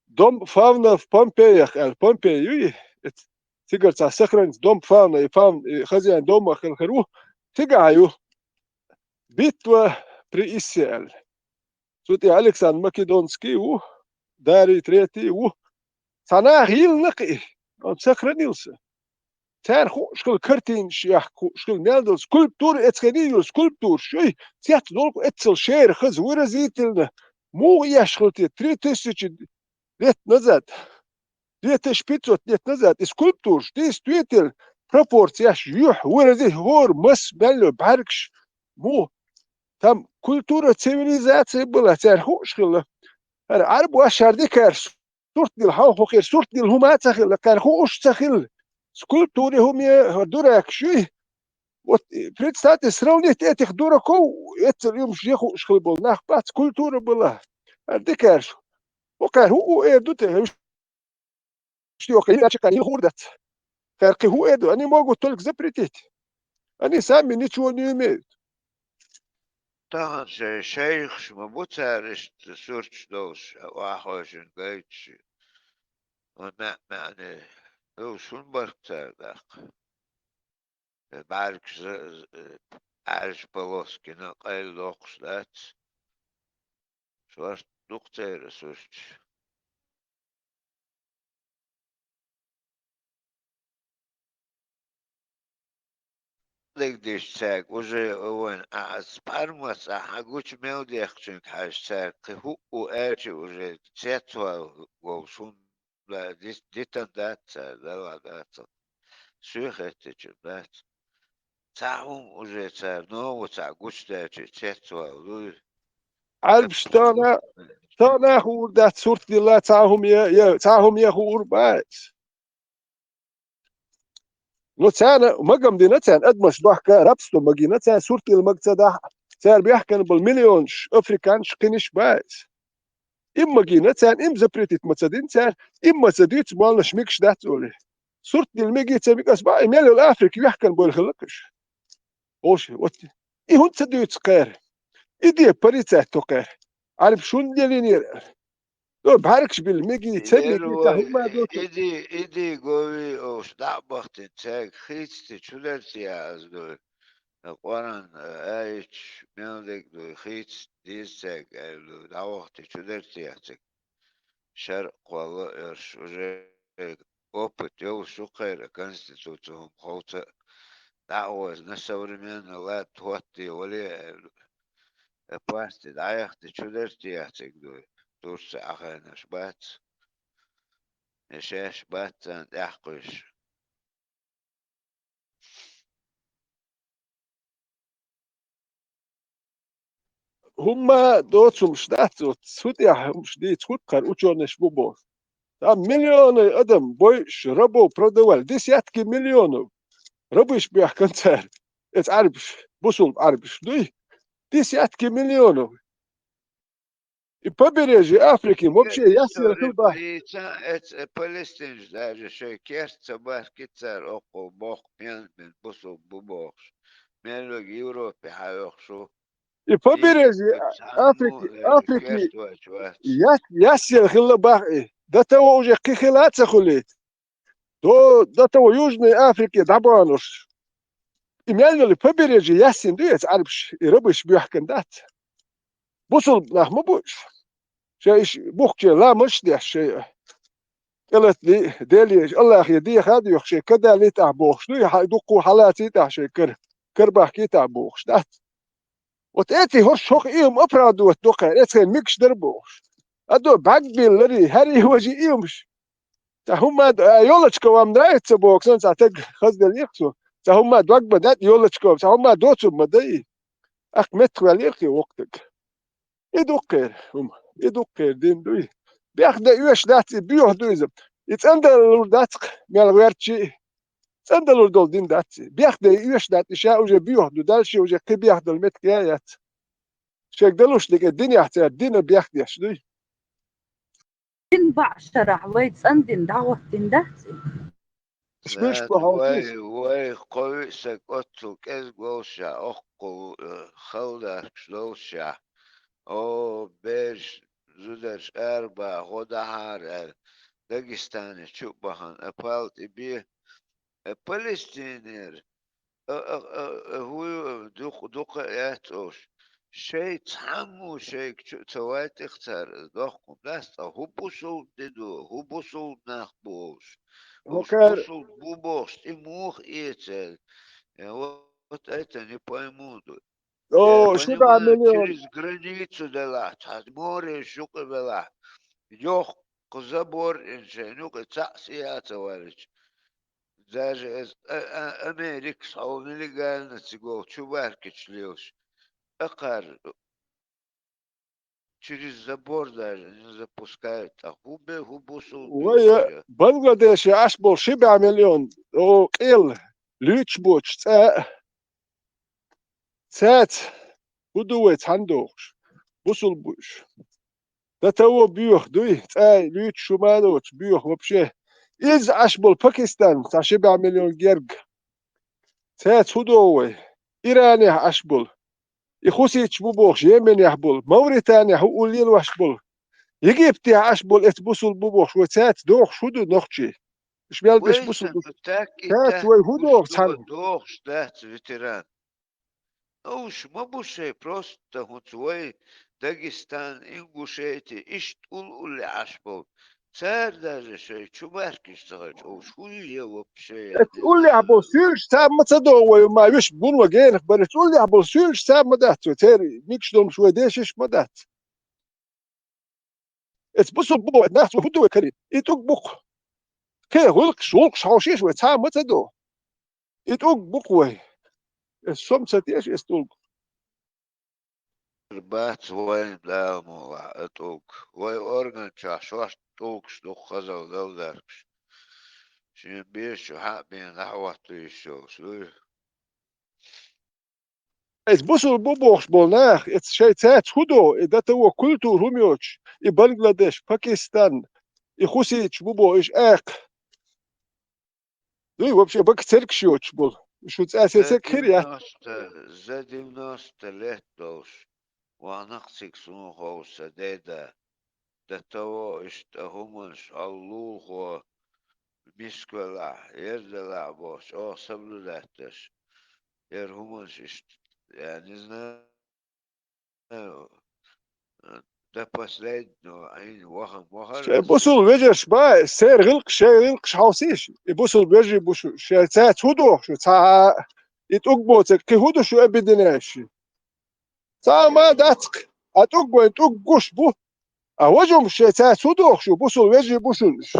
Дом фавна в Помпеях аьлла, Помпей юй? Эц-, цигара цхьа сохраниться дом фавна, и фавна, и хозяин дома хила хир ву. Цигахь ю. Битва при Иссе аьлла. Цу тӀе Александр Македонский ву, Дарий Третий ву. Цхьа наха йиллина-кх и, он сохранился. Цара хууш хилла картинаш яхка, хууш хилла мел долу скульптура, эцхьа йолу скульптураш юй, цец долу-кх эццал шера хаза выразительно. Муха еш хилла те три тысячи лет назад, две тысячи пятьсот лет назад, и скульптураш действительно пропорцияш юьхь вырази-, хӀора масса мел йолу бӀаьргаш. Муха? Там культура, цивилизация была, цара хууш хилла. ХӀара Ӏарбош шара дикарш сурт дилла, хьо хӀокхера сурт дилла хӀума а ца хилла, кхара хууш а ца хилла. Скульптура хӀума, хӀара дуракаш юй. Вот, э, представьте, сравнить этих дураков, эццал юмаш я хууш хилла болу нах бац, культура была. ХӀара дикарш. ХӀокхара хӀу эр ду те? Что, кхин а чекхъян хуур дац. Кхара кхин хӀу эр ду? Они могут только запретить. Они сами ничего не умеют. Тахан шай-, шайхаш ма бу цара иштта сурташ долуш, охьахевшина гайташ. Ма маьӀ-маьӀне, ду шун барт цара даккха. Э, бӀаьргаш за-, за-, э, Ӏаьржа полоскина къайла доккхуш дац. Шорта ду-кх церан сурташ. Дегдеш цаьрга уже вайн а, а, спармац а хьан гучу мел дехкачуьнга хьаьжа цаьрга кхин хӀуъу аьлча уже цецвала волуш хӀума да-, ди-, дитан дац цара, далла дац. Соьхеттичун дац. Цхьа хӀума уже цара нову цхьа гучудаьлча цецвала дуй. Ӏарбаш тахана, тахана хуур дац, сурт дилла цхьа хӀума е, е, цхьа хӀума е хуур бац. Ну, царна магам дина, царна адамаш дохка, рабство магина, царна сурт дилла мага ца дахьа. Цара бехкан болу миллионаш, африканаш, кхиниш бац. Им магина, царна им запретить ма ца дина, цара им ма ца дуьйцу, моллаш мигаш дац олий. Сурт дилла меги ца мега ас баьӀ, и мел йолу Африка вехкан болу хилла кхуьш. Оша, вот, и хӀунда ца дуьйцу кхара? И де парицат ту кхара. Ӏарб шун делинера. До бхьаркаш били меги, ца меги, ца хӀума доцу. Иди, иди, гови, ош дӀа а бахтина, цаьрга хийцти чу дерти я аз дуй. Къоран аич, мел дерг дуй, хийцти деза цаьрга аьлла дуй, дӀавахти чу дерти я цига. Шар кхолла а ерш уже опыт йолуш ю кхера, конституци хӀума ховца а дӀа а вазна, современный лад хӀоттий вале а аьлла. Э, пасти дӀаяхти чу дерти яциг дуй, турца ахайнаш бац, э, шаьш бац царна тӀаьхкхуьйсуш. ХӀумма доцумаш дац оцу, цу тӀехь хӀумаш дийца хӀуттахара учёныш бу боху. Там миллионы адам бойуш, рабов продавали, десятки миллионов. Рабыш бехкан цара. Эца Ӏарбаш, бусулба Ӏарбаш дуй. Десятки миллионов. И побережье Африки вообще ясъяла хила бац. Эца, эца, э, палестинаш даже шайн керт ца бахкийтара оккхул боху, пен-, пен бусулба бу бохуш. Мел верг Европе хьайохуш ву. И побережье Африки, Африки яс-, ясъяла хила бац и. До того уже кхин хила а ца хуьлийта. До, до того Южной Африке дӀабоьнуш. И мел йолу побережье яьссина ду эца Ӏарбаш, и рабыш боьхкан дац. Бусулба нах ма бу уьш. Шайн иш бухкуче ламазаш а деш, шайн кӀелатли, Деле, Аллахе деха а доьху, шайн кадали тӀехь бохуш ду, и хьан дуккху хьалаций тӀехь шайн кара, карабахкий тӀехь бохуш дац. Вот эти хӀорш хӀокху ийма оправдывать до кхара, эцхайна мегаш дара бохуш. А до бӀаьгбиллари, хӀари важи иймаш. Цхьа хӀумма а, а, Ёлочков вам нравится боху, сан цхьа таг хазделлера цо. Цхьа хӀумма дог ма даьтта Ёлочков, цхьа хӀумма доцург ма дай. Ахь меттахваьллера кхин вокху таг. И ду кхера хӀума, и ду кхера дин дуй. Бехде оьшуш дац и, боьха ду иза. И цӀандалур дац-кх мел гӀертачий. ЦӀандалур долу дин дац и. Бехде оьшуш дац и, ша уже боьха ду, дальше уже кхин бехдала меттиг а яц. Шайга далуш дерг динехь цара дина бехдеш дуй. Дин баӀ шарахь вай цӀандина дӀахӀоттина дац и? Иш муьлш бу хьовсийша? Вай, вай кхо-виъ саг оццул кӀезиг волушехь, оккхул, э, халдаркаш долушехь, о, бераш, зударш арабаха, гӀо дахьара аьлла, Дагестане чу а бахана, а пал тӀе бе, а Палестинера, а, а, а, а, хӀу ю, дукха, дукха а яц ош. Шайн цхьаммо шайга чу а ца вайтӀи-кх цара, доккхун дац, ткъа хӀу бусулба де ду, хӀу бусулба нах бу олуш. Уж бусулба бу бохуш, тӀе муха эца аьлла? Я вот это не пойму ду. О, э, ши бӀе понимаю, миллион. Через границу делахь, цхьа море юкъа велахь, йоккха забор ин шайн юкъа цхьаъ сиа а ца валлича. Даже эс, а, а, Америкас хьо нелегально цига чу баркича лелаш. Акхар через забор даже не запускают. А хӀу бе, хӀу бусулба вай, бе, э, Бангладеше Ӏаш болу ши бӀе миллион, о, къел, луьйчу боцуш цӀа а. Цаьрца хӀу ду вай цхьаьна дохуш? Бусулба бу уьш. До того боьха дуй, цӀа а луьйчу шу ма а доцуш, боьха вообще. Иза Ӏаш болу Пакистан, цхьа ши бӀе миллион герга. Цаьрца хӀу догӀу вай? Иранехь Ӏаш болу. и хуситаш бу бохуш, Йеменехь болу, Мавританехь хӀу уллелош болу, Египтехь Ӏаш болу эца бусулба бу бохуш, вай цаьрца догӀуш хӀу ду нохчий? Уьш мел беш бусулба ду? Цаьрца вай хӀу догӀу цхьаьна? ДогӀуш дац, ветеран. Ну, уьш ма бу шайн просто хӀунца вай Дагестан, Ингушети, иштта улле Ӏаш болу. Цара даже шайн чу баьркаш ца хилча, уьш хӀун е вообще? Эца уллехь болу суьйлаш цхьа а ма ца догӀу вай, ма виш гуно генах бара, эца уллехь болу суьйлаш цхьа а ма дац вай, церан микаш долуш вай дешиш ма дац. Эца бусулба бу боху нахаца вай хӀун ду вай карийна? И тӀулг бу-кх. Кхин гӀуллакхаш, гӀуллакхаш хьовшийша вай, цхьа а ма ца догӀу. И тӀулг бу-кх вай. Эца со-м ца теша эца тӀулг. Бац вайн Дала мукъалахь а тӀулг. Вай орган чохь шортта тӀулгаш ду-кх хазалла галдаркаш. Шен бешачу хьаъ бен дӀахьоттуьйтуш йолуш дуй. Эца бусулба бу бохуш болу нах, эца шайн цаьрца хӀу догӀу, и до того культура хӀума йоцуш, и Бангладеш, Пакистан, и хуситаш бу боху, иша акха. Дуй, вообще, бака цергаш йоцуш болу. Шу цӀа сесек хир яц. За девяносто лет долуш, ванах цига суна ховса деда. До того иштта хӀуманаш хьаллулхо мисквелахь, ер делахь бохуш, оха соблюдать деш. Ер хӀуманаш иштта, я не знаю, до последнего Ӏийна ваха ма вахара. Шайн бусул вежарш бан, сер гӀилкхаш, шайн гӀилкхаш хьовсийша. И бусул вежарий бу шу, шайн цаьрца хӀу доху шу, цхьа а и тӀулг боцург кхин хӀу ду шу объединяющий? Цхьа а ма дац-кх, а тӀулг вайн тӀулг гуш бу. А важа хӀумаш шайн цаьрца хӀу доху шу, бусул вежарий бу шуна уьш?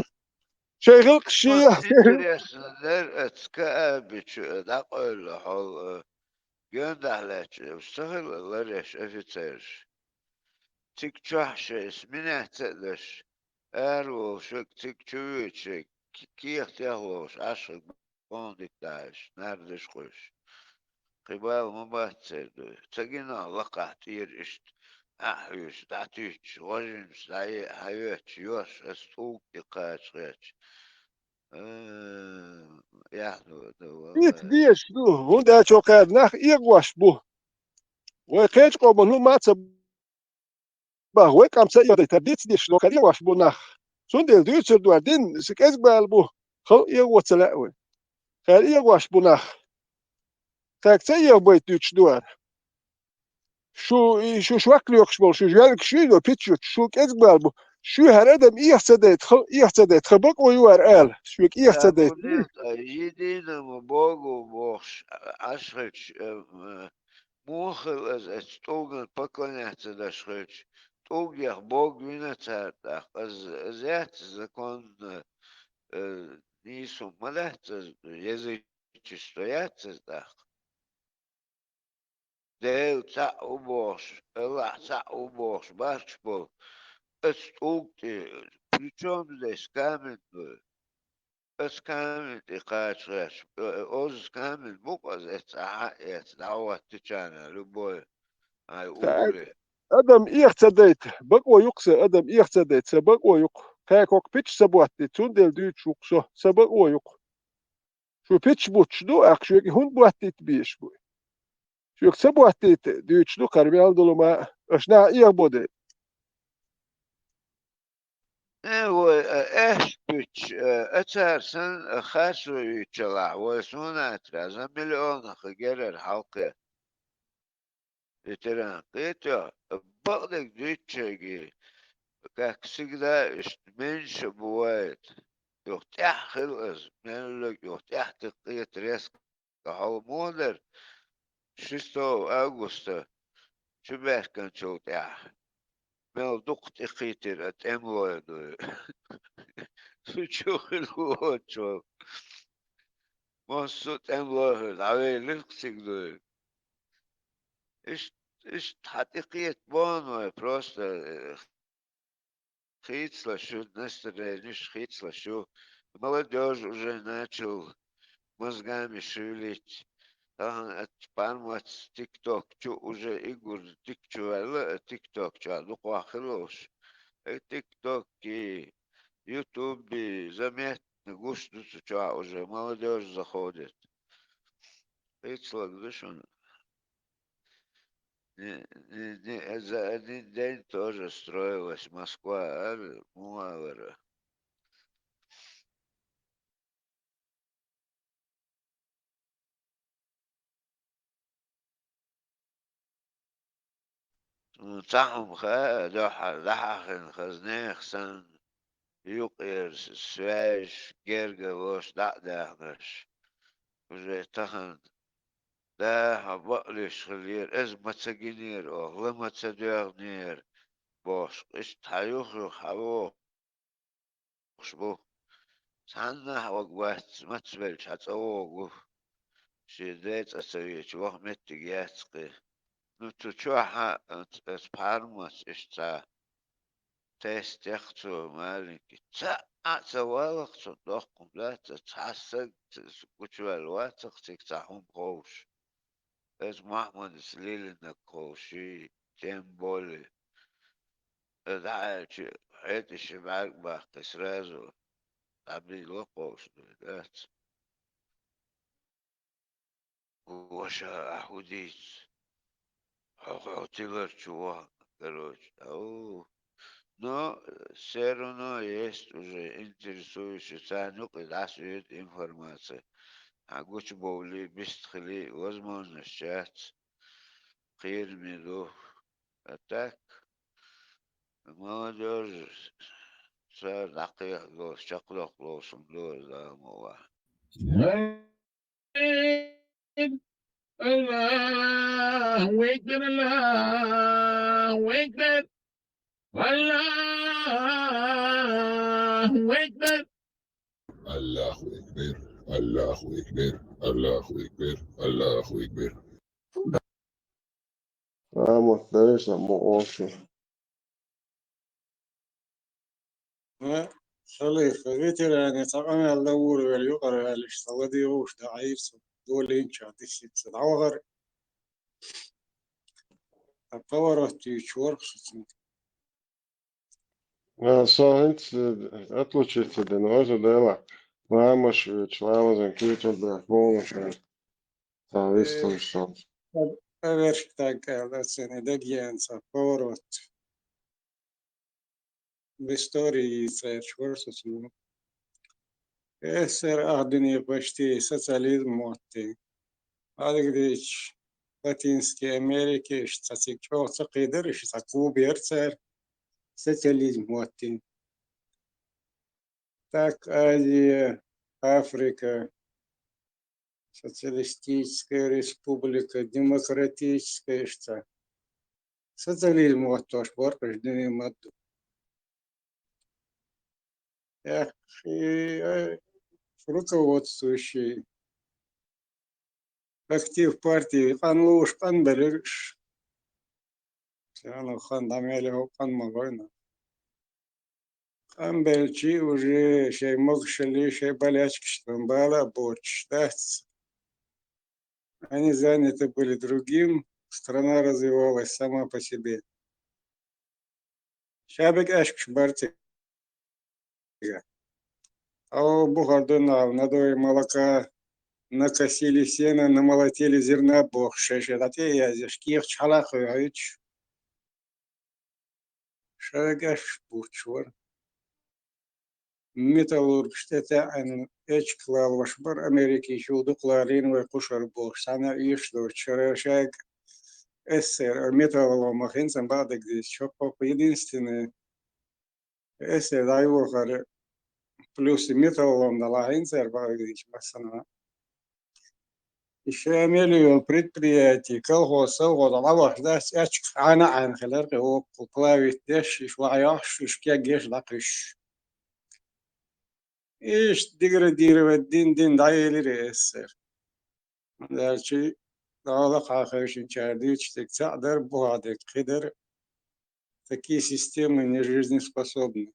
Шайн гӀилкхаш шен интересно дара, аца Каабичу дӀакъевлла хьол, а, гондахь лаьтташ, уьш ца хилла ларъеш офицераш. Цига чохь шайн смена ца а деш, ара волуш верг цига чу воьдуш верг, ки-, кехатех ловш Ӏаш хилла, бонда дитта Ӏаш, нардаш кхуьйсуш. Кхин бала ма бац церан дуй. Ца гина лакхахь тӀера иштта, Ӏа а хьуьйсуш, дӀатуьйсуш, гӀожимаш дӀае а хьаоьцуш, йош аса тӀулг тӀе кхача хеташ. Э, яхь ду, ду, валлахӀи. Ица дезаш ду, хӀунда аьлча кхара нах эгӀош бу. Вай кхечу къоман хӀума а ца баха, вай къам ца эгӀдайта, диц деш, но кхара эгӀош бу нах. Цундела дуьйцур ду, дин, сан кӀезиг бала бу, халкъ эгӀо ца лаьа вай. Кхара эгӀош бу нах. Тхаьг ца эгӀабайта дуьйцуш ду ара. Шу, и шу швак лоькхуш болу, шу жоьлгаш ю, пич ю, шу кӀезиг бала бу. Шу хӀара адам эха ца дайта, халкъ эха ца дайта, тхан бакъо ю ара ала. Шу эха ца дайта. Единому Богу бохуш, Ӏаш хилча, э, э, муха хила аса эцу тӀулган поклоняться даш хилча, тӀулгех Бог вина цара тӀаккха. Аз, аз яц законно, э, нийсо ма дац аз, язычество яц аз тӀаккха. Дела цхьаъ ву бохуш, Аллахь цхьаъ ву бохуш, барчу болу. Аса тӀулг тӀе, причём здесь камень ду? Аса камень тӀе кхача гӀерташ, э, оза камень бу-кх аса эцна, ахьа а эцна, дӀахӀоттичарна, любой, ай, укхаре. Адам эха ца дайта, бакъо ю-кх сан, адам эха ца дайта, сан бакъо ю-кх. Кхаькхокх пич ца боттийта, цундела дуьйцуш ву-кх со, сан бакъо ю-кх. Шу пич буттуш ду, аккха шуьга хӀунда боттийта безаш бу? Шуьга ца боттийта дуьйцуш ду кхара мел долу ма, аша наха эгӀабо дайта. Э, вай, э, аьшпуьтча, э, ацара санна, э, харцо юьйцучалахь, вай суна а тӀера, за миллионах герар хьалкхе. Ветеран, кхетий, бакъдерг дуьйцучаьрга, как всегда, иштта меньше бывает. Юха тӀаьхьа хила аса, меллиг юха тӀаьхьа тӀекхета резко хьалмо дара, шестого августа чубаьхкинчул тӀаьхьа. Мел дукха тӀекхийтира а тӀемалой дуй. Цу чу хила воцучо. Массо а тӀемалой хир дӀавелира цига дуй. Ишт-, иштта хьан тӀекхета боху вай, просто, э, хийцалаш ю, настроениш хийцалаш ю. Молодёжь уже начал мозгами шевелить. Тахана ат пармац тикток чу уже игур дика чу ваьлла, а тикток чу дукха хилуш. Э, тиктоки, ютуби заметно гуш ду цу чохь уже, молодёжь заходит. Хийцалаг ду шуна. Не, не, не, за один день тоже строилась Москва, а, муавара. М, цхьа хӀума хаьа, дуьххьара дӀахьаьхина хазнех санна, юкъера с-, связь герга лош дӀа а даьхнаш. Уже тахана, да, хьо бакълуьйш хиллера, иза ма ца гинера оха, ла ма ца доьгӀнера, бохуш, иштта хьан юх-юха хьан вохуш бу. Цхьаннахьа ваг вац, мацбелча хьан цӀа вогӀу. Шен ден цӀа ца веача, ваха меттиг яц кхин. Ну, цу чохь а, оц-, оцу пхьармаца иштта цхьа тест яьккхина цо маленький. Цхьа а ца валахь цунна, доккха хӀума дац, цхьа стаг ц-, гучуваьлла вацахь цига цхьа хӀума ховш. Иза Махьмадас лелийнарг ховш, и тем более. Иза дӀааьлча, хьетӀе ши бӀаьрг баккхий сразу дӀабийла кховш ду, дац. Ваша, ахь хӀун дийца? Хьо, хьо тилар чу вахана, короче, ау. Но всё равно есть уже интересующая, царна юкъе дӀасаюьйту информация. Хьан гучубовлий, бист хилий, возможность яц. Кхераме ду. А так, молодёжь, цара дӀакхехьа долуш, чекхдоккхуш долуш хӀума ду, Дала мукъалахь. Аллаху акбар, Аллаху акбар, Аллаху акбар. Аллаху акбар, Аллаху акбар, Аллаху акбар, Аллаху акбар. Амма дерриш а ма ошу. Ва, халиха, ветераны, цхьа къамел дан вур вел юкъара ваьллаш, цхьа ладийгӀуш дан Ӏийр цо, долийначохь дисица дӀавахар. Ткъа поворот юьйцуш вара со цунна. А, со хӀинца, э, отлучиться дина, оза дела. Ламаш вича, ламазан куьйцур беш, бонуш веш. Ца вистам со. Э, аверш так аьлла, цуьнан дагеанца поворот. В истории цаьрчу вара со цунна. Эсэр ах дуьне почти социализм моттий. Хьалгдича Латинский Америкаш цхьа цига чӀогӀа ца кхийдара, иштта цхьа клуб яра цара, социализм моттийна. Так, Азия, Африка, социалистическая республика, демократическая, иштта. Социализм моттош бара уьш дуьне ма-дду. Эх, и, э, руководствующий, актив партии къанлуш къанбелира уьш. Царна хан дӀа мел йолу къан ма вайна. Къанбелчий уже шайн могушаллий, шайн болячкаш тӀе бала а боцуш дац. Они заняты были другим, страна развивалась сама по себе. Ша бег аьшкаш бара цига. Ау, бухар дуьнна надой молока, накосили сена, намолотили зерна бохуш, шай-шай дӀа тӀе а яздеш, кехаташ хьала а кхоьхьуьйтуш. Шайга аьшпаш буттуш вара. Металлургаш тӀе таьӀӀина эчка лалош бара, Америкин чул дукха лалийна вай кхушара бохуш, цхьана а оьшуш доцуш шара шайга эсэр, металлолом а хӀинца бакъдерг дийцича, хӀокху единственный эсэр дӀайохар плюс металлолом далахь хӀинца бакъдерг дийцича массанхьа. И шайн мел йолу предприятие, колхоз, совхоз дӀавахча дац, аьчка Ӏана а Ӏана хилар кхин воккхул, плавить деш, иш вахьа йохьуш, иш кегйеш дӀакхуьйсуш. Иштта деградировать дин-дин дӀаелира эсэр. Ма аьлча, дӀа а хьан хевшинчара дуьйцуш дерг цхьаъ дара, бухахь дерг кхин дара. Такие системы не жизнеспособны.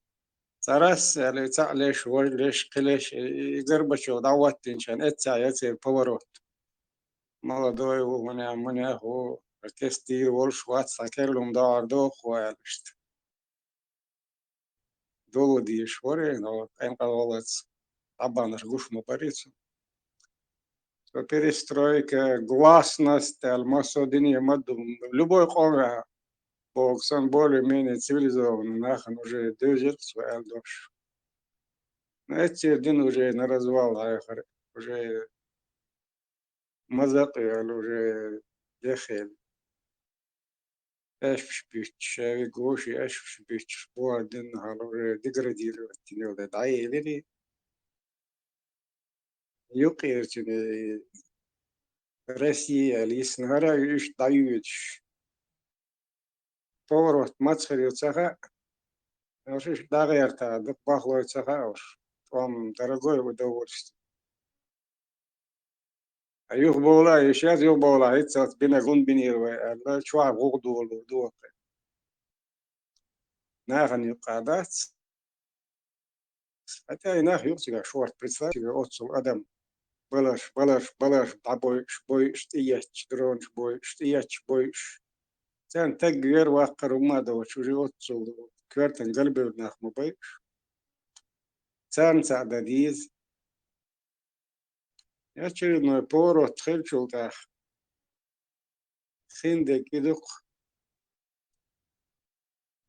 Цхьа расса аьлла, цхьаъ леш, важа леш, кхин леш, и, и Горбачев дӀахӀоттийначарна эццехь яцара поворот. Молодой ву, хӀунех, мунех ву, тестийр волуш вац, цхьа керла хӀума догӀур доху хьо аьлла иштта. Долу дезаш вара, но къен къа валац, дӀабахнарш гуш ма барий цунна. перестройка, гласность аьлла, массо а дуьне ма ду, любой къоман боху санна, более-менее цивилизованный нахана уже доьзира-кх цо аьлла дош. Но эццера дин уже на развал хьаьхира, уже маза а кхоьлу, уже деххьера. Аьшпаш буьттуш, ша вига вовшийн аьшпаш буьттуш, бохург дина хьал уже деградировать дина йолу, дӀаелира. Юккъерчу Россия аьлла йисна хӀара а иштта дӀайоьдуш. Поворот маца хир ю ца хаьа, уьш иштта дӀагӀерта дукха бахлой ца хаьа уьш. ТӀом дорогой удовольствие. Ткъа юхабовла а йиш яц, юхабовла хӀинццалц бина гун бинера вай аьлла, чохь гӀугӀа долалур ду вай. Нахана юккъехь дац. ХӀетте и нах юкъа цигахь шорта, представь себе, оццул адам. Баларш, баларш, баларш, дӀабойуш, бойуш, тӀеетташ, дронаш бойуш, тӀеетташ, бойуш. Царна таг вер ваккхар хӀумма а доцуш, уже оццул коьртана галбевлла нах ма байуш. Царна цхьаъ дан деза. Очередной поворот хилчул тӀаьхьа хин дерг и ду-кх.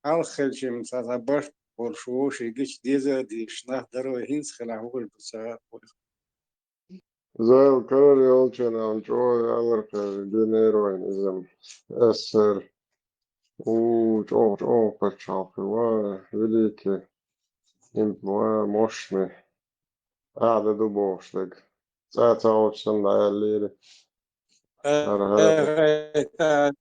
Хьалха хилча-м цхьа-цхьа барт болуш вовшийн гича деза а дезаш нах дара вай, хӀинца хилахь хӀун хир ду ца хаьа вайх. Зайла карара йолчунна чӀогӀа ялар кхеран динера вайна иза-м. СССР. У, чӀогӀа, чӀогӀа пачхьалкх ю, ва, великий, им, ва, мощный. Ӏада ду бохуш дерг. ЦӀа ца олуш санна дӀаяьллера. Э, ХӀара, хӀара. Э, э, э,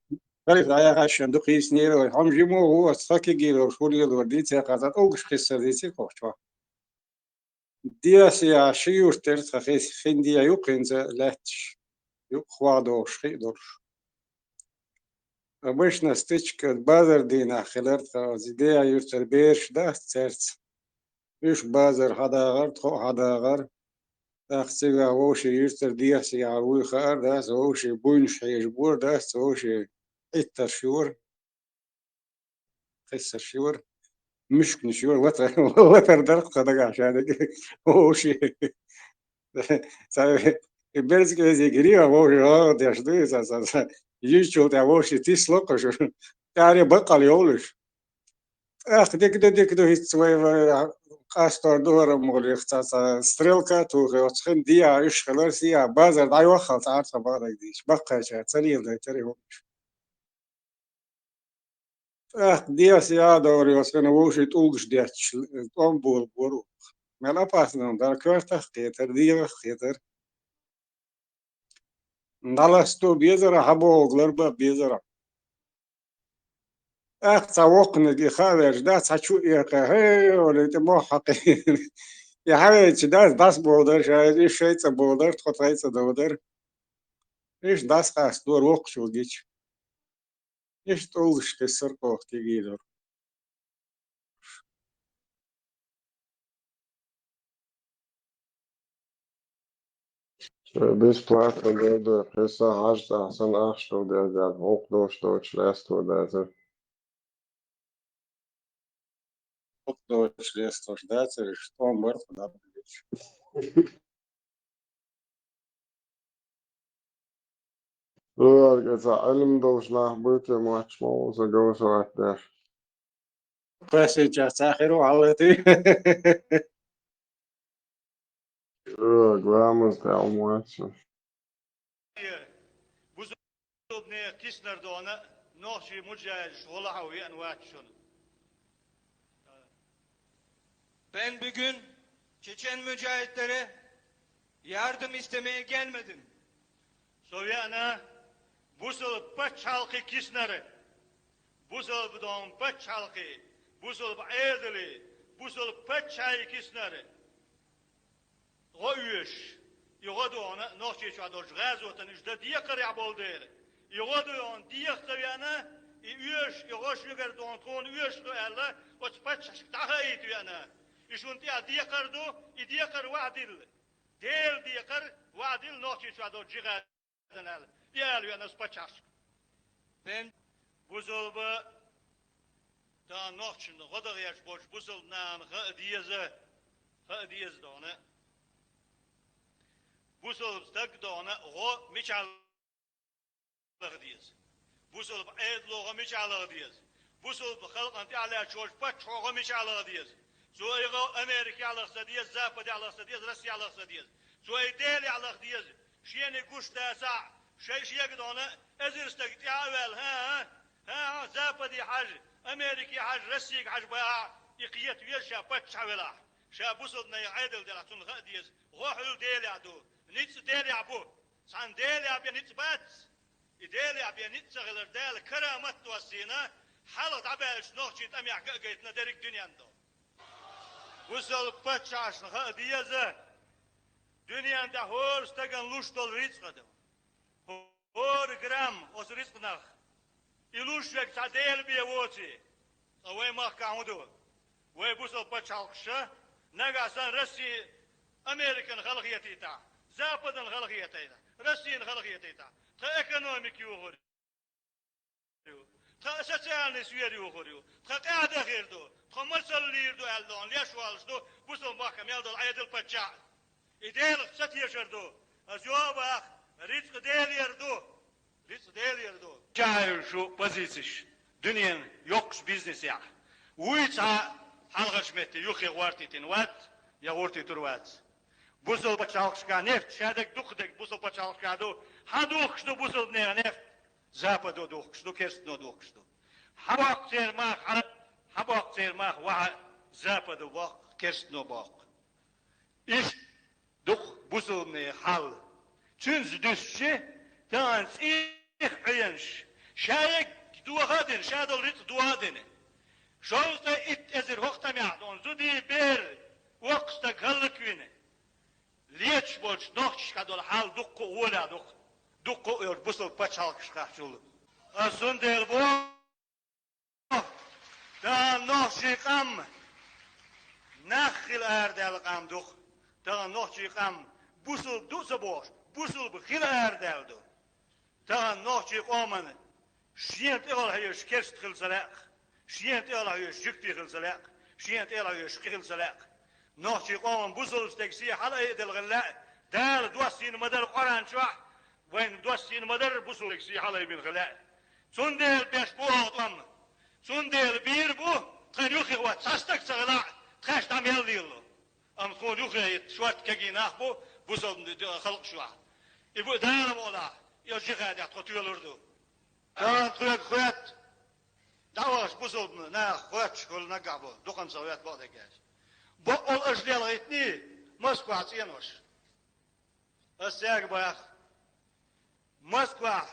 Гариф, дӀаяхьаш шен ду кхийснера вай. Хьо-м жима ву, аса тхан кегийралш хӀун лелор дийца а кхаьчна, тӀулгаш кхиссар дийцира кхоччохь. Дехьа-сехьа ши юрт яра тхан хи-, хин дехьа юккъе хӀинца лаьтташ, юккъе хӀума дохуш хи а долуш. Обычно стычка базар дийнахь хилар тхан, оцу дехьа юьртара бераш дац цаьрца. Уьш базар хьадагӀар, тхо а хьадагӀар. ТӀаккха цигахь вовшийн юьртара дехьа-сехьа вуй хаар дац, вовшийн буйнаш хьежабора дац, вовшийн Ӏиттарш йора, кхиссарш йора, муьшканаш йора, ватар, ватар дара тхан дагахь шадерг вовшийн. Цхьа и берза кӀезиг гири а вовшийн гӀагӀ деш ду, и ца, ца, ца. Юьзчул тӀаьхьа вовшийн тисло кхуьш. ТӀаьхьаре баккъал йовлуш. ТӀаккха дика ду, дика ду, хӀинца вай, вай къастор ду хӀара ма гӀуллех, цхьа, цхьа стрелка а тухий, оцу хин дехьа уьш хилар, сехьа базар дӀайоххал цхьа а тхан бакъдерг дийцича, баккхайчара ца леладайтара и хӀуманаш. ТӀаккха дехьа-сехьа а довр йоцу хина вовшийн тӀулгаш детташ, тӀом болабора. Мел опасно дара, коьртах а кхетара, дегӀах а кхетара. ДӀаласто безара, хьабогӀуг ларба безара. ТӀаккха цхьа воккханиг и хаа ваьлча, да, цхьа чу а экха, хӀей, олий, тӀе мохь хьакхийна. И хьавеача, да, дӀасаболу дара, ша, иза шайн цӀа болу дара, тхо тхайн цӀа дову дара. Иштта дӀасакъастадора воккхачул гича. Иштта тӀулгаш кхиссар кху кегийралш. Ша бесплатно дерг ду, кхин сан хьажа тӀехь сан ахча ду дерг даьлла, гӀуллакх доцуш доцуш лаьцна дацара. ГӀуллакх доцуш лаьцна доцуш дацара, иштта тӀом бара тхан дӀабуьллуш. Луьйриг, цхьа Ӏилма долуш нах буьйти моьттуш ма ву сан говза ватдеш. Кхоьссинчохь цхьа хир ву хьалатий. Луьйриг, ламаз тӀехь хӀума вац шуна. Бусалбанех киснар дона нохчий муджаьжаш гӀо лахьа веана вац шуна. Ben bugün Çeçen mücahitlere yardım istemeye gelmedim. Со веана бусалба пачхьалкхе киснар. Бусалба дона пачхьалкхе, бусалба Ӏедале, бусалба паччахье киснар. ГӀо оьшуш, и гӀо дона Нохчийчохь долчу гӀазотан уьш дан декхарехь болу дела. И гӀо дона дехьа ца веана, и оьшуш, и гӀо шуьгара дона тхуна оьшуш ду аьлла, оцу паччахьашка дӀахаийта веана. И шуна тӀехь декхар ду, и декхар вахдилла. Делан декхар вахдилла Нохчийчохь долчу жихӀадан аьлла. И ала веана оцу паччахьашка. Бен бусалба Тахана нохчашна гӀо дан гӀерташ болчу бусалба нахана хаа деза, хаа деза дона. Бусалба стаг дона гӀо мичахь лаха деза? Бусалба Ӏедало гӀо мичахь лаха деза? Бусалба халкъана тӀехьа лаьттачу паччахьо гӀо мичахь лаха деза? Цо и гӀо Америкехь лаха ца деза, Западехь лаха ца деза, Россехь лаха ца деза. Цо и Делехь лаха деза. Шена гуш дацахь, шай шега дона эзар стаг тӀаьхьа а ваьлла, хӀан-хӀа, хӀан-хӀа, Западе хьажа, Америке хьажа, Россига хьажа бахахь, и кхета веза ша паччахь велахь. Ша бусалба нехан Ӏедал делахь, цунна хаа деза. ГӀо хьуьлла Делехь ду, ницкъ Делехь бу. Цхьана Делехь бен ницкъ бац. И Делехь бен ницкъ ца хилар Дала карамат доссийна, хьалха дӀабаьллачу нохчийн тӀамехь ган а гайтина дерриг дуьненна. Бусалба паччахьашна хаа деза, дуьненна тӀехь хӀора стагана луш долу рицкъ а ду. ХӀора грамм оцу рицкъанах и луш верг цхьа Делан бен воций, ткъа вай махкахь хӀун ду? Вай бусалба пачхьалкхаша, нагахь санна Россия Американа халахетийтахь, Западана халахетийтахь, Россияна халахетийтахь, тхан экономика юхур ю, тхан социальный сфера юхур ю, тхан къаьхьа дан хир ду, тхо мацалла лийр ду аьлла дохьуна леш воллуш ду бусалба махка мел долу Ӏедал, паччахь. И Делах ца тешар ду. Ас юха а боху, рицкъ Делера ду. Рицкъ Делера ду. Чаьхьуьллуш ю позицеш дуьненан йоккхачу бизнесехь. Вуй цхьа хьалхарчу метте юххе гӀортийтина вац, я гӀортийтур вац. Бусалба пачхьалкхашкахь нефть, шадерг, дукхадерг бусалба пачхьалкхашкахь ду. Хьан духкуш ду бусалба нехан нефть? Западо духкуш ду, керстано духкуш ду. Хьан боккху церан мах, хьан, хьан боккху церан мах, ваха Западо боккху, керстано боккху. Иштта ду-кх бусалбанийн хьал. Цуьнца дуьсча, тахана цӀийх Ӏенаш, ша ерг доха а дина, ша долу рицкъ доха а дина, шовзткъе итт эзар хӀокху тӀамехь долу зудий, бер, воккха стаг хӀаллаквина, леташ болчу нохчашкахь долу хьал дуккха а гӀолехь ду-кх, дуккха а оьру бусалба пачхьалкхашкахь чул. Ас цундела боху, тахана нохчийн къам нах хила арадаьлла къам ду-кх. Тахана нохчийн къам бусалба ду а ца бохуш, бусалба хила арадаьлла ду. Тахана нохчийн къоман шена тӀехула хьоьжуш керста хила ца лаьа-кх, шена тӀехула хьоьжуш жуьгти хила ца лаьа-кх, шена тӀехула хьоьжуш кхин хила ца лаьа-кх. Нохчийн къоман бусалба стеган сий хьала а айаделла хила лаьа, Дала доссийна ма-дарра Къуръан чохь, вайна доссийна ма-дарра бусалба стеган сий хьалаайбина хила лаьа. Цундела беш бу оха тӀом. Цундела бийр бу, тхан юххе хӀотта цхьа стаг ца хилахь, тхаьш дӀа мел лелало. Амма тхуна юххе хӀитта шорта кегий нах бу бусалба д-, д-, халкъаш чохь. И бу Дала волахь, и жихадехь тхо тоьлур ду. Тахана тхоьга хоьтту, дӀавахча бусалба наха хоьттуш хуьлу наггахь бу, дукхана ца хоьтту бакъдерг аьлча. Баккъалла аша лелхийтиний Москвахь цӀенош? Ас цаьрга боху, Москвахь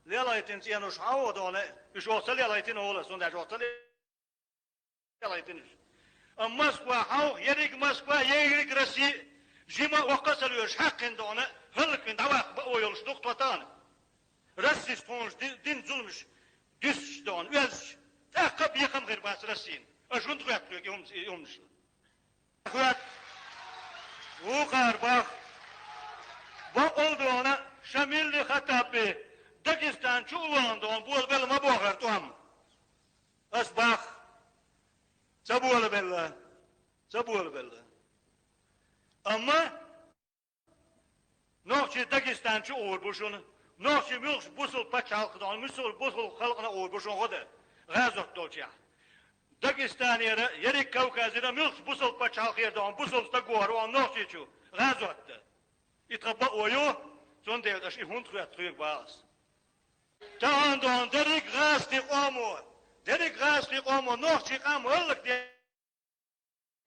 лелхийтина цӀенош хьан ву доху, уьш оха ца лелхийтина олу ас, хӀунда аьлча оха ца лелхийтина уьш. Амма Москва хьовха, ерриг Москва, ерриг Россия, жима а, воккха а ца лоьцуш, хьаькхина доху, хӀаллаквина дӀаваккха бакъо йолуш ду-кх тхо тахана. Россис тхуна ди-, дина зуламаш дуьстича доху, оьзча, тӀаккха а бекхам хир бац Россина. Аша хӀунда хоьтту тхоьга и хӀуманаш? Хоьтту. Вукхара боху, бакъалла доху, Шамилли Хаттаби Дагестан чу а вахана доху, болабелла ма бохара тӀом. Ас боху, ца болабелла, ца болабелла. Амма нохчий Дагестан чу а гӀур бу шуна, нохчий муьлххачу бусалба пачхьалкхе доху, муьлххачу бусалба халкъана а гӀур бу шуна гӀо дан, гӀазот долчехь. Дагестанера, ерриг Кавказера, муьлххачу бусалба пачхьалкхера доху, бусалба стаг вохур ву нохчий чу гӀазот дан. И тхан бакъо ю, цундела аша и хӀунда хоьтту тхоьга боху ас. Тахана доху дерриг гӀазкхийн къомо, дерриг гӀазкхийн къомо нохчийн къам хӀаллакде-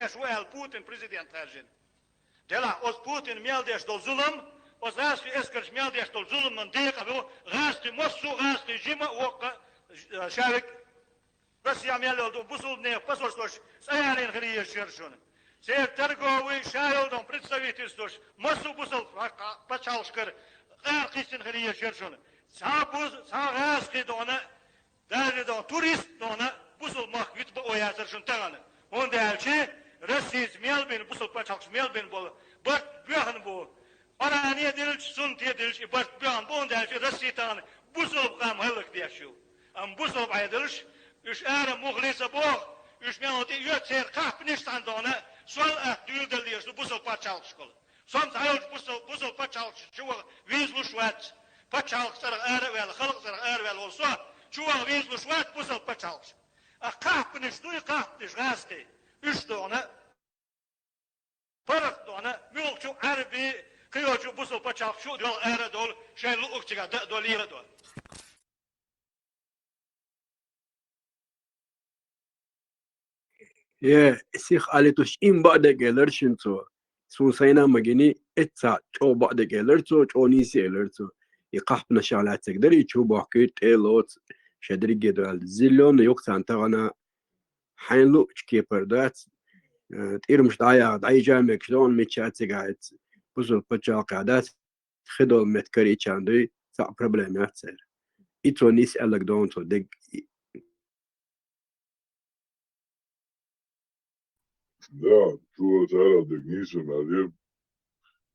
деш ву аьлла Путин президент хаьржина. Делахь оцу Путина мел деш долу зулам, оцу гӀазкхийн эскарша мел деш долу зуламан декъахь ву гӀазкхийн, массо а гӀазкхийн, жима а, воккха а, ш-, шаьриг. Россехь мел йолу ду бусалба нехан посольствош цӀа ялийна хила езаш яра шуна. Церан торговый, ша йолу доху представительствош, массо а бусалба пачхьалкхашкара къара кхиссина хила езаш яра шуна. Цхьа бус-, цхьа гӀазкхи доху, даже доху турист доху бусалба махка вита бакъо яцара шуна тахана. ХӀунда аьлча Россица мел бина, бусалба пачхьалкхашца мел бина болу барт боьхна бу. Къуръане а дилча, суннате а дилча, и барт боьхна бу, хӀунда аьлча Россия тахана бусалба къам хӀаллакдеш ю. Амма бусалба Ӏедалш, уьш ара мухлиса боху, уьш мел тӀе оьцу церан кхаьпнаш цхьана доху, сол атта дуьйладаллеш ду бусалба пачхьалкхашкахула. Со цхьайолчу бусал-, бусалба пачхьалкхаш чу ваха везалуш вац. Пачхьалкх цӀарах ара а ваьлла, халкъ цӀарах ара а ваьлла волу со чу ваха везалуш вац бусалба пачхьалкхаш. А кхахьпанаш дуй, кхахьпанаш гӀазкхий. Уьш догӀна, паргӀат догӀна, муьлххачу Ӏаьрбий, кхийолчу бусалба пачхьалкхаш чу а доьлху ара а довла, шайн луъург цигахь дан а довла, лела а довла. Е, сих али туш им бакъдерг элира шуна цо. Суна сайна а ма гиний, эццахь чӀогӀа бакъдерг элира цо, чӀогӀа нийса элира цо. И кхахьпанашах лаьцнарг дара, и чу бохкуьйту, тӀе а лоцу, шайн дерриге а ду аьлла. Зелёный ю-кх царна тахана, хьайна луъучу кепара дац, э, тӀирмаш дӀаяха, дӀайижа мегаш догӀна мичча а цигахь эцца, бусалба пачхьалкхехь дац, хи долу меттиг карийчарна дуй, цхьа а проблема яц церан. И цо нийса аьлларг догӀна цо дерг. Да, чо царах дерг нийса ма аьллера.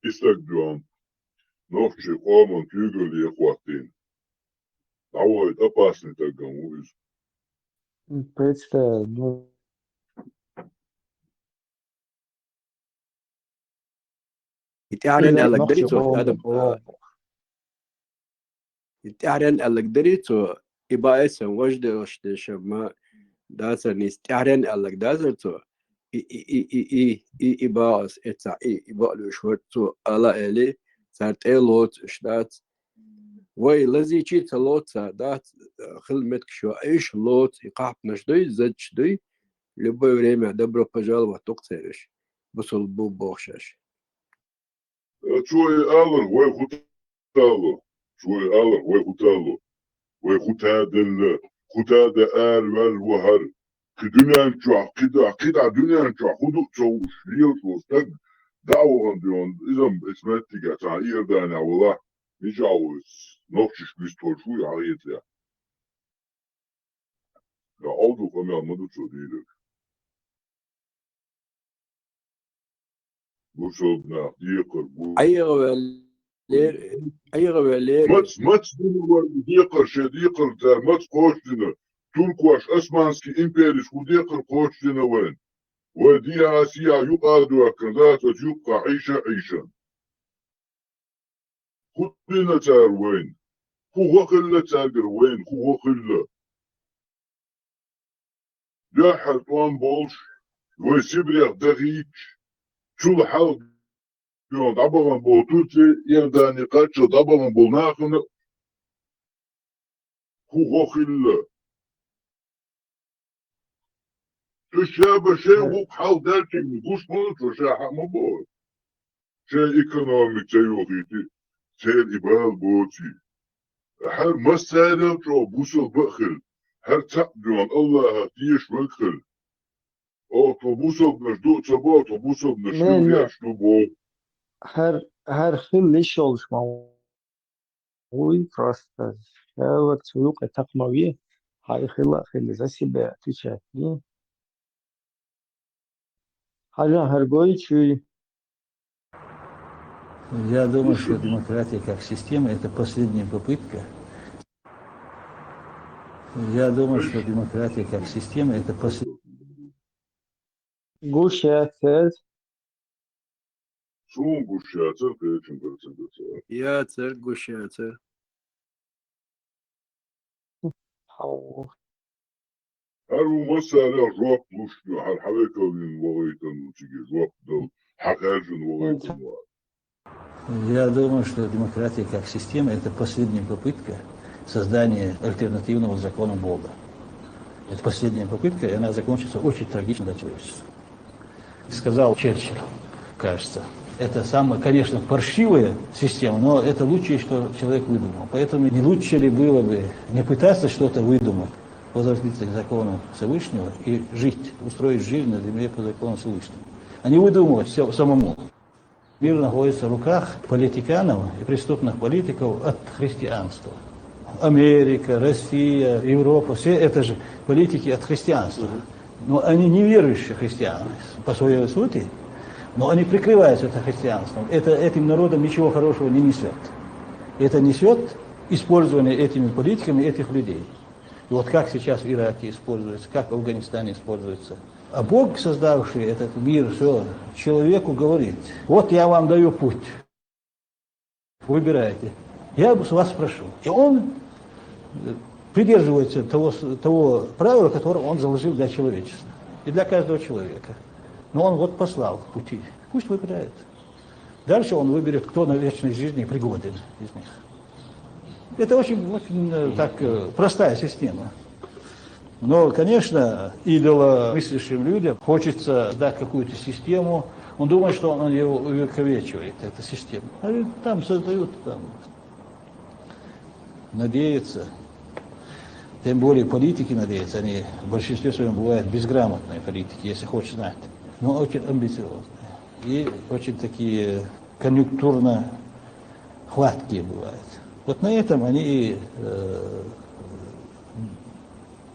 И стаг дуьхьал нохчийн къоман куьйгалле хӀоттийна. ДӀавахийта опасный стаг ву иза. Представь, ну, И тӀаьхьаренна аьлларг дарий цо, адам? И тӀаьхьаренна аьлларг дарий цо, и баа эццахь важа деш дешам ма дацара нийса, тӀаьхьаренна аьлларг дацара цо. И, и, и, и, и, и, и баа ас эццахь, и, и баа луьйш вара цо, ала а эли, цара тӀе а лоцу, уьш дац. Вай лазийчий а ца лоцу цара, дац, хила меттигаш ю, уьш лоцу, и кхахьпанаш дуй, задчаш дуй, любое время добро пожаловать ду-кх церан уьш, бусалба бу бохуш аьлла. Цо и алар вай хӀу тало, цо и алар вай хӀу тало, вай хӀу таделла, хӀу тада араваьлла ву хӀара. Кхин дуьнен чохь, кхин да-, кхин дӀа дуьнен чохь хӀу ду ца хууш, лелаш волу стаг дӀа а вахана дуьйна, иза-м эцу меттигехь цхьана Иорданехь валахь, мичахь ву иза, нохчашка вистхуьлуш ву и хьахетарехь. Ткъа Ӏовдал къамел ма ду цо дийриг. Бусалба нах декхар бу. Ӏехаваьллера, Ӏехаваьллера. Мац, мац дина вайна декхар, шен декхар цара мац кхочушдина? Туркош, Османский империс хӀу декхар кхочушдина вайна? Вай дехьа-сехьа юкъа а доьхкина, дац оцу юккъахь Ӏийша а Ӏийшина. ХӀу дина цара вайна? ХӀу гӀо хилла цаьргара вайна? ХӀу гӀо хилла? Дуьххьара тӀом болуш, вай Сибрех дахийча, цул хьалха дӀабахана болу Турци, Иордани кхаччалц дӀабахана болу нахана хӀу гӀо хилла? Цу ша бан шайн гӀуллакх хьалха даьлча гуш ма ду цо, ша хьаъ ма боху. Шайн экономика ца йохийти, церан и бала боций. ХӀара массарел чӀогӀа бусалба а хила, хӀара цхьаъ доьхна Аллахьах тешаш верг хила. Оха тхо бусалбанаш ду а ца боху, тхо бусалбанаш Не, не. хила еш ду боху. ХӀара, хӀара хила йиш йолуш ма вуй, просто ша вара цу юкъе такха ма ве, хьан и хила а хила, за себя отвечать де. Хьажа хӀара гой чуй. Я думаю, что демократия как система — это последняя попытка. Я думаю, что демократия как система — это послед- Гуш яцара. Суна гуш яцара, кхечун процентаца. Яцара, гуш яцара. Хьо. ХӀара ву массарел жоп луш ду, хӀара хьан векаллин вахийтан ву цига жоп дал, хьан хаьржина вахийтан ву. Я думаю, что демократия как система — это последняя попытка создания альтернативного закона Бога. Это последняя попытка, и она закончится очень трагично для человечества. Сказал Черчилль, кажется. Это самая, конечно, паршивая система, но это лучшее, что человек выдумал. Поэтому не лучше ли было бы не пытаться что-то выдумать, возродиться к закону Всевышнего и жить, устроить жизнь на земле по закону Всевышнего, а не выдумывать всё самому? Мир находится в руках политиканов и преступных политиков от христианства. Америка, Россия, Европа — все это же политики от христианства. Но они не верующие христиане по своей сути, но они прикрываются это христианством. Это этим народам ничего хорошего не несет. Это несет использование этими политиками этих людей. И вот как сейчас в Ираке используется, как в Афганистане используется А Бог, создавший этот мир, все, человеку говорит: «Вот я вам даю путь. Выбирайте. Я с вас спрошу». И он э, придерживается того, с- того правила, которое он заложил для человечества и для каждого человека. Но он вот послал пути. Пусть выбирает. Дальше он выберет, кто на вечной жизни пригоден из них. Это очень, очень э, так, э, простая система. Но, конечно, идоломыслящим людям хочется дать какую-то систему. Он думает, что он ее увековечивает, эта система. А там создают, там надеются. Тем более политики надеются. Они в большинстве своем бывают безграмотные политики, если хочешь знать. Но очень амбициозные. И очень такие конъюнктурно хваткие бывают. Вот на этом они и э,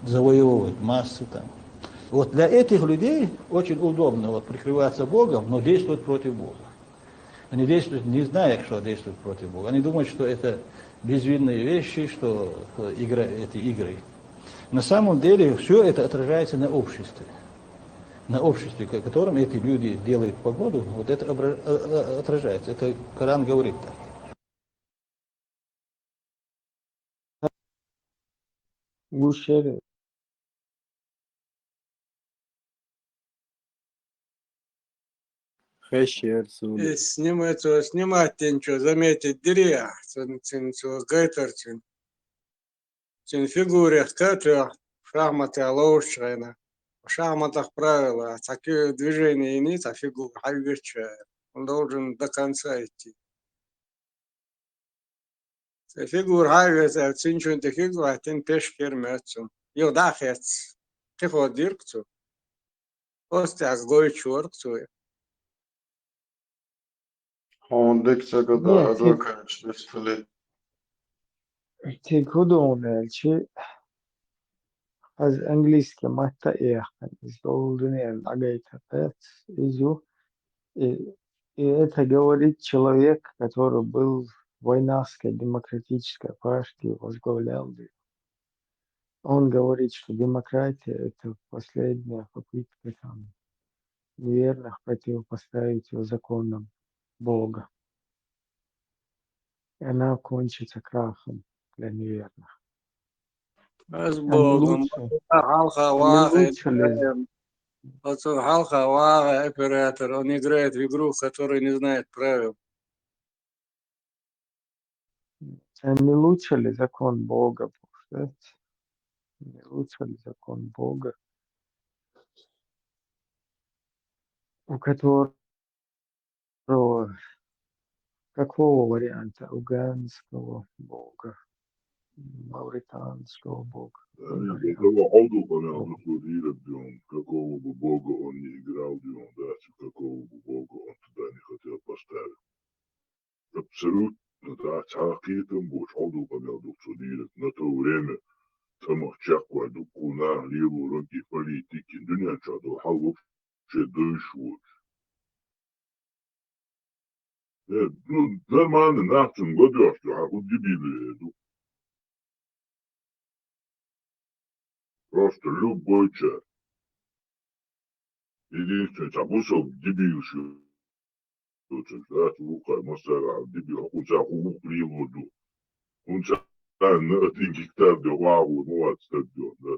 завоевывают массы там. Вот для этих людей очень удобно вот прикрываться Богом, но действовать против Бога. Они действуют, не зная, что действуют против Бога. Они думают, что это безвинные вещи, что э, игра, эти игры. На самом деле все это отражается на обществе. На обществе, в котором эти люди делают погоду, вот это обра- э, э, отражается. Это Коран говорит так. Гушери. Хешер сули. Снимать, снимать ничего, заметить дырия, цин цин цо гайтер цин. Цин фигуре катя шахматы алоушчайна. В шахматах правила, а такие движения и нет, а фигура хайвеча. Он должен до конца идти. Ци фигур хьайвеза, цинчун тӀе хьигвайтин пешкер моьтту. Юха дӀахеццу. Кхин хӀо дирг цу. Оцу тӀехь гойтуш вара цо. Хьуна дика ца гу Нет, даха тик- докарчу дустали. Тик хӀун ду аьлчи, аз английский матта а яьккхина, иза долу дуьненна дӀагайта кхетта, иза ю. И, и это говорит человек, который был в Вайнахской демократической партии, возглавлял её. Он говорит, что демократия — это последняя попытка там неверных противопоставить её законам Бога. И она кончится крахом для неверных. Аз А не богам. лучше, Хьалха не ваха лучше ли, Оцу хьалха ваха оператор, он играет в игру, в которой не знает правил. а не лучше ли закон Бога, получается? Не лучше ли закон Бога, у которого, какого варианта уганского Бога, мавританского Бога? Амин. Какого Бога он не играл, да, какого бы Бога он туда не хотел поставить. Абсолютно, да, цхьа кхетам боцуш, хьо ду къамел ду цо дийриг. На то время тамах чекхвай дуккхунах лело рогий политики, дуьнен чохь долу хьал вообще дойш воцуш. Э, ну, нормально, нах цунна гладош ду, хьан хӀун дебили ду. Просто любой ча. Единственное, цхьа бусалба дебилаш ю. Цуьнца дац вукхар массара а дебил, хӀунца хӀун вукх лело ду. ХӀунца на один гектар де вагӀо, ну, вац стаг ду, да.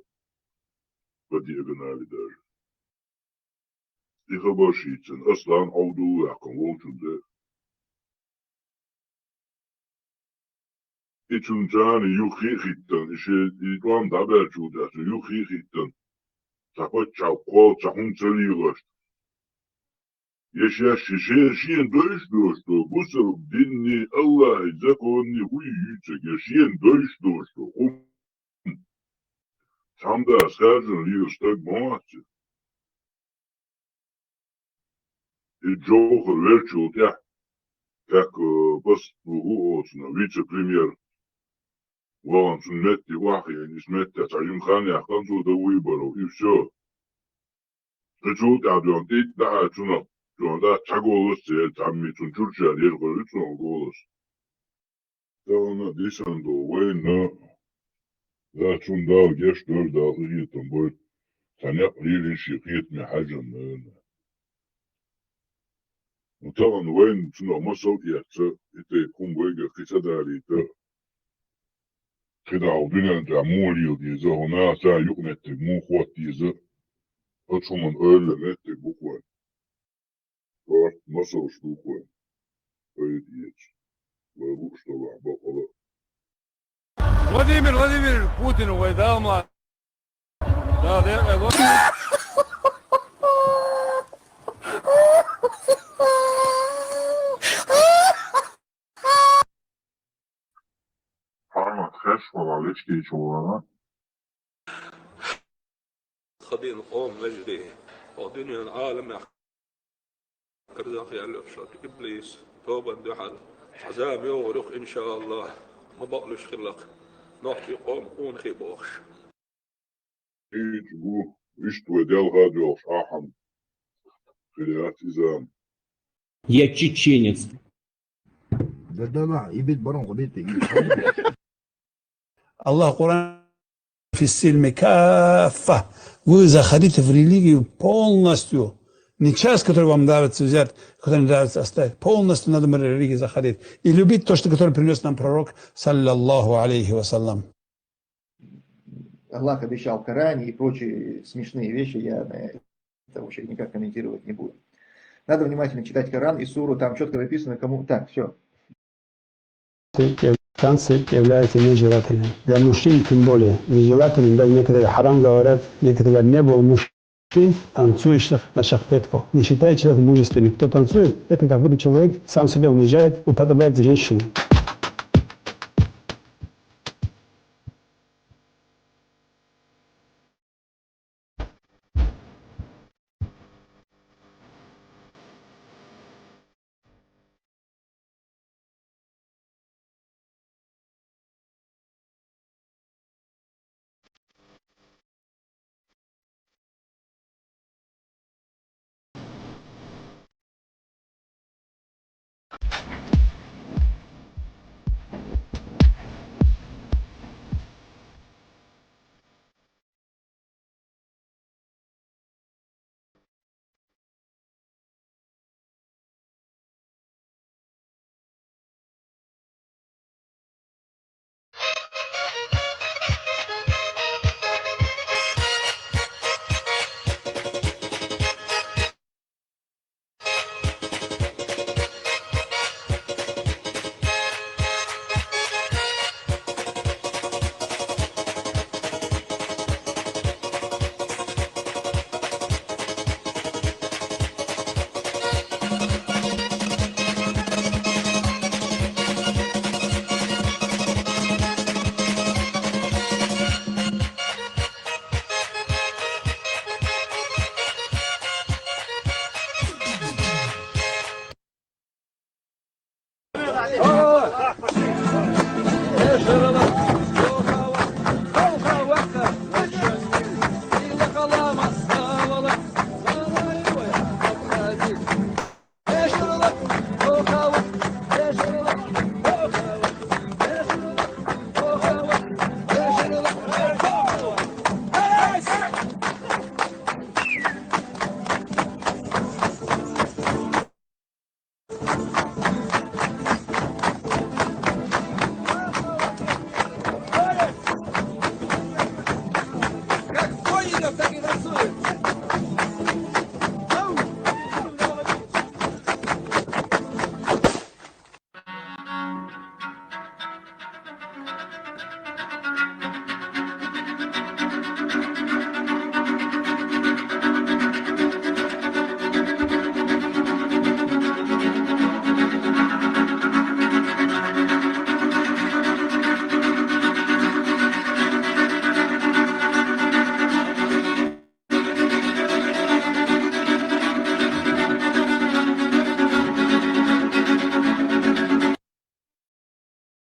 По диагонали даже. И хабар шийцан, Аслан Ӏовдал ваьккхина волчун де. И цуьнан царна юххе а хӀиттан, и шен и тӀом дӀабаьллачул тӀаьхьа цуьнан юххе а хӀиттан, цхьа паччахь кхол цхьа хӀума ца лелош. Я шаьш шен, шена дойуш доцуш ду, бусалба динни, Аллахьи законни хӀуй юьйцург, я шена дойуш доцуш ду, хӀума. Цхьамдас хаьржина лела стаг ма вац. И Джохар верчул тӀехь, как, э, пост бу оцунах, вице-премьер. Вахана цунна метте охьахиъна, иза метте цхьа жима хан яьккхина цо до выборов, и всё. И цул тӀаьхьа дуьхьал тӀе а дахьа цунах, цунах дац цхьа голос ца яра, цхьамма цунна чурча дера хӀара цунах голос. Тахана дисан ду вайна, да, цунна Дала гечдойла, Дала къинхетам бойла. Цхьа некъ лелийна шен кхетаме хьажа, наверное. Ну, тахан вайна цунах масал эцна, и тайпа хӀума вайгара кхин ца далийта. КхидӀа хӀокху дуьнен тӀехь муха лела деза, хӀокху нахаца юкъаметтиг муха хӀотта деза, оцу хӀуманна ойла меттиг бу-кх вайн. Барт масалш ду-кх вайн. Пайда эцу. Вай лууш делахь бакъала а. Владимир Владимирович Путин вай Дала ма. Да, да, э, вот. Хьармат хеш вала лечкийчу вала. Тхан дин къоман вежарий, хӀокху дуьненан Ӏаламехь карзах яьлла йолуш иблис, тобанна дуьхьал, хьан зама йогӀур ю-кх, иншааллахӀ, ма бакълуьйш хилла-кх, нохчий къоман къонахий бохуш. Кийча бу, иштта вай делха а доьлхуш ахьа хир яц и зама. Я чеченец. Да, да, да, и бит барон, и бит, и бит. Аллах Коран: «في السلم كافة». Вы заходите в религию полностью. Не часть, которая вам нравится взять, которая не нравится оставить. Полностью надо в религию заходить. И любить то, что, которое принес нам пророк, саллаллаху алейхи ва саллям. Аллах обещал в Коране и прочие смешные вещи, я на это вообще никак комментировать не буду. Надо внимательно читать Коран и суру, там четко написано, кому... Так, все. Танцы являются нежелательными. Для мужчин тем более нежелательными. Даже некоторые харам говорят, некоторые говорят, не было мужчин, танцующих на шахпетках. Не считает человек мужественным. Кто танцует, это как будто человек сам себя унижает, уподобляет женщину.